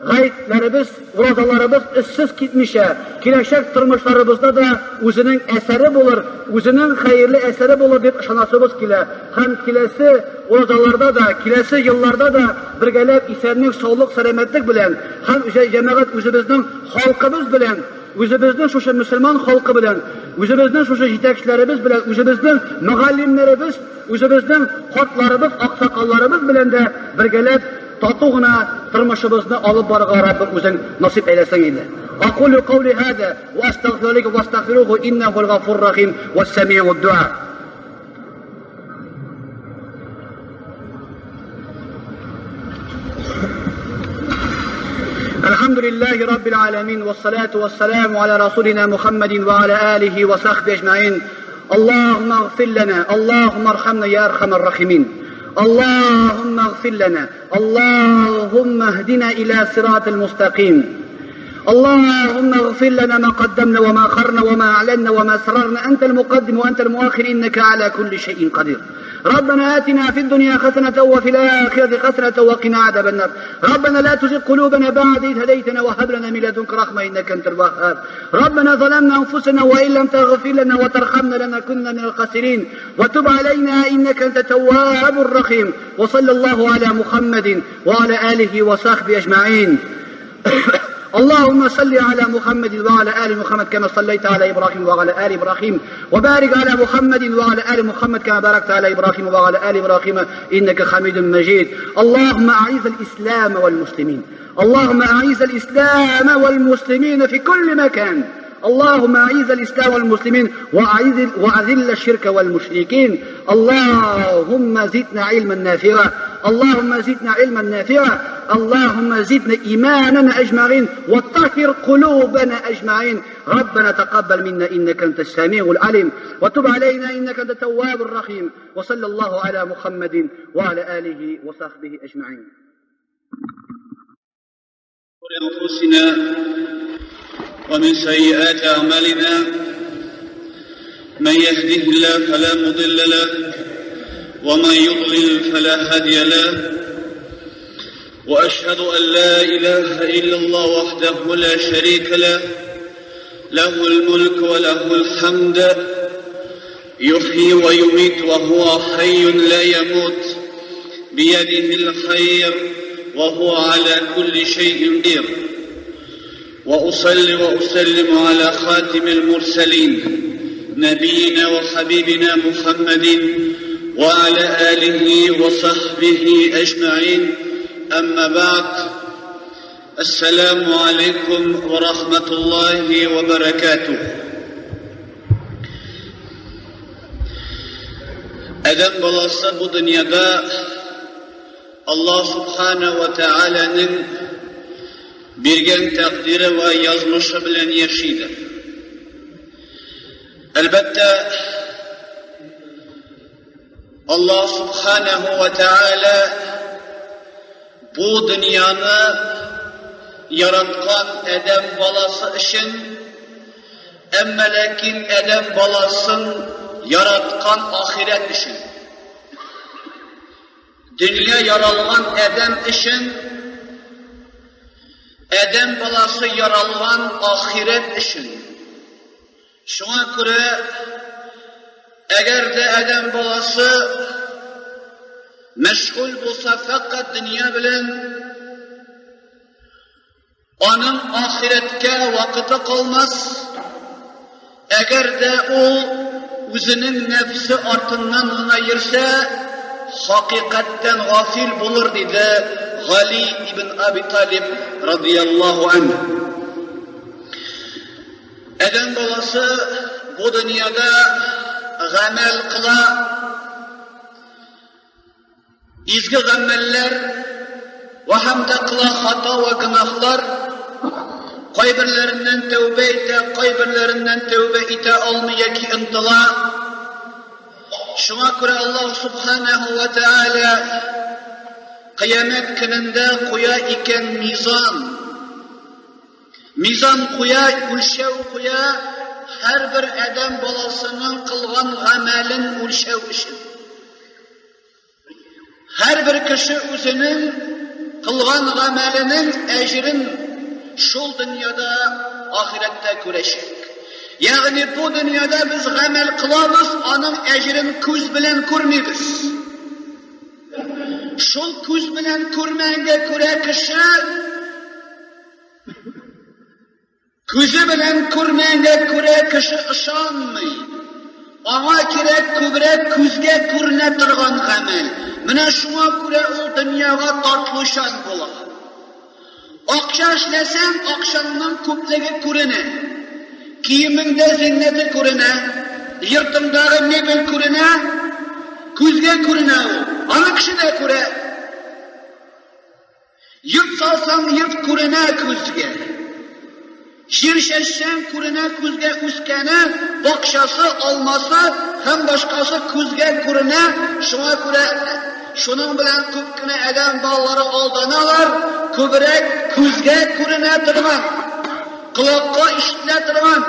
Гаетләребез, уразаларыбыз эзсез китмичә, киләчәк тормышларыбызда да үзенең әсәре булыр, үзенең хәерле әсәре булыр дип ышанасыбыз килә. Һәм киләсе уразаларда да, киләсе елларда да бергәләп исәнлек, саулык, сәламәтлек белән һәм җәмәгать үзебезнең халкыбыз белән, үзебезнең шушы мөселман халкы белән, үзебезнең шушы җитәкчеләребез белән, үзебезнең мөгаллимнәребез, үзебезнең картларыбыз, аксакалларыбыз белән дә бергәләп тату гына тормышыбызны алып барырга Раббым үзең насыйп әйләсәң иде. Акулю каули хада ва астагфиру ва астагфируху иннаху гафур рахим ва самиу дуа. الحمد لله رب العالمين والصلاة والسلام على رسولنا محمد وعلى آله وصحبه أجمعين اللهم اغفر لنا اللهم ارحمنا يا أرحم الراحمين اللهم اغفر لنا اللهم اهدنا إلى صراط المستقيم اللهم اغفر لنا ما قدمنا وما أخرنا وما أعلنا وما أسررنا أنت المقدم وأنت المؤخر إنك على كل شيء قدير ربنا آتنا في الدنيا حسنة وفي الآخرة حسنة وقنا عذاب النار ربنا لا تزغ قلوبنا بعد إذ هديتنا وهب لنا من لدنك رحمة إنك أنت الوهاب ربنا ظلمنا أنفسنا وإن لم تغفر لنا وترحمنا لنكن من الخاسرين وتب علينا إنك أنت التواب الرحيم وصلى الله على محمد وعلى آله وصحبه أجمعين اللهم صل على محمد وعلى آل محمد كما صليت على إبراهيم وعلى آل إبراهيم وبارك على محمد وعلى آل محمد كما باركت على إبراهيم وعلى آل إبراهيم إنك حميد مجيد اللهم أعز الإسلام والمسلمين اللهم أعز الإسلام والمسلمين في كل مكان اللهم أعز الإسلام والمسلمين وأذل الشرك والمشركين. اللهم زدنا علما نافعا، اللهم زدنا علما نافعا، اللهم زدنا إيماننا أجمعين وطهر قلوبنا أجمعين. ربنا تقبل منا إنك أنت السميع العليم وتب علينا إنك أنت التواب الرحيم، وصلى الله على محمد وعلى آله وصحبه أجمعين. أنفسنا ومن سيئات أعمالنا، من يهده الله فلا مضل له ومن يضلل فلا هادي له، وأشهد أن لا إله إلا الله وحده لا شريك له، له الملك وله الحمد، يحيي ويميت وهو حي لا يموت، بيده الخير وهو على كل شيء قدير. وأصلي وأسلم على خاتم المرسلين نبينا وحبيبنا محمد وعلى آله وصحبه أجمعين. أما بعد، السلام عليكم ورحمة الله وبركاته. Адәм баласы бу дөньяда Аллаһ Субхана ва Тааляның биргән тәкъдире вә язмышы белән яшидер. Әлбәттә, Аллаһ Субханаху ва Тааля бу дөньяны яраткан адәм баласы өчен, әмма ләкин адәм баласын яраткан ахирәт өчен. Дөнья яралган адәм өчен, адәм баласы яралган ахирәт өчен. Шуңа күрә, әгәр дә адәм баласы мәшгуль булса фәкать дөнья белән, аның ахирәткә вакыты калмас. Әгәр дә ул үзенең нәфсе артыннан гына йөрсә, хакыйкатьтән гафил булыр, диде Гали ибн Аби Талиб радияллаһу анһу. Адәм баласы бу дөньяда гамәл кыла, изге гамәлләр вә һәм дә кыла хата вә гөнаһлар, кайберләреннән тәүбә итә, кайберләреннән тәүбә итә алмый яки ынтыла. Шуңа күрә Аллаһ Субханаһу ва Тааля кыямәт көнендә куя икән мизан. Мизан куя, үлчәү куя, һәрбер адәм баласының кылган гамәлен үлчәү өчен. Һәрбер кеше үзенең кылган гамәленең әҗерен шул дөньяда, ахирәттә күрәчәк. Ягъни бу дөньяда без гамәл кылабыз, аның әҗерен күз белән күрмибез. Шул күз белән күрмәгәнгә күрә кеше Күзе белән күрмәгәнгә күрә кеше ышанмый. Аңа кирәк күбрәк күзгә күренә торган гамәл. Менә шуңа күрә ул дөньяга тартылучан була. Акча эшләсәң, акчаңның күплеге күренә. Киемеңдә зиннәте күренә, йортыңдагы мебель күренә, күзгә күренә ул. Аны кеше дә күрә. Йорт салсаң, йорт күренә күзгә. Җир чәчсәң, күренә күзгә үскәне, бакчасы, алмасы һәм башкасы күзгә күренә. Шуңа күрә шуның белән күп кенә адәм балалары алданалар, күбрәк күзгә күренә торган, колакка ишетелә торган,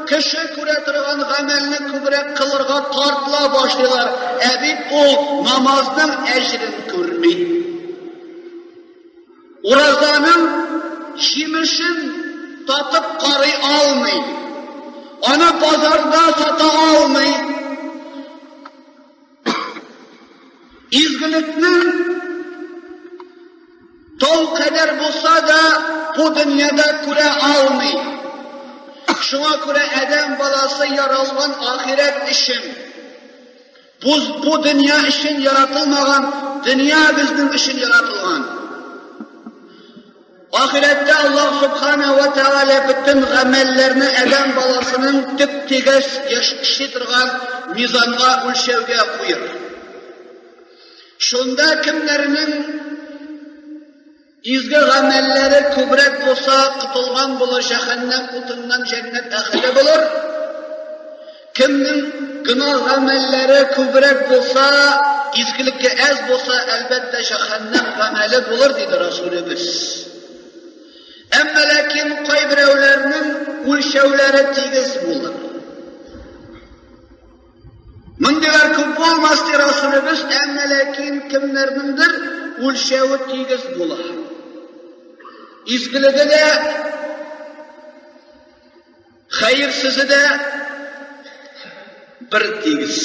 кеше күрә торган гамәлне күбрәк кылырга тартыла башлыйлар. Ә бит ул намазның әҗерен күрми. Уразаның җимешен татып карый алмый. Аны базарда сата алмый. Изгелекнең тау кадәр булса да бу дөньяда күрә алмый. Шуңа күрә адәм баласы яралган ахирәт өчен. Бу, бу дөнья өчен яратылмаган, дөнья безнең өчен яратылган. Ахирәттә Аллаһ Субхана ва Тәгалә бөтен гамәлләрне адәм баласының төп-тигез яши торган мизанга үлчәүгә куер. Шунда кемнәрнең изге гамәлләре күбрәк булса, котылган булыр җәһәннәм утыннан җәннәт әһеле булыр. Кемнең гөнаһ гамәлләре күбрәк булса, изгелеккә әз булса, әлбәттә, җәһәннәм гамәле булыр, диде Расулебез. Әмма ләкин кайберәүләрнең үлчәүләре тигез булыр. Мондыйлар күп булмас, ди Расулебез, әмма ләкин кемнәрнеңдер үлчәве тигез була. Изгелеге дә, хәерсезе дә бер тигез.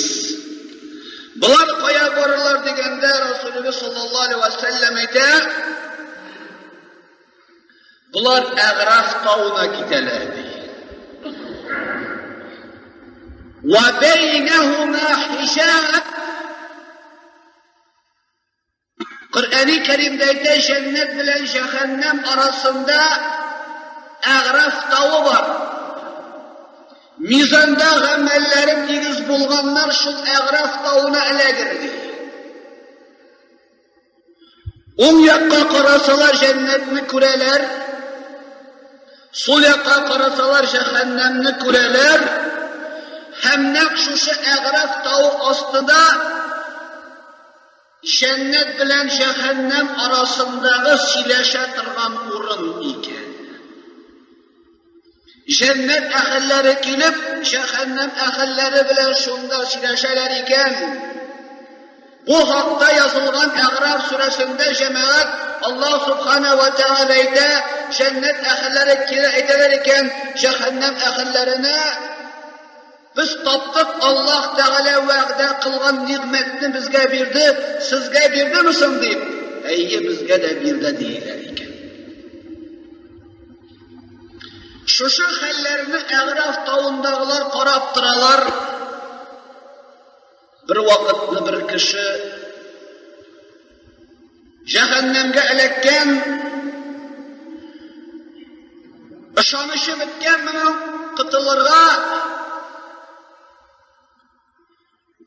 Болар кая барырлар дигәндә, Расулебез саллаллаһу алейһи ва сәлләм әйтә, Болар Әграф тавына китәләр, ди. Ва бәйнәһума хиҗаб. Коръәни Кәримдә әйтә, җәннәт белән җәһәннәм арасында Әграф тавы бар. Мизанда гамәлләре тигез булганнар шул Әграф тавына эләгер, ди. Уң якка карасалар җәннәтне күрәләр, сул якка карасалар җәһәннәмне күрәләр. Һәм нәкъ шушы Әграф тавы астында җәннәт белән җәһәннәм арасындагы сөйләшә торган урын икән. Җәннәт әһелләре килеп, җәһәннәм әһелләре белән шунда сөйләшәләр икән. Бу хакта язылган Әгъраф сүрәсендә җәмәгать Аллаһ субхана ва тәгалә әйтә, җәннәт әһелләре килә әйтәләр икән, җәһәннәм әһелләренә без таптык Аллаһ Тәгалә вәгъдә кылган нигъмәтне безгә бирде, сезгә бирдеме соң дип, әйе, безгә дә бирде диеләр икән. Шушы хәлләрне Әграф тавындагылар карап торалар. Бер вакытны бер кеше җәһәннәмгә эләккән, ышанычы беткән моның котылырга.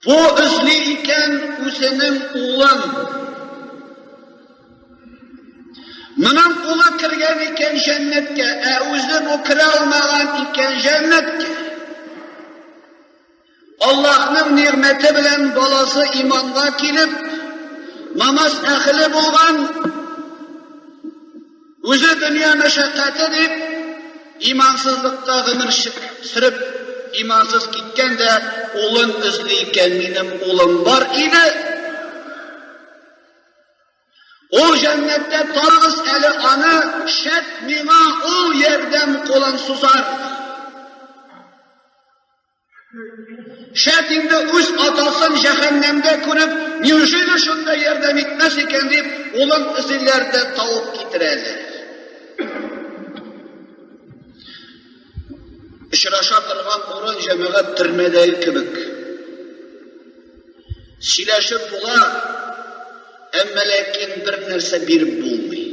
Бу эзли икән үзенең улын. Моның улы кергән икән җәннәткә, ә үзе бу керә алмаган икән җәннәткә. Аллаһның нигъмәте белән баласы иманга килеп, намаз әһеле булган, үзе дөнья мәшәкате дип, имансызлыкта гомер сөреп, имансыз киткән дә улын эзли икән, минем улым бар иде. Ул җәннәттә тарыгыз әле аны, шәт миңа ул ярдәм кулын сузар. Шәт инде үз атасын җәһәннәмдә күреп, неужели шунда ярдәм итмәс икән дип, улын эзлиләр дә табып китерәләр. Очраша торган урын җәмәгать төрмәдәге кебек. Сөйләшеп була, әмма ләкин бер нәрсә биреп булмый.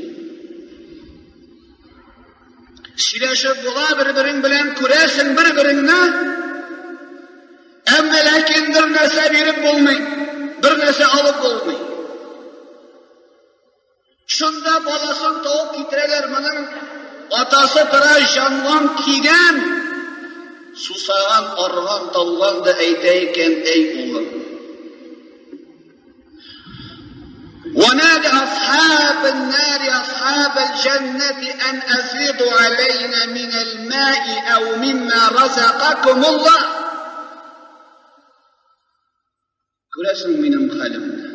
Сөйләшеп була, бер-берең белән күрәсең бер-береңне, әмма ләкин бер нәрсә биреп булмый, бер нәрсә алып булмый. Шунда баласын табып китерәләр, моның атасы тора җанлан кигән, сусаган, арган, талган да әйтә икән, әй улым. ونادى أصحاب النار أصحاب الجنة أن أفيضوا علينا من الماء أو مما رزقكم الله Күрәсең минем хәлемне.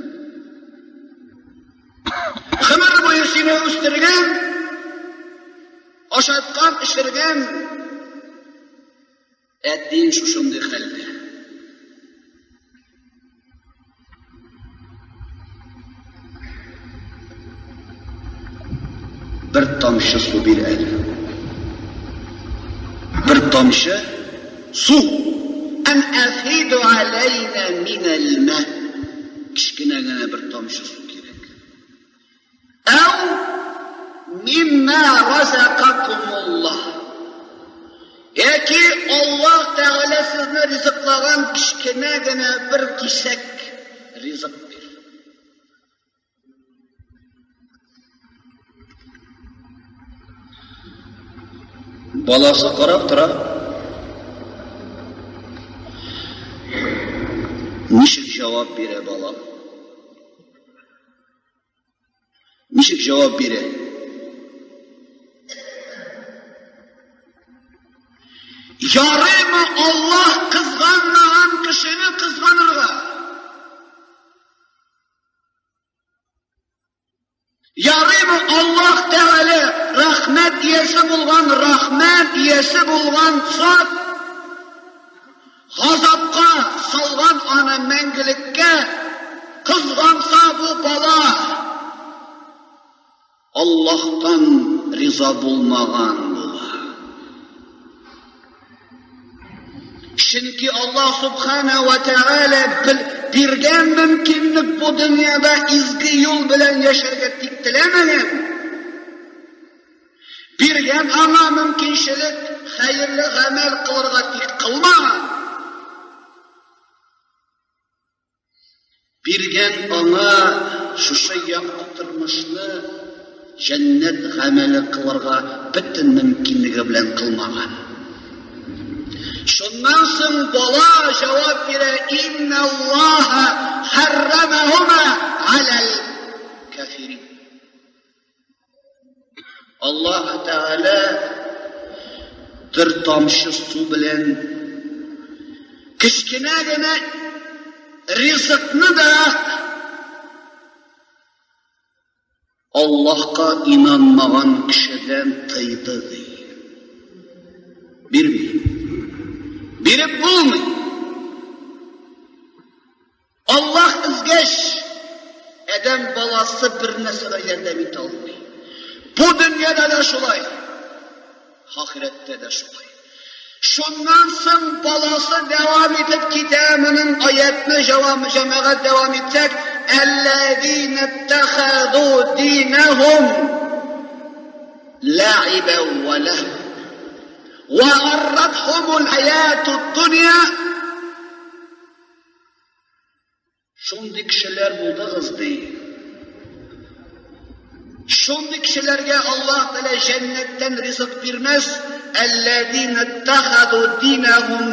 Гомер буе сине үстергән, ашаткан, эчергән, Әтиең шушындый хәлдә. Бер тамчы су бир әле. Бер тамчы су. Ән әфиду аләйнә минәл мә. Кечкенә генә бер тамчы су кирәк. Әу мимма разакакумуллаһ. Яки Аллаһ Тәгалә сезне ризыклаган кечкенә генә бер кисәк ризык бир. Баласы карап тора. Ничек җавап бирә бала? Ничек җавап бирә? Ярыймы Аллаһ кызганмаган кешене кызганырга? Ярыймы Аллаһ Тәгалә рәхмәт иясе булган, рахман иясе булган зат газапка салган аны мәңгелеккә кызганса бу бала Аллаһтан риза булмаган була. Чөнки Аллаһ Субхана ва Тәгалә биргән мөмкинлек бу дөньяда изге юл белән яшәргә тик теләмәгән. Биргән аңа мөмкинчелек хәерле гамәл кылырга тик кылмаган. Биргән аңа шушы якты тормышны җәннәт гамәле кылырга бөтен мөмкинлеге белән кылмаган. Шуннан соң бала җавап бирә: "Инналлаһа харрамаһума алал кафирин." Аллаһ Тәгалә бер тамчы су белән кечкенә генә ризыкны да Аллаһка инанмаган кешедән тыйды ди. Бирми. Биреп булмый. Аллаһ өзгәч, адәм баласы бер нәрсә дә ярдәм итә алмый. Бу дөньяда да шулай, ахирәттә дә шулай. Шуннан соң баласы дәвам итеп китә, моның аятны җавам җәмәгать дәвам итсәк, әлләзина иттахаду динахум ләгыйбә ва ләһва ва гарратхумул хаятуд дөнья. Шундый кешеләр булдыгыз ди. Шундый кешеләргә Аллаһ Тәгалә җәннәттән ризык бирмәс, әлләзина иттахаду динахум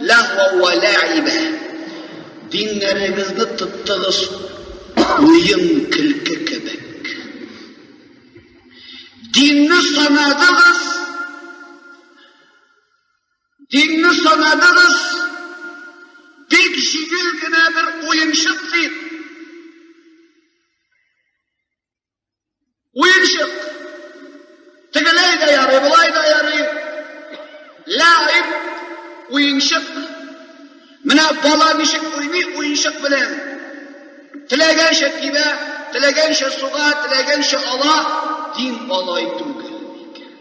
ләһва ва ләгыйбә. Диннәрегезне тоттыгыз уен көлке кебек. Динне санадыгыз, динне санадыгыз, бик җиңел генә бер уенчык дип. Уенчык. Тегеләй дә ярый, болай да ярый. Ләгыйб уенчык. Менә бала ничек уйный уенчык белән. Теләгәнчә тибә, теләгәнчә суга, теләгәнчә ала, дин алай түгел икән.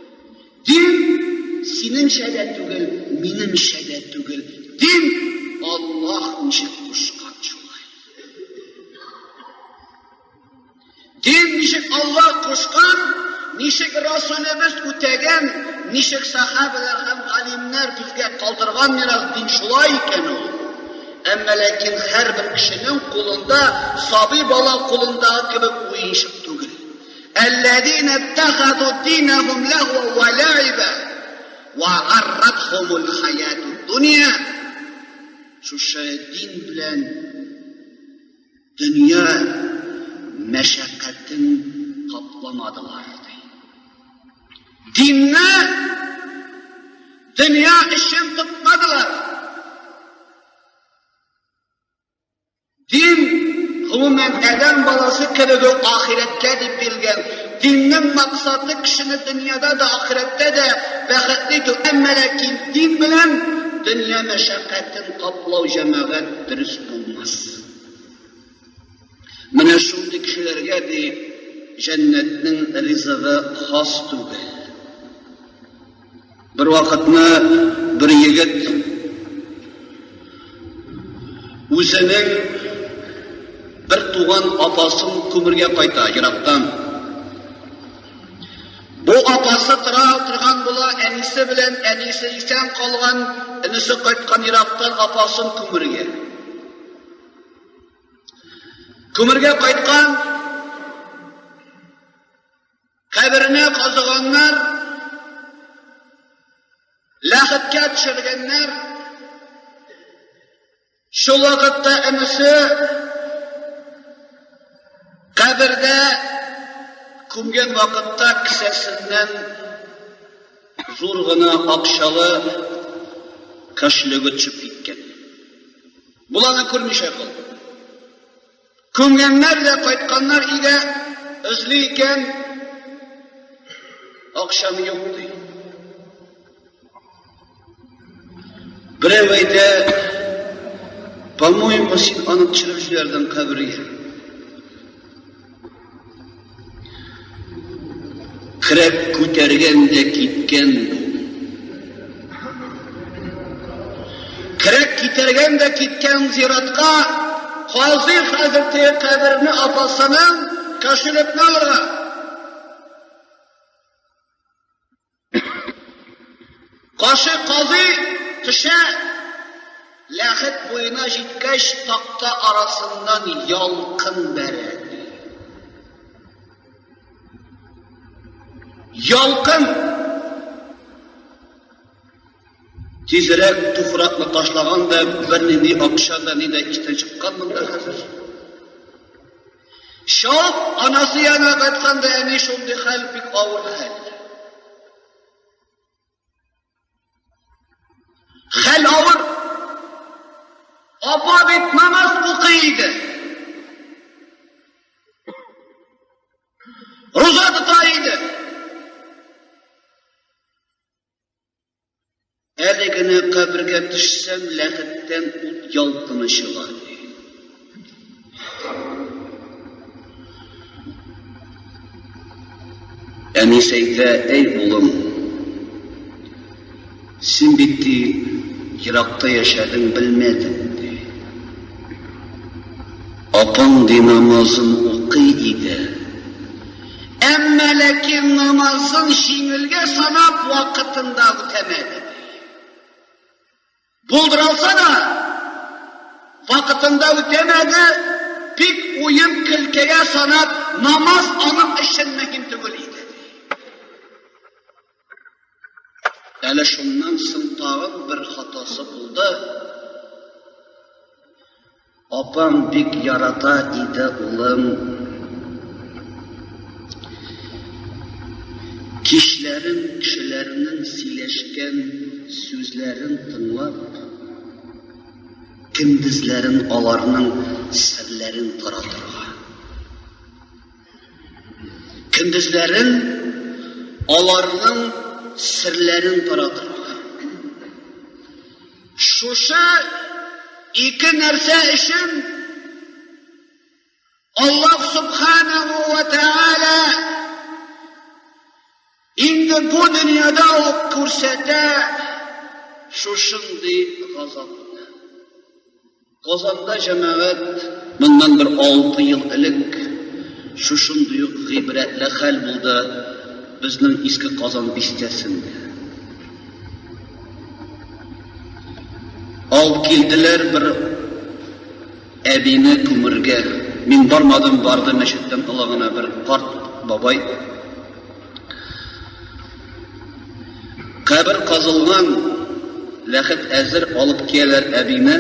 Дин синеңчә дә түгел, минемчә дә түгел. Дин Аллаһ ничек кушкан шулай. Дин ничек Аллаһ кушкан, ничек Расулыбыз үтәгән, ничек сахабалар һәм галимнәр безгә калдырган мирас, дин шулай икән ул. Әмма ләкин һәрбер кешенең кулында сабый бала кулындагы кебек уенчык түгел. Әлләзина иттахаду динахум ләһва ва ләгыйба ва гарратхумул хаятуд дөнья. Шушы дин белән дөнья мәшәкатен капламадылар ди. Динне дөнья өчен тотмадылар. Дин гомумән адәм баласы кебек үк ахирәткә дип бирелгән. Диннең максаты кешене дөньяда да, ахирәттә дә бәхетле итү. Әмма ләкин дин белән дөнья мәшәкатен каплау җәмәгать дөрес булмас. Менә шундый кешеләргә ди җәннәтнең ризыгы хас түгел. Бер вакытны бер егет үзенең бер туган апасын күмергә кайта ерактан. апасы тора торган була, әнисе белән, әнисе исән калган, энесе кайткан ерактан апасын күмергә. Күмергә кайткан, каберенә казыганнар, ләхеткә төшергәннәр. Шул вакытта энесе кабердә күмгән вакытта кесәсеннән зур гына акчалы кошелегы төшеп киткән. Буланы күрмичә калды. Күмгәннәр дә кайтканнар өйгә, эзли икән, акчам юк ди. Берәү әйтә, по-моему, син аны төшереп җибәрдең кабергә. Көрәк күтәргән дә киткән бу. Көрәк китәргән дә киткән зиратка, казый хәзер теге каберне апасының кошелекне алырга. Кашы казый төшә, ләхет буена җиткәч, такта арасыннан ялкын бәрә. Ялкын! Тизрәк туфракны ташлаган да, бернинди акча да ни дә истән чыккан монда хәзер. Чабып, анасы янына кайткан да, әни, шундый хәл, бик авыр хәл. Хәл авыр. Апа бит намаз укый иде. Руза тота иде. Әле генә кабергә төшсәм, ләхеттән ут ялкыны чыга, ди. Әнисе әйтә, әй улым, син бит ди, еракта яшәдең, белмәдең, ди. Апаң ди намазын укый иде. Әмма ләкин намазын җиңелгә санап вакытында үтәмәде. Булдыралса да, вакытында үтәмәде, бик уен көлкегә санап, намаз аның өчен мөһим түгел иде. Әле шуннан соң тагын бер хатасы булды. Апаң бик ярата иде, улым. Кичләрен кешеләрнең сөйләшкән сүзләрен тыңлап, көндезләрен аларның серләрен таратырга. Көндезләрен аларның серләрен таратырга. Шушы ике нәрсә өчен Аллаһ Субханаһу ва Тааля инде бу дөньяда ук күрсәтә шушындый газапны. Казанда җәмәгать моннан бер 6 ел элек шушындый ук гыйбрәтле хәл булды безнең Иске Казан бистәсендә. Алып килделәр бер әбине күмергә. Мин бармадым, барды мәчеттән олы гына бер карт бабай. Кабер казылган, ләхет әзер, алып киләләр әбине.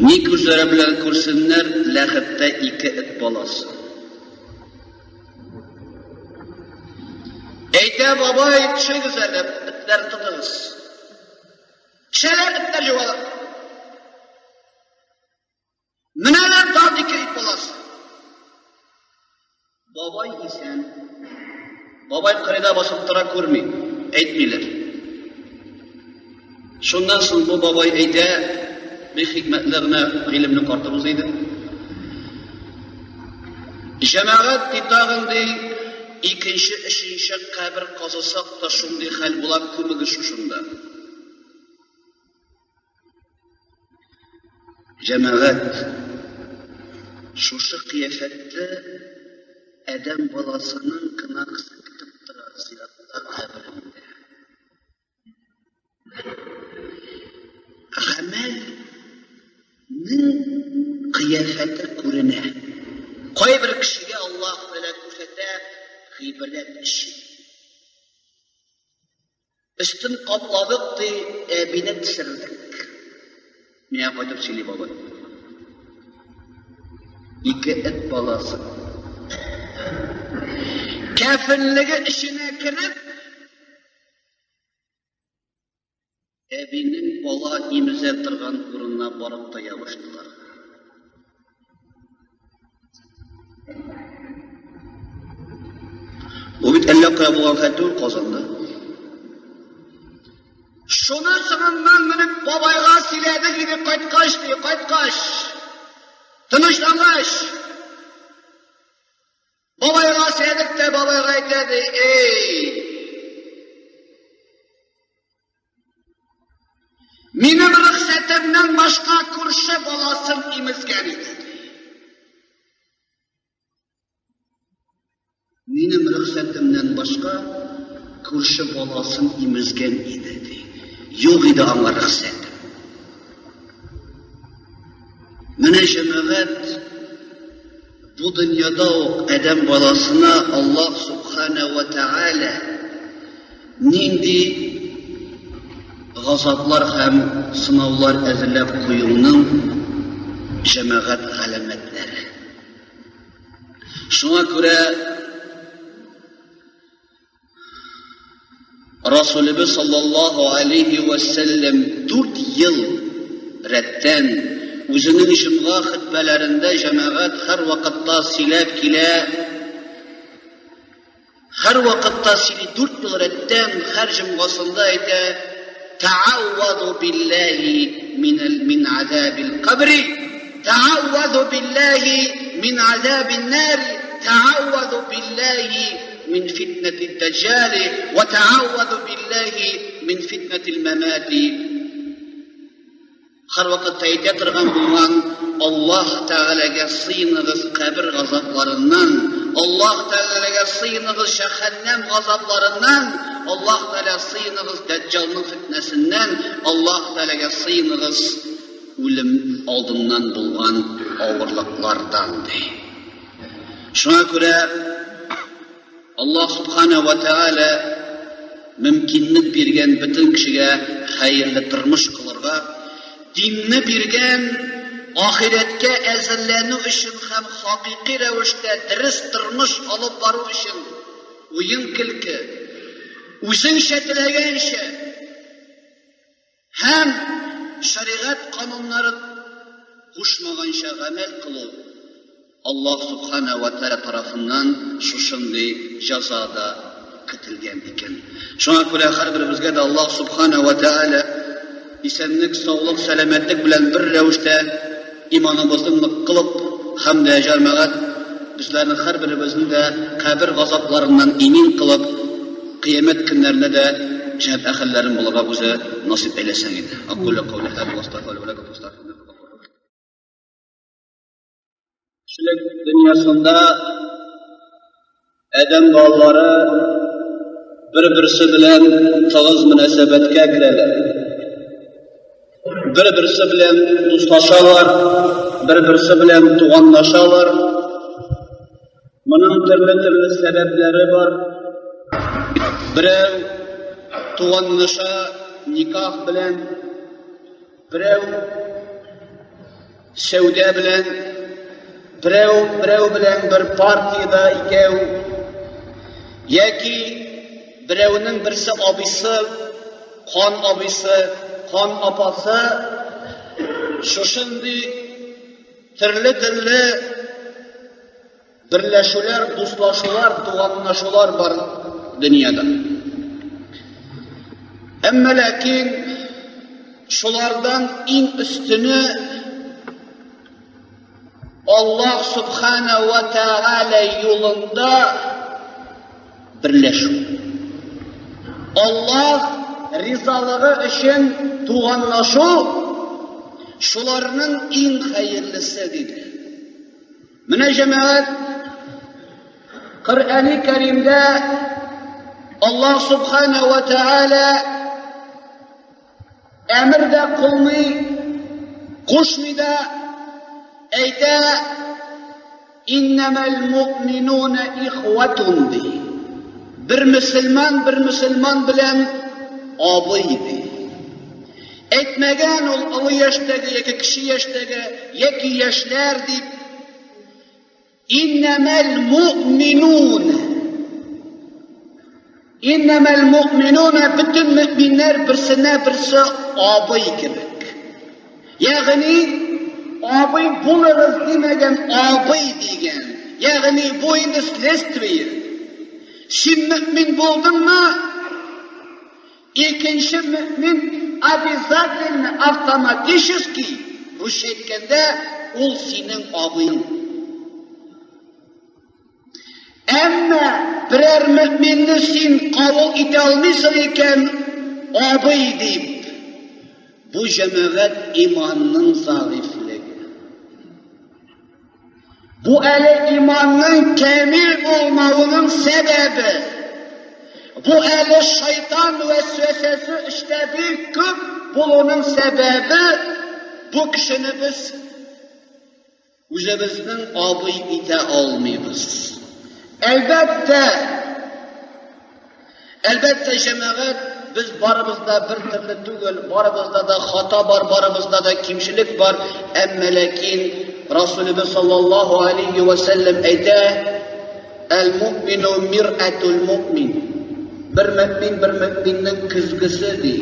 Ни күзләре белән күрсеннәр, ләхеттә ике эт баласы. Әйтә бабай, төшегез әле, этләрне тотыгыз. Төшәләр, этләр югалар. Менәләр тагын ике ит баласы. Бабай исән. Бабай кырыйда басып тора, күрми, әйтмиләр. Шуннан соң бу бабай әйтә, бик хикмәтле генә гыйлемле картыбыз иде. Җәмәгать ди тагын ди, икенче, өченче кабер казысак та шундый хәл була, күмегез шушында. Җәмәгать, шушы кыяфәттә Адәм баласының гөнаһысы көтеп тора зиратта, каберендә. Гамәлнең кыяфәте күренә. Кайбер кешегә Аллаһ Тәгалә күрсәтә гыйбрәт өчен. Өстен капладык, ди, әбине төшердек. Миңа кайтып сөйли бабай. Ике эт баласы. Кәфенлеге эченә кереп, әбинең бала имезә торган урынына барып та ябыштылар. Бу бит әллә кая булган хәл түгел, Казанда. Шуны соңыннан менеп бабайга сөйләдек иде кайткач, ди, кайткач. Тынычлангач. Бабайга сөйләдек тә бабайга әйтә, ди, эй, Минем рөхсәтемнән башка күрше баласын имезгән иде. Минем рөхсәтемнән башка күрше баласын имезгән иде, ди. Юк иде аңа рөхсәт. Менә җәмәгать бу дөньяда ук адәм баласына Аллаһ субхана ва тааля нинди газаплар һәм сынаулар әзерләп куюының җәмәгать галәмәтләре. Шуңа күрә Расулебез саллаллаһу алейһи вә сәлләм 4 ел рәттән үзенең җомга хөтбәләрендә җәмәгать һәрвакытта сөйләп килә. Һәрвакытта сөйли, 4 ел рәттән һәр җомгасында әйтә: "Таавваду биллаһи минал мин азабил кабри, таавваду биллаһи мин азабин нар, таавваду биллаһи мин фитнәтид даҗҗали ва таавваду биллаһи мин фитнәтил мамати". Һәрвакытта әйтә торган булган: Аллаһ Тәгаләгә сыеныгыз кабер газапларыннан, Аллаһ Тәгаләгә сыеныгыз җәһәннәм газапларыннан, Аллаһ Тәгалә сыеныгыз Дәҗҗалның фитнәсеннән, Аллаһ Тәгаләгә сыеныгыз үлем алдыннан булган авырлыклардан, ди. Шуңа күрә Аллаһ Субхана ва Тәгалә мөмкинлек биргән бөтен кешегә хәерле тормыш кылырга, динне биргән ахирәткә әзерләнү өчен һәм хакыйкый рәвештә дөрес тормыш алып бару өчен уен-көлке, үзеңчә теләгәнчә һәм шәригать кануннары кушмаганча гамәл кылу Аллаһ Субхана ва Тәгалә тарафыннан шушындый җәза да көтелгән икән. Шуңа күрә һәрберебезгә дә Аллаһ Субхана ва Тәгалә исәнлек, саулык, сәламәтлек белән бер рәвештә иманыбызны нык кылып һәм дә җәмәгать безләрнең һәрберебезне дә кабер газапларыннан имин кылып, кыямәт көннәрендә дә җәннәт әһелләрен булырга үзе насыйп әйләсен иде. Акулю каули һаза ва астагфиру ва лакум фастагфируһу. Кешелек дөньясында адәм балалары бер-берсе белән тыгыз мөнәсәбәткә керәләр. Бер-берсе белән дуслашалар, бер-берсе белән туганлашалар. Моның төрле-төрле сәбәпләре бар. Берәү туганлаша никах белән, берәү сәүдә белән, берәү берәү белән бер партиядә икәү, яки берәүнең берсе абыйсы, кан абыйсы, кан апасы, шушындый төрле-төрле берләшүләр, дуслашулар, туганлашулар бар дөньяда. Әмма ләкин шулардан иң өстене Аллаһ Субхана ва Тааля юлында берләшү. Аллаһ ризалыгы өчен туганлашу шуларның иң хәерлесе, диде. Менә җәмәгать. Коръәни Кәримдә Аллаһ Субхана ва Тааля әмер дә кылмый, кушмый да, әйтә: "Иннәмәл муъминуна ихватун" ди. Бер мөселман бер мөселман белән абый ди. Әйтмәгән ул олы яшьтәге яки кече яшьтәге яки яшьләр дип. Иннәмәл муъминун. Иннәмәл муъминуна бөтен мөэминнәр берсенә берсе абый кебек. Ягъни абый булыгыз димәгән, абый дигән. Ягъни бу инде следствие. Син мөэмин булдыңмы? Икенче мөэмин обязательно, автоматически, русча әйткәндә, ул синең абыең. Әмма берәр мөэминне син кабул итә алмыйсың икән, абый дип, бу җәмәгать иманның зәгыйфьлеге. Бу әле иманның камил булмавының сәбәбе. Бу әле шайтан вәсвәсәсе эштә бик күп булуның сәбәбе. Бу кешене без үзебезнең абый итә алмыйбыз. Әлбәттә, әлбәттә, җәмәгать, без барыбыз да бер төрле түгел, барыбызда да хата бар, барыбызда да кимчелек бар, әмма ләкин Расулыбыз саллаллаһу алейхи ва сәлләм әйтә: "Әл-муъмину миръатул муъмин." Бер мөэмин бер мөэминнең көзгесе ди.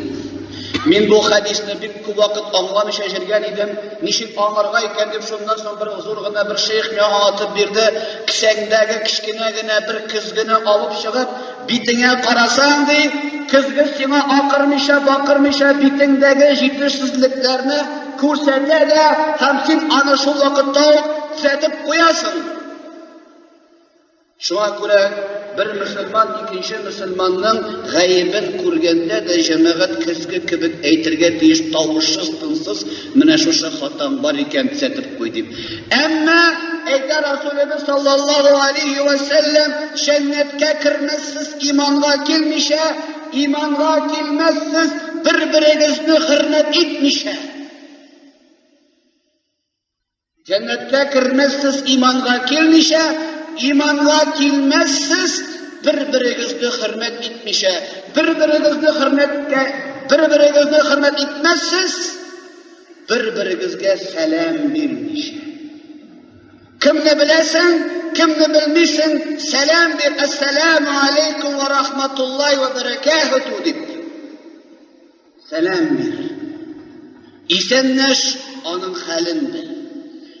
Мин бу хәдисне бик күп вакыт аңламыйча йөргән идем. Ничек аңларга икән дип, шуннан соң бер зур гына бер шәех миңа аңлатып бирде. Кесәңдәге кечкенә генә бер көзгене алып чыгып, битеңә карасаң, ди, көзге сиңа акырмыйча, бакырмыйча битеңдәге җитешсезлекләрне күрсәтә дә, һәм син аны шул вакытта ук төзәтеп куясың. Шуңа күрә бер мөселман икенче мөселманның гаебен күргәндә дә җәмәгать көзге кебек әйтергә тиеш, тавышсыз, тынсыз, менә шушы хатаң бар икән, төзәтеп куй дип. Әмма әйтә Расулебез саллаллаһу алейхи ва сәлләм, җәннәткә кермәссез иманга килмичә, иманга килмәссез бер-берегезне хөрмәт итмичә. Җәннәткә кермәссез иманга килмичә, иманга килмәссез бер-берегезне хөрмәт итмичә, бер-берегезне хөрмәткә, бер-берегезне хөрмәт итмәссез, бер-берегезгә сәлам бирмичә. Кемне беләсең, кемне белмисең, сәлам бир, әссәламу алейкум ва рахматуллаһи ва баракатуһу дип. Сәлам бир. Исәнләш, аның хәлен бел.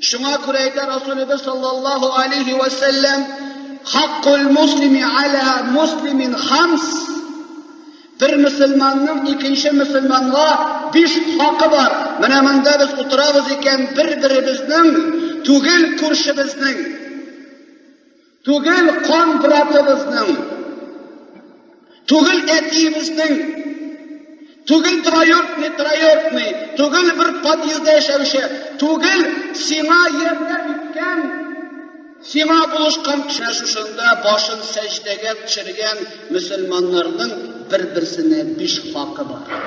Шуңа күрә әйтә Расулыбыз саллаллаһу алейхи ва сәлләм, хаккул муслими аля муслимин хамс. Бер мөселманның икенче мөселманга биш хакы бар. Менә монда без утырабыз икән, бер-беребезнең түгел күршебезнең, түгел кан братыбызның, түгел әтиебезнең, түгел троюродный, троюродный, түгел бер подъездда яшәүче, түгел сиңа ярдәм иткән, сиңа булышкан кеше шушында башын сәҗдәгә төшергән мөселманнарның бер-берсенә биш хакы бар.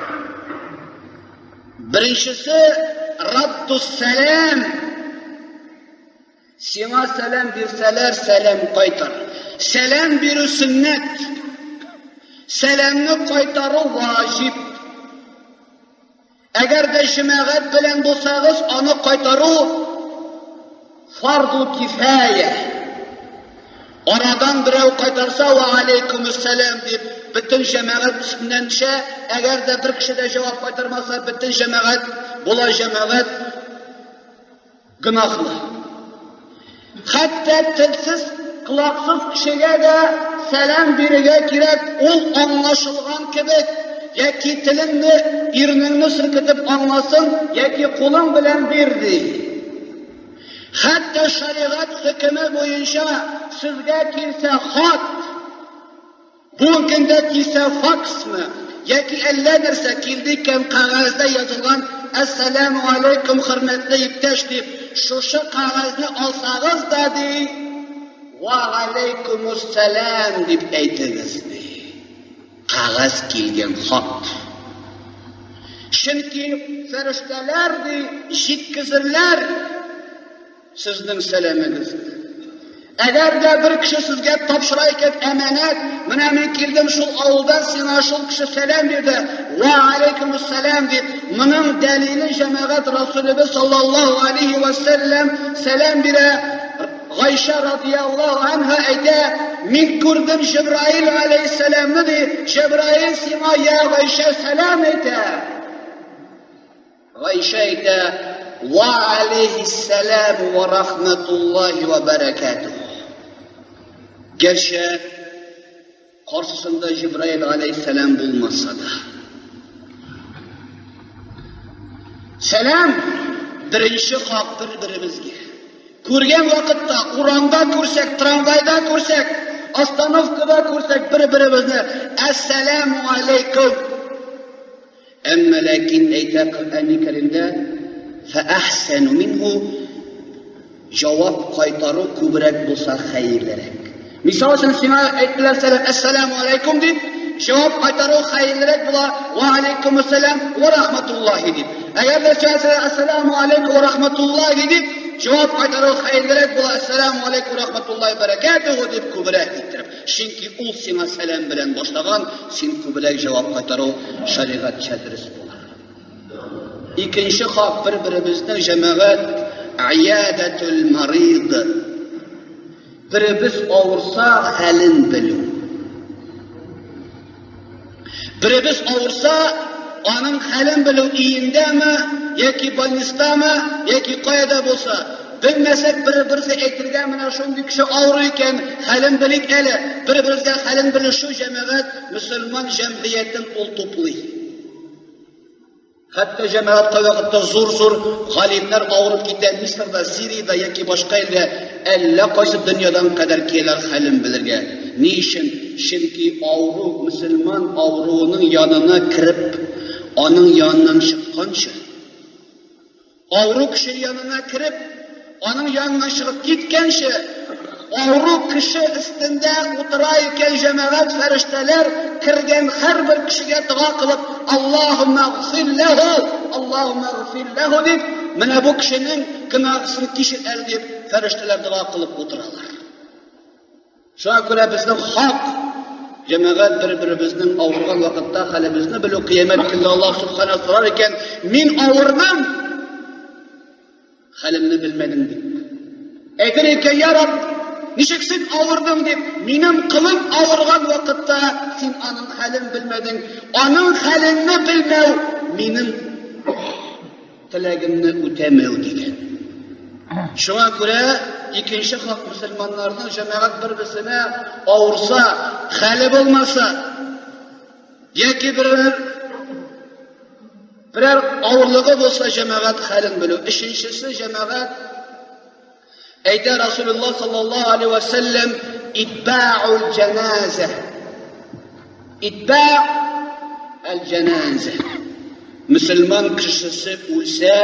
Беренчесе раддус сәлам. Сиңа сәлам бирсәләр, сәлам кайтар. Сәлам бирү сөннәт. Сәламне кайтару ваҗиб. Әгәр дә җәмәгать белән булсагыз, аны кайтару фарду кифая. Арадан берәү кайтарса, ва алейкумуссалам дип, бөтен җәмәгать өстеннән төшә. Әгәр дә бер кеше дә җавап кайтармаса, бөтен җәмәгать була җәмәгать гөнаһлы. Хәтта телсез, колаксыз кешегә дә сәлам бирергә кирәк, ул аңлашылган кебек, яки телеңне, ирнеңне селкетеп аңласын, яки кулың белән бир, ди. Хәтта шәригать хөкеме буенча сезгә килсә хат, Бүгенге көндә килсә факсмы, яки әллә нәрсә килде икән, кәгазьдә язылган Әссәләмү алейкум, хөрмәтле иптәш дип, шушы кәгазьне алсагыз да, ди, Вә галәйкүмүссәлам дип әйтегез, ди. Кәгазь килгән хат. Чөнки фәрештәләр, ди, җиткезерләр сезнең сәламегезне. Әгәр дә бер кеше сезгә тапшыра икән әманәт, менә мин килдем шул авылдан, сиңа шул кеше сәлам бирде, вә алейкумуссәлам дип, моның дәлиле җәмәгать Расулебез саллаллаһу алейхи вә сәлләм сәлам бирә. Гайшә радияллаһу анһа әйтә, мин күрдем Җәбраил алейһиссәламны ди, Җәбраил сиңа я Гайшә сәлам әйтә. Гайшә әйтә, ва алейһиссәлам ва рахматуллаһи ва бәрәкәтүһ. Гәрчә каршысында Җәбраил алейһиссәлам булмаса да. Сәлам беренче хак бер-беребезгә. Күргән вакытта, урамда күрсәк, трамвайда күрсәк, остановкада күрсәк бер-беребезне Әссәламу алейкум. Әмма ләкин әйтә Коръәни Кәримдә фәәхсәну минһу җавап кайтару күбрәк булса хәерлерәк. Мисал өчен сиңа әйттеләр сәлам, әссәламу алейкум дип, җавап кайтару хәерлерәк була, ва алейкум ассалам ва рахматуллахи дип. Әгәр дә сиңа әссәламу алейкум ва рахматуллахи дип, җавап кайтару хәерлерәк була, әссәламу алейкум ва рахматуллахи бәрәкәтүһү дип күбрәк иттереп. Чөнки ул сиңа сәлам белән башлаган, син күбрәк җавап кайтару шәригатьчә дөрес була. Икенче хак бер-беребезнең җәмәгать иядәтул марид. Беребез авырса, хәлен белү. Беребез авырса, аның хәлен белү өендәме, яки больництамы, яки кая булса. Белмәсәк, бер-берсе әйтергә менә шундый кеше авыру икән, хәлен белик әле. Бер-беребезгә хәлен белешү җәмәгать мөселман җәмгыятен ул туплый. Хәтта җәмәгать кайвакытта зур-зур галимнәр авырып китә, Мисырда, Сириядә яки башка илдә әллә кайсы дөньядан кадәр киләләр хәлен белергә. Ни өчен? Чөнки авыру мөселман авыруының янына кереп, аның яныннан чыкканчы, Авыру кеше янына кереп, аның яныннан чыгып киткәнче, авыру кеше өстендә утыра икән җәмәгать фәрештәләр кергән һәрбер кешегә дога кылып, Аллаһумма гфир ләһу, Аллаһумма гфир ләһу дип, менә бу кешенең гөнаһысын кичер әле дип, фәрештәләр дога кылып утыралар. Шуңа күрә безнең хак җәмәгать бер-беребезнең авырган вакытта хәлебезне белү, кыямәт көнендә Аллаһ субхана сорар икән, мин авырдым, хәлемне белмәдең дип. Әйтер икән, я Рабб, ничек син авырдың дип, минем кылым авырган вакытта син аның хәлен белмәдең. Аның хәленне белмәү минем теләгемне үтәмәү дигән. Шуңа күрә икенче хак мөселманнарның җәмәгать бер-берсенә авырса, хәле булмаса, яки берәр берәр авырлыгы булса җәмәгать хәлен белү. Өченчесе җәмәгать әйтә Расулуллаһ саллаллаһу алейһи ва сәлләм итба'ул җаназа. Итба' әл-җаназа. Мөселман кешесе үлсә,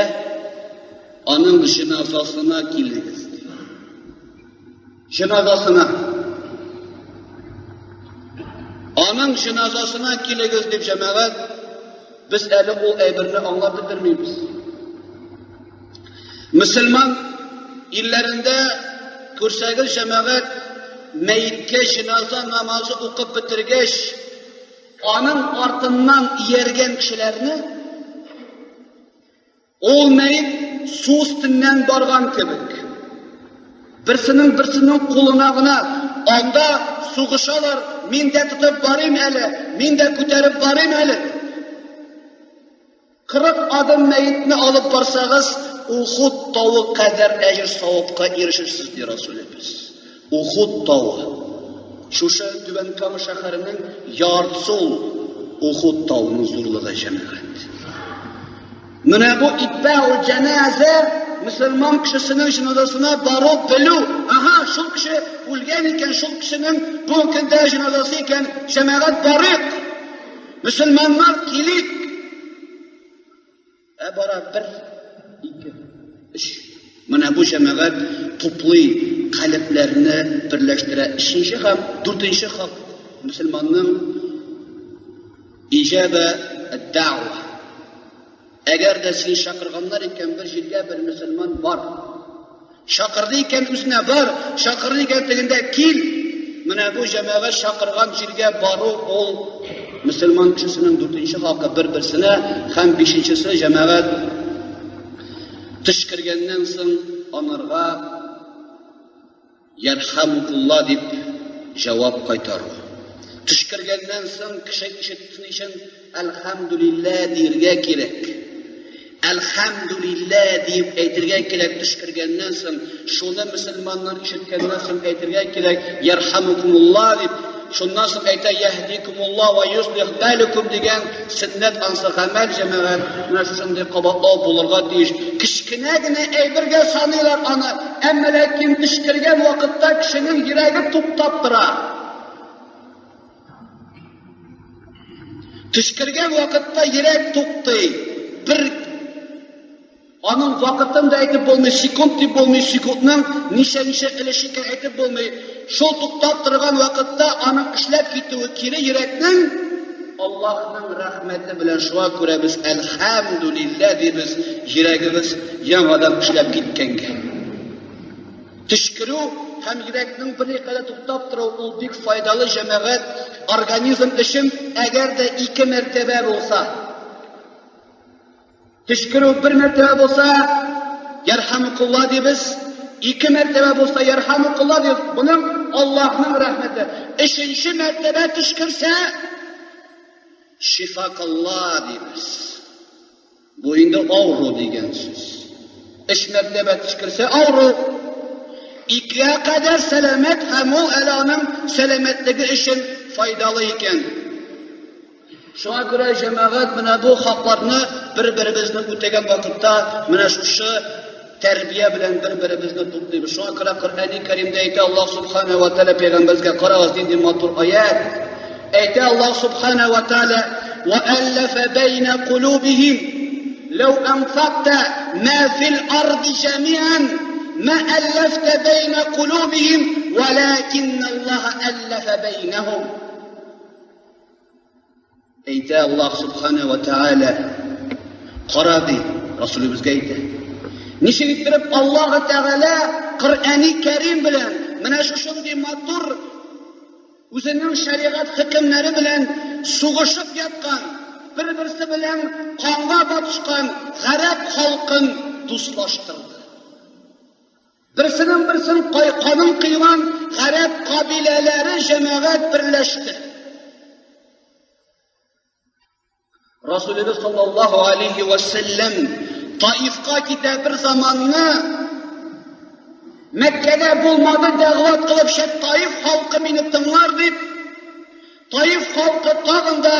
аның җеназасына килегез. Җеназасына. Аның җеназасына килегез дип җәмәгать, без әле ул әйберне аңлап бетермибез. Мөселман илләрендә күрсәгез җәмәгать мәеткә җеназа намазы укып бетергәч, аның артыннан ияргән кешеләрне ул мәет су өстеннән барган кебек. Берсенең берсенең кулына гына анда сугышалар, мин дә тотып барыйм әле, мин дә күтәреп барыйм әле. 40 адым мәетне алып барсагыз, Ухуд тавы кадәр әҗер савапка ирешерсез, ди Расулебез. Ухуд тавы. Шушы Түбән Кама шәһәренең яртысы ул Ухуд тавының зурлыгы җәмәгать. Менә бу итбәу җәназә мөселман кешесенең җеназасына бару белү. Ага, шул кеше үлгән икән, шул кешенең бу көндә җеназасы икән, җәмәгать барыйк. Мөселманнар килик. Ә бара бер, ике, өч. Менә бу җәмәгать туплый, калебләрне берләштерә. Өченче һәм дүртенче хак мөселманның иҗабә дәгъва. Әгәр дә син чакырганнар икән бер җиргә бер мөселман бар. Чакырды икән үзенә бар, чакырды икән тегендә кил. Менә бу җәмәгать чакырган җиргә бару ул мөселман кешесенең дүртенче хакы бер-берсенә һәм бишенчесе җәмәгать төшкергәннән соң анарга ярхамукулла дип җавап кайтару. Төшкергәннән соң кеше ишетсен өчен әлхәмдүлиллә диергә кирәк. Әлхәмдүлиллә диеп әйтергә кирәк төшкергәннән соң, шуны мөселманнар ишеткәннән соң әйтергә кирәк, ярхамукумулла дип, шуннан соң әйтә яһдикумулла ва юслих балукум дигән сөннәт ансы гамәл җәмәгать, менә шушындый кабатлау булырга тиеш. Кечкенә генә әйбергә саныйлар аны, әмма ләкин төшкергән вакытта кешенең йөрәге туктап тора. Төшкергән вакытта йөрәк туктый. Бер аның вакытын да әйтеп булмый, секунд дип булмый, секундның ничә-ничә өлеше икән әйтеп булмый. Шул туктап торган вакытта аның эшләп китүе кире йөрәкнең Аллаһның рәхмәте белән шуңа күрә без әлхәмдүлиллә дибез, йөрәгебез яңадан эшләп киткәнгә. Төчкерү һәм йөрәкнең берникадәр туктап торуы ул бик файдалы җәмәгать организм өчен, әгәр дә ике мәртәбә булса. Төчкерү бер мәртәбә булса, ярхамукулла дибез, ике мәртәбә булса, ярхамукулла дибез. Буның Аллаһның рәхмәте. Өченче мәртәбә төчкерсә, шифакалла дибез. Бу инде авыру дигән сүз. Өч мәртәбә төчкерсә авыру. Икегә кадәр сәламәт һәм ул әле аның сәламәтлеге өчен файдалы икән. Шуңа күрә җәмәгать менә бу хакларны бер-беребезне үтәгән вакытта менә шушы тәрбия белән бер-беребезне туплыйбыз. Шуңа күрә Коръәни Кәримдә әйтә Аллаһ Субхана ва Тааля пәйгамбәргә карагыз нинди матур аят. Әйтә Аллаһ Субхана ва Тааля: "Ва аллафа байна кулубихим лау анфакта ма фил арди жамиан ма аллафта байна кулубихим валакин Аллаһ аллафа байнахум." Әйтә Аллаһ Субхана ва Тааля, кара ди, Расулыбызга әйтә. Ничек иттереп Аллаһ Тәгалә Коръәни Кәрим белән менә шушындый матур үзенең шәригать хөкемнәре белән сугышып яткан, бер-берсе белән канга батышкан гарәп халкын дуслаштырды. Берсенең берсен канын кыйган гарәп кабиләләре җәмәгать берләште. Расулыбыз саллаллаһу алейхи ва сәлләм Таифка китә бер заманны Мәккәдә булмады дәгъват кылып, шәт Таиф халкы мине тыңлар дип, Таиф халкы тагын да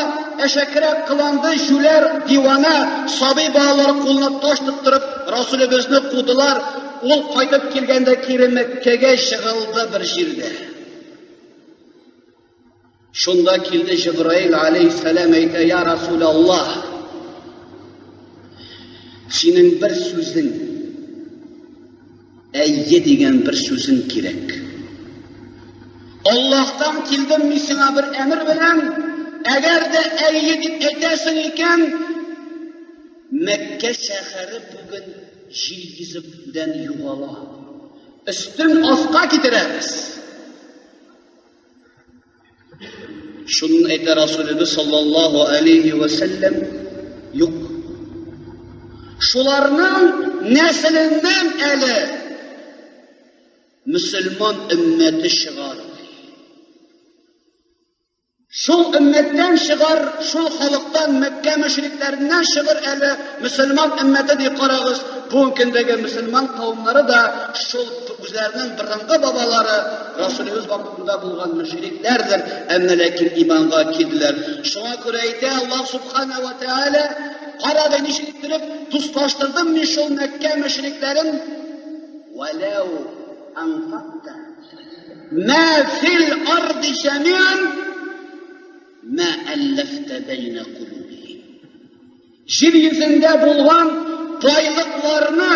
әшәкерәк кыланды, җүләр, дивана, сабый балалар кулына таш тоттырып, Расулебезне кудылар. Ул кайтып килгәндә кире Мәккәгә җыгылды бер җирдә. Шунда килде Җибраил алейһиссәлам әйтә, я Расулаллаһ, синең бер сүзең, әйе дигән бер сүзең кирәк. Аллаһтан килдем мин сиңа бер әмер белән, әгәр дә әйе дип әйтәсең икән, Мәккә шәһәре бүген җир йөзеннән югала. Өстен аска китерәбез. Шунын әйтә Расулыбыз саллаллаһу алейхи ва сәлләм, юк. Шуларның нәселеннән әле мөселман өммәте чыгар. Шул өммәттән чыгар, шул халыктан, Мәккә мөшрикләреннән чыгыр әле мөселман өммәте ди карагыз. Бүгенге көндәге мөселман кавымнары да шул үзләренең борынгы бабалары Расулыбыз вакытында булган мөшрикләрдер, әмма ләкин иманга килделәр. Шуңа күрә әйтә Аллаһ Субхана ва Тааля, карады ничек иттереп дуслаштырдым мин шул Мәккә мөшрикләрен. Валау анфакта ма фил арди җәмиан ма әлләфтә бәйнә кулубихим. Җир йөзендә булган байлыкларны,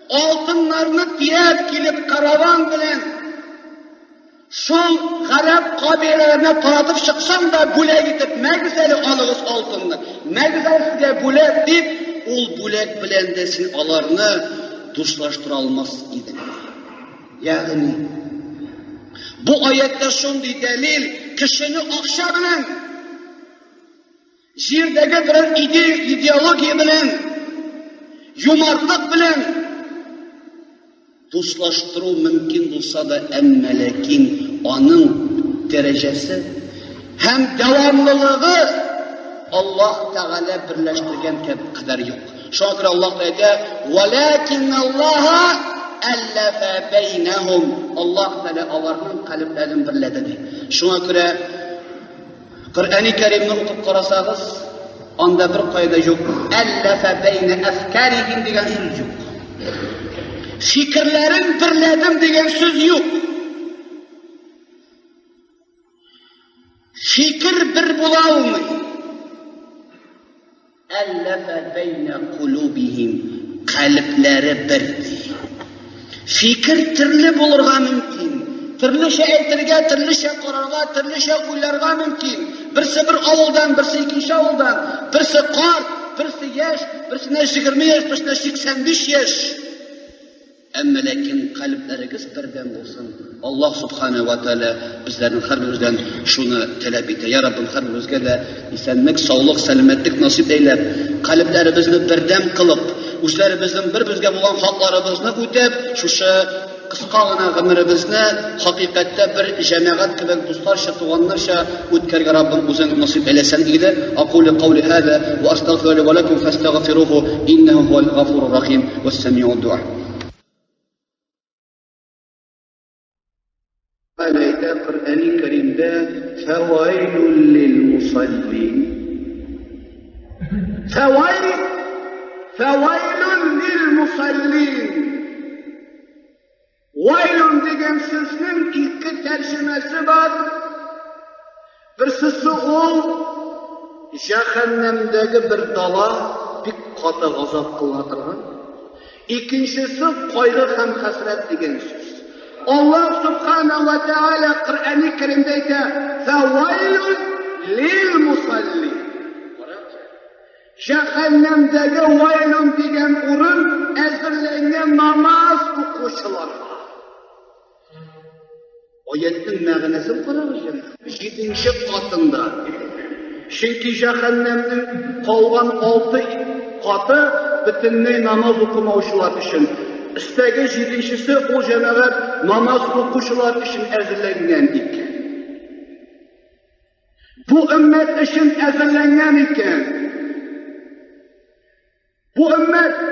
Алтыннарны төяп килеп караван белән шул гарәп кабиләләренә таратып чыксаң да бүләк итеп, мәгез әле алыгыз алтынны, мәгез әле сезгә бүләк дип, ул бүләк белән дә син аларны дуслаштыра алмас идең. Ягъни бу аятта шундый дәлил, кешене акча белән Җирдәге берәр идея, идеология белән, юмартлык белән дуслаштыру мөмкин булса да, әмма ләкин аның дәрәҗәсе һәм дәвамлылыгы Аллаһ Тәгалә берләштергән кадәр юк. Шуңа күрә Аллаһ әйтә: "Валакин Аллаһа әлләфә бәйнәһум". Аллаһ Тәгалә аларның калебләрен берләде ди. Шуңа күрә Коръәни Кәримне укып карасагыз, анда бер кайда юк. Әлләфә бәйнә әфкәрихим дигән сүз юк. Фикерләрен берләдем дигән сүз юк. Фикер бер була алмый. Әлләфә бәйнә кулубихим, калебләре бер ди. Фикер төрле булырга мөмкин. Төрлечә әйтергә, төрлечә карарга, төрлечә уйларга мөмкин. Берсе бер авылдан, берсе икенче авылдан, берсе карт, берсе яшь, берсенә 20 яшь, берсенә 85 яшь. Әмма ләкин калебләрегез бердәм булсын. Аллаһ Субхана ва Тааля безләрнең һәрберебездән шуны таләп итә. Я Раббым, һәрберебезгә дә исәнлек, саулык, сәламәтлек насыйп әйләп, калебләребезне бердәм кылып, үзләребезнең бер-беребезгә булган хакларыбызны үтәп, шушы кыска гына гомеребезне хакыйкатьтә бер җәмәгать кебек дусларча, туганнарча үткәрергә Раббым үзең насыйп әйләсәң иде. Акулю каули һаза ва астагфиру ва лакум фастагфируху иннаху хувал гафурur рахим вассамиу дуа. Әйтә Коръәни Кәримдә фәвайлул лил мусаллин. Фәвайл фәвайлун лил мусаллин. Вайлун дигән сүзнең ике тәрҗемәсе бар. Берсесе ул җәһәннәмдәге бер дала, бик каты газап кыла торган. Икенчесе кайгы һәм хәсрәт дигән сүз. Аллаһ Субхана ва Тааля Коръәни Кәримдә әйтә: "Фәвайлун лил мусаллин". Җәһәннәмдәге вайлун дигән урын әзерләнгән намаз укучыларга. Аятның мәгънәсен карагыз, җәмәгать. Җиденче катында. Чөнки җәһәннәмнең калган алты каты бөтенләй намаз укымаучылар өчен. Өстәге җиденчесе ул җәмәгать намаз укучылар өчен әзерләнгән икән. Бу өммәт өчен әзерләнгән икән. Бу өммәт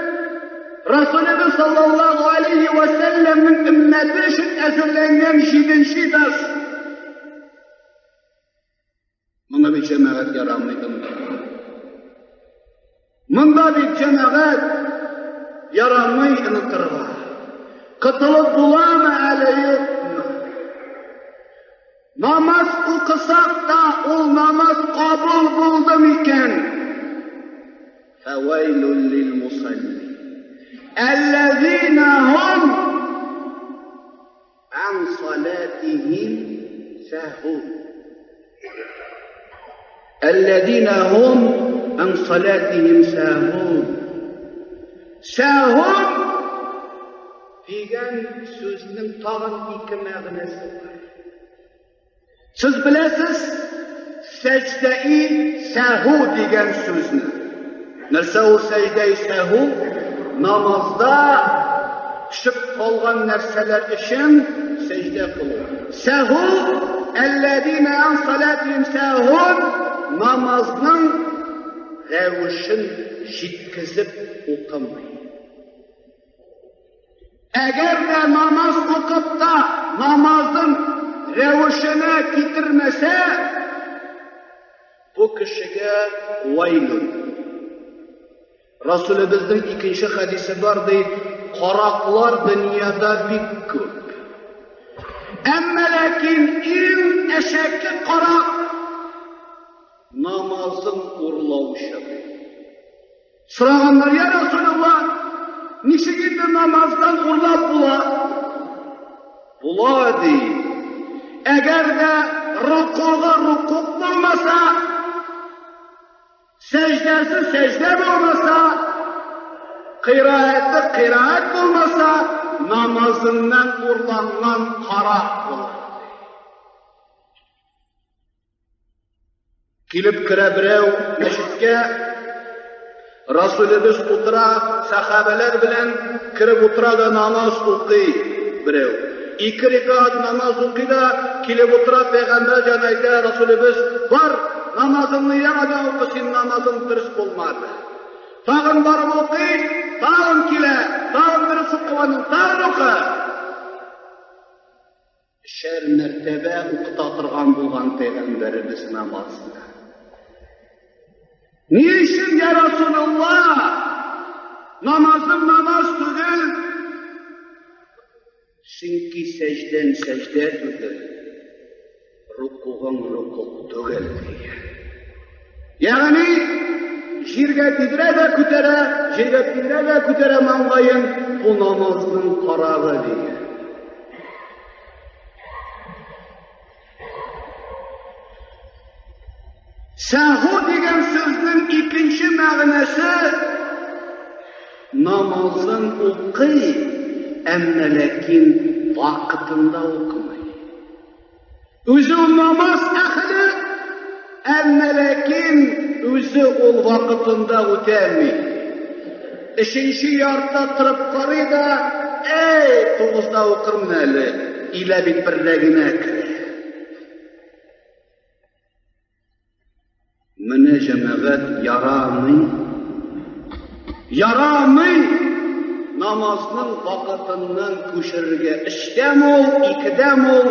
Расулыбыз саллаллаху алейхи ва сәлләмнең өммәте өчен әзерләнгән җиденче этаж. Монда бит җәмәгать ярамый онытырга. Монда бит җәмәгать ярамый онытырга. Котылып буламы әле юкмы? Намаз укысак та, ул намаз кабул булды микән? Фәвәйлүл лил мусаллин. Әлләзина һум ан салатихим сахун. Әлләзина һум ан салатихим сахун. Сахун дигән сүзнең тагын ике мәгънәсе бар. Сез беләсез, сәҗдәи сәһу дигән сүзне. Нәрсә ул сәҗдәи сәһу? Намазда төшеп калган нәрсәләр өчен сәҗдә кылу. Сәһу әлләзина ан салатихим сәһун намазның рәвешен җиткезеп укымый. Әгәр дә намаз укып та намазын рәвешенә китермәсә, бу кешегә вайлун. Расулебезнең икенче хәдисе бар ди, караклар дөньяда бик күп. Әмма ләкин иң әшәке карак намазын урлаучы. Сораганнар, я Расулуллах, Ничек инде намаздан урлап була? Була ди. Әгәр дә рукугы рукук булмаса, сәҗдәсе сәҗдә булмаса, кыйраәте кыйраәт булмаса, намазыннан урланган карак була. Килеп керә берәү мәчеткә, Расулебез утыра, сәхабәләр белән кереп утыра да намаз укый берәү. Ике рикат намаз укый да, килеп утыра, пәйгамбәр җан әйтә, Расулебез, бар, намазыңны яңадан укы, син намазың дөрес булмады. Тагын барып укый, тагын килә, тагын дөрес укымадың, тагын укы. Өчәр мәртәбә укыта торган булган пәйгамбәребез намазны. Ни өчен, я Расулулла, намазым намаз түгел? Чөнки сәҗдән сәҗдә түгел, рукугың рукук түгел, дигән. Ягъни, җиргә тидерә дә күтәрә, җиргә тидерә дә күтәрә маңгаен, бу намазның карагы дигән. Сәһу дигән сүзнең икенче мәгънәсе намазын укый, әмма ләкин вакытында укымый. Үзе ул намаз әһеле, әмма ләкин үзе ул вакытында үтәми. Өченче яртыда торып карый да, әй, тугызда укырмын әле, илә бит бердә генә керә. Менә җәмәгать ярамый. Ярамый намазның вакытыннан күчерергә. Өчтән ул, икедән ул,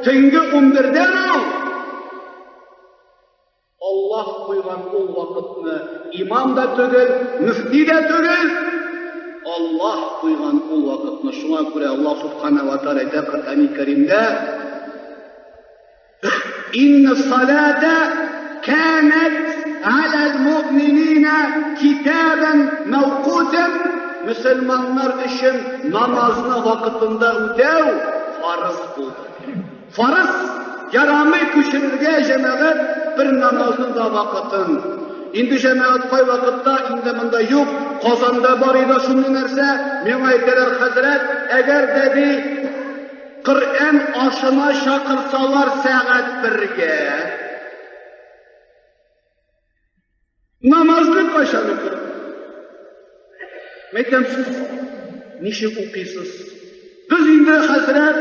төнге унбердән ул. Аллаһ куйган ул вакытны имам да түгел, мөфти дә түгел, Аллаһ куйган ул вакытны. Шуңа күрә Аллаһ Субхана ва Тааля әйтә Коръәни Кәримдә, Инна салата канат аля муъминина китабан мәүкутан. Мөселманнар өчен намазны вакытында үтәү фарыз булды. Фарыз ярамый күчерергә җәмәгать бер намазның да вакытын. Инде җәмәгать кай вакытта инде монда юк, Казанда бар иде шундый нәрсә, миңа әйтәләр, хәзрәт, әгәр дә ди Коръән ашына чакырсалар сәгать бергә. Намазны кайчан укыр? Мәйтәм, сез ничек укыйсыз? Без инде хәзрәт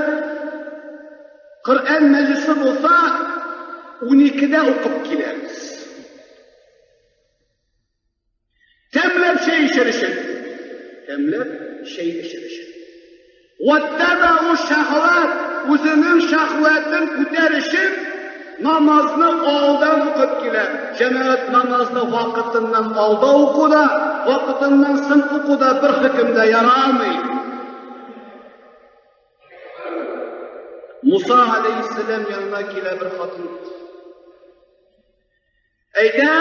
Коръән мәҗлесе булса, 12-дә укып киләбез. Тәмләп чәй эчер өчен. Тәмләп чәй эчер өчен. Ваттабау шахват, үзенең шахватын күтәр өчен намазны алдан укып килә. Җәмәгать намазны вакытыннан алда уку да, вакытыннан соң уку да бер хөкемдә ярамый. Муса алейхиссалам янына килә бер хатын. Әйтә,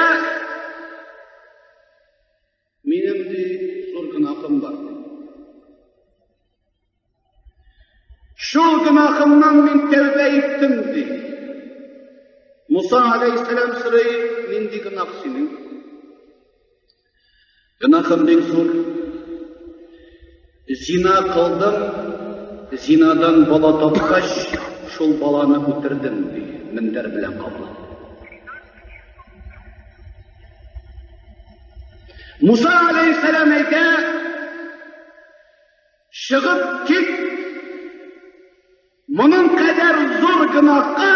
минем ди зур гөнаһым бар. Шул гөнаһымнан мин тәүбә иттем ди. Муса алейхиссалам сорый, нинди гөнаһ синең? Гөнаһым бик зур. Зина кылдым, зинадан бала тапкач, шул баланы үтердем, ди, мендәр белән каплап. Муса алейхиссалам әйтә, чыгып кит, Моның кадәр зур гөнаһка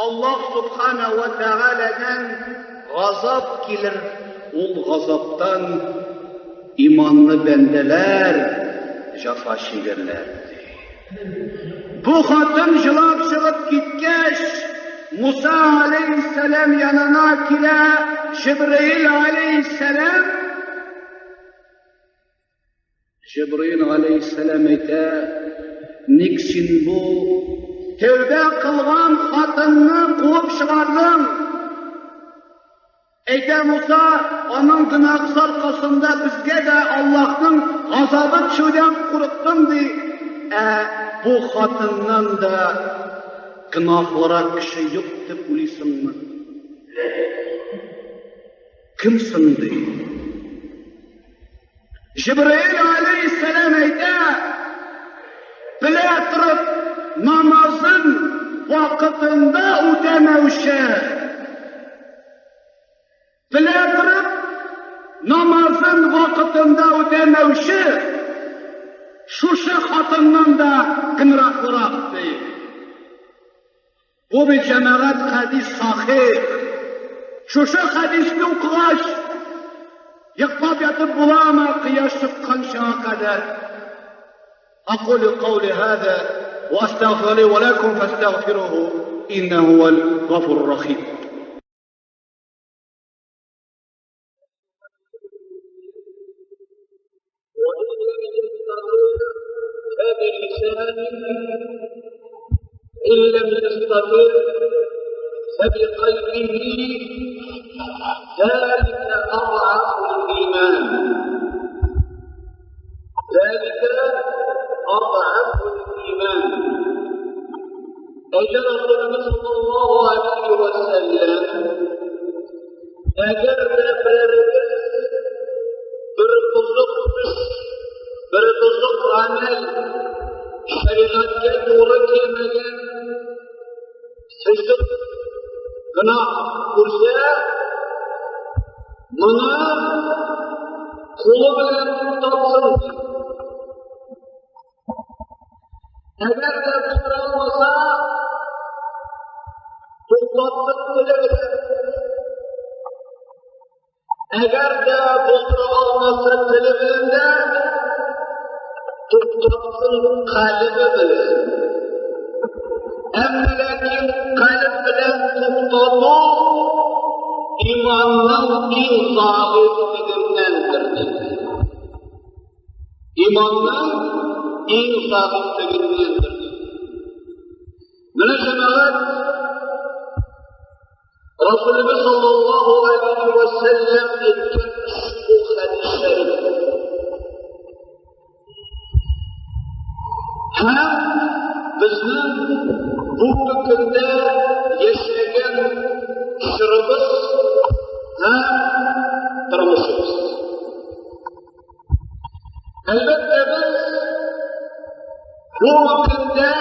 Аллаһ Субхана ва Тәгаләдән газап килер, ул газаптан иманлы бәндәләр җафа чигерләр. Бу хатын җылап чыгып киткәч, Муса алейхиссәлам янына килә Җибраил алейхиссәлам. Җибраил галәйһиссәлам әйтә, Ник син бу тәүбә кылган хатынны куып чыгардың? Әйтә Муса, аның гөнаһысы аркасында безгә дә Аллаһның газабы төшүдән курыктым, ди. Ә бу хатыннан да гөнаһлырак кеше юк дип уйлыйсыңмы? Кем соң, ди? Җибраил алейһиссәлам әйтә, белә торып намазын вакытында үтәмәүче, белә торып намазын вакытында үтәмәүче шушы хатыннан да гөнаһлырак, ди. Бу бит җәмәгать хәдис сахих. Шушы хәдисне укыгач, йоклап ятып буламы кояш чыкканчага кадәр? أقول قولي هذا وأستغفر لي ولكم فاستغفروه إنه هو الغفور الرحيم. وإن لم يستطع فبلسانه، إن لم يستطع فبقلبه، ذلك أضعف الإيمان، ذلك أضعف الإيمان. Әйтә Расулыбыз саллаллаһу алейһи вә сәлләм, әгәр дә берәрегез бер бозык эш, бер бозык гамәл, шәригатькә туры килмәгән фисык, гөнаһ күрсә, моны кулы белән туктатсын. Әгәр дә булдыра алмаса, туктатсын теле белән. Әгәр дә булдыра алмаса теле белән дә, туктатсын калебе белән. Әмма ләкин калеб белән туктату иманның иң зәгыйфьлегеннәндер, диде. Иманның иң зәгыйфьлегеннәндер. Менә җәмәгать Расулыбыз саллаллаһу алейһи ва сәлләм әйткән ошбу хәдис шәриф. Һәм безнең бүгенге көндә яшәгән чорыбыз һәм тормышыбыз. Әлбәттә, без бу көндә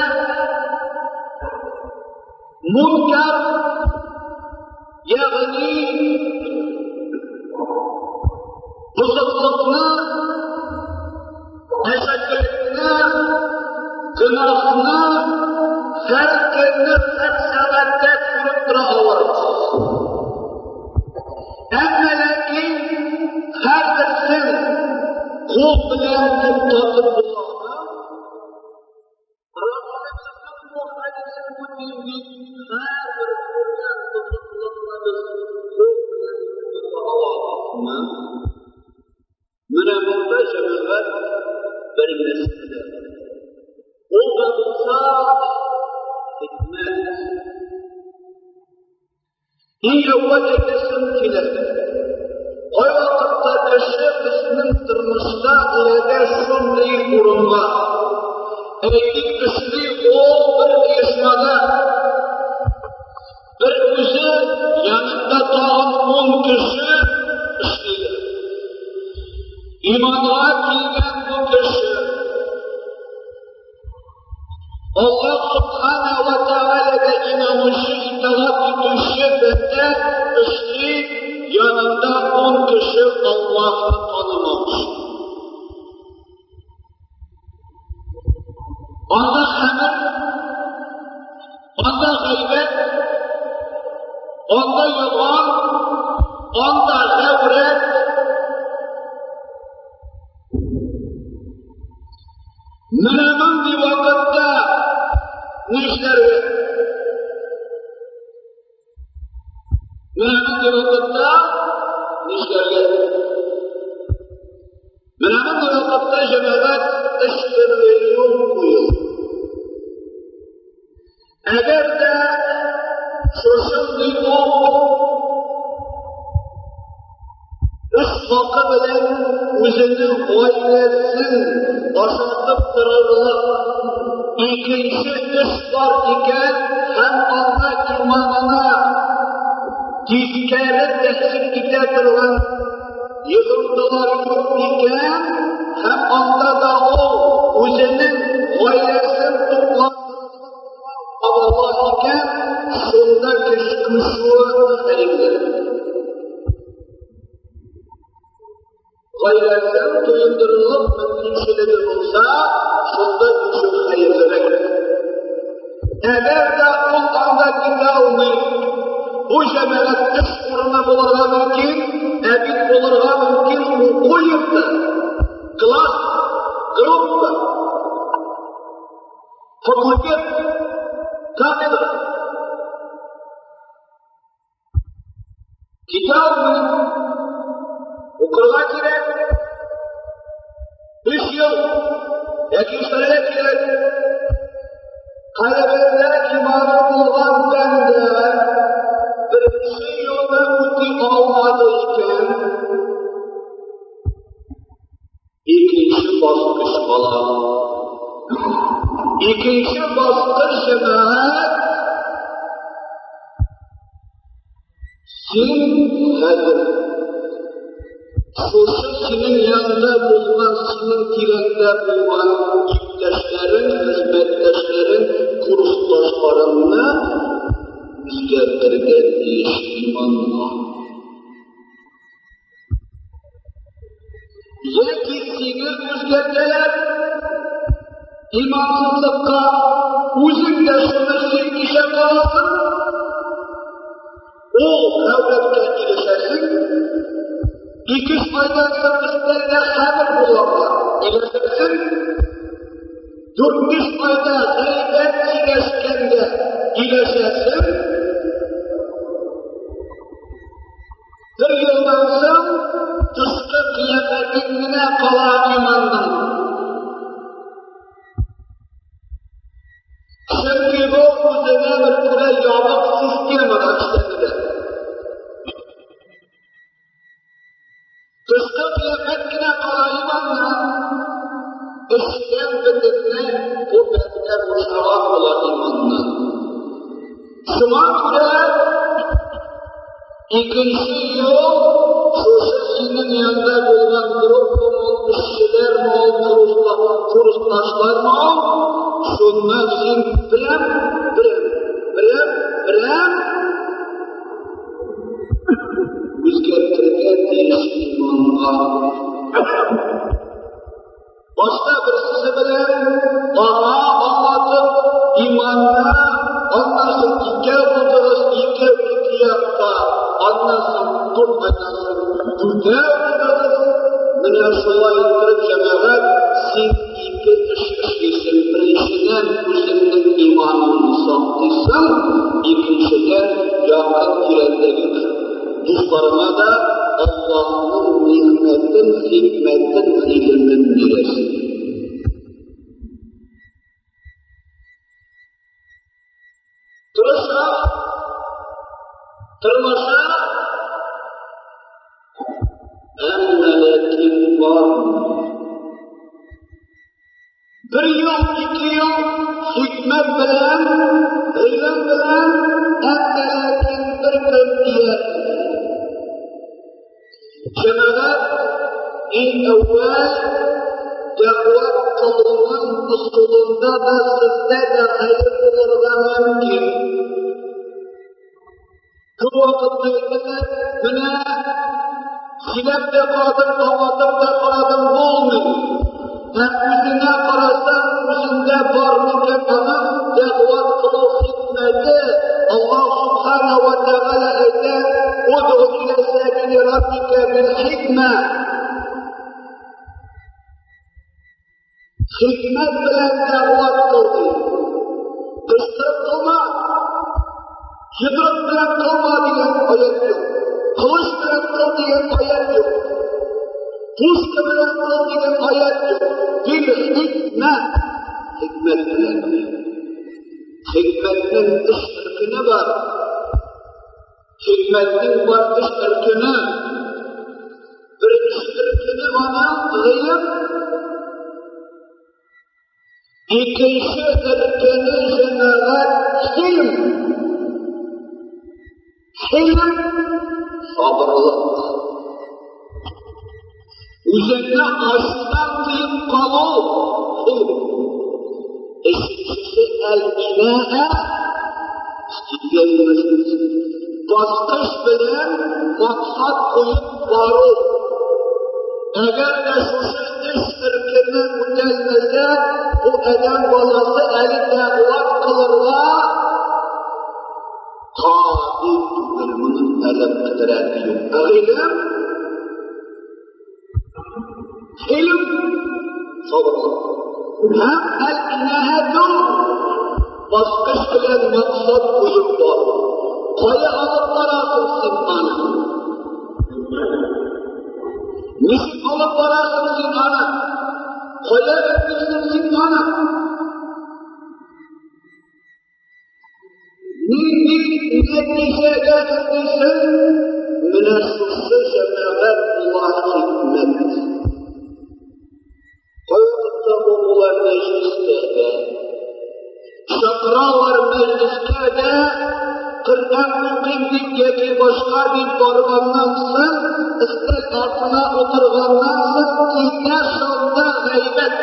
мункар, ягъни бозыклыкны, әшәкелекне, гөнаһны һәр көнне, һәр сәгатьтә күреп тора алабыз. Әмма ләкин һәрберсен кул белән туктатып буламы? Расулыбызның бу хәдисен үтим дип, һәрбер күргән бозыклыкны без кул белән туктата алабызмы? Менә монда җәмәгать бер мәсьәлә. Ул да булса хикмәт. Иң әүвәл әйтәсем килә. Кайвакытта кеше безнең тормышта эләгә шундый урынга. Әйтик, эшли ул бер оешмада. Бер үзе янында тагын 10 кеше эшли. Иманга килгән бу кеше Аллаһ Субхана ва Тәгаләгә инанучы, итагать итүче бәндә эшли, янында 10 кеше Аллаһны танымаучы. Анда хәмер, анда гайбәт, анда ялган, анда гәүрәт. Менә мондый вакытта нишләргә? Менә мондый вакытта нишләргә? Менә мондый вакытта җәмәгать өч төрле юл куелды. Әгәр дә шушындый ук Эш хакы белән үзенең гаиләсен ашатып торырлык икенче эш бар икән һәм анда иманына тискәре тәэсир итә торган йогынтылар юк икән, һәм анда да ул үзенең гаиләсен тукландырырлык мал таба ала икән, шунда күчүе хәерле. Гаиләсен туендырырлык мөмкинчелеге булса, шунда күчү хәерлерәк. Әгәр дә ул анда китә алмый, бу җәмәгать эш урыны булырга мөмкин, ә бит булырга мөмкин уку йорты, класс, группа, факультет, кафедра. Китә алмый. Укырга кирәк. Өч ел яки эшләргә кирәк. Калебендә иманы булган бәндә беренче елны үти алмады икән, икенче баскыч кала. Икенче баскыч җәмәгать Син хәзер шушы синең янында булган, синең тирәңдә булган иптәшләрең, хезмәттәшләрең, курсташларыңны үзгәртергә тиеш иманга. Яки сине үзгәртәләр, имансызлыкка үзең дә шуны сөймичә каласың, ул дәүләткә ирешәсең, ике-өч айдан соң өстәлдә хәмер булырга ирешәсең, дүрт-биш айда гайбәт сөйләшкәнгә ирешәсең, Бер елдан соң тышкы кыяфәтең генә кала иманның. Чөнки бу үзенә бер күрә ябык системада эшләнелә. Тышкы кыяфәт кенә кала иманнан. Эчтән бөтенләй бу бәндә бушаган була иманнан. Шуңа күрә икенче юл шушы синең янда булган группамы ул, эшчеләрме ул, курсташлармы ул, шунны син берәм, берәм, берәм, берәм үзгәртергә тиеш иманга. Башта берсесе белән аңа аңлатып, иманны, аннан соң икәү булдыгыз, икәү ике якта, аннан соң дүрт айдан соң дүртәү булдыгыз. Менә шулай иттереп, җәмәгать, син ике эш эшлисең. Беренчедән, үзеңнең иманыңны саклыйсың, икенчедән, якын тирәндәге Дусларыңа да Аллаһның нигъмәтен, хикмәтен, гыйлемен бирәсең. Тырыша, тырмаша, әмма ләкин бармый. Бер ел, ике ел хикмәт белән, гыйлем белән, әмма ләкин бер көн иярми. Җәмәгать иң әүвәл дәгъват кылуның ысулында да сездә дә хәер булырга мөмкин. Күп вакытта әйтәләр, менә сөйләп тә карадым, аңлатып та карадым, булмый. Ә үзеңә карасаң, үзеңдә бар микән аның дәгъват кылу хикмәте? Аллаһ Субхана ва Тәгалә әйтә, Удгу иля сәбили раббика бил хикмә. Хикмәт белән дәгъват кыл ди. Кычкырып кылма, йодрык белән кылма дигән аять юк. Кылыч белән кыл дигән аять юк. Пушка белән кыл дигән аять юк. Бил хикмәт, хикмәт белән. Хикмәтнең өч төркеме бар. Хикмәтнең бар өч төркеме. Икенче өлкәне җәмәгать хилм. Хилм сабырлык. Үзеңне ачудан тыеп калу хилм. Өченчесе әл-инаа степенность. Баскыч белән максат куеп бару. Әгәр дә шушы өч төркеме үтәлмәсә, бу адәм баласы әле дәгъват кылырга кадир түгел, моның әле кодрәте юк. Ә гыйлем Хилм сабырлык. Һәм әл-инәһәту баскыч белән максат куеп бару. Кая алып барасың син аны? Ничек алып барасың син аны? Кая өндисең син аны? Нинди нәтиҗәгә өндисең? Менә шушы җәмәгать була хикмәт. Кайвакытта бу була мәҗлестә дә. Чакыралар мәҗлескә дә, Коръән укыйм дип яки башка дип барганнан соң, өстәл артына утырганнан соң китә шунда гайбәт.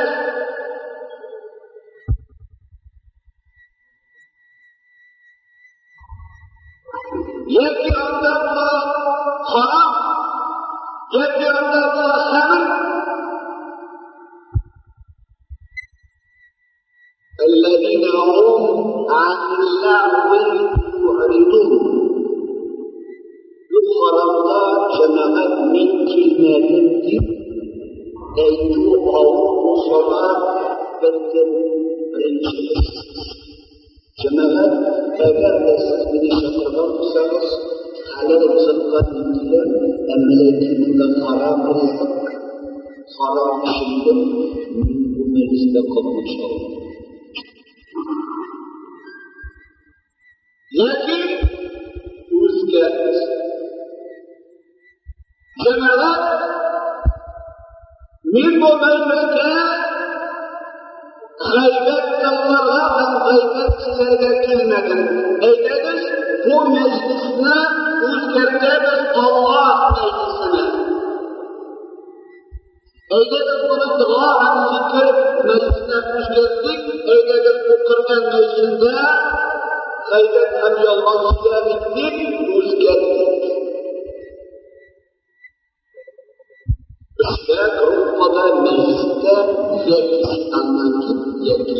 Яки анда була харам, яки анда була хәмер. الذين هم عن اللغو معرضون. Бу харамга җәмәгать мин килмәдем дип әйтү авыр булса да, бәлкем беренче эш. Җәмәгать, әгәр дә сез мине чакырган булсагыз, хәләл ризыкка мин киләм, әмма ләкин монда харам ризык, харам эчемлек, мин бу мәҗлестә катнаша алмыйм. Ләкин үзгәрт. Җәмәгать, мин бу мәҗлескә гайбәт тыңларга һәм гайбәт сөйләргә килмәдем. Әйдәгез, бу мәҗлесне үзгәртәбез Аллаһ мәҗлесенә. Әйдәгез моны дога һәм зикер мәҗлесенә үзгәртик, әйдәгез бу Коръән мәҗлесендә гайбәт һәм ялган сөйләмик дип үзгәртик. Эштә, группада, мәҗлестә яки син аннан кит, яки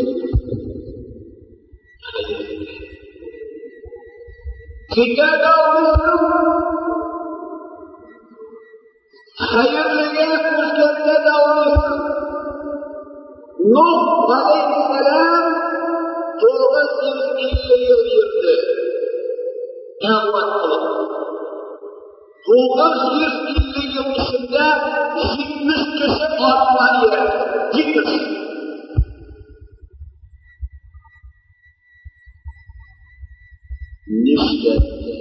Китә дә алмыйсың. Хәерлегә үзгәртә дә алмыйсың. Нух алейхиссәлам 950 ел йөрде. Дәгъват кылып. 950 ел эчендә 70 кеше артына иярде. 70. Нишләтте?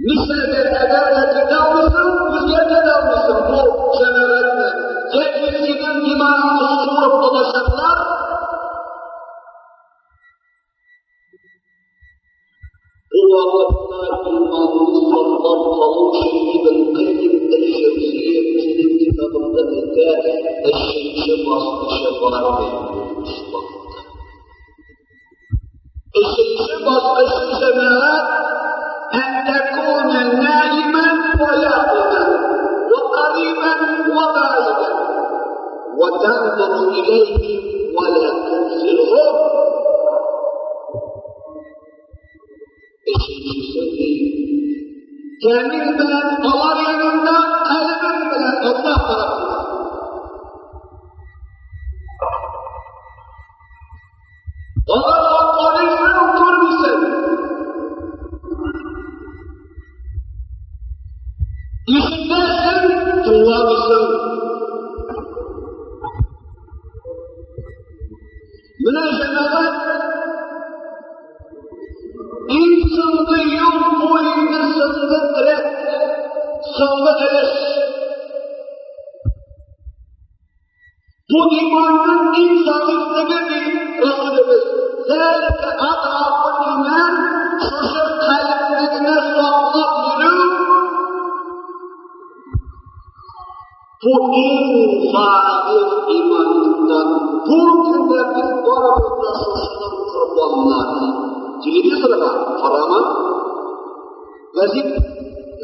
Нишләтә, әгәр дә китә алмыйсың, үзгәртә дә алмыйсың бу җәмәгатьне. Яки синең иманыңны суырып алачаклар, Бу вакытта иманны саклап калу өчен Ибн Кайим әл-Җәүзия үзенең китабында әйтә, өченче баскычы бар ди вакытта. Өченче баскычы җәмәгать ән тәкуна наиман ва яқизан ва карибан ва баидан ва танзуру иләйһим ва ла тубсирһум. Өченчесе ди, тәнең белән алар янында, калебең белән Аллаһ тарафында. Аларга карыйсың, күрмисең. Ишетәсең, тыңламыйсың. Менә җәмәгать иң соңгы юл бу инде соңгы терәк, соңгы өлеш. Бу иманның иң зәгыйфьлеге ди Расулебез. Зәлика адгафул иман, шушы калебне генә саклап йөрү, бу иң зәгыйфь иманнан. Бу көндә без барыбыз да шушының корбаннары. Телевизорга карама, газет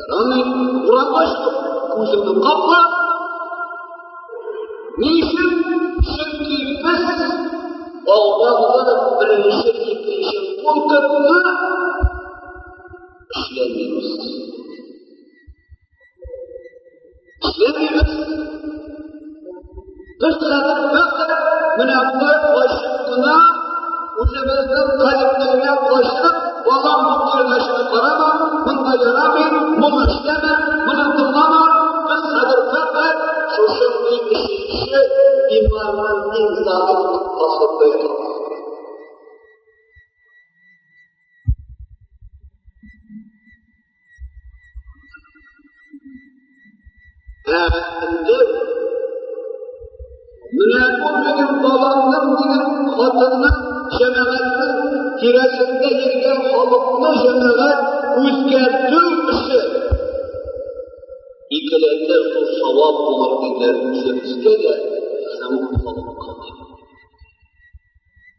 ярамый, урамга чыгып, күзеңне капла. Ни өчен? Чөнки без алдагы беренче, икенче пунктны эшләмибез. Эшләмибез. Без хәзер фәкать менә болай качып кына, үзебезнең калебләргә качып, балам бу җиргә чыгып карама, монда ярамый, моны эшләмә, моны тыңлама. Без хәзер фәкать шушындый өченче иманның иң зәгыйфь ноктасында ятабыз. Ә инде менә бу минем баламның, минем хатынның, җәмәгатьнең тирәсендә йөргән халыкны җәмәгать үзгәртү эше икеләтә зур савап булыр иде үзебезгә дә һәм халыкка да.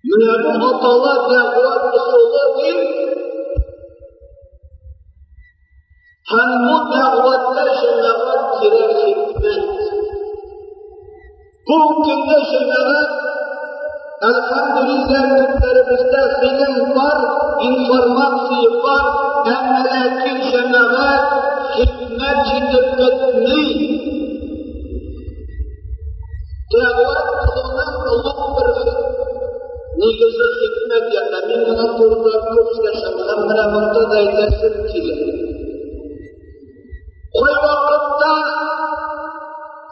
Менә бу атала дәгъват ысулы дип һәм бу дәгъватта җәмәгать кирәк хикмәт. Бу көндә җәмәгать Әлхәмдүлилләһ, күпләребездә гыйлем бар, информация бар, әмма ләкин җәмәгать хикмәт җитеп бетми. Дәгъват кылуның олуг бер нигезе хикмәт ята. Мин моның турында күп сөйләшәм һәм менә монда да әйтәсем килә. Кайвакытта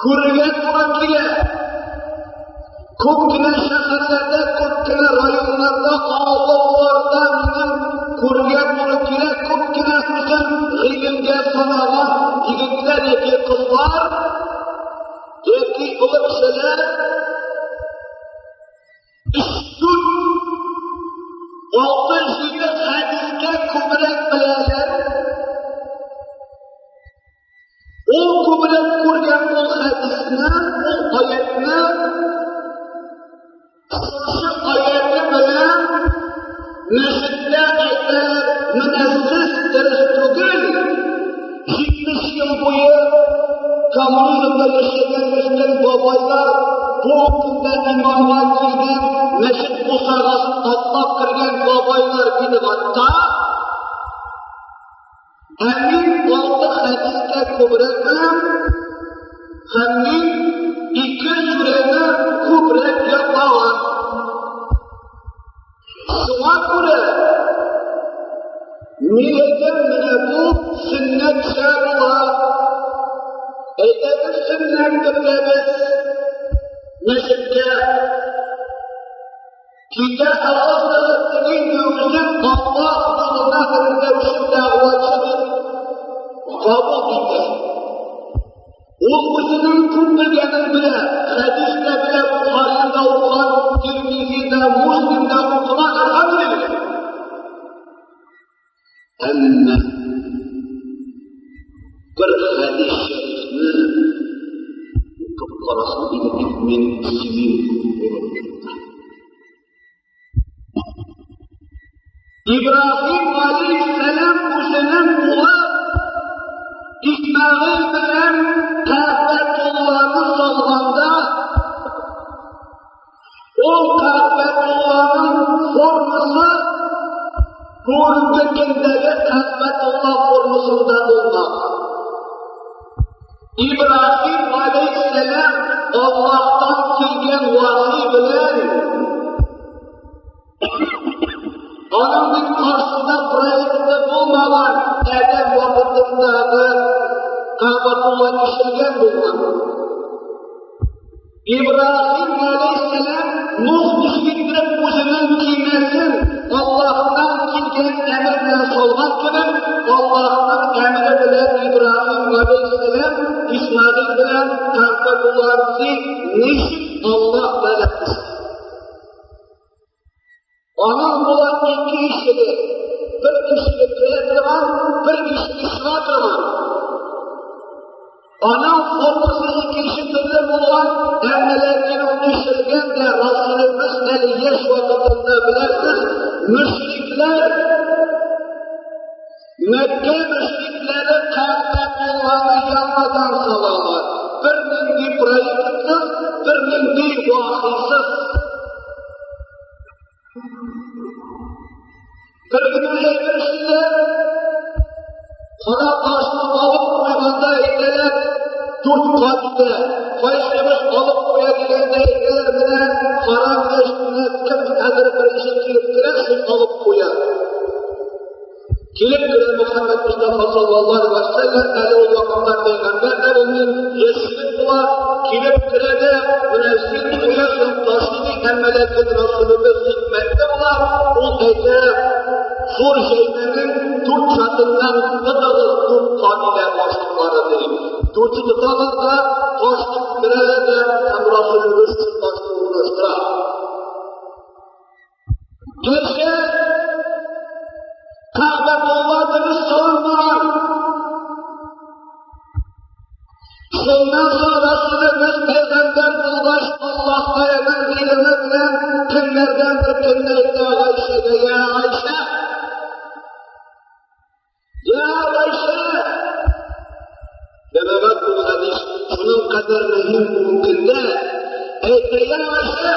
күрергә туры килә. Күп кенә шәһәрләрдә, күп кенә районнарда, авылларда минем күрергә туры килә, күп кенә үзен гыйлемгә санаган егетләр яки кызлар яки олы кешеләр өч-дүрт, алты, җиде хәдискә күбрәк беләләр. Ул күбрәк күргән ул хәдисне, ул аятны шушы аяты белән мәчеттә әйтәләр, менә сез дөрес түгел, 70 ел буе коммунизмда яшәгән үскән бабайлар бу көндә иманга килгән, мәчет бусагасын атлап кергән бабайлар бидгатта, Ә мин алты хәдискә күбрәк беләм, һәм мин ике сүрәне күбрәк ятлаган. Шуңа күрә мин әйтәм, менә бу сөннәтчә була. Әйдәгез сөннәт кертәбез мәчеткә. Китә аласыз, инде үзен Аллаһ юлына өндәүче дәгъвачы дип кабул итә. Ул үзенең күп белгәнен белә, хәдис тә белә, Бухари да укыган, Тирмизи дә, Муслим дә укыган, әлхәмдүлилләһ. Әмма бер хәдис шәрифне укып карасын иде дип мин сөйлим. Ибраһим алейһиссәлам үзенең улы Исмәгыйль белән Кәгъбәтулланы салганда, ул Кәгъбәтулланың формасы бүгенге көндәге Кәгъбәтулла формасында булмаган. Ибраһим алейһиссәлам Аллаһтан килгән вахи белән аның бит каршында проекты булмаган, адәм вакытындагы Кәгъбәтулла ишелгән булган. Ибраһим галәйһиссәлам Нух ничек иттереп үзенең көймәсен Аллаһтан килгән әмер белән салган кебек, Аллаһның әмере белән Ибраһим алейһиссәлам Исмәгыйль белән Кәгъбәтуллаһны ничек Аллаһ Тәгалә кушты. Аның була ике ишеге, бер ишеге керә торган, бер ишеге чыга торган. Аның формасы икенче төрле булган, әмма ләкин ул ишелгән дә Расулыбыз әле яшь вакытында беләсез, мөшрикләр Мәккә мөшрикләре Кәгъбәтулланы яңадан салалар. Бер нинди проектсыз, бер нинди вахисыз. Бер генә әйбер эшлиләр, кара ташны алып куйганда әйтәләр, дүрт кат итә. Кайсыбыз алып куя дигәндә әйтәләр, менә кара ташны кем хәзер беренче килеп керә, шул алып куя. Килеп керә Мөхәммәд Мустафа саллаллаһу алейһи ва сәлләм, әле ул вакытта пәйгамбәр дә булмый, яшь егет була, килеп керә дә, менә син куясың ташны ди, әмма ләкин Расулыбыз хикмәтле була, ул әйтә, зур җәймәнең дүрт чатыннан тотыгыз дүрт кабилә башлыклары ди. Дүрте тоталар да, ташны күтәрәләр дә, һәм Расулыбыз шул ташны урнаштыра. Гәрчә Кәгъбәтулла дөрес салынмаган. Шуннан соң Расулыбыз пәйгамбәр булгач, Аллаһ Тәгаләнең гыйлеме белән көннәрдән бер көнне әйтә Гайшәгә, "Я Гайшә, Я Гайшә!" Җәмәгать бу хәдис шуның кадәр мөһим бу көндә. Әйтә, "Я Гайшә,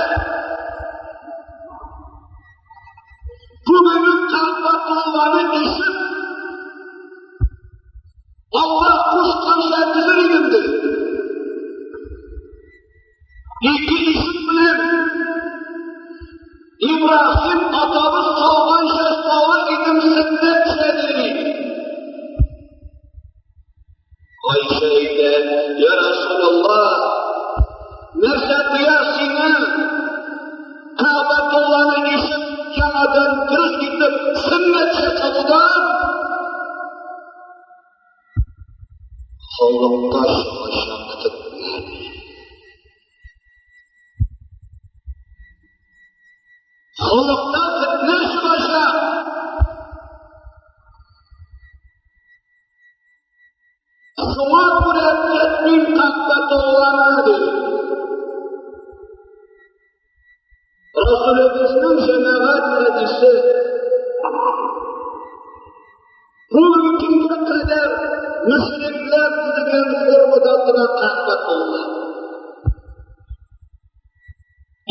Бүгенге Кәгъбәтулланы ишеп, Аллаһ кушканча төзер идем, ди. Ике ишек белән Ибраһим атабыз салганча салыр идем сөннәтчә, ди. Айша әйтә, Я Расулаллах, нәрсә тыя сине? Кәгъбәтулланы ишек яңадан дөрес итеп сөннәтчә салудан? Халыкка чыгачак фетнә. Халыкта фетнә чыгачак. Шуңа күрә тәкъдим Кәгъбәтулланы ди. Расулыбызның җәмәгать хәдисе бүгенге көнгә кадәр мөшрикләр төзегән формада тора Кәгъбәтулла.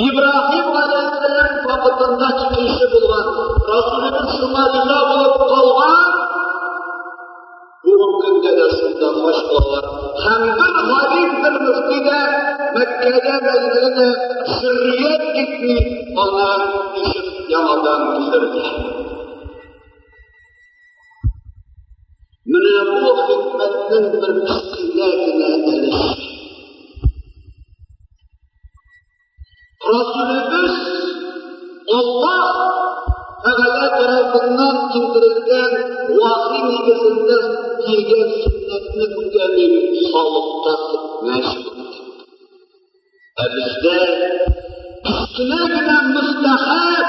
Ибраһим галәйһиссәлам вакытында икенче булган, Расулыбыз шуңа риза булып калган, бүгенге көндә дә шунда хаҗ кылалар. Һәм бер галим, бер мөфти дә Мәккәдә, Мәдинәдә дә җөрьәт итми аны ишеп яңадан төзергә. Менә бу хикмәтнең бер кечкенә генә өлеше. Расулыбыз Аллаһ Тәгалә тарафыннан иңдерелгән вахи нигезендә килгән сөннәтне үтәми халыкка фетнә чыгарды. Ә бездә кечкенә генә мөстәхәб,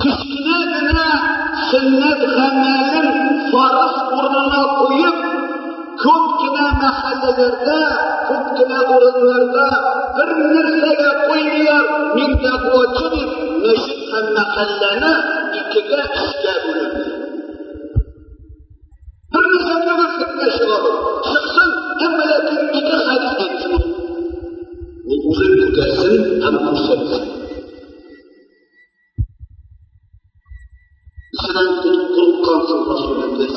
кечкенә генә сөннәт гамәлен фарыз урынына куеп, Күп кенә мәхәлләләрдә, күп кенә урыннарда бер нәрсәгә куймыйлар, мин дәгъвачы дип, мәчет һәм мәхәлләне икегә, өчкә бүлеп. Бер нәрсә түгел фетнә чыгару. Чыксын, әмма ләкин ике хәдис әйтсен ул. Ул үзен күтәрсен һәм күрсәтсен. Нәрсәдән курыккансың, Расулебез?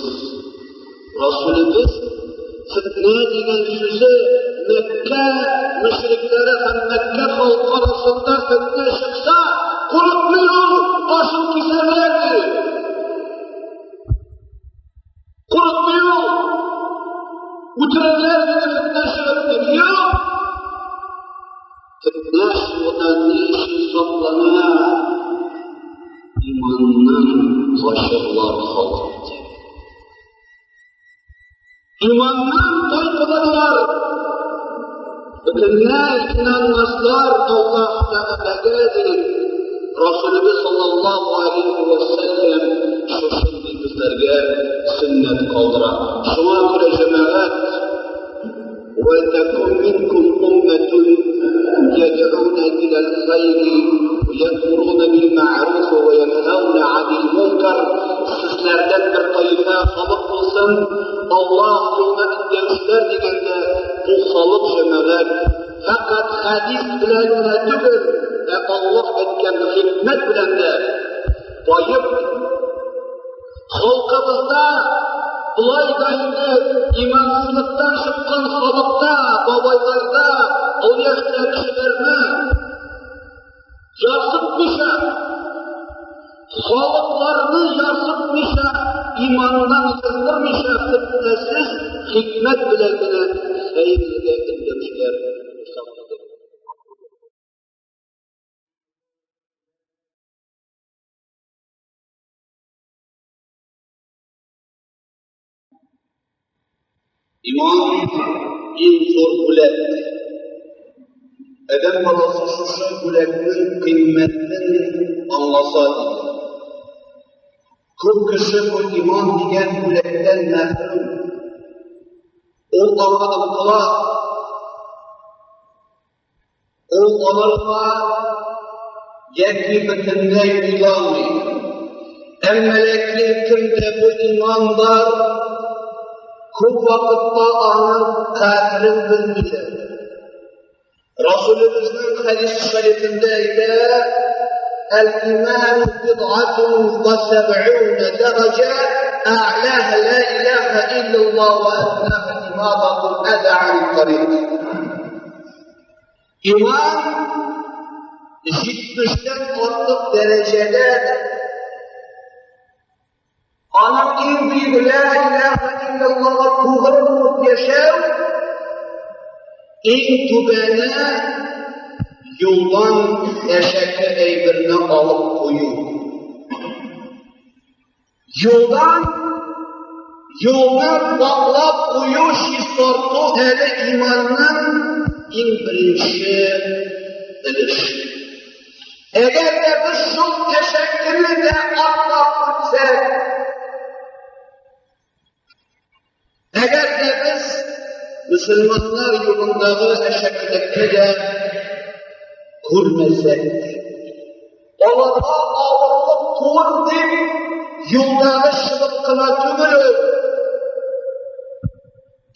Расулебез фетнә дигән сүзе Мәккә мөшрикләре һәм Мәккә халкы арасында фетнә чыкса, курыкмый ул, башын кисәрләр ди. Курыкмый ул. Үтерерләр диде фетнә чыгып дип. Юк! Фетнә чыгудан ни өчен саклана? Иманнан качырлар халык дип. Иманнан тайпылырлар, бөтенләй инанмаслар Аллаһ Тәгаләгә дип, Расулыбыз саллаллаһу алейхи ва сәлләм шушындый безләргә сөннәт калдыра. Шуңа күрә җәмәгать وَلْتَكُنْ مِنْكُمْ أُمَّةٌ يَدْعُونَ إِلَى الْخَيْرِ وَيَأْمُرُونَ بِالْمَعْرُوفِ وَيَنْهَوْنَ عَنِ الْمُنكَرِ Sizlerden bir taife халык булсын, Аллаһ юлына өндәүчеләр дигәндә, бу халык җәмәгать фәкать хәдис белән генә түгел, ә Аллаһ әйткән хикмәт белән дә баеп, халкыбызда болай да инде имансызлыктан чыккан халыкта, бабайларда, ул яшьтә кешеләрне ярсытмыйча, халыкларны ярсытмыйча, иманнан яздырмыйча, фетнәсез хикмәт белән генә хәерлегә өндәүчеләр булсак иде. Иман иң зур бүләк. Адәм баласы шушы бүләкнең кыйммәтен аңласа иде. Күп кеше бу иман дигән бүләктән мәхрүм. Ул аңа омтыла. Ул алырга яки бөтенләй уйламый. Әмма ләкин кемдә бу иман бар, күп вакытта аның кадерен белмиләр. Расулыбызның хәдис шәрифендә әйтә, Әл-иману бид'атун ва сәб'уна дәрәҗә, ә'лаһа ла илаһа иллаллаһ ва әднаһа имататул әза анит тарик. Иман 70-тән артык дәрәҗәдә. Аның иң бөек ла илаһа иллаллаһга тугры булып яшәү, иң түбәне юлдан әшәке әйберне алып кую. Юлдан юлны паклап кую, чистарту әле иманның иң беренче өлеше. Әгәр дә без шул әшәкене дә атлап үтсәк, әгәр дә без мөселманнар юлындагы әшәкелекне дә күрмәсәк, аларга авырлык туыр дип, юлдагы чыбык кына түгел ул.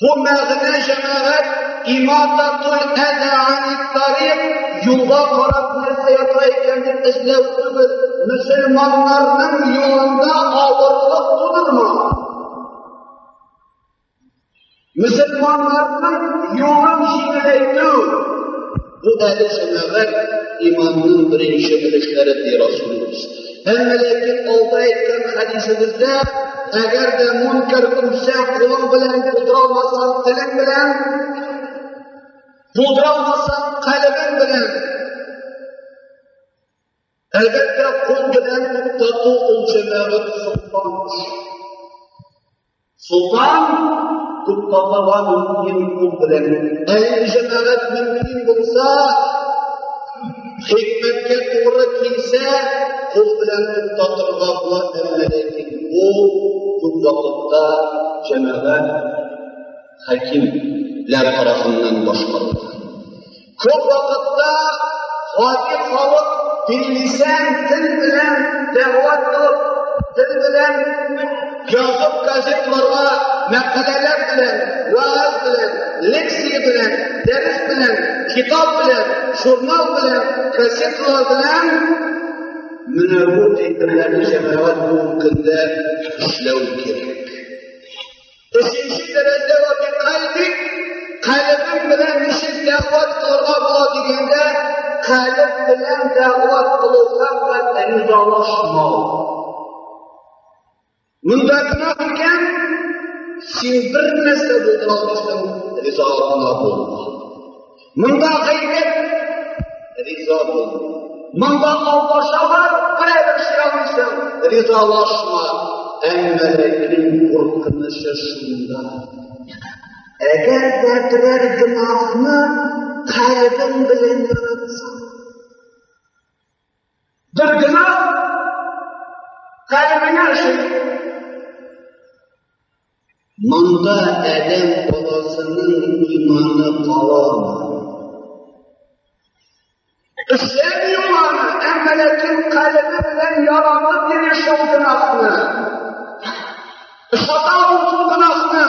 Бу мәгънә җәмәгать имататул әза анит тарик юлга карап нәрсә ята икән дип эзләү түгел, мөселманнарның юлында авырлык тудырма. Мөселманнарның юлын җиңеләйтү. Бу әле җәмәгать иманның беренче өлешләре ди Расулыбыз. Әмма ләкин алда әйткән хәдисебездә, әгәр дә мункар күрсәң, кулың белән булдыра алмасаң, телең белән, булдыра алмасаң, калебең белән. Әлбәттә, кул белән туктату ул җәмәгать солтан эше. Солтан туктатырга мөмкин кул белән. Ә инде җәмәгать мөмкин булса, хикмәткә тугры килсә, кул белән туктатырга була, әмма ләкин бу күп вакытта җәмәгать хакимләр тарафыннан башкарыла. Күп вакытта гади халык биллисән тел белән дәгъват кылып, тел белән язып газетларга мәкаләләр белән, вәгазь белән, лекция белән, дәрес белән, китап белән, журнал белән, кассеталар белән менә бу әйберләрне җәмәгать бүгенге көндә эшләү кирәк. Өченче дәрәҗә ва би кальбик, калебең белән ничек дәгъват кылырга була дигәндә, калеб белән дәгъват кылу фәкать ризалашмау. Монда гөнаһ икән, син бер нәрсә булдыра алмыйсың, риза гына булма. Монда гайбәт, риза бул. Монда алдашалар, берәр эшли алмыйсың, ризалашма. Әмма ләкин куркынычы шунда. Әгәр дә берәр гөнаһны калебең белән яратсаң, бер гөнаһ калебеңә ошый. Монда адәм баласының иманы каламы? Эшләми ул аны, әмма ләкин калебе белән яратып йөри шул гөнаһны. Ошата ул шул гөнаһны.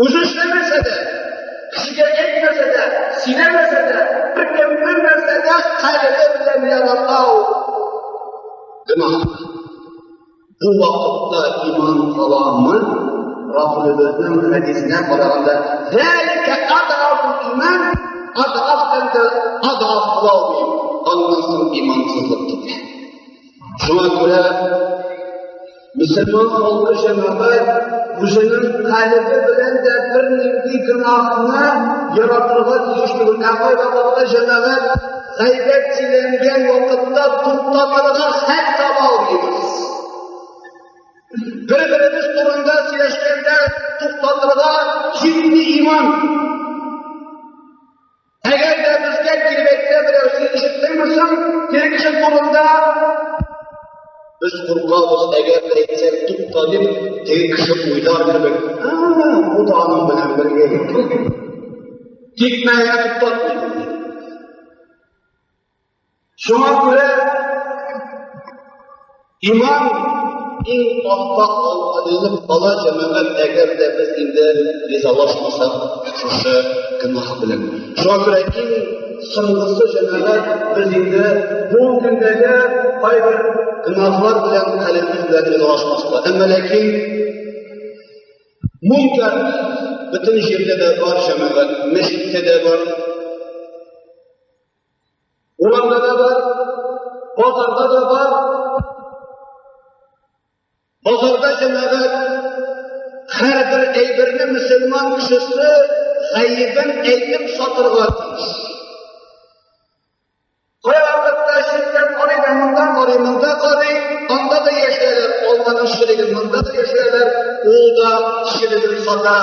Үзе эшләмәсә дә, кешегә әйтмәсә дә, сөйләмәсә дә, беркем белмәсә дә, калебе белән ярата ул гөнаһны. Бу вакытта иман каламы? Расулыбызның хәдисенә караганда, "Залика ад'афул иман", ад'афтан да ад'аф була алмый. Аннан соң имансызлык китә. Шуңа күрә мөселман халкы җәмәгать үзенең калебе белән дә бернинди гөнаһны яратырга тиеш түгел. Ә кайвакытта җәмәгать гайбәт сөйләнгән вакытта туктатырга хәл таба алмыйбыз. Бер-беребез турында сөйләшкәндә туктатырга җитми иман. Әгәр дә безгә килеп әйтсә берәү, син ишеттеңме соң, теге кеше турында без куркабыз, әгәр дә әйтсәк, тукта дип, теге кеше уйлар кебек, бу да аның белән бергә икән. Тикмәгә туктатмый. Шуңа күрә иман иң аста алынып кала җәмәгать, әгәр дә без инде ризалашмасак шушы гөнаһ белән. Шуңа күрә иң соңгысы җәмәгать, без инде бу көндәге кайбер гөнаһлар белән калебебез белән ризалашмаска. Әмма ләкин мункар бөтен җирдә дә бар җәмәгать, мәчеттә дә бар, урамда да бар, базарда да бар. Базарда җәмәгать һәрбер әйберне мөселман кешесе гаебен әйтеп сатырга тиеш. Кайвакытта читтән карый да монда карый, монда карый, анда да яшәләр, алманың череген монда да яшәләр, ул да череген сата.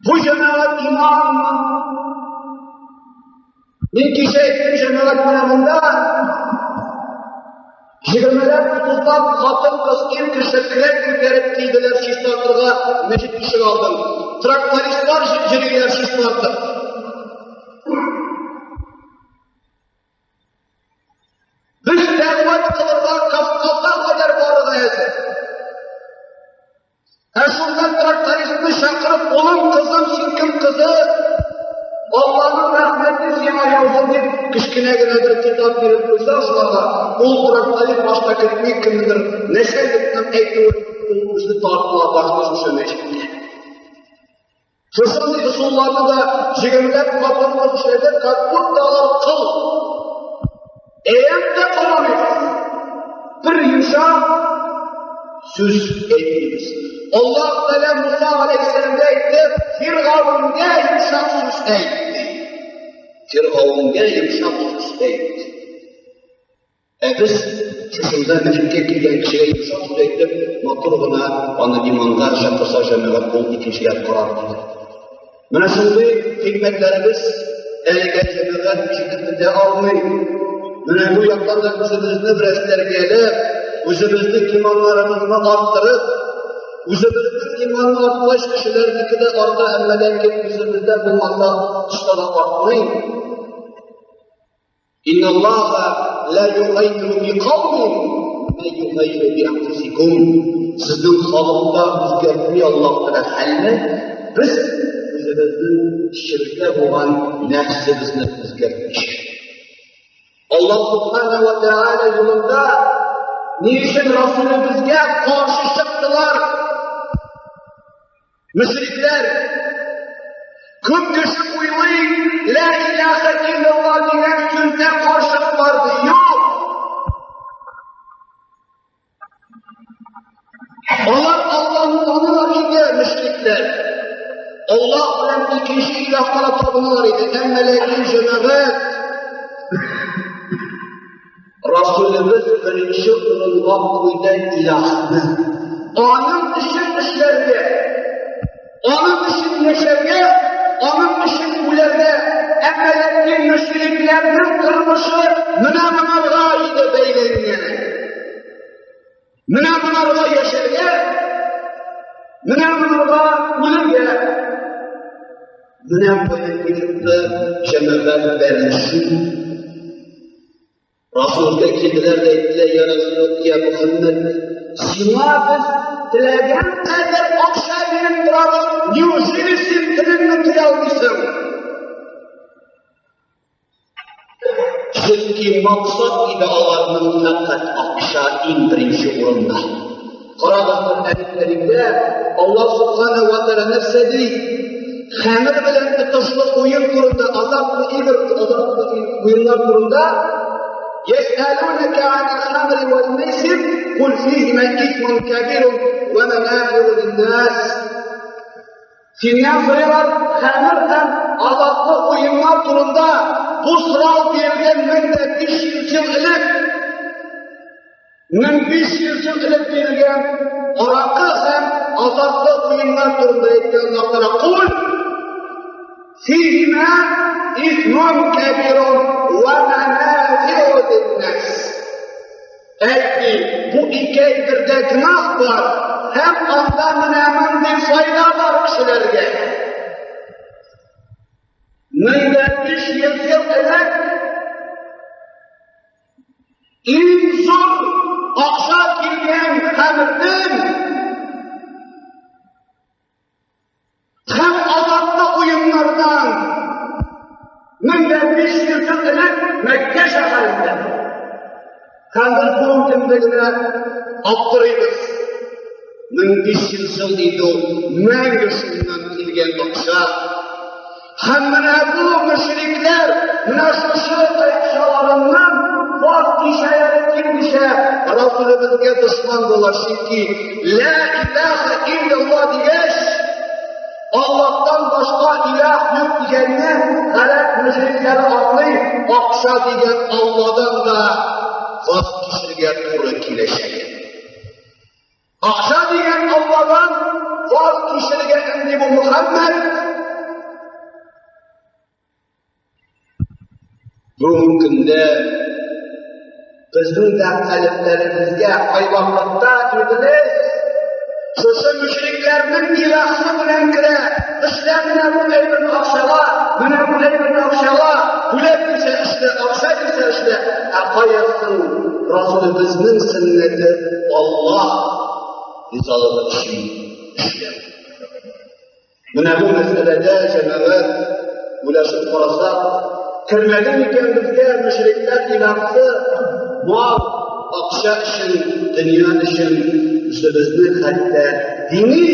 Бу җәмәгать иманмы? Мин кичә әйттем җәмәгать менә монда егермеләп, утызлап хатын-кыз, ир кеше көрәк күтәреп килделәр чистартырга мәчет ишек алдын. Трактористлар йөриләр чистартып. Без дәгъват кылырга Кавказга кадәр барырга әзер. Ә шуннан трактористны чакырып, улым, кызым, син кем кызы? Алланың рәхмәте сиңа яусын дип, кечкенә генә бер китап биреп куйса шуларга, ул тракторист башта көтми, кемдер начальникның әйтүен, ул үзе тартыла башлый шушы мәчеткә. Шушындый ысулларны да егермеләп хатын-кыз эшләде, как будто алар кол. Әйәм дә карамыйбыз. Бер йомшак сүз әйтмибез. Аллаһ Тәгалә Муса алейһиссәламгә әйтте, Фиргавенгә йомшак сүз әйт. Фиргавенгә йомшак сүз әйт. Ә без шушында мәчеткә килгән кешегә йомшак сүз әйтеп, матур гына аны иманга чакырса җәмәгать ул икенчеләп карар иде. Менә шундый хикмәтләребез әлегә җәмәгать ишетеп бетә алмый. Менә бу яктан да үзебезне бераз тәрбияләп, үзебезнең иманнарыбызны арттырып, үзебезнең иманны арткач, кешеләрнеке дә арта, әмма ләкин үзебездә булмаса, тышта да артмый. Инна Аллаһа ла югаййиру би каумин ма югаййиру би анфусикум. Сезнең халыкта үзгәртми Аллаһ Тәгалә хәлне, без үзебезнең ширккә булган нәфсебезне үзгәртмичә. Аллаһ Субхана ва Тәгалә юлында ни өчен Расулебезгә каршы чыктылар? Мөшрикләр күп кеше уйлый, ла илаһа иллаллаһ дигән сүзгә каршы барды. Юк. Алар Аллаһны таныйлар иде, мөшрикләр. Аллаһ белән икенче илаһка табыналар иде. Әмма ләкин җәмәгать Расулыбыз беренче урынга куйды илаһны. Аның өчен эшләргә, аның өчен яшәргә, аның өчен үләргә. Әмма ләкин мөшрикләрнең тормышы менә моңарга иде бәйләнгән. Менә моңарга яшәргә, менә моңарга үләргә. Менә кая килеп җәмәгать бәрелешү. Расулга килделәр дә әйттеләр, я Расул, я Мөхәммәд, сиңа без теләгән кадәр акча биреп торабыз, неужели син телеңне тыя алмыйсың? Чөнки максат иде аларның фәкать акча иң беренче урында. Карагыз, Коръән Кәримдә Аллаһ Субхана ва Тааля нәрсә ди? Хәмер белән тотышлы уен турында, азартлы игр, азартлы уеннар турында يسألونك عن الخمر والميسر قل فيهما إثم كبير ومنافع للناس. Синнән сорыйлар хәмер һәм азартлы уеннар турында. Бу сорау бирелгән 1500 ел элек. 1500 ел элек бирелгән аракы һәм азартлы уеннар турында әйткән Аллаһ Кул фиһима исмун кәбирун ва манафиу линнас. Әйт, бу ике әйбердә гөнаһ бар һәм анда менә мондый файда бар кешеләргә. 1500 ел элек иң зур акча килгән хәмердән һәм азартлы уеннардан 1500 ел элек Мәккә шәһәрендә. Һәм без бүгенге көндә генә аптырыйбыз. 1500 ел иде ул, мәңге шуннан килгән акча. Һәм менә бу мөшрикләр менә шушы акчаларыннан ваз кичәләр килмичә Расулыбызга дошман була, чөнки Ла илаһа илляллаһ дигәч, Аллаһтан башка илаһ юк дигәнне гарәп мөшрикләре аңлый, акча дигән Алладан да ваз кичергә туры киләчәк. Акча дигән Алладан ваз кичергә инде бу Мөхәммәд. Бүгенге көндә безнең дә калебләребезгә кайвакытта иблис шушы мөшрикләрнең илаһы белән керә. Эшлә менә бу әйберне акчага, менә бу әйберне акчага, бүләк бирсә эшлә, акча бирсә эшлә. Ә каясын Расулыбызның сөннәте Аллаһ ризалыгы өчен эшләү. Менә бу мәсьәләдә җәмәгать уйлашып карасак, кермәде микән безгә мөшрикләр илаһы мал, акча өчен, дөнья өчен үзебезне хәтта дини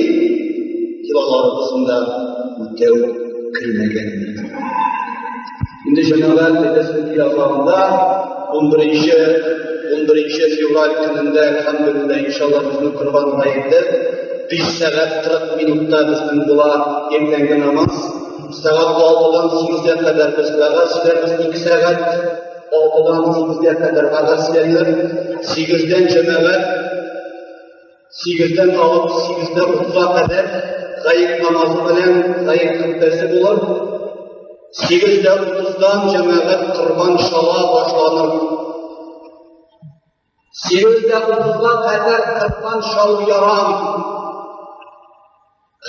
йолаларыбызны да үтәү кермәгән микән? Инде җәмәгать әйтәсем килә азагында 11 февраль көнендә, әлхәмдүлилләһ, иншалла безнең Корбан гаете 5 сәгать 40 минутта безнең була иртәнге намаз. Сәгать 6-дан 8-гә кадәр без вәгазь сөйләрбез, 2 сәгать 6-дан 8-гә кадәр вәгазь сөйләрләр. 8-дән җәмәгать 8-дән алып 8-дә 30-га кадәр гает намазы белән гает хөтбәсе булыр. 8-дә 30-дан җәмәгать корбан чала башланыр. 8-дә 30-га кадәр корбан чалу ярамый.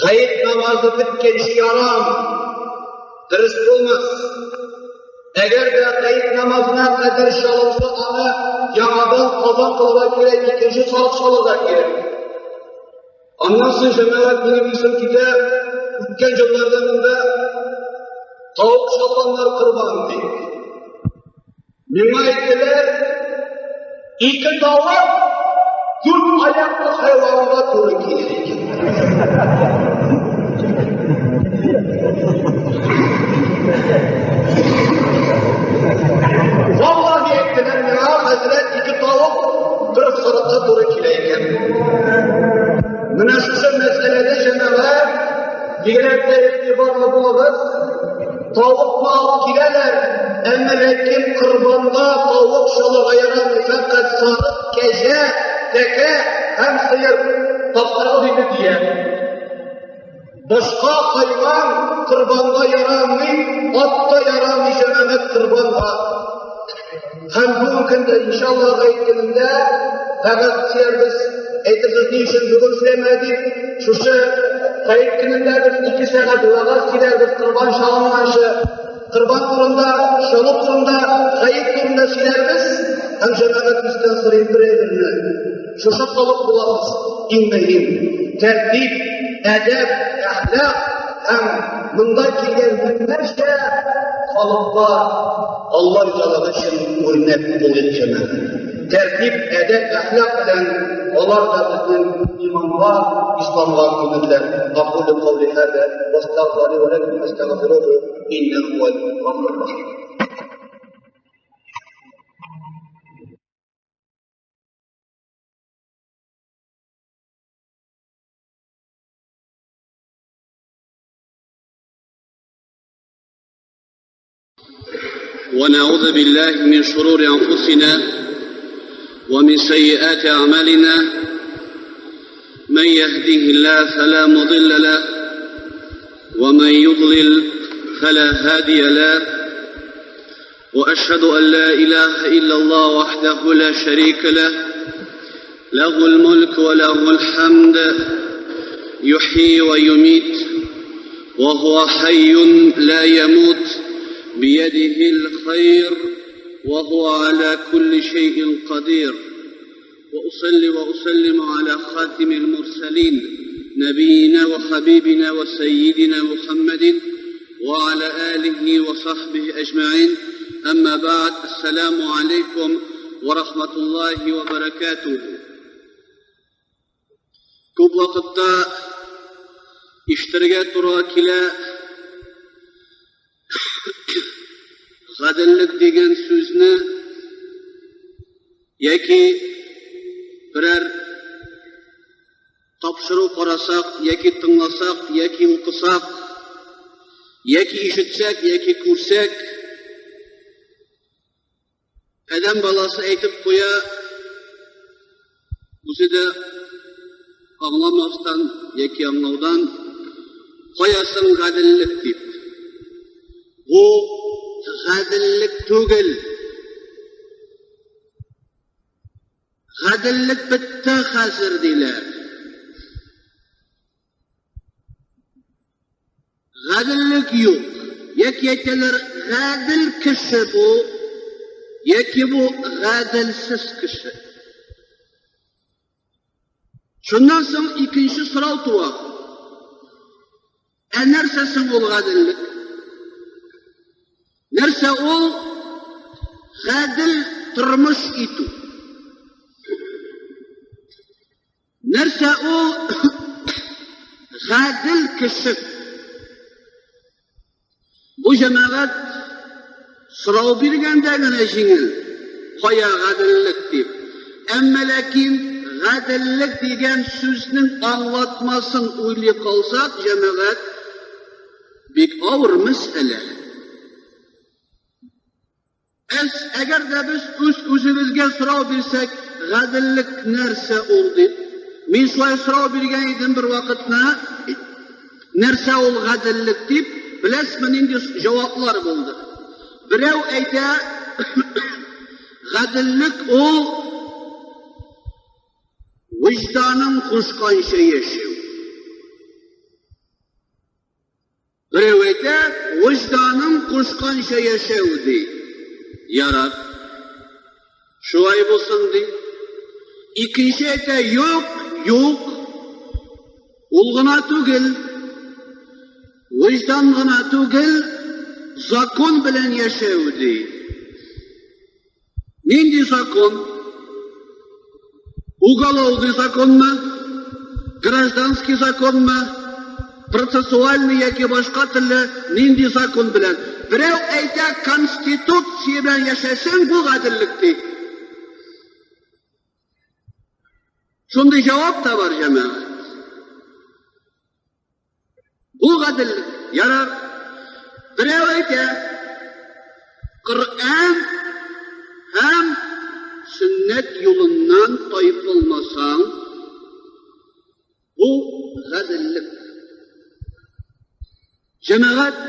Гает намазы беткәнче ярамый. Дөрес булмас. Әгәр дә гает намазына кадәр чалынса, аны яңадан каза кылырга кирәк, икенче сарык чалырга кирәк. Аннан соң җәмәгать минем исем китә, үткән елларда монда тавык чалганнар корбан дип. Миңа әйттеләр, ике тавык дүрт аяклы хайванга туры килә икән. Валлаһи әйттеләр миңа, хәзрәт, ике тавык бер сарыкка туры килә икән. Менә шушы мәсьәләдә җәмәгать бигрәк тә игътибарлы булыгыз. Тавыкны алып киләләр, әмма ләкин корбанга тавык чалырга ярамый, фәкать сарык, кәҗә, тәкә һәм сыер. Тапсырыгыз инде дия. Башка хайван корбанга ярамый, ат та ярамый җәмәгать корбанга. Һәм бүгенге көндә, иншалла, гает көнендә вәгазь сөйләрбез. Әйтерсез, ни өчен бүген сөйләмә дип, шушы гает көнендә без 2 сәгать вәгазь сөйләрбез корбан чалынганчы. Корбан турында, чалу турында, гает турында сөйләрбез һәм җәмәгать бездән сорыйм бер әйберне. Шушы халык буласыз, иң мөһим. Тәртип, әдәп, әхлак һәм монда килгән меңнәрчә халыкка Алла ризалыгы өчен үрнәк булыйк җәмәгать. Тәртип, әдәп, әхлак белән алар да безнең иманга, исламга күнерләр. Акулю каули һәдә, вастагфиру ли ва лакум фастагфируһу, иннәһу хувал гафурур рахим. ونعوذ بالله من شرور أنفسنا ومن سيئات أعمالنا من يهده الله فلا مضل له ومن يضلل فلا هادي له وأشهد أن لا إله إلا الله وحده لا شريك له له الملك وله الحمد يحيي ويميت وهو حي لا يموت بيده الخير وهو على كل شيء قدير وأصلي وأسلم على خاتم المرسلين نبينا وحبيبنا وسيدنا محمد وعلى آله وصحبه أجمعين أما بعد السلام عليكم ورحمة الله وبركاته Күп вакытта ишетергә туры килә гаделлек дигән сүзне яки берәр тапшыру карасак, яки тыңласак, яки укысак, яки ишетсәк, яки күрсәк, адәм баласы әйтеп куя, үзе дә аңламастан яки аңлаудан, каясың гаделлек дип. Бу гаделлек түгел. Гаделлек бетте хәзер диләр. Гаделлек юк. Яки әйтәләр, гадел кеше бу, яки бу гаделсез кеше. Шуннан соң икенче сорау туа. Ә нәрсә соң ул гаделлек? Нәрсә ул гадел тормыш итү? Нәрсә ул гадел кеше? Бу җәмәгать сорау биргәндә генә җиңел, кая гаделлек дип. Әмма ләкин гаделлек дигән сүзнең аңлатмасын уйлый калсак, җәмәгать, бик авыр мәсьәлә. Әс, әгәр дә без үз-үзебезгә сорау бирсәк, гаделлек нәрсә ул дип. Мин шулай сорау биргән идем бер вакытны, нәрсә ул гаделлек дип, беләсезме нинди җаваплар булды? Берәү әйтә, гаделлек ул вөҗданың кушканча яшәү. Берәү әйтә, вөҗданың кушканча яшәү, ди. Ярар. Шулай булсын, ди. Икенче әйтә, юк, юк. Ул гына түгел. Вөҗдан гына түгел, закон белән яшәү, ди. Нинди закон? Уголовный законмы? Гражданский законмы? Процессуальный яки башка төрле нинди закон белән? Берәү әйтә, конституция белән яшәсәң, бу гаделлек ди. Шундый җавап та бар, җәмәгать. Бу гаделлек. Ярар. Берәү әйтә, Коръән һәм сөннәт юлыннан тайпылмасаң, гаделлек? Җәмәгать,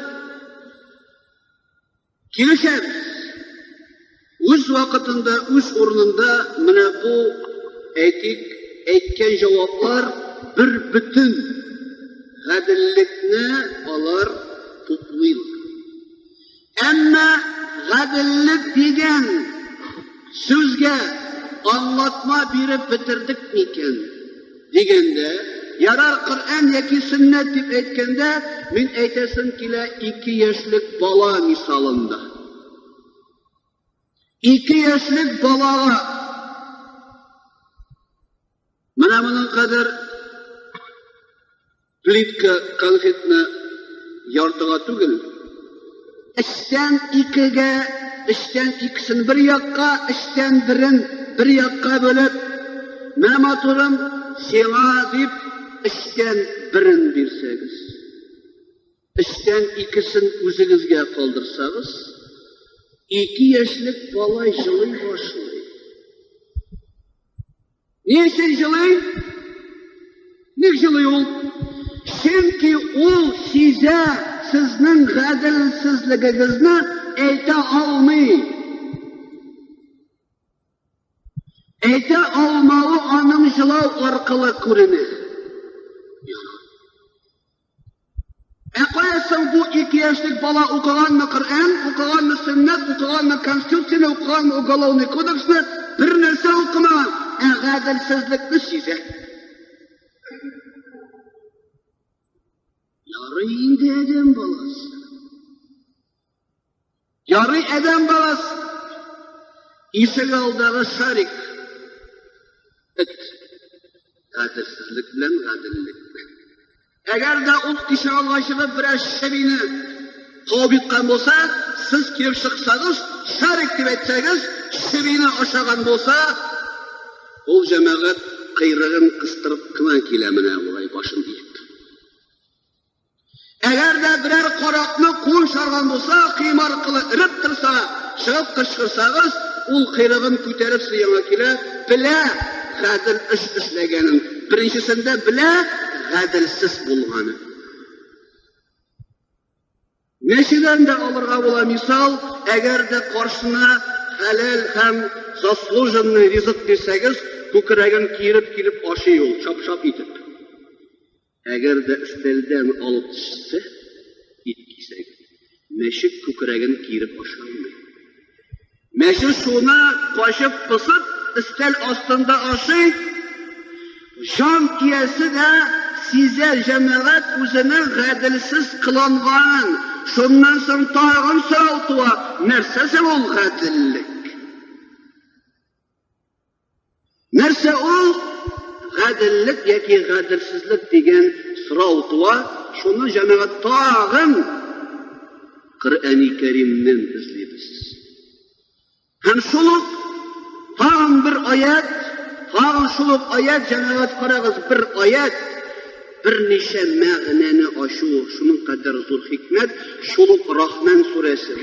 килешәбез. Үз вакытында, үз урынында менә бу, әйтик, әйткән җаваплар бер бөтен гаделлекне алар туплыйлар. Әмма гаделлек дигән сүзгә аңлатма биреп бетердек микән дигәндә, ярар Коръән яки сөннәт дип әйткәндә, мин әйтәсем килә 2 яшьлек бала мисалында. 2 яшьлек балага менә моның кадәр плитка конфетны яртыга түгел, өчтән икегә, өчтән икесен бер якка, өчтән берен бер якка бүлеп, мә матурым, сиңа дип өчтән берен бирсәгез, өчтән икесен үзегезгә калдырсагыз, 2 яшьлек бала җылый башлый. Ни өчен җылый? Ник җылый ул? Чөнки ул сизә сезнең гаделсезлегегезне әйтә алмый. Әйтә алмавы аның җылау аркылы күренә. Ә кая соң бу 2 яшьлек бала укыганмы Коръән, укыганмы сөннәт, укыганмы конституцияне, укыганмы уголовный кодексны, бер нәрсә укымаган, ә гаделсезлекне сизә. Ярый инде адәм баласы. Ярый адәм баласы. Ишек алдагы шарик. Эт. Гаделсезлек белән гаделлек. Әгәр дә ул ишек алга чыгып берәр чебине куып йоткан булса, сез килеп чыксагыз, шарик дип әйтсәгез, чебине ашаган булса, ул җәмәгать кыйрыгын кыстырып кына килә менә болай башын иеп. Әгәр дә берәр каракны куып чыгарган булса, кыйм аркылы өреп торса, чыгып кычкырсагыз, ул кыйрыгын күтәреп сезгә яңа килә, белә гадел эш эшләгәнен. Беренчесендә белә гаделсез булганын. Мәчедән дә алырга була мисал, әгәр дә каршына хәләл һәм заслуженный ризык бирсәгез, күкрәген киереп килеп ашый ул, чап-чап итеп. Әгәр дә өстәлдән алып төшсә, ит кисәге, мәче күкрәген киереп ашалмый. Мәче шуны качып пысып, өстәл астында ашый, җан иясе дә сизә җәмәгать үзенең гаделсез кыланганын. Шуннан соң тагын сорау туа, нәрсә соң ул гаделлек? Нәрсә ул гаделлек яки гаделсезлек дигән сорау туа, шуны җәмәгать тагын Коръәни Кәримнән эзлибез. Һәм шул ук тагын бер аят, тагын шул ук аят, җәмәгать карагыз, бер аят, берничә мәгънәне ачу, шуның кадәр зур хикмәт, шул ук Рахман сүрәсе.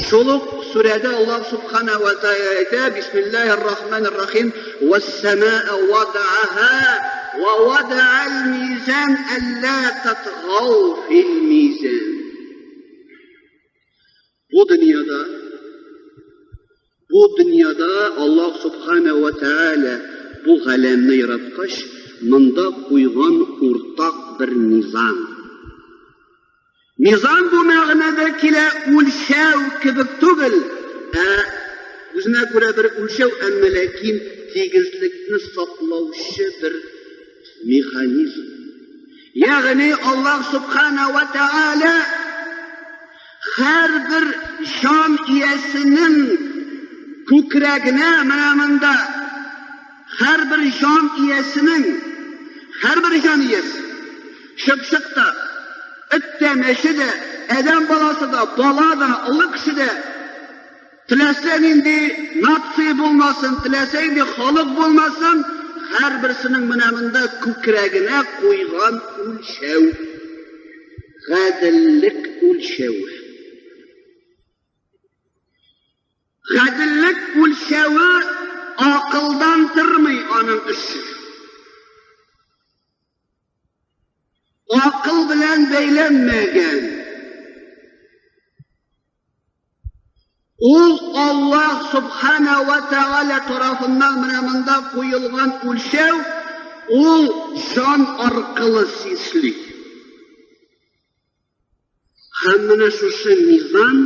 Шул ук сүрәдә Аллаһ субхана ва тааля әйтә, Бисмиллаһир Рахманир Рахим, вәс-самаа вадааха ва вадаал мизан алла татгау фил мизан. Бу дөньяда Аллаһ субхана ва тааля бу галәмне яраткач, монда куйган уртак бер низам. Низам бу мәгънәдә килә үлчәү кебек түгел, ә үзенә күрә бер үлчәү, әмма ләкин тигезлекне саклаучы бер механизм. Ягъни Аллаһ субхана ва тааля һәрбер җан иясенең күкрәгенә менә монда һәрбер җан иясенең, һәрбер җан иясе, чыпчык та, эт тә, мәче дә, адәм баласы да, бала да, олы кеше дә, теләсә нинди нация булмасын, теләсә нинди халык булмасын, һәрберсенең менә монда күкрәгенә куйган үлчәү. Гаделлек үлчәве. Гаделлек үлчәве акылдан тормый аның эше. Акыл белән бәйләнмәгән. Ул Аллаһ Субхана ва Тааля тарафыннан менә монда куелган үлчәү, ул җан аркылы сисли. Һәм менә шушы мизан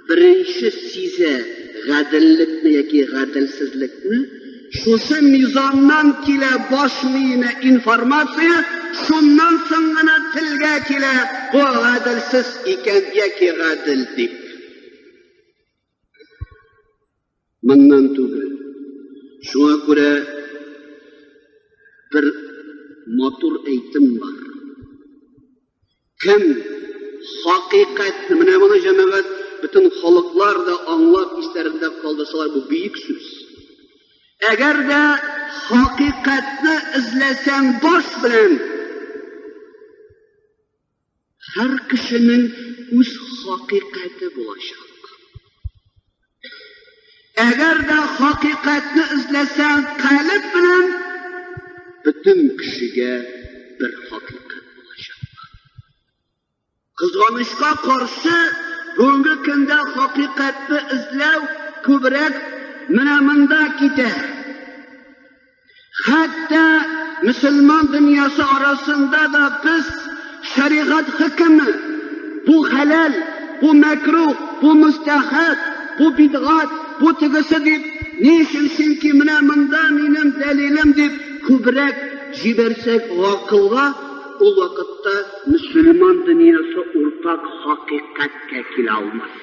беренче сизә гаделлекне яки гаделсезлекне, шушы мизаннан килә баш миенә информация, шуннан соң гына телгә килә, бу гаделсез икән яки гадел дип. Моннан түгел. Шуңа күрә бер матур әйтем бар. Кем хакыйкатьне, менә моны җәмәгать бөтен халыклар да аңлап исләрендә калдырсалар, бу бөек сүз. Әгәр дә хакыйкатьне эзләсәң баш белән, һәр кешенең үз хакыйкате булачак. Әгәр дә хакыйкатьне эзләсәң калеб белән, бөтен кешегә бер хакыйкать булачак. Кызганычка каршы, бүгенге көндә хакыйкатьне эзләү күбрәк менә монда китә. Хәтта мөселман дөньясы арасында да без шәригать хөкеме, бу хәләл, бу мәкрух, бу мөстәхәб, бу бидгать, бу тегесе дип, ни өчен, чөнки менә монда минем дәлилем дип күбрәк җибәрсәк гакылга, ул вакытта мөселман дөньясы уртак хакыйкатькә килә алмас.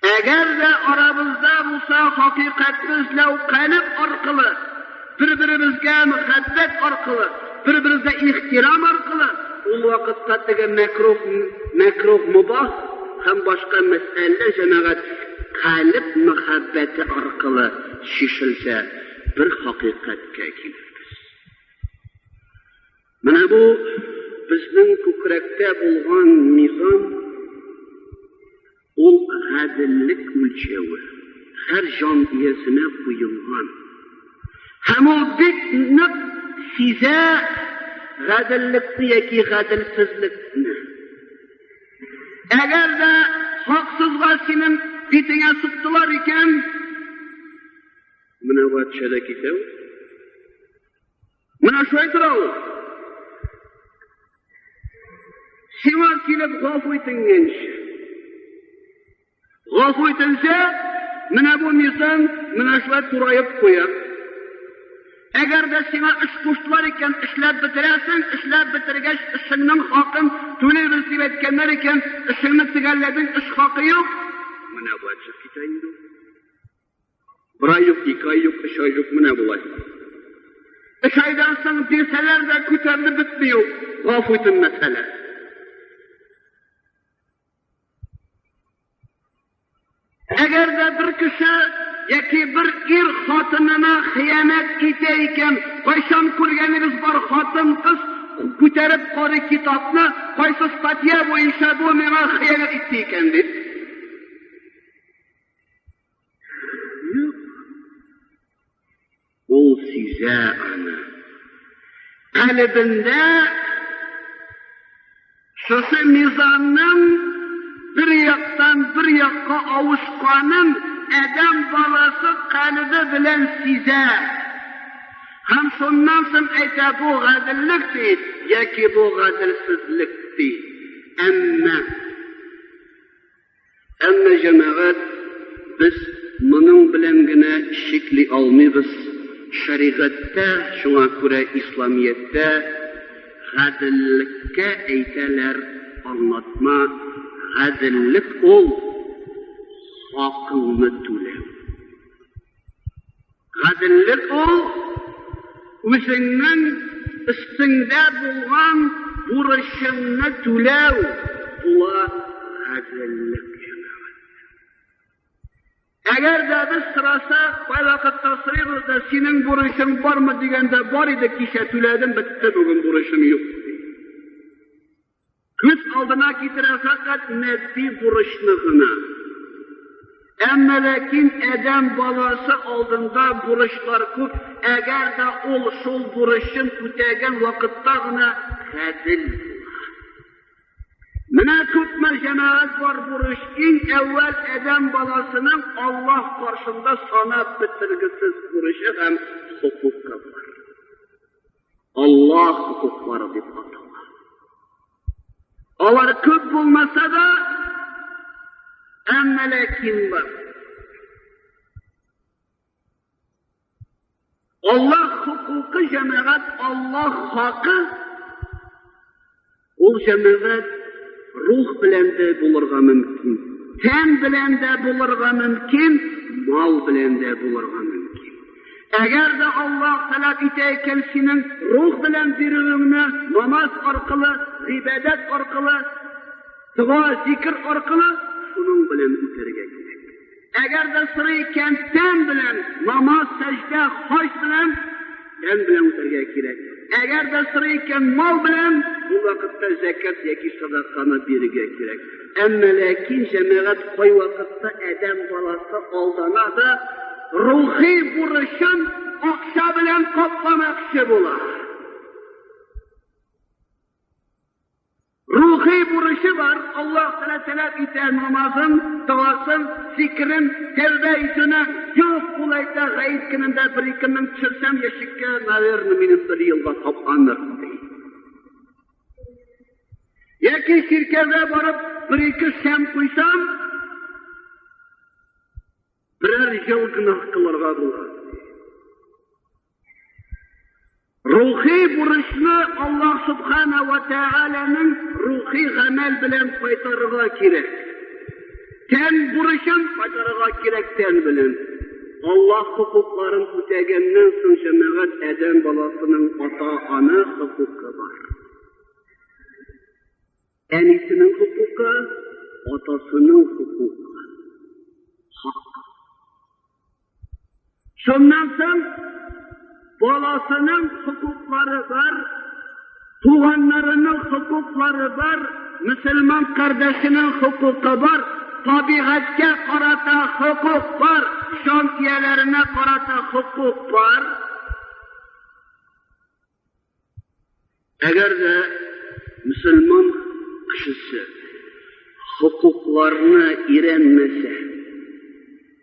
Әгәр дә арабызда булса хакыйкатьне эзләү калеб аркылы, бер-беребезгә мөхәббәт аркылы, бер-беребезгә ихтирам аркылы, ул вакытта теге мәкрух, мәкрух мубах һәм башка мәсьәләләр җәмәгать калеб мөхәббәте аркылы чишелсә, бер хакыйкатькә килербез. Менә бу безнең күкрәктә булган мизан, ул гаделлек үлчәве, һәр җан иясенә куелган. Һәм ул бик нык сизә гаделлекне яки гаделсезлекне. Әгәр дә хаксызга синең битеңә суктылар икән, менә бу төшә дә китә. Менә шулай тора ул. Сиңа килеп гафу итенгәнче. Гафу ителсә, менә бу мизан менә шулай тураеп куя. Әгәр дә сиңа эш куштылар икән, эшләп бетерәсең, эшләп бетергәч, эшеңнең хакын түлибез дип әйткәннәр икән, эшеңне төгәлләдең, эш хакы юк. Менә болай төшеп китә инде. Бер ай юк, ике ай юк, өч ай юк, менә болай. Өч айдан соң бирсәләр дә күтәрелеп бетми ул, гафу итенмәсәләр. Әгәр дә бер кеше яки бер ир хатынына хыянәт итә икән, кайчан күргәнегез бар хатын-кыз күтәреп карый китапны, кайсы статья буенча бу миңа хыянәт итте икән дип. Юк. Ул сизә аны. Калебендә шушы мизанның бер яктан бер якка авышканын адәм баласы калебе белән сизә. Һәм шуннан соң әйтә, бу гаделлек ди, яки бу гаделсезлек ди. Әмма Әмма, җәмәгать, без моның белән генә чикли алмыйбыз. Шәригатьтә, шуңа күрә исламияттә гаделлеккә әйтәләр аңлатма, гаделлек ул, хакыңны түләү. Гаделлек ул, үзеңнең өстеңдә булган бурычыңны түләү була гаделлек, җәмәгать. Әгәр дә без сорасак, кайвакытта сорыйбыз да, синең бурычың бармы дигәндә, бар иде, кичә түләдем, бетте, бүген бурычым юк. Күз алдына китерә фәкать матди бурычны гына. Әмма ләкин адәм баласы алдында бурычлар күп, әгәр дә ул шул бурычын үтәгән вакытта гына гадел була. Менә күпме җәмәгать бар бурыч, иң әүвәл адәм баласының Аллаһ каршында санап бетергесез бурычы һәм хокукы бар. Аллаһ хокуклары дип атала. Алар күп булмаса да, әмма ләкин бар. Аллаһ хокукы җәмәгать, Аллаһ хакы ул җәмәгать рух белән дә булырга мөмкин, тән белән дә булырга мөмкин, мал белән дә булырга мөмкин. Әгәр дә Аллаһ таләп итә икән синең рух белән бирүеңне намаз аркылы, гыйбадәт аркылы, дога, зикр аркылы, шуның белән үтәргә кирәк. Әгәр дә сорый икән тән белән, намаз, сәҗдә, хаҗ белән, тән белән үтәргә кирәк. Әгәр дә сорый икән мал белән, бу вакытта зәкят яки садаканы бирергә кирәк. Әмма ләкин җәмәгать кайвакытта адәм баласы алдана да, рухи бурычын акча белән капламакчы була. Рухи бурычы бар, Аллаһ Тәгалә таләп итә намазын, догасын, зикрен, тәүбә итүне. Юк, ул әйтә, гает көнендә бер-ике мең төшерсәм ящикка, наверное, минем бер елга капланыр, ди. Яки чиркәүгә барып бер-ике шәм куйсам, берәр ел гөнаһ кылырга була. Рухи бурычны Аллаһ Субхана ва Тәгаләнең рухи гамәл белән кайтарырга кирәк. Тән бурычын кайтарырга кирәк тән белән. Аллаһ хокукларын үтәгәннән соң җәмәгать адәм баласының ата-ана хокукы бар. Әнисенең хокукы, атасының хокукы. Хак. Шуннан соң баласының хокуклары бар, туганнарының хокуклары бар, мөселман кардәшенең хокукы бар, табигатькә карата хокук бар, җан ияләренә карата хокук бар. Әгәр дә мөселман кешесе хокукларны өйрәнмәсә,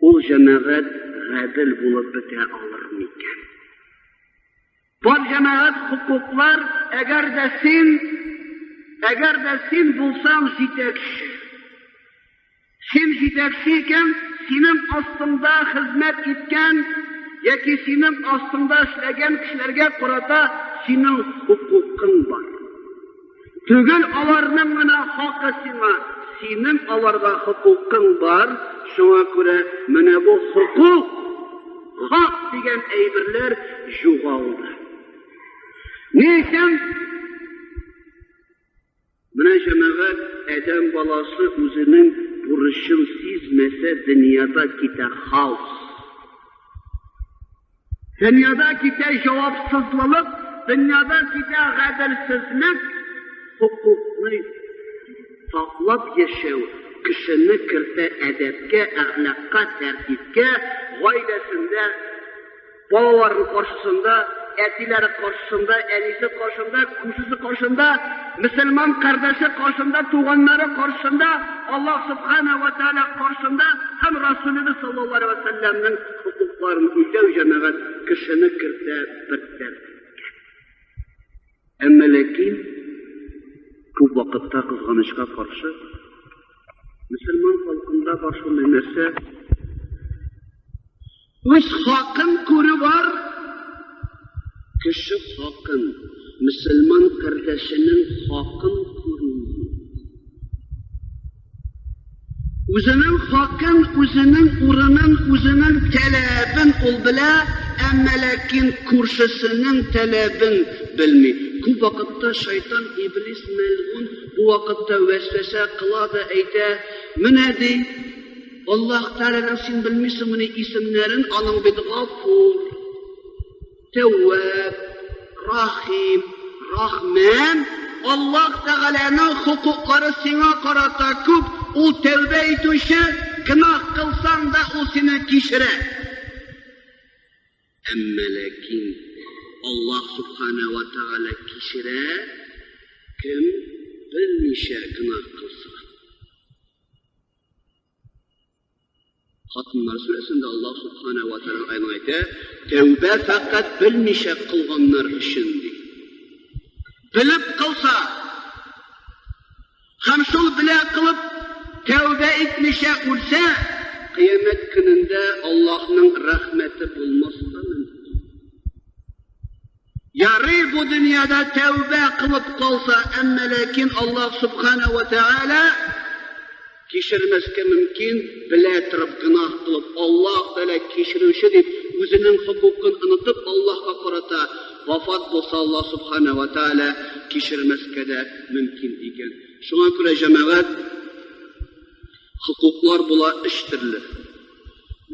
ул җәмәгать гадел булып бетә алыр микән? Бар җәмәгать хокуклар, әгәр дә син, әгәр дә син булсаң җитәкче, Син җитәкче икән, синең астыңда хезмәт иткән яки синең астыңда эшләгән кешеләргә карата синең хокукың бар. Түгел аларның гына хакы сиңа, синең аларга хокукың бар, шуңа күрә менә бу хокук, хак дигән әйберләр югалды. Ни өчен? Менә, җәмәгать, адәм баласы үзенең бурычын сизмәсә, дөньяда китә хаос. Дөньяда китә җавапсызлылык, дөньяда китә гаделсезлек, хокукны саклап яшәү кешене кертә әдәпкә, әхлакка, тәртипкә, гаиләсендә Балаларының каршысында, әтиләре каршысында, әнисе каршында, күршесе каршында, мөселман кардәше каршында, туганнары каршында, Аллаһ Субхана ва Тааля каршында һәм Расулыбыз саллаллаһу алейһи ва сәлләмнең хокукларын үтәү җәмәгать кешене кертә бер тәртипкә. Әмма ләкин күп вакытта кызганычка каршы мөселман халкында бар шундый нәрсә, Үз хакын күрү бар, кеше хакын, мөселман кардәшенең хакын күрү юк. Үзенең хакын, үзенең урынын, үзенең таләбен ул белә, әмма ләкин күршесенең таләбен белми. Күп вакытта шайтан, иблис мәлгун бу вакытта вәсвәсә кыла да әйтә, менә ди, Аллаһ Тәгаләнең син белмисеңмени исемнәрен, аның бит Гафур, Тәүвәб, Рахим, Рахман. Аллаһ Тәгаләнең хокуклары сиңа карата күп, ул тәүбә итүче, гөнаһ кылсаң, кылсаң да, ул сине кичерә. Әмма ләкин Аллаһ Субхана ва Тәгалә кичерә, кем белмичә гөнаһ кылса. Хатыннар сүрәсендә Аллаһ Субхана ва Тәгалә әйтә, тәүбә фәкать белмичә кылганнар өчен ди. Белеп кылса, һәм шул белә кылып тәүбә итмичә үлсә, кыямәт көнендә Аллаһның рәхмәте булмаска мөмкин. Ярый бу дөньяда тәүбә кылып калса, әмма ләкин Аллаһ Субхана ва Тәгалә кичермәскә мөмкин, белә торып гөнаһ кылып, Аллаһ Тәгалә кичерүче дип, үзенең хокукын онытып Аллаһка карата вафат булса, Аллаһ Субхана ва Тәгалә кичермәскә дә мөмкин икән. Шуңа күрә җәмәгать хокуклар була өч төрле.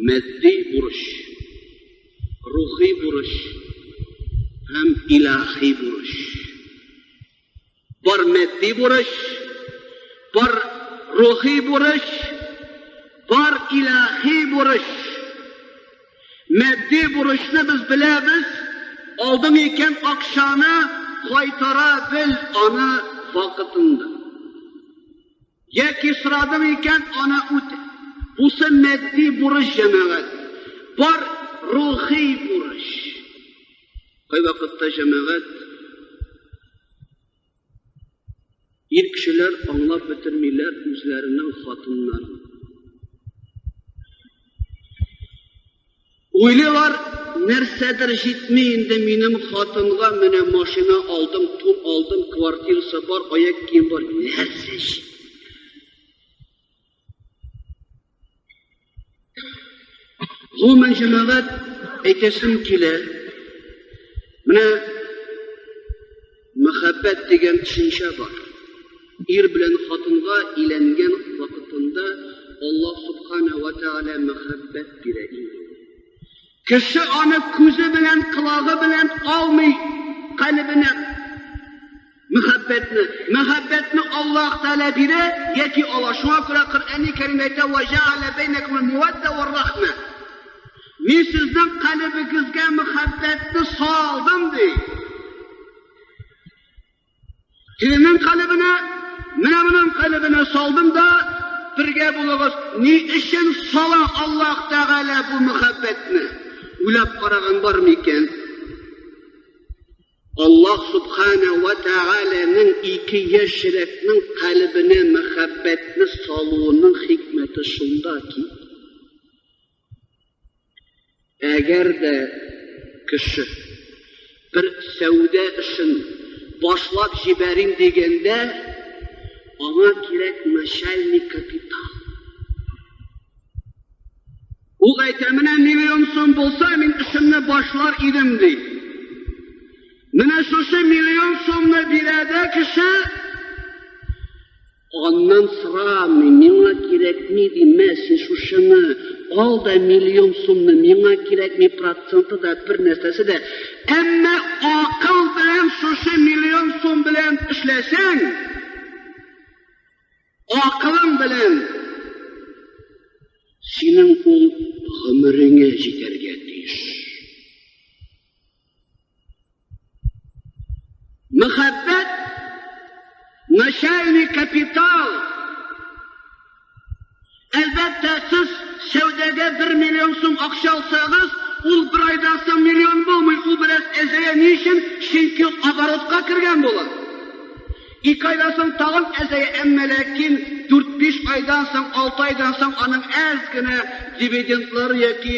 Матди бурыч, рухи бурыч һәм илаһи бурыч. Бар матди бурыч, бар рухи бурыч, бар илаһи бурыч. Матди бурычны без беләбез, алдың икән акчаны кайтара бел аны вакытында. Яки сорадың икән, аны үтә. Бусы матди бурыч җәмәгать. Бар рухи бурыч. Кайвакытта җәмәгать ир кешеләр аңлап бетермиләр үзләренең хатыннарын. Уйлыйлар, нәрсәдер җитми инде минем хатынга, менә машина алдым, тун алдым, квартирасы бар, аяк кием бар. Нәрсә җитми? Гомумән җәмәгать әйтәсем килә. Менә мәхәббәт дигән төшенчә бар. Ир белән хатынга иләнгән вакытында Аллаһ Субхана ва Тааля мәхәббәт бирә инде. Кеше аны күзе белән, колагы белән алмый калебенә мәхәббәтне. Мәхәббәтне Аллаһ Тәгалә бирә яки ала. Шуңа күрә Коръәни Кәрим әйтә: "Ва җәалә бәйнәкумул муадда вар рахма". Мин сезнең калебегезгә мәхәббәтне салдым ди. Тегенең калебенә, менә моның калебенә салдым да, бергә булыгыз. Ни өчен сала Аллаһ Тәгалә бу мәхәббәтне? Уйлап караган бар микән? Аллаһ Субхана ва Тәгаләнең ике яшь йөрәкнең калебенә мәхәббәтне салуының хикмәте шунда ки, Әгәр дә кеше бер сәүдә эшен башлап җибәрим дигәндә, аңа кирәк начальный капитал. Ул әйтә, менә миллион сум булса, мин эшемне башлар идем, ди. Менә шушы миллион сумны бирә дә кеше, Аннан сорамый, миңа кирәкми ди, мә син шушыны, ал да миллион сумны, миңа кирәкми проценты да, бер нәрсәсе дә. Әмма акыл белән шушы миллион сум белән эшләсәң, акылың белән синең ул гомереңә җитәргә тиеш. Мәхәббәт начальный капитал. Әлбәттә, сез сәүдәгә 1 миллион сум акча алсагыз, ул бер айдан соң миллион булмый, ул бераз әзәя. Ни өчен? Чөнки ул оборотка кергән була. Ике айдан соң тагын әзәя, әмма ләкин 4-5 айдан соң, 6 айдан соң аның әз генә дивидендлары яки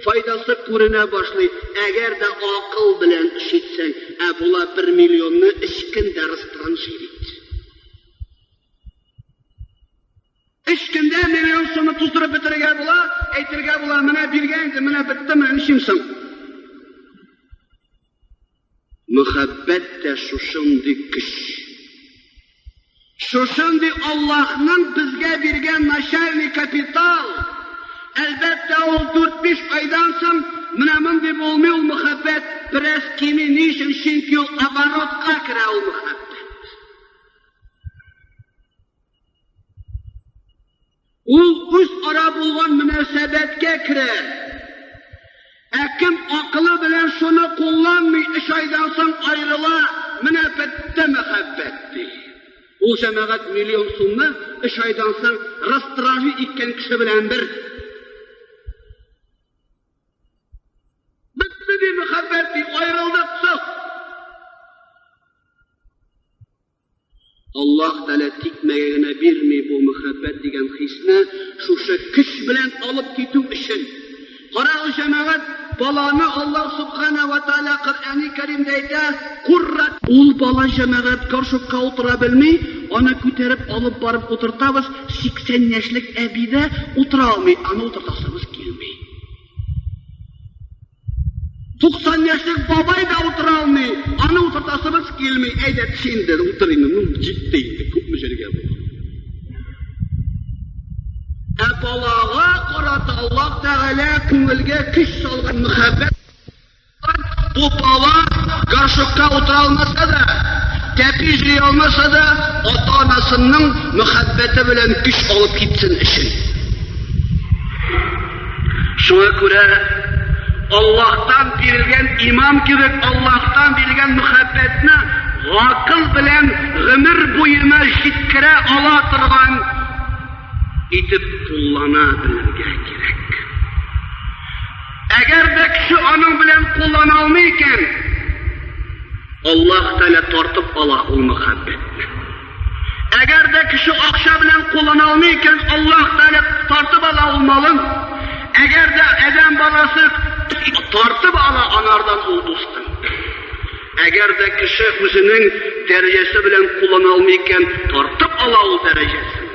файдасы күренә башлый. Әгәр дә акыл белән эш итсәң, ә була 1 миллионны өч көндә растранжирить. Өч көндә миллион сумны туздырып бетерергә була, әйтергә була, менә биргән инде, менә бетте, менә нишлим соң? Мәхәббәт тә шушындый көч. Шушындый Аллаһның безгә биргән начальный капитал. Әлбәттә, ул 4-5 айдан соң менә мондый булмый ул мәхәббәт бераз кими. Ни өчен? Чөнки ул оборотка керә ул мәхәббәт. Ул үзара булган мөнәсәбәткә керә. Ә кем акылы белән шуны кулланмый, өч айдан соң аерыла, менә бетте мәхәббәт, ди. Ул җәмәгать миллион сумны өч айдан соң растражи иткән кеше белән бер. Бетте ди мәхәббәт ди, аерылдык, соң. Аллаһ Тәгалә тикмәгә генә бирми бу мәхәббәт дигән хисне шушы көч белән алып китү өчен. Карагыз, җәмәгать, баланы Аллаһ Субхана ва Тәгалә Коръәни Кәримдә әйтә, Куррат. Ул бала, җәмәгать, горшокка утыра белми, аны күтәреп алып барып утыртабыз, 80 яшьлек әби дә утыра алмый, аны утыртасыбыз килми. 90 яшьлек бабай да утыра алмый, аны утыртасыбыз килми. Әйдә, төш инде, утыр инде, ну, җитте инде, күпме җиргә бу. Ә балага карата Аллаһ Тәгалә күңелгә көч салган мәхәббәт бу бала горшокка утыра алмаса да, тәпи җыя алмаса да, ата-анасының мәхәббәте белән көч алып китсен өчен. Шуңа күрә Аллаһтан бирелгән иман кебек Аллаһтан бирелгән мәхәббәтне гакыл белән гомер буена җиткерә ала торган итеп куллана белергә кирәк. Әгәр дә кеше аның белән куллана алмый икән, Аллаһ Тәгалә тартып ала ул мәхәббәтне. Әгәр дә кеше акча белән куллана алмый икән, Аллаһ Тәгалә тартып ала ул малын. Әгәр дә адәм баласы тартып ала анардан ул дустын. Әгәр дә кеше үзенең дәрәҗәсе белән куллана алмый икән, тартып ала ул дәрәҗәсен.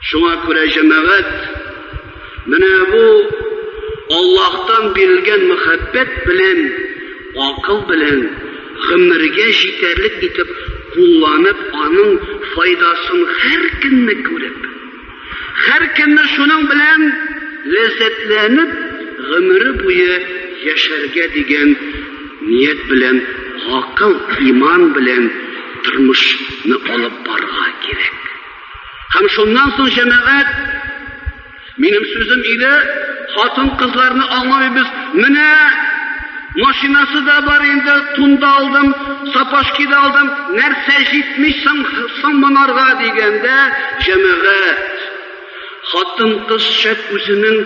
Шуңа күрә җәмәгать, менә бу Аллаһтан бирелгән мәхәббәт белән, акыл белән гомергә җитәрлек итеп кулланып, аның файдасын һәр көнне күреп, һәр көнне шуның белән ләззәтләнеп, гомере буе яшәргә дигән ният белән, акыл, иман белән тормышны алып барырга кирәк. Һәм шуннан соң җәмәгать, минем сүзем иде, хатын-кызларны аңламыйбыз. Менә машинасы да бар инде, тун да алдым, сапожки да алдым, нәрсә җитми соң, соң монарга дигәндә, җәмәгать, хатын-кыз шәт үзенең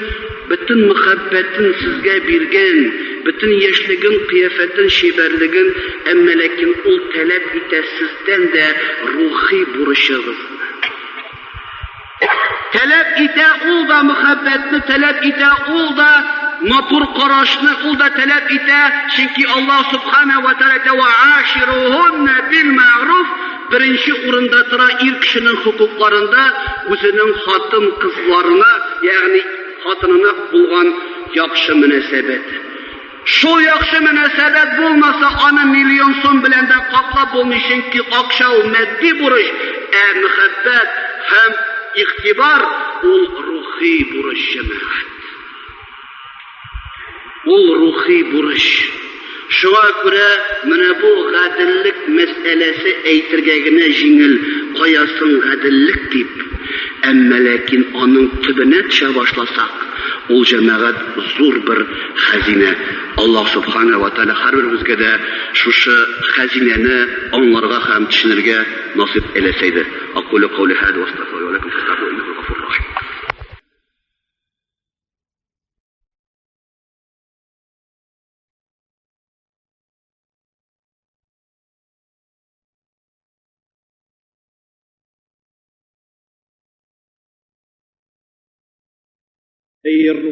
бөтен мәхәббәтен сезгә биргән, бөтен яшьлеген, кыяфәтен, чибәрлеген, әмма ләкин ул таләп итә сездән дә рухи бурычыгызны. Таләп итә ул да мәхәббәтне, таләп итә ул да матур карашны, ул да таләп итә, чөнки Аллаһ Субхана ва Тааля әйтә, "Ва аширухунна бил мәгъруф", беренче урында тора ир кешенең хокукларында үзенең хатын-кызларына, ягъни хатынына булган яхшы мөнәсәбәт. Шул яхшы мөнәсәбәт булмаса, аны миллион сум белән дә каплап булмый, чөнки акча ул матди бурыч, ә мәхәббәт һәм игътибар ул рухи бурыч, җәмәгать. Ул рухи бурыч. Шуңа күрә менә бу гаделлек мәсьәләсе әйтергә генә җиңел, кая соң гаделлек дип. Әмма ләкин аның төбенә төшә башласак, ул җәмәгать зур бер хәзинә. Аллаһ Субхана ва Тааля һәрберебезгә дә шушы хәзинәне аңларга һәм төшенергә насыйп әйләсә иде. Акулю каули һаза ва астагфируллаһ ва ләкум фастагфируһу иннаһу гафурur рахим.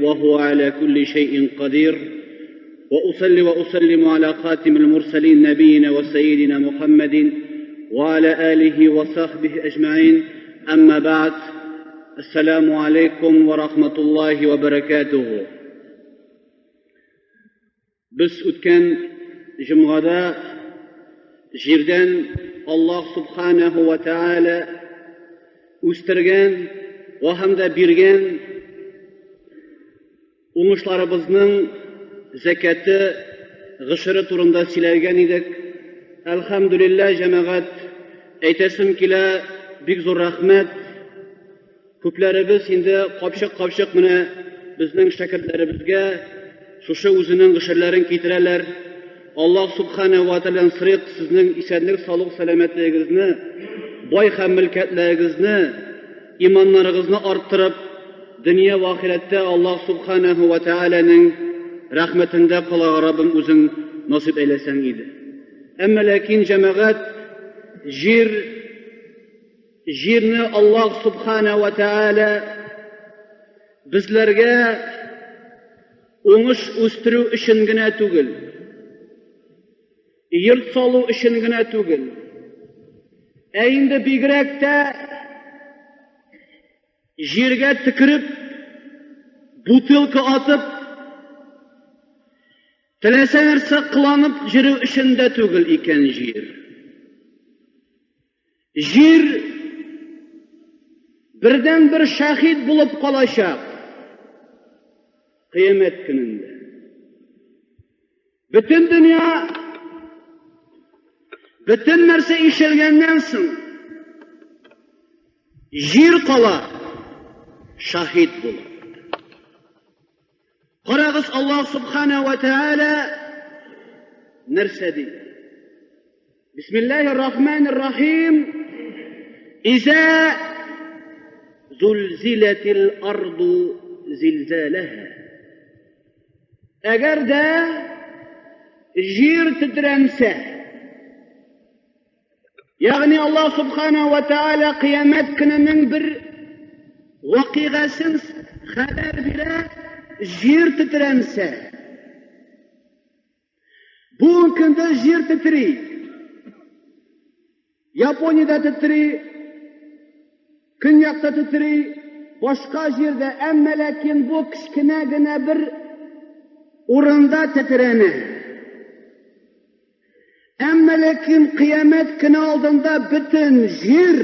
وهو على كل شيء قدير وأصلي وأسلم على خاتم المرسلين نبينا وسيدنا محمد وعلى آله وصحبه أجمعين أما بعد السلام عليكم ورحمة الله وبركاته Без үткән җомгада җирдән Аллаһ Субханаһу ва Тааля үстергән вә һәм дә биргән уңышларыбызның зәкәте, гошере турында сөйләгән идек. Әлхәмдүлилләһ, җәмәгать, әйтәсем килә, бик зур рәхмәт. Күпләребез инде капчык-капчык менә безнең шәкертләребезгә шушы үзенең гошерләрен китерәләр. Аллаһ Субхана ва Тәгаләдән сорыйк, сезнең исәнлек, саулык, сәламәтлегегезне, бай һәм мөлкәтләрегезне, иманнарыгызны арттырып, дөнья вә ахирәттә Аллаһ Субханаху ва Тәгаләнең рәхмәтендә калырга Раббым үзең насыйп әйләсәң иде. Әмма ләкин җәмәгать җир Җирне Аллаһ Субхана ва Тәгалә безләргә уңыш үстерү өчен генә түгел, йорт салу өчен генә түгел, ә инде бигрәк тә җиргә төкереп, бутылка атып, теләсә нәрсә кыланып йөрү өчен дә түгел икән җир. Җир бердән-бер шәһид булып калачак кыямәт көнендә. Бөтен дөнья, бөтен нәрсә ишелгәннән соң, җир кала шаһит булып. Карагыз, Аллаһ Субхана ва Тааля нәрсә ди? Бисмиллаһир Рахманир Рахим. Иза зулзилатил арду зилзалаха. Әгәр дә җир тетрәнсә, Ягъни Аллаһ Субхана ва Тааля кыямәт көненең бер вакыйгасын хәбәр бирә, җир тетрәнсә. Бу көндә җир тетри. Япониядә тетри, көньякта тетри, башка җирдә, әмма ләкин бу кечкенә генә бер урында тетрәнә. Әмма ләкин кыямәт көне алдында бөтен җир,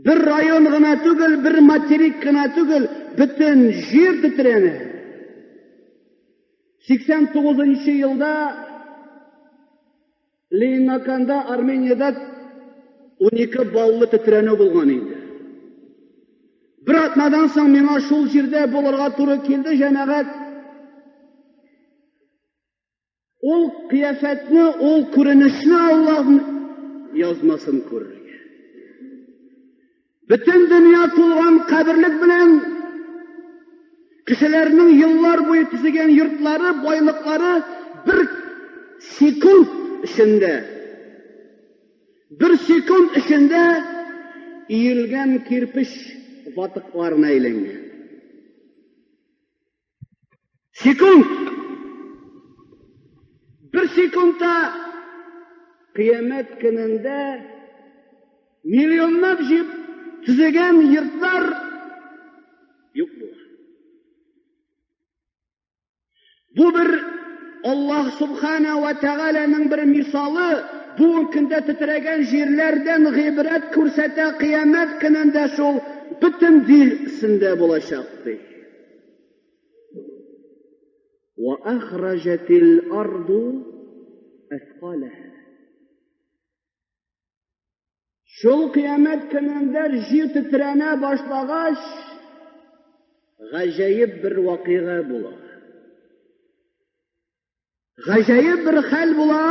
бер район гына түгел, бер материк кына түгел, бөтен җир тетрәнә. 89 елда Ленинаканда, Армениядә 12 баллы тетрәнү булган иде. Бер атнадан соң миңа шул җирдә булырга туры килде, җәмәгать. Ул кыяфәтне, ул күренешне Аллаһ язмасын күрергә. Бөтен дөнья тулган каберлек белән кешеләрнең еллар буе төзегән йортлары, байлыклары бер секунд эчендә, бер секунд эчендә иелгән кирпеч ватыкларына әйләнгән. Секунд! Бер секундта кыямәт көнендә миллионлап җыеп төзегән йортлар юк була. Бу бер Аллаһ Субхана ва Тәгаләнең бер мисалы, бу көндә тетрәгән җирләрдән гыйбрәт күрсәтә, кыямәт көнендә шул бөтен җир өстендә булачак, ди. Ва ахраҗатил арду әскаләһа. Шул кыямәт көнендә җир тетрәнә башлагач, гаҗәеп бер вакыйга була. Гаҗәеп бер хәл була,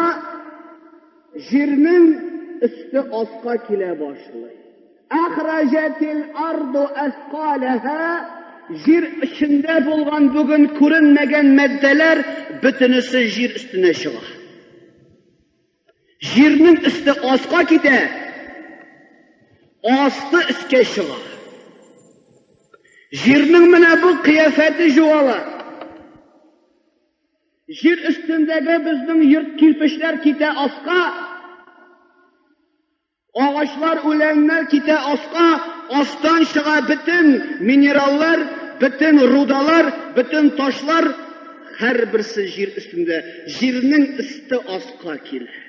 җирнең өсте аска килә башлый. Әхраҗәтил арду әскаләһә, җир эчендә булган бүген күренмәгән матдәләр бөтенесе җир өстенә чыга. Җирнең өсте аска китә, асты өскә чыга. Җирнең менә бу кыяфәте югала. Җир өстендәге безнең йорт кирпечләр китә аска, агачлар, үләннәр китә аска, астан чыга бөтен минераллар, бөтен рудалар, бөтен ташлар, һәрберсе җир өстендә. Җирнең өсте аска килә.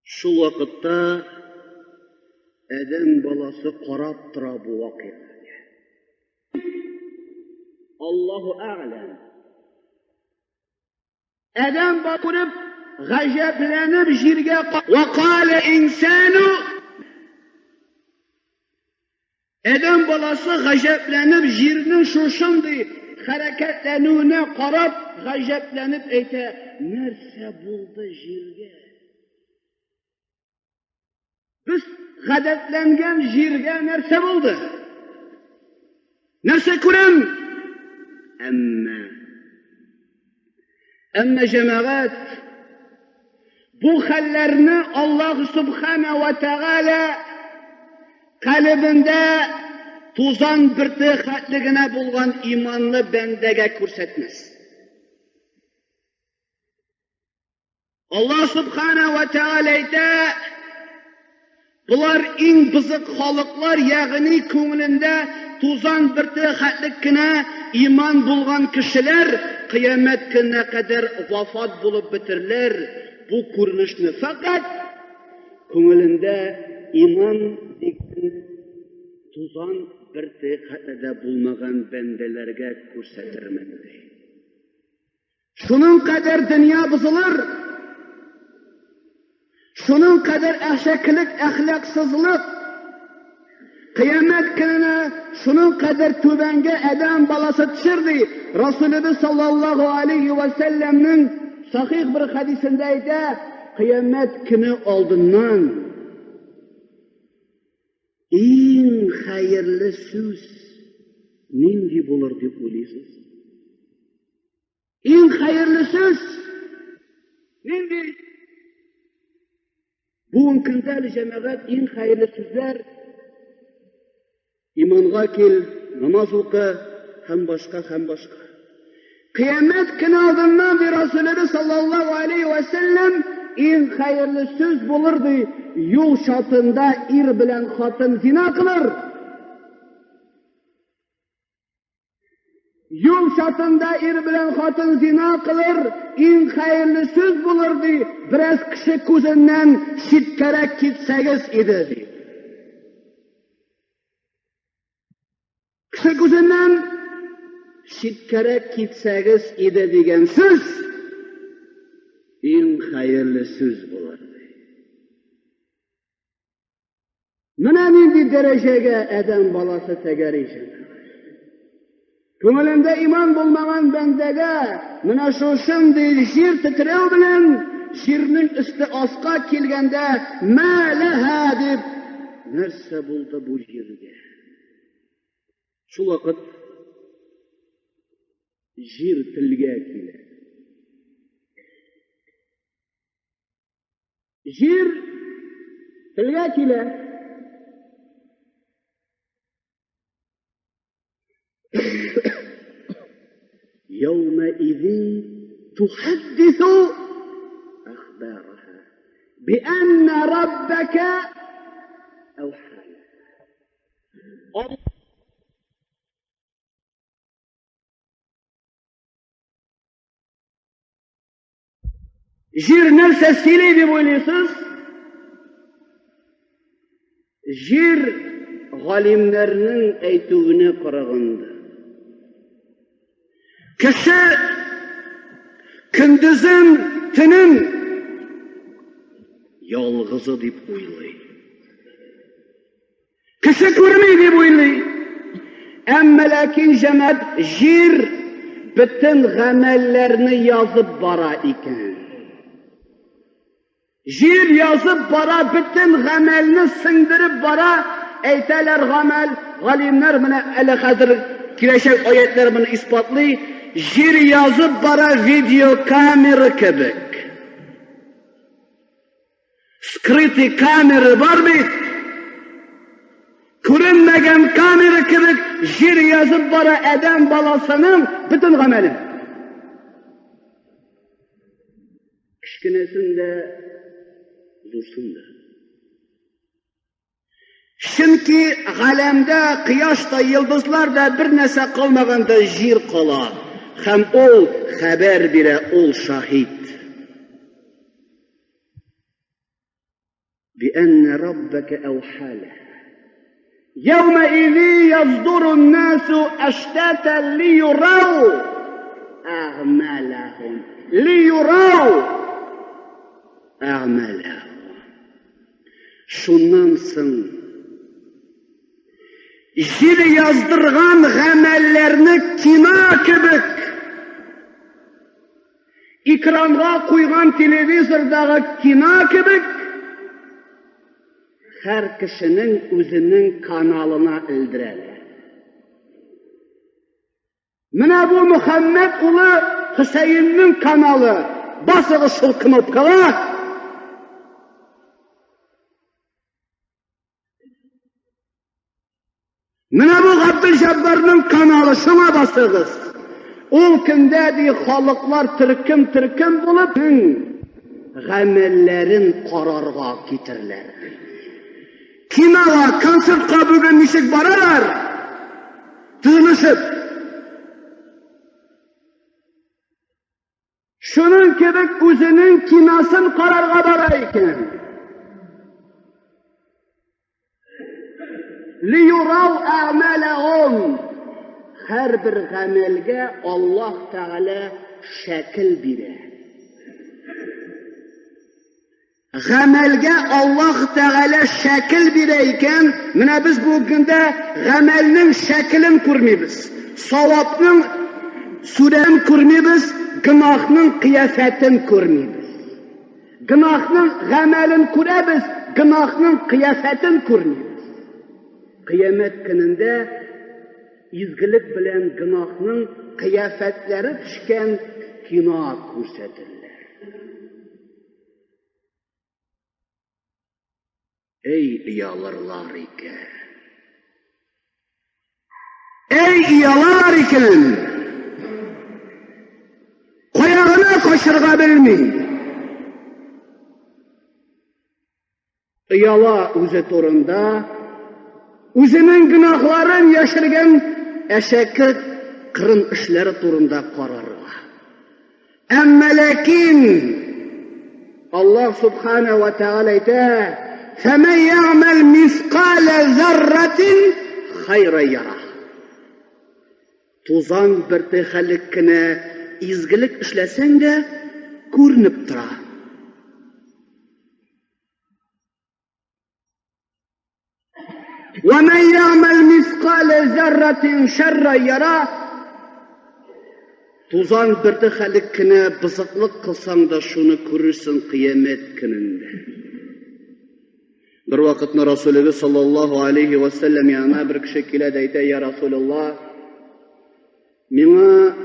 Шул вакытта адәм баласы карап тора бу вакыйгага. Аллаһу әгъләм. Адәм ба күреп, гаҗәпләнеп җиргә ва кала инсану Адәм баласы гаҗәпләнеп җирнең шушындый хәрәкәтләнүенә карап, гаҗәпләнеп әйтә, нәрсә булды җиргә? Без гадәтләнгән җиргә нәрсә булды? Нәрсә күрәм? Әмма Әмма җәмәгать бу хәлләрне Аллаһ Субхана ва Тәгалә калебендә тузан бөрте хәтле генә булган иманлы бәндәгә күрсәтмәс. Аллаһ Субхана ва Тәгалә әйтә, болар иң бызык халыклар, ягъни күңелендә тузан бөртеге хәтлек кенә иман булган кешеләр кыямәт көненә кадәр вафат булып бетерләр. Бу күренешне фәкать күңелендә иман дигән тузан бөртеге хәтле дә булмаган бәндәләргә күрсәтермен, ди. Шуның кадәр дөнья бозылыр, шуның кадәр әшәкелек, әхлаксызлык, кыямәт көненә шуның кадәр түбәнгә адәм баласы төшер ди. Расулыбыз саллаллаһу алейхи ва сәлләмнең сахих бер хәдисендә әйтә, кыямәт көне алдыннан иң хәерле сүз нинди булыр дип уйлыйсыз? Иң хәерле сүз нинди? Бүгенге көндә әле җәмәгать иң хәерле сүзләр иманга кил, намаз укы һәм башка һәм башка. Кыямәт көне алдыннан ди Расулыбыз саллаллаһу алейхи ва сәлләм иң хәерле сүз булыр ди, юл чатында ир белән хатын зина кылыр. Юл чатында ир белән хатын зина кылыр, иң хәерле сүз булыр ди, бераз кеше күзеннән читкәрәк китсәгез иде ди. Кеше күзеннән читкәрәк китсәгез иде дигән сүз иң хәерле сүз булыр ди. Менә нинди дәрәҗәгә адәм баласы тәгәри җәмәгать. Күңелендә иман булмаган бәндәгә менә шушындый җир тетрәү белән җирнең өсте аска килгәндә мә ләһә дип нәрсә булды бу җиргә? Шул вакыт җир телгә килә. Җир телгә килә. يومئذ تحدث أخبارها بأن ربك أوحى لها. Җир нәрсә сөйли дип уйлыйсыз? Җир галимнәрнең әйтүенә караганда. Кеше көндезен, төнен ялгызы дип уйлый. Кеше күрми дип уйлый. Әмма ләкин җәмәгать җир бөтен гамәлләрне язып бара икән. Җир язып бара, бөтен гамәлне сеңдереп бара, әйтәләр гамәл, галимнәр менә әле хәзер киләчәк аятлар моны исбатлый, җир язып бара видеокамера кебек. Скрытый камера бар бит. Күренмәгән камера кебек җир язып бара адәм баласының бөтен гамәлен. Кечкенәсен дә, зурсын да. Чөнки галәмдә кояш та, йолдызлар да бер нәрсә калмаганда җир кала. Һәм ул хәбәр бирә, ул шаһит. بأن ربك أوحى لها يومئذ يصدر الناس أشتاتا ليروا أعمالهم ليروا أعمالهم. Шуннан соң Җил яздырган гамәлләрне кино кебек экранга куйган телевизордагы кино кебек һәр кешенең үзенең каналына элдерәләр. Менә бу Мөхәммәд улы Хөсәеннең каналы. Басыгыз шул кнопкага. Менә бу Габделҗаббарның каналы, шуңа басыгыз. Ул көндә ди халыклар төркем-төркем булып гамәлләрен карарга китерләр. Кинога, концертка бүген ничек баралар? Тезелешеп. Шуның кебек үзенең киносын карарга бара икән. Лиюрау әгъмәләһум. Һәрбер гамәлгә Аллаһ Тәгалә шәкел бирә. Гамәлгә Аллаһ Тәгалә шәкел бирә икән, менә без бүгенге көндә гамәлнең шәкелен күрмибез. Савапның сүрән күрмибез, гөнаһның кыяфәтен күрмибез. Гөнаһның гамәлен күрәбез, гөнаһның кыяфәтен күрмибез. Кыямәт көнендә изгелек белән гөнаһның кыяфәтләре төшкән кино күрсәтерләр. Эй, оялырлар икән! Эй, оялалар икән! Кая гына качырга белми. Ояла үзе турында, үзенең гөнаһларын яшергән әшәке кырын эшләре турында карарга. Әмма ләкин Аллаһ Субхана ва Тәгалә әйтә, «Фәмән ягъмәл мисқалә зарратин хайра яра». Тузан бөртехәлек кенә изгелек эшләсәң дә күренеп тора. ومن يعمل مثقال ذرة شرا يرى Тузан бөртехәлек кенә бызыклык кылсаң да шуны күрерсең кыямәт көнендә. Бер вакытны Расулебез саллаллаһу алейхи ва саллям янына бер кеше килә дә әйтә, "Я Расулуллаһ, миңа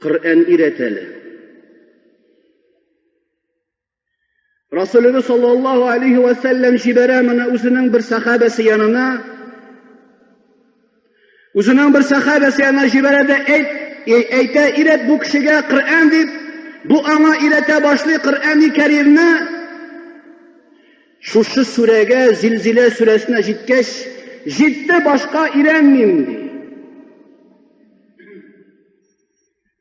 Коръән өйрәт әле." Расулыбыз саллаллаһу алейхи ва сәлләм җибәрә моны үзенең бер сахабәсе янына. Үзенең бер сахабәсе янына җибәрә дә әйт, әйтә, өйрәт бу кешегә Коръән дип, бу аңа өйрәтә башлый Коръәни Кәримне. Шушы сүрәгә, Зилзилә сүрәсенә җиткәч, җитте, башка өйрәнмим ди.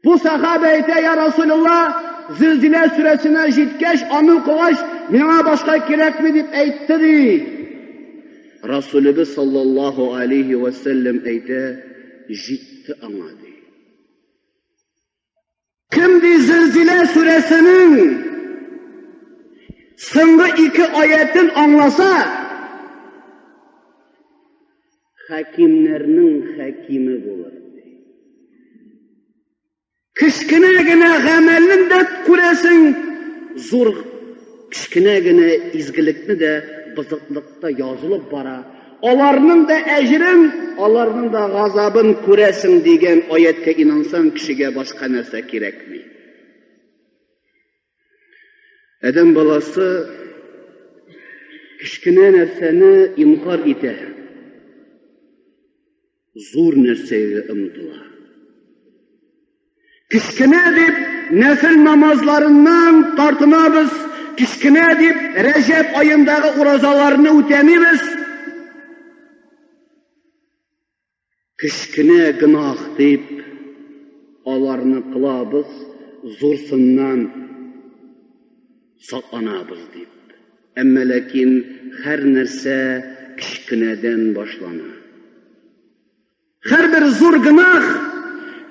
Бу сахаба әйтә, я Расулулла, Зилзилә сүрәсенә җиткәч, аны укыгач, миңа башка кирәкми дип әйтте ди. Расулыбыз саллаллаһу алейхи ва сәлләм әйтә, җитте аңа ди. Кем ди Зилзилә сүрәсенең соңгы ике аятын аңласа, Хакимнәрнең хакиме булыр. Кечкенә генә гамәлен дә күрәсең, зур кечкенә генә изгелекне дә бозыклыкта язылып бара. Аларның да әҗерен, аларның да газабын күрәсең дигән аяткә инансаң, кешегә башка нәрсә кирәкми. Адәм баласы кечкенә нәрсәне инкар итә, зур нәрсәгә омтыла. Кечкенә дип нәфел намазларыннан тартынабыз, кечкенә дип Рәҗәб аендагы уразаларны үтәмибез. Кечкенә гөнаһ дип аларны кылабыз, зурсыннан сакланабыз дип. Әмма ләкин һәр нәрсә кечкенәдән башлана. Һәрбер зур гөнаһ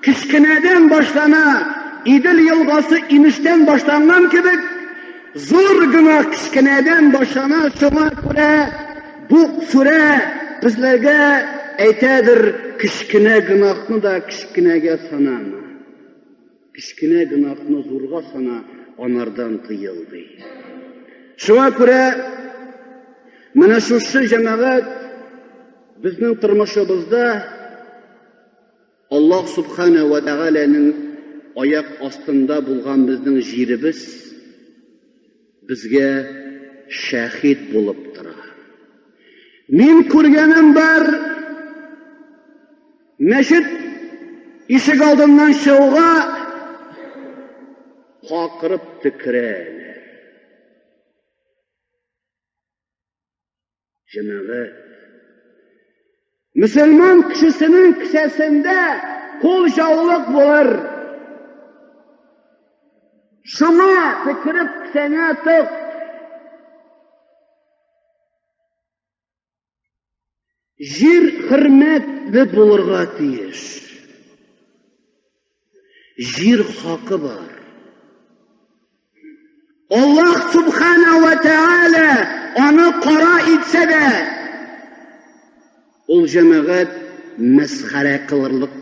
кечкенәдән башлана. Идел елгасы инештән башланган кебек, зур гөнаһ кечкенәдән башлана. Шуңа күрә бу сүрә безләргә әйтәдер, кечкенә гөнаһны да кечкенәгә санама. Кечкенә гөнаһны зурга сана, анардан тыел, ди. Шуңа күрә менә шушы җәмәгать безнең тормышыбызда Аллаһ Субхана ва Тәгаләнең аяк астында булган безнең җиребез безгә шәһид булып тора. Мин күргәнем бар, мәчет ишек алдыннан чыгуга какырып төкерәләр. Җәмәгать, мөселман кешесенең кесәсендә кул җаулык булыр. Шуңа төкереп кесәңә тык. Җир хөрмәтле булырга тиеш. Җир хакы бар. Аллаһ Субхана ва Тааля аны кара итсә дә, ул җәмәгать мәсхәрә кылырлык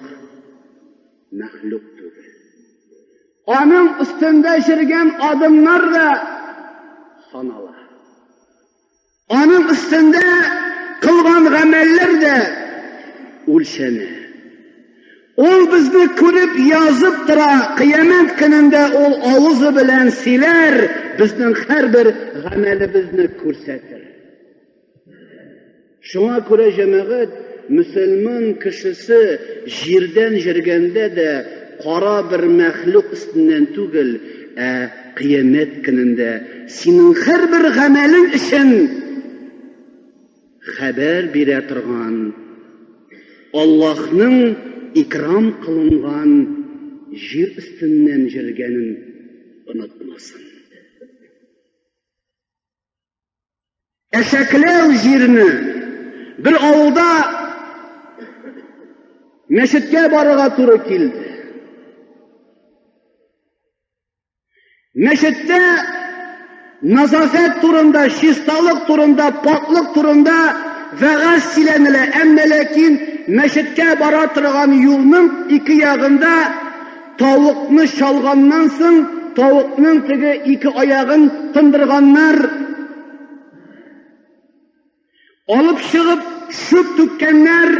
мәхлук түгел. Аның өстендә йөргән адымнар да санала. Аның өстендә кылган гамәлләр дә үлчәнә. Ул безне күреп язып тора, кыямәт көнендә ул авызы белән сөйләр, безнең һәрбер гамәлебезне күрсәтер. Шуңа күрә җәмәгать мөселман кешесе җирдән җөргәндә дә кара бер мәхлук өстеннән түгел, ә кыямәт көнендә синең һәрбер гамәлең өчен хәбәр бирә торган Аллаһның икрам кылынган җир өстеннән җөргәнен онытмасын. Әшәкләү җирне бер авылда мәчеткә барырга туры килде. Мәчеттә назафәт турында, чисталык турында, пакълык турында вәгазь сөйләнелә, әмма ләкин мәчеткә бара торган юлның ике ягында тавыкны чалганнан соң, тавыкның теге ике аягын тындырганнар. Алып чыгып, чүп түккәннәр.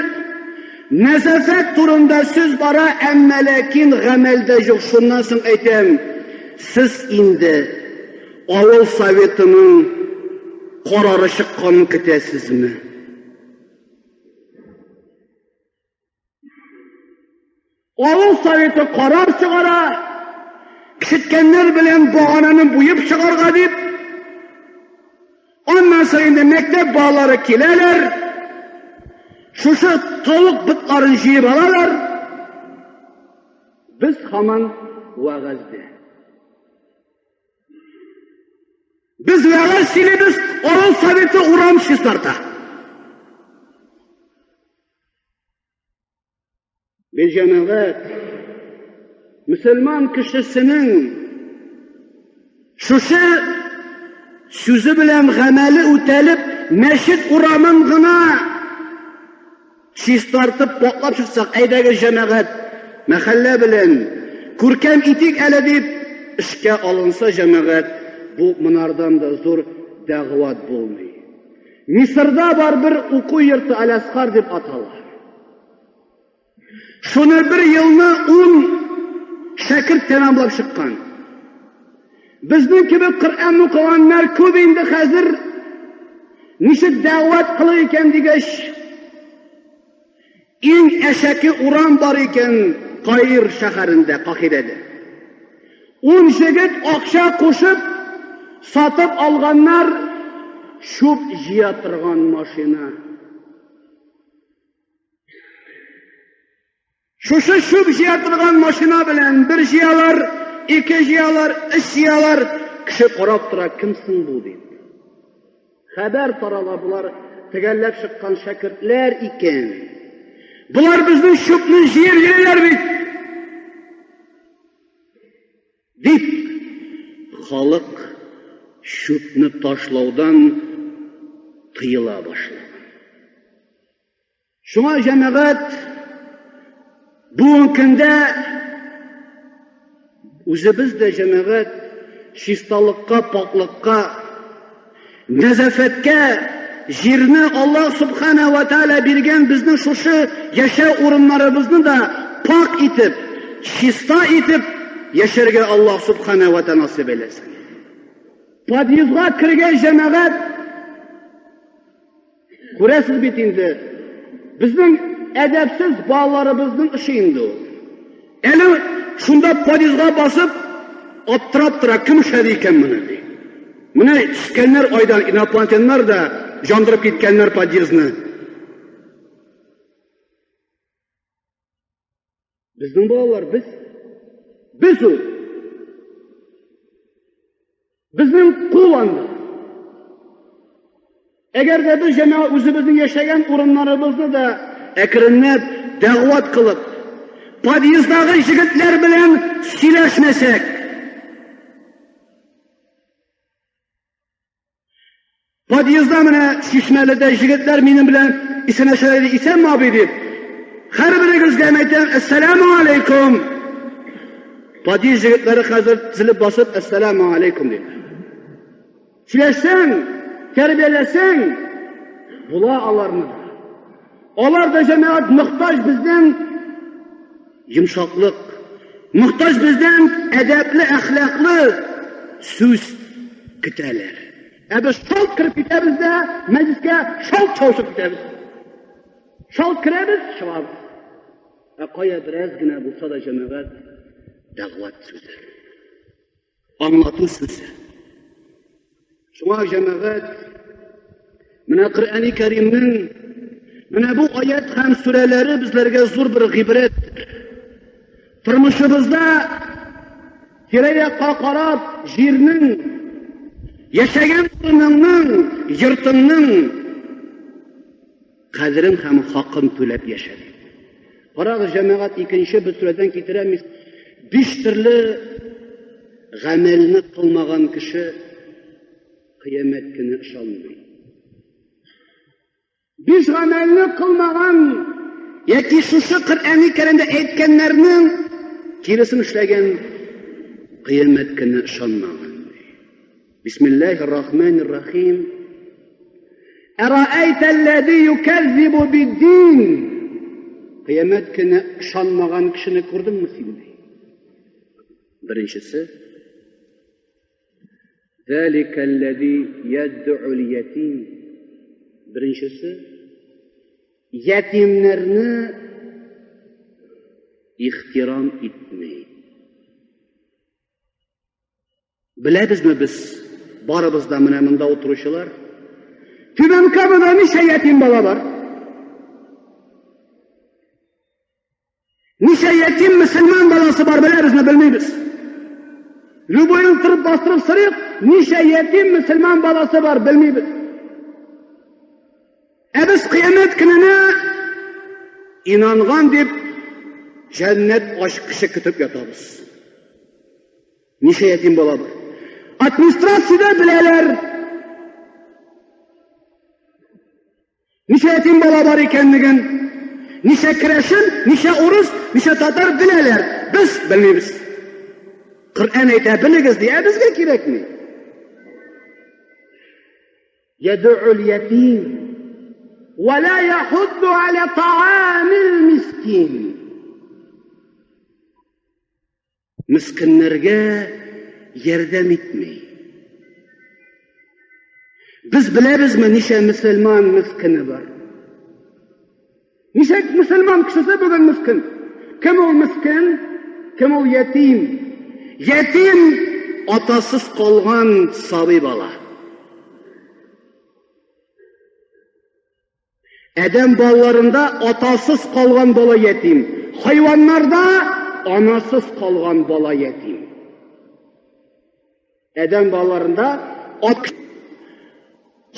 Нәзафәт турында сүз бара, әмма ләкин гамәлдә юк. Шуннан соң әйтәм, сез инде авыл советының карары чыкканын көтәсезме? Авыл советы карар чыгара, кечеткәннәр белән багананы буеп чыгарга дип. Аннан соң инде мәктәп балалары киләләр, шушы тавык ботларын җыеп алалар. Без һаман вәгазьдә. Без вәгазь сөйлибез, авыл советы урам чистарта. Бер җәмәгать мөселман кешесенең шушы сүзе белән гамәле үтәлеп, мәчет урамын гына чистартып, паклап чыксак, әйдәгез җәмәгать, мәхәллә белән күркәм итик әле дип эшкә алынса җәмәгать, бу монардан да зур дәгъват булмый. Мисырда бар бер уку йорты Аль-Асхар дип атала. Шуны бер елны ун шәкерт тәмамлап чыккан. Безнең кебек Коръән укыганнар күп инде хәзер. Ничек дәгъват кылыр икән дигәч, иң әшәке урам бар икән Каир шәһәрендә, Кахирәдә. Ун җегет акча кушып сатып алганнар чүп җыя торган машина. Шушы чүп җыя торган машина белән бер җыялар, ике җыялар, өч җыялар. Кеше карап тора, кем соң бу дип. Хәбәр тарала, болар төгәлләп чыккан шәкертләр икән. Болар безнең чүпне җыеп йөриләр бит. Дип, халык чүпне ташлаудан тыела башлаган. Шуңа җәмәгать бүгенге көндә үзебез дә җәмәгать чисталыкка, пакълыкка, нәзафәткә җирне Аллаһ Субхана ва Тааля биргән безнең шушы яшәү урыннарыбызны да пак итеп, чиста итеп яшәргә Аллаһ Субхана ва Тааля насыйп әйләсен. Подъездга кергән җәмәгать Күрәсез бит инде, безнең әдәпсез балаларыбызның эше инде ул. Әле шунда подъездга басып, аптырап тора, кем эшләде икән моны ди. Менә төшкәннәр айдан инопланетяннар да жандырып киткәннәр подъездны. Безнең балалар без без ул. Безнең кул анда. Әгәр дә без җәмәгать үзебезнең яшәгән урыннарыбызны да әкренләп дәгъват кылып, подъезддагы җегетләр белән сөйләшмәсәк, Подъездда менә Чишмәледә җегетләр минем белән исәнләшәләр иде, исәнме абый дип. Һәрберегезгә әйтәм, әссәламу алейкум. Подъезд җегетләре хәзер тезелеп басып, әссәламу алейкум дип. Сөйләшсәң, тәрбияләсәң, була аларны. Алар да җәмәгать мохтаҗ бездән йомшаклык, мохтаҗ бездән әдәпле, әхлаклы сүз көтәләр. Ә без шалт кереп китәбез дә, мәҗлескә шалт чабышып китәбез. Шалт керәбез, чыгабыз. Ә кая бераз генә булса да җәмәгать дәгъват сүзе. Аңлату сүзе. Шуңа җәмәгать менә Коръәни Кәримнең менә бу аят һәм сүрәләре безләргә зур бер гыйбрәт. Тормышыбызда тирә-якка карап, җирнең, яшәгән урыныңның, йортыңның кадерен һәм хакын түләп яшә. Карагыз, җәмәгать, икенче бер сүрәдән китерәм. Биш төрле гамәлне кылмаган кеше кыямәт көне ышанмый. Биш гамәлне кылмаган яки шушы Коръәни Кәримдә әйткәннәрнең киресен эшләгән кыямәт көне ышанмаган. Бисмиллаһир рахманир рахим. Әраәйтәлләзи юкәззибу биддин. Кыямәт көне ышанмаган кешене күрдеңме син? Беренчесе Зәликәлләзи ядду'ул ятим. Беренчесе ятимнәрне ихтирам итми. Беләбезме без барыбыз да менә монда утыручылар? Түбән Камада ничә ятим бала бар? Ничә ятим мөселман баласы бар, беләбезме, белмибез. Любойын торып бастырып сорыйк, ничә ятим мөселман баласы бар, белмибез. Ә без кыямәт көненә инанган дип җәннәт ачкычы көтеп ятабыз. Ничә ятим бала бар? Администрациядә беләләр. Ничә ятим бала бар икәнлеген, ничә керәшен, ничә урыс, ничә татар беләләр. Без белмибез. Коръән әйтә, белегез ди, ә безгә кирәкми. Яду'ул ятим ва ла яхудду аля таамил мискин. Мескеннәргә ярдәм итми. Без беләбезме ничә мөселман мескене бар? Ничә мөселман кешесе бүген мескен? Кем ул мескен? Кем ул ятим? Ятим атасыз калган сабый бала. Адәм балаларында атасыз калган бала ятим, хайваннарда анасыз калган бала ятим. Адәм балаларында ат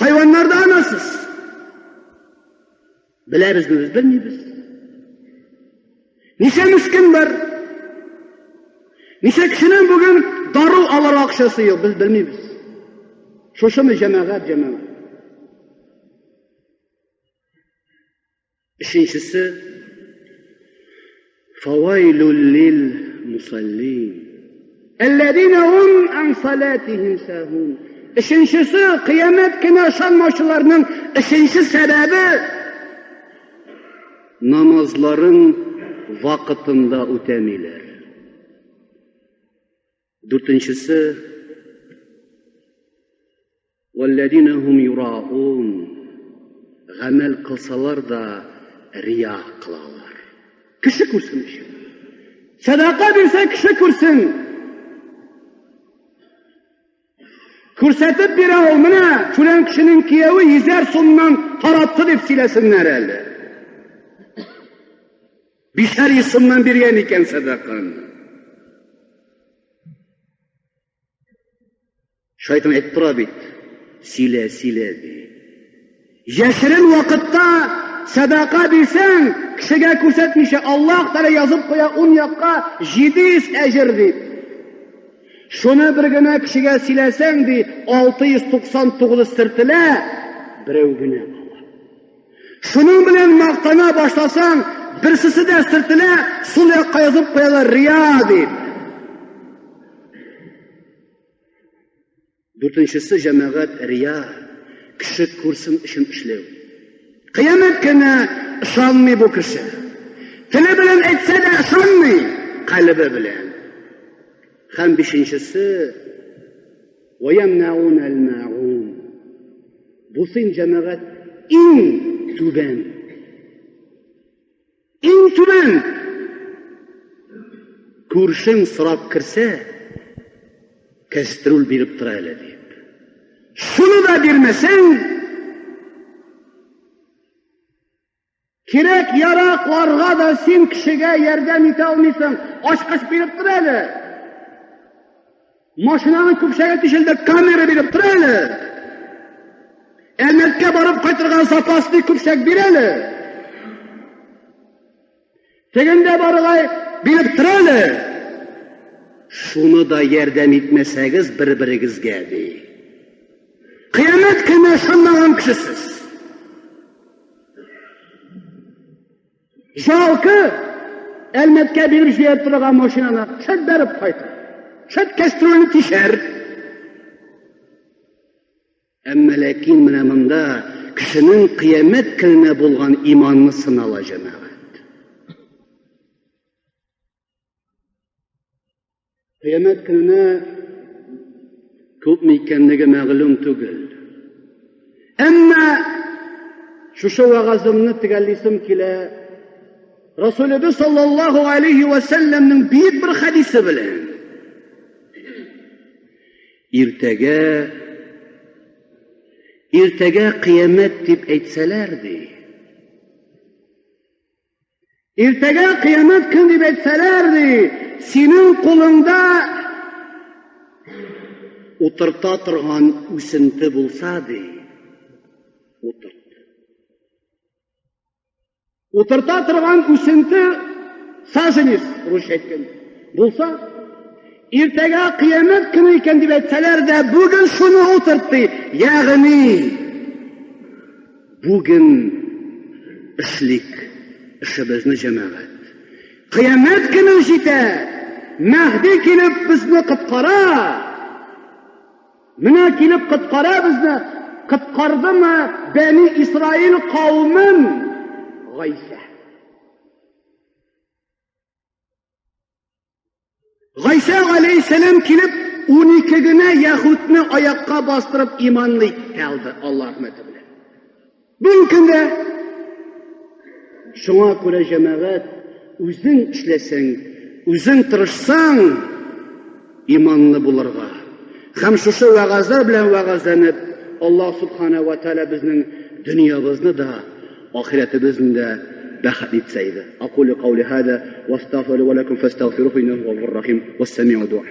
хайваннарда анасыз. Беләбезме без, белмибез. Ничә мискин бар? Ничә кешенең бүген дару алыр акчасы юк, без белмибез. Шушымы җәмәгать, җәмәгать? Өченчесе Фавайлул лил мусаллин. Әлләзина һум ан салатихим сахун. Өченчесе кыямәт көне ышанмаучыларның өченче сәбәбе намазларын вакытында үтәмиләр. Дүртенчесе Вәлләзина һум юраун. Гамәл кылсалар да рия кылалар. Кеше күрсен өчен. Сәдака бирсә кеше күрсен. Күрсәтеп бирә ул, менә фүлән кешенең кияве йөзәр сумнан таратты дип сөйләсеннәр әле. 500 сумнан биргән икән сәдаканы. Шайтан әйтеп тора бит, сөйлә, сөйлә ди. Яшерен вакытта сәдака бирсәң, кешегә күрсәтмичә Аллаһ Тәгалә язып куя ун якка 700 әҗер дип. Шуны бер генә кешегә сөйләсәң ди, 699 сөртелә, берәү генә кала. Шуның белән мактана башласаң, берсесе дә сөртелә, сул якка язып куялар рия дип. Дүртенчесе җәмәгать рия, кеше күрсен өчен эшләү. Кыямәт көне ышанмый бу кеше. Теле белән әйтсә дә ышанмый, калебе белән. Һәм бишенчесе وَيَمْنَعُونَ الْمَاعُونَ. Бу син җәмәгать иң түбән. Иң түбән. Күршең сорап керсә, кәстрүл биреп тора әле дип. Шуны да бирмәсәң, кирәк яракларга да син кешегә ярдәм итә алмыйсың. Ачкыч биреп тор әле. Машинаның көпчәге тишелде, камера биреп тор әле. Әлмәткә барып кайтырга запасный көпчәк бир әле. Тегендә барырга биреп тор әле. Шуны да ярдәм итмәсәгез бер-берегезгә ди. Кыямәт көне ышанмаган кешесез. Жалкы Әлмәткә биреп җибәреп торган машинаны шәт бәреп кайтыр. Шәт кәстрүлне тишәр. Әмма ләкин менә монда кешенең кыямәт көненә булган иманы сынала җәмәгать. Кыямәт көненә күпме икәнлеге мәгълүм түгел. Әмма шушы вәгазымны төгәллисем килә. Расулыбыз саллаллаһу алейхи ва сәлләмнең бөек бер хәдисе белән. Иртәгә иртәгә кыямәт дип әйтсәләр ди. Иртәгә кыямәт көн дип әйтсәләр ди, синең кулыңда утырта торган үсенте булса ди, утырт. Утырта торган үсенте саженец, русча әйткәндә, булса, иртәгә кыямәт көне икән дип әйтсәләр дә, бүген шуны утырт ди. Ягъни бүген эшлик эшебезне җәмәгать. Кыямәт көне җитә, Мәһди килеп безне коткара. Менә килеп коткара безне, коткардымы Бәни Исраил кавемен Гайсә. Гайсә алейһиссәлам килеп 12 генә яһүдне аякка бастырып иманлы итте алды Алла рәхмәте белән. Бүгенге көндә шуңа күрә җәмәгать үзең эшләсәң, үзең тырышсаң иманлы булырга. Һәм шушы вәгазьләр белән вәгазьләнеп, Аллаһ субхана ва тааля безнең дөньябызны да, ахирәтебезне дә бәхетле итсә иде. Акулю каули хада ва астагфиру ва лакум фастагфируһу иннаһу гъафурur рахим. Вассамиу дуа.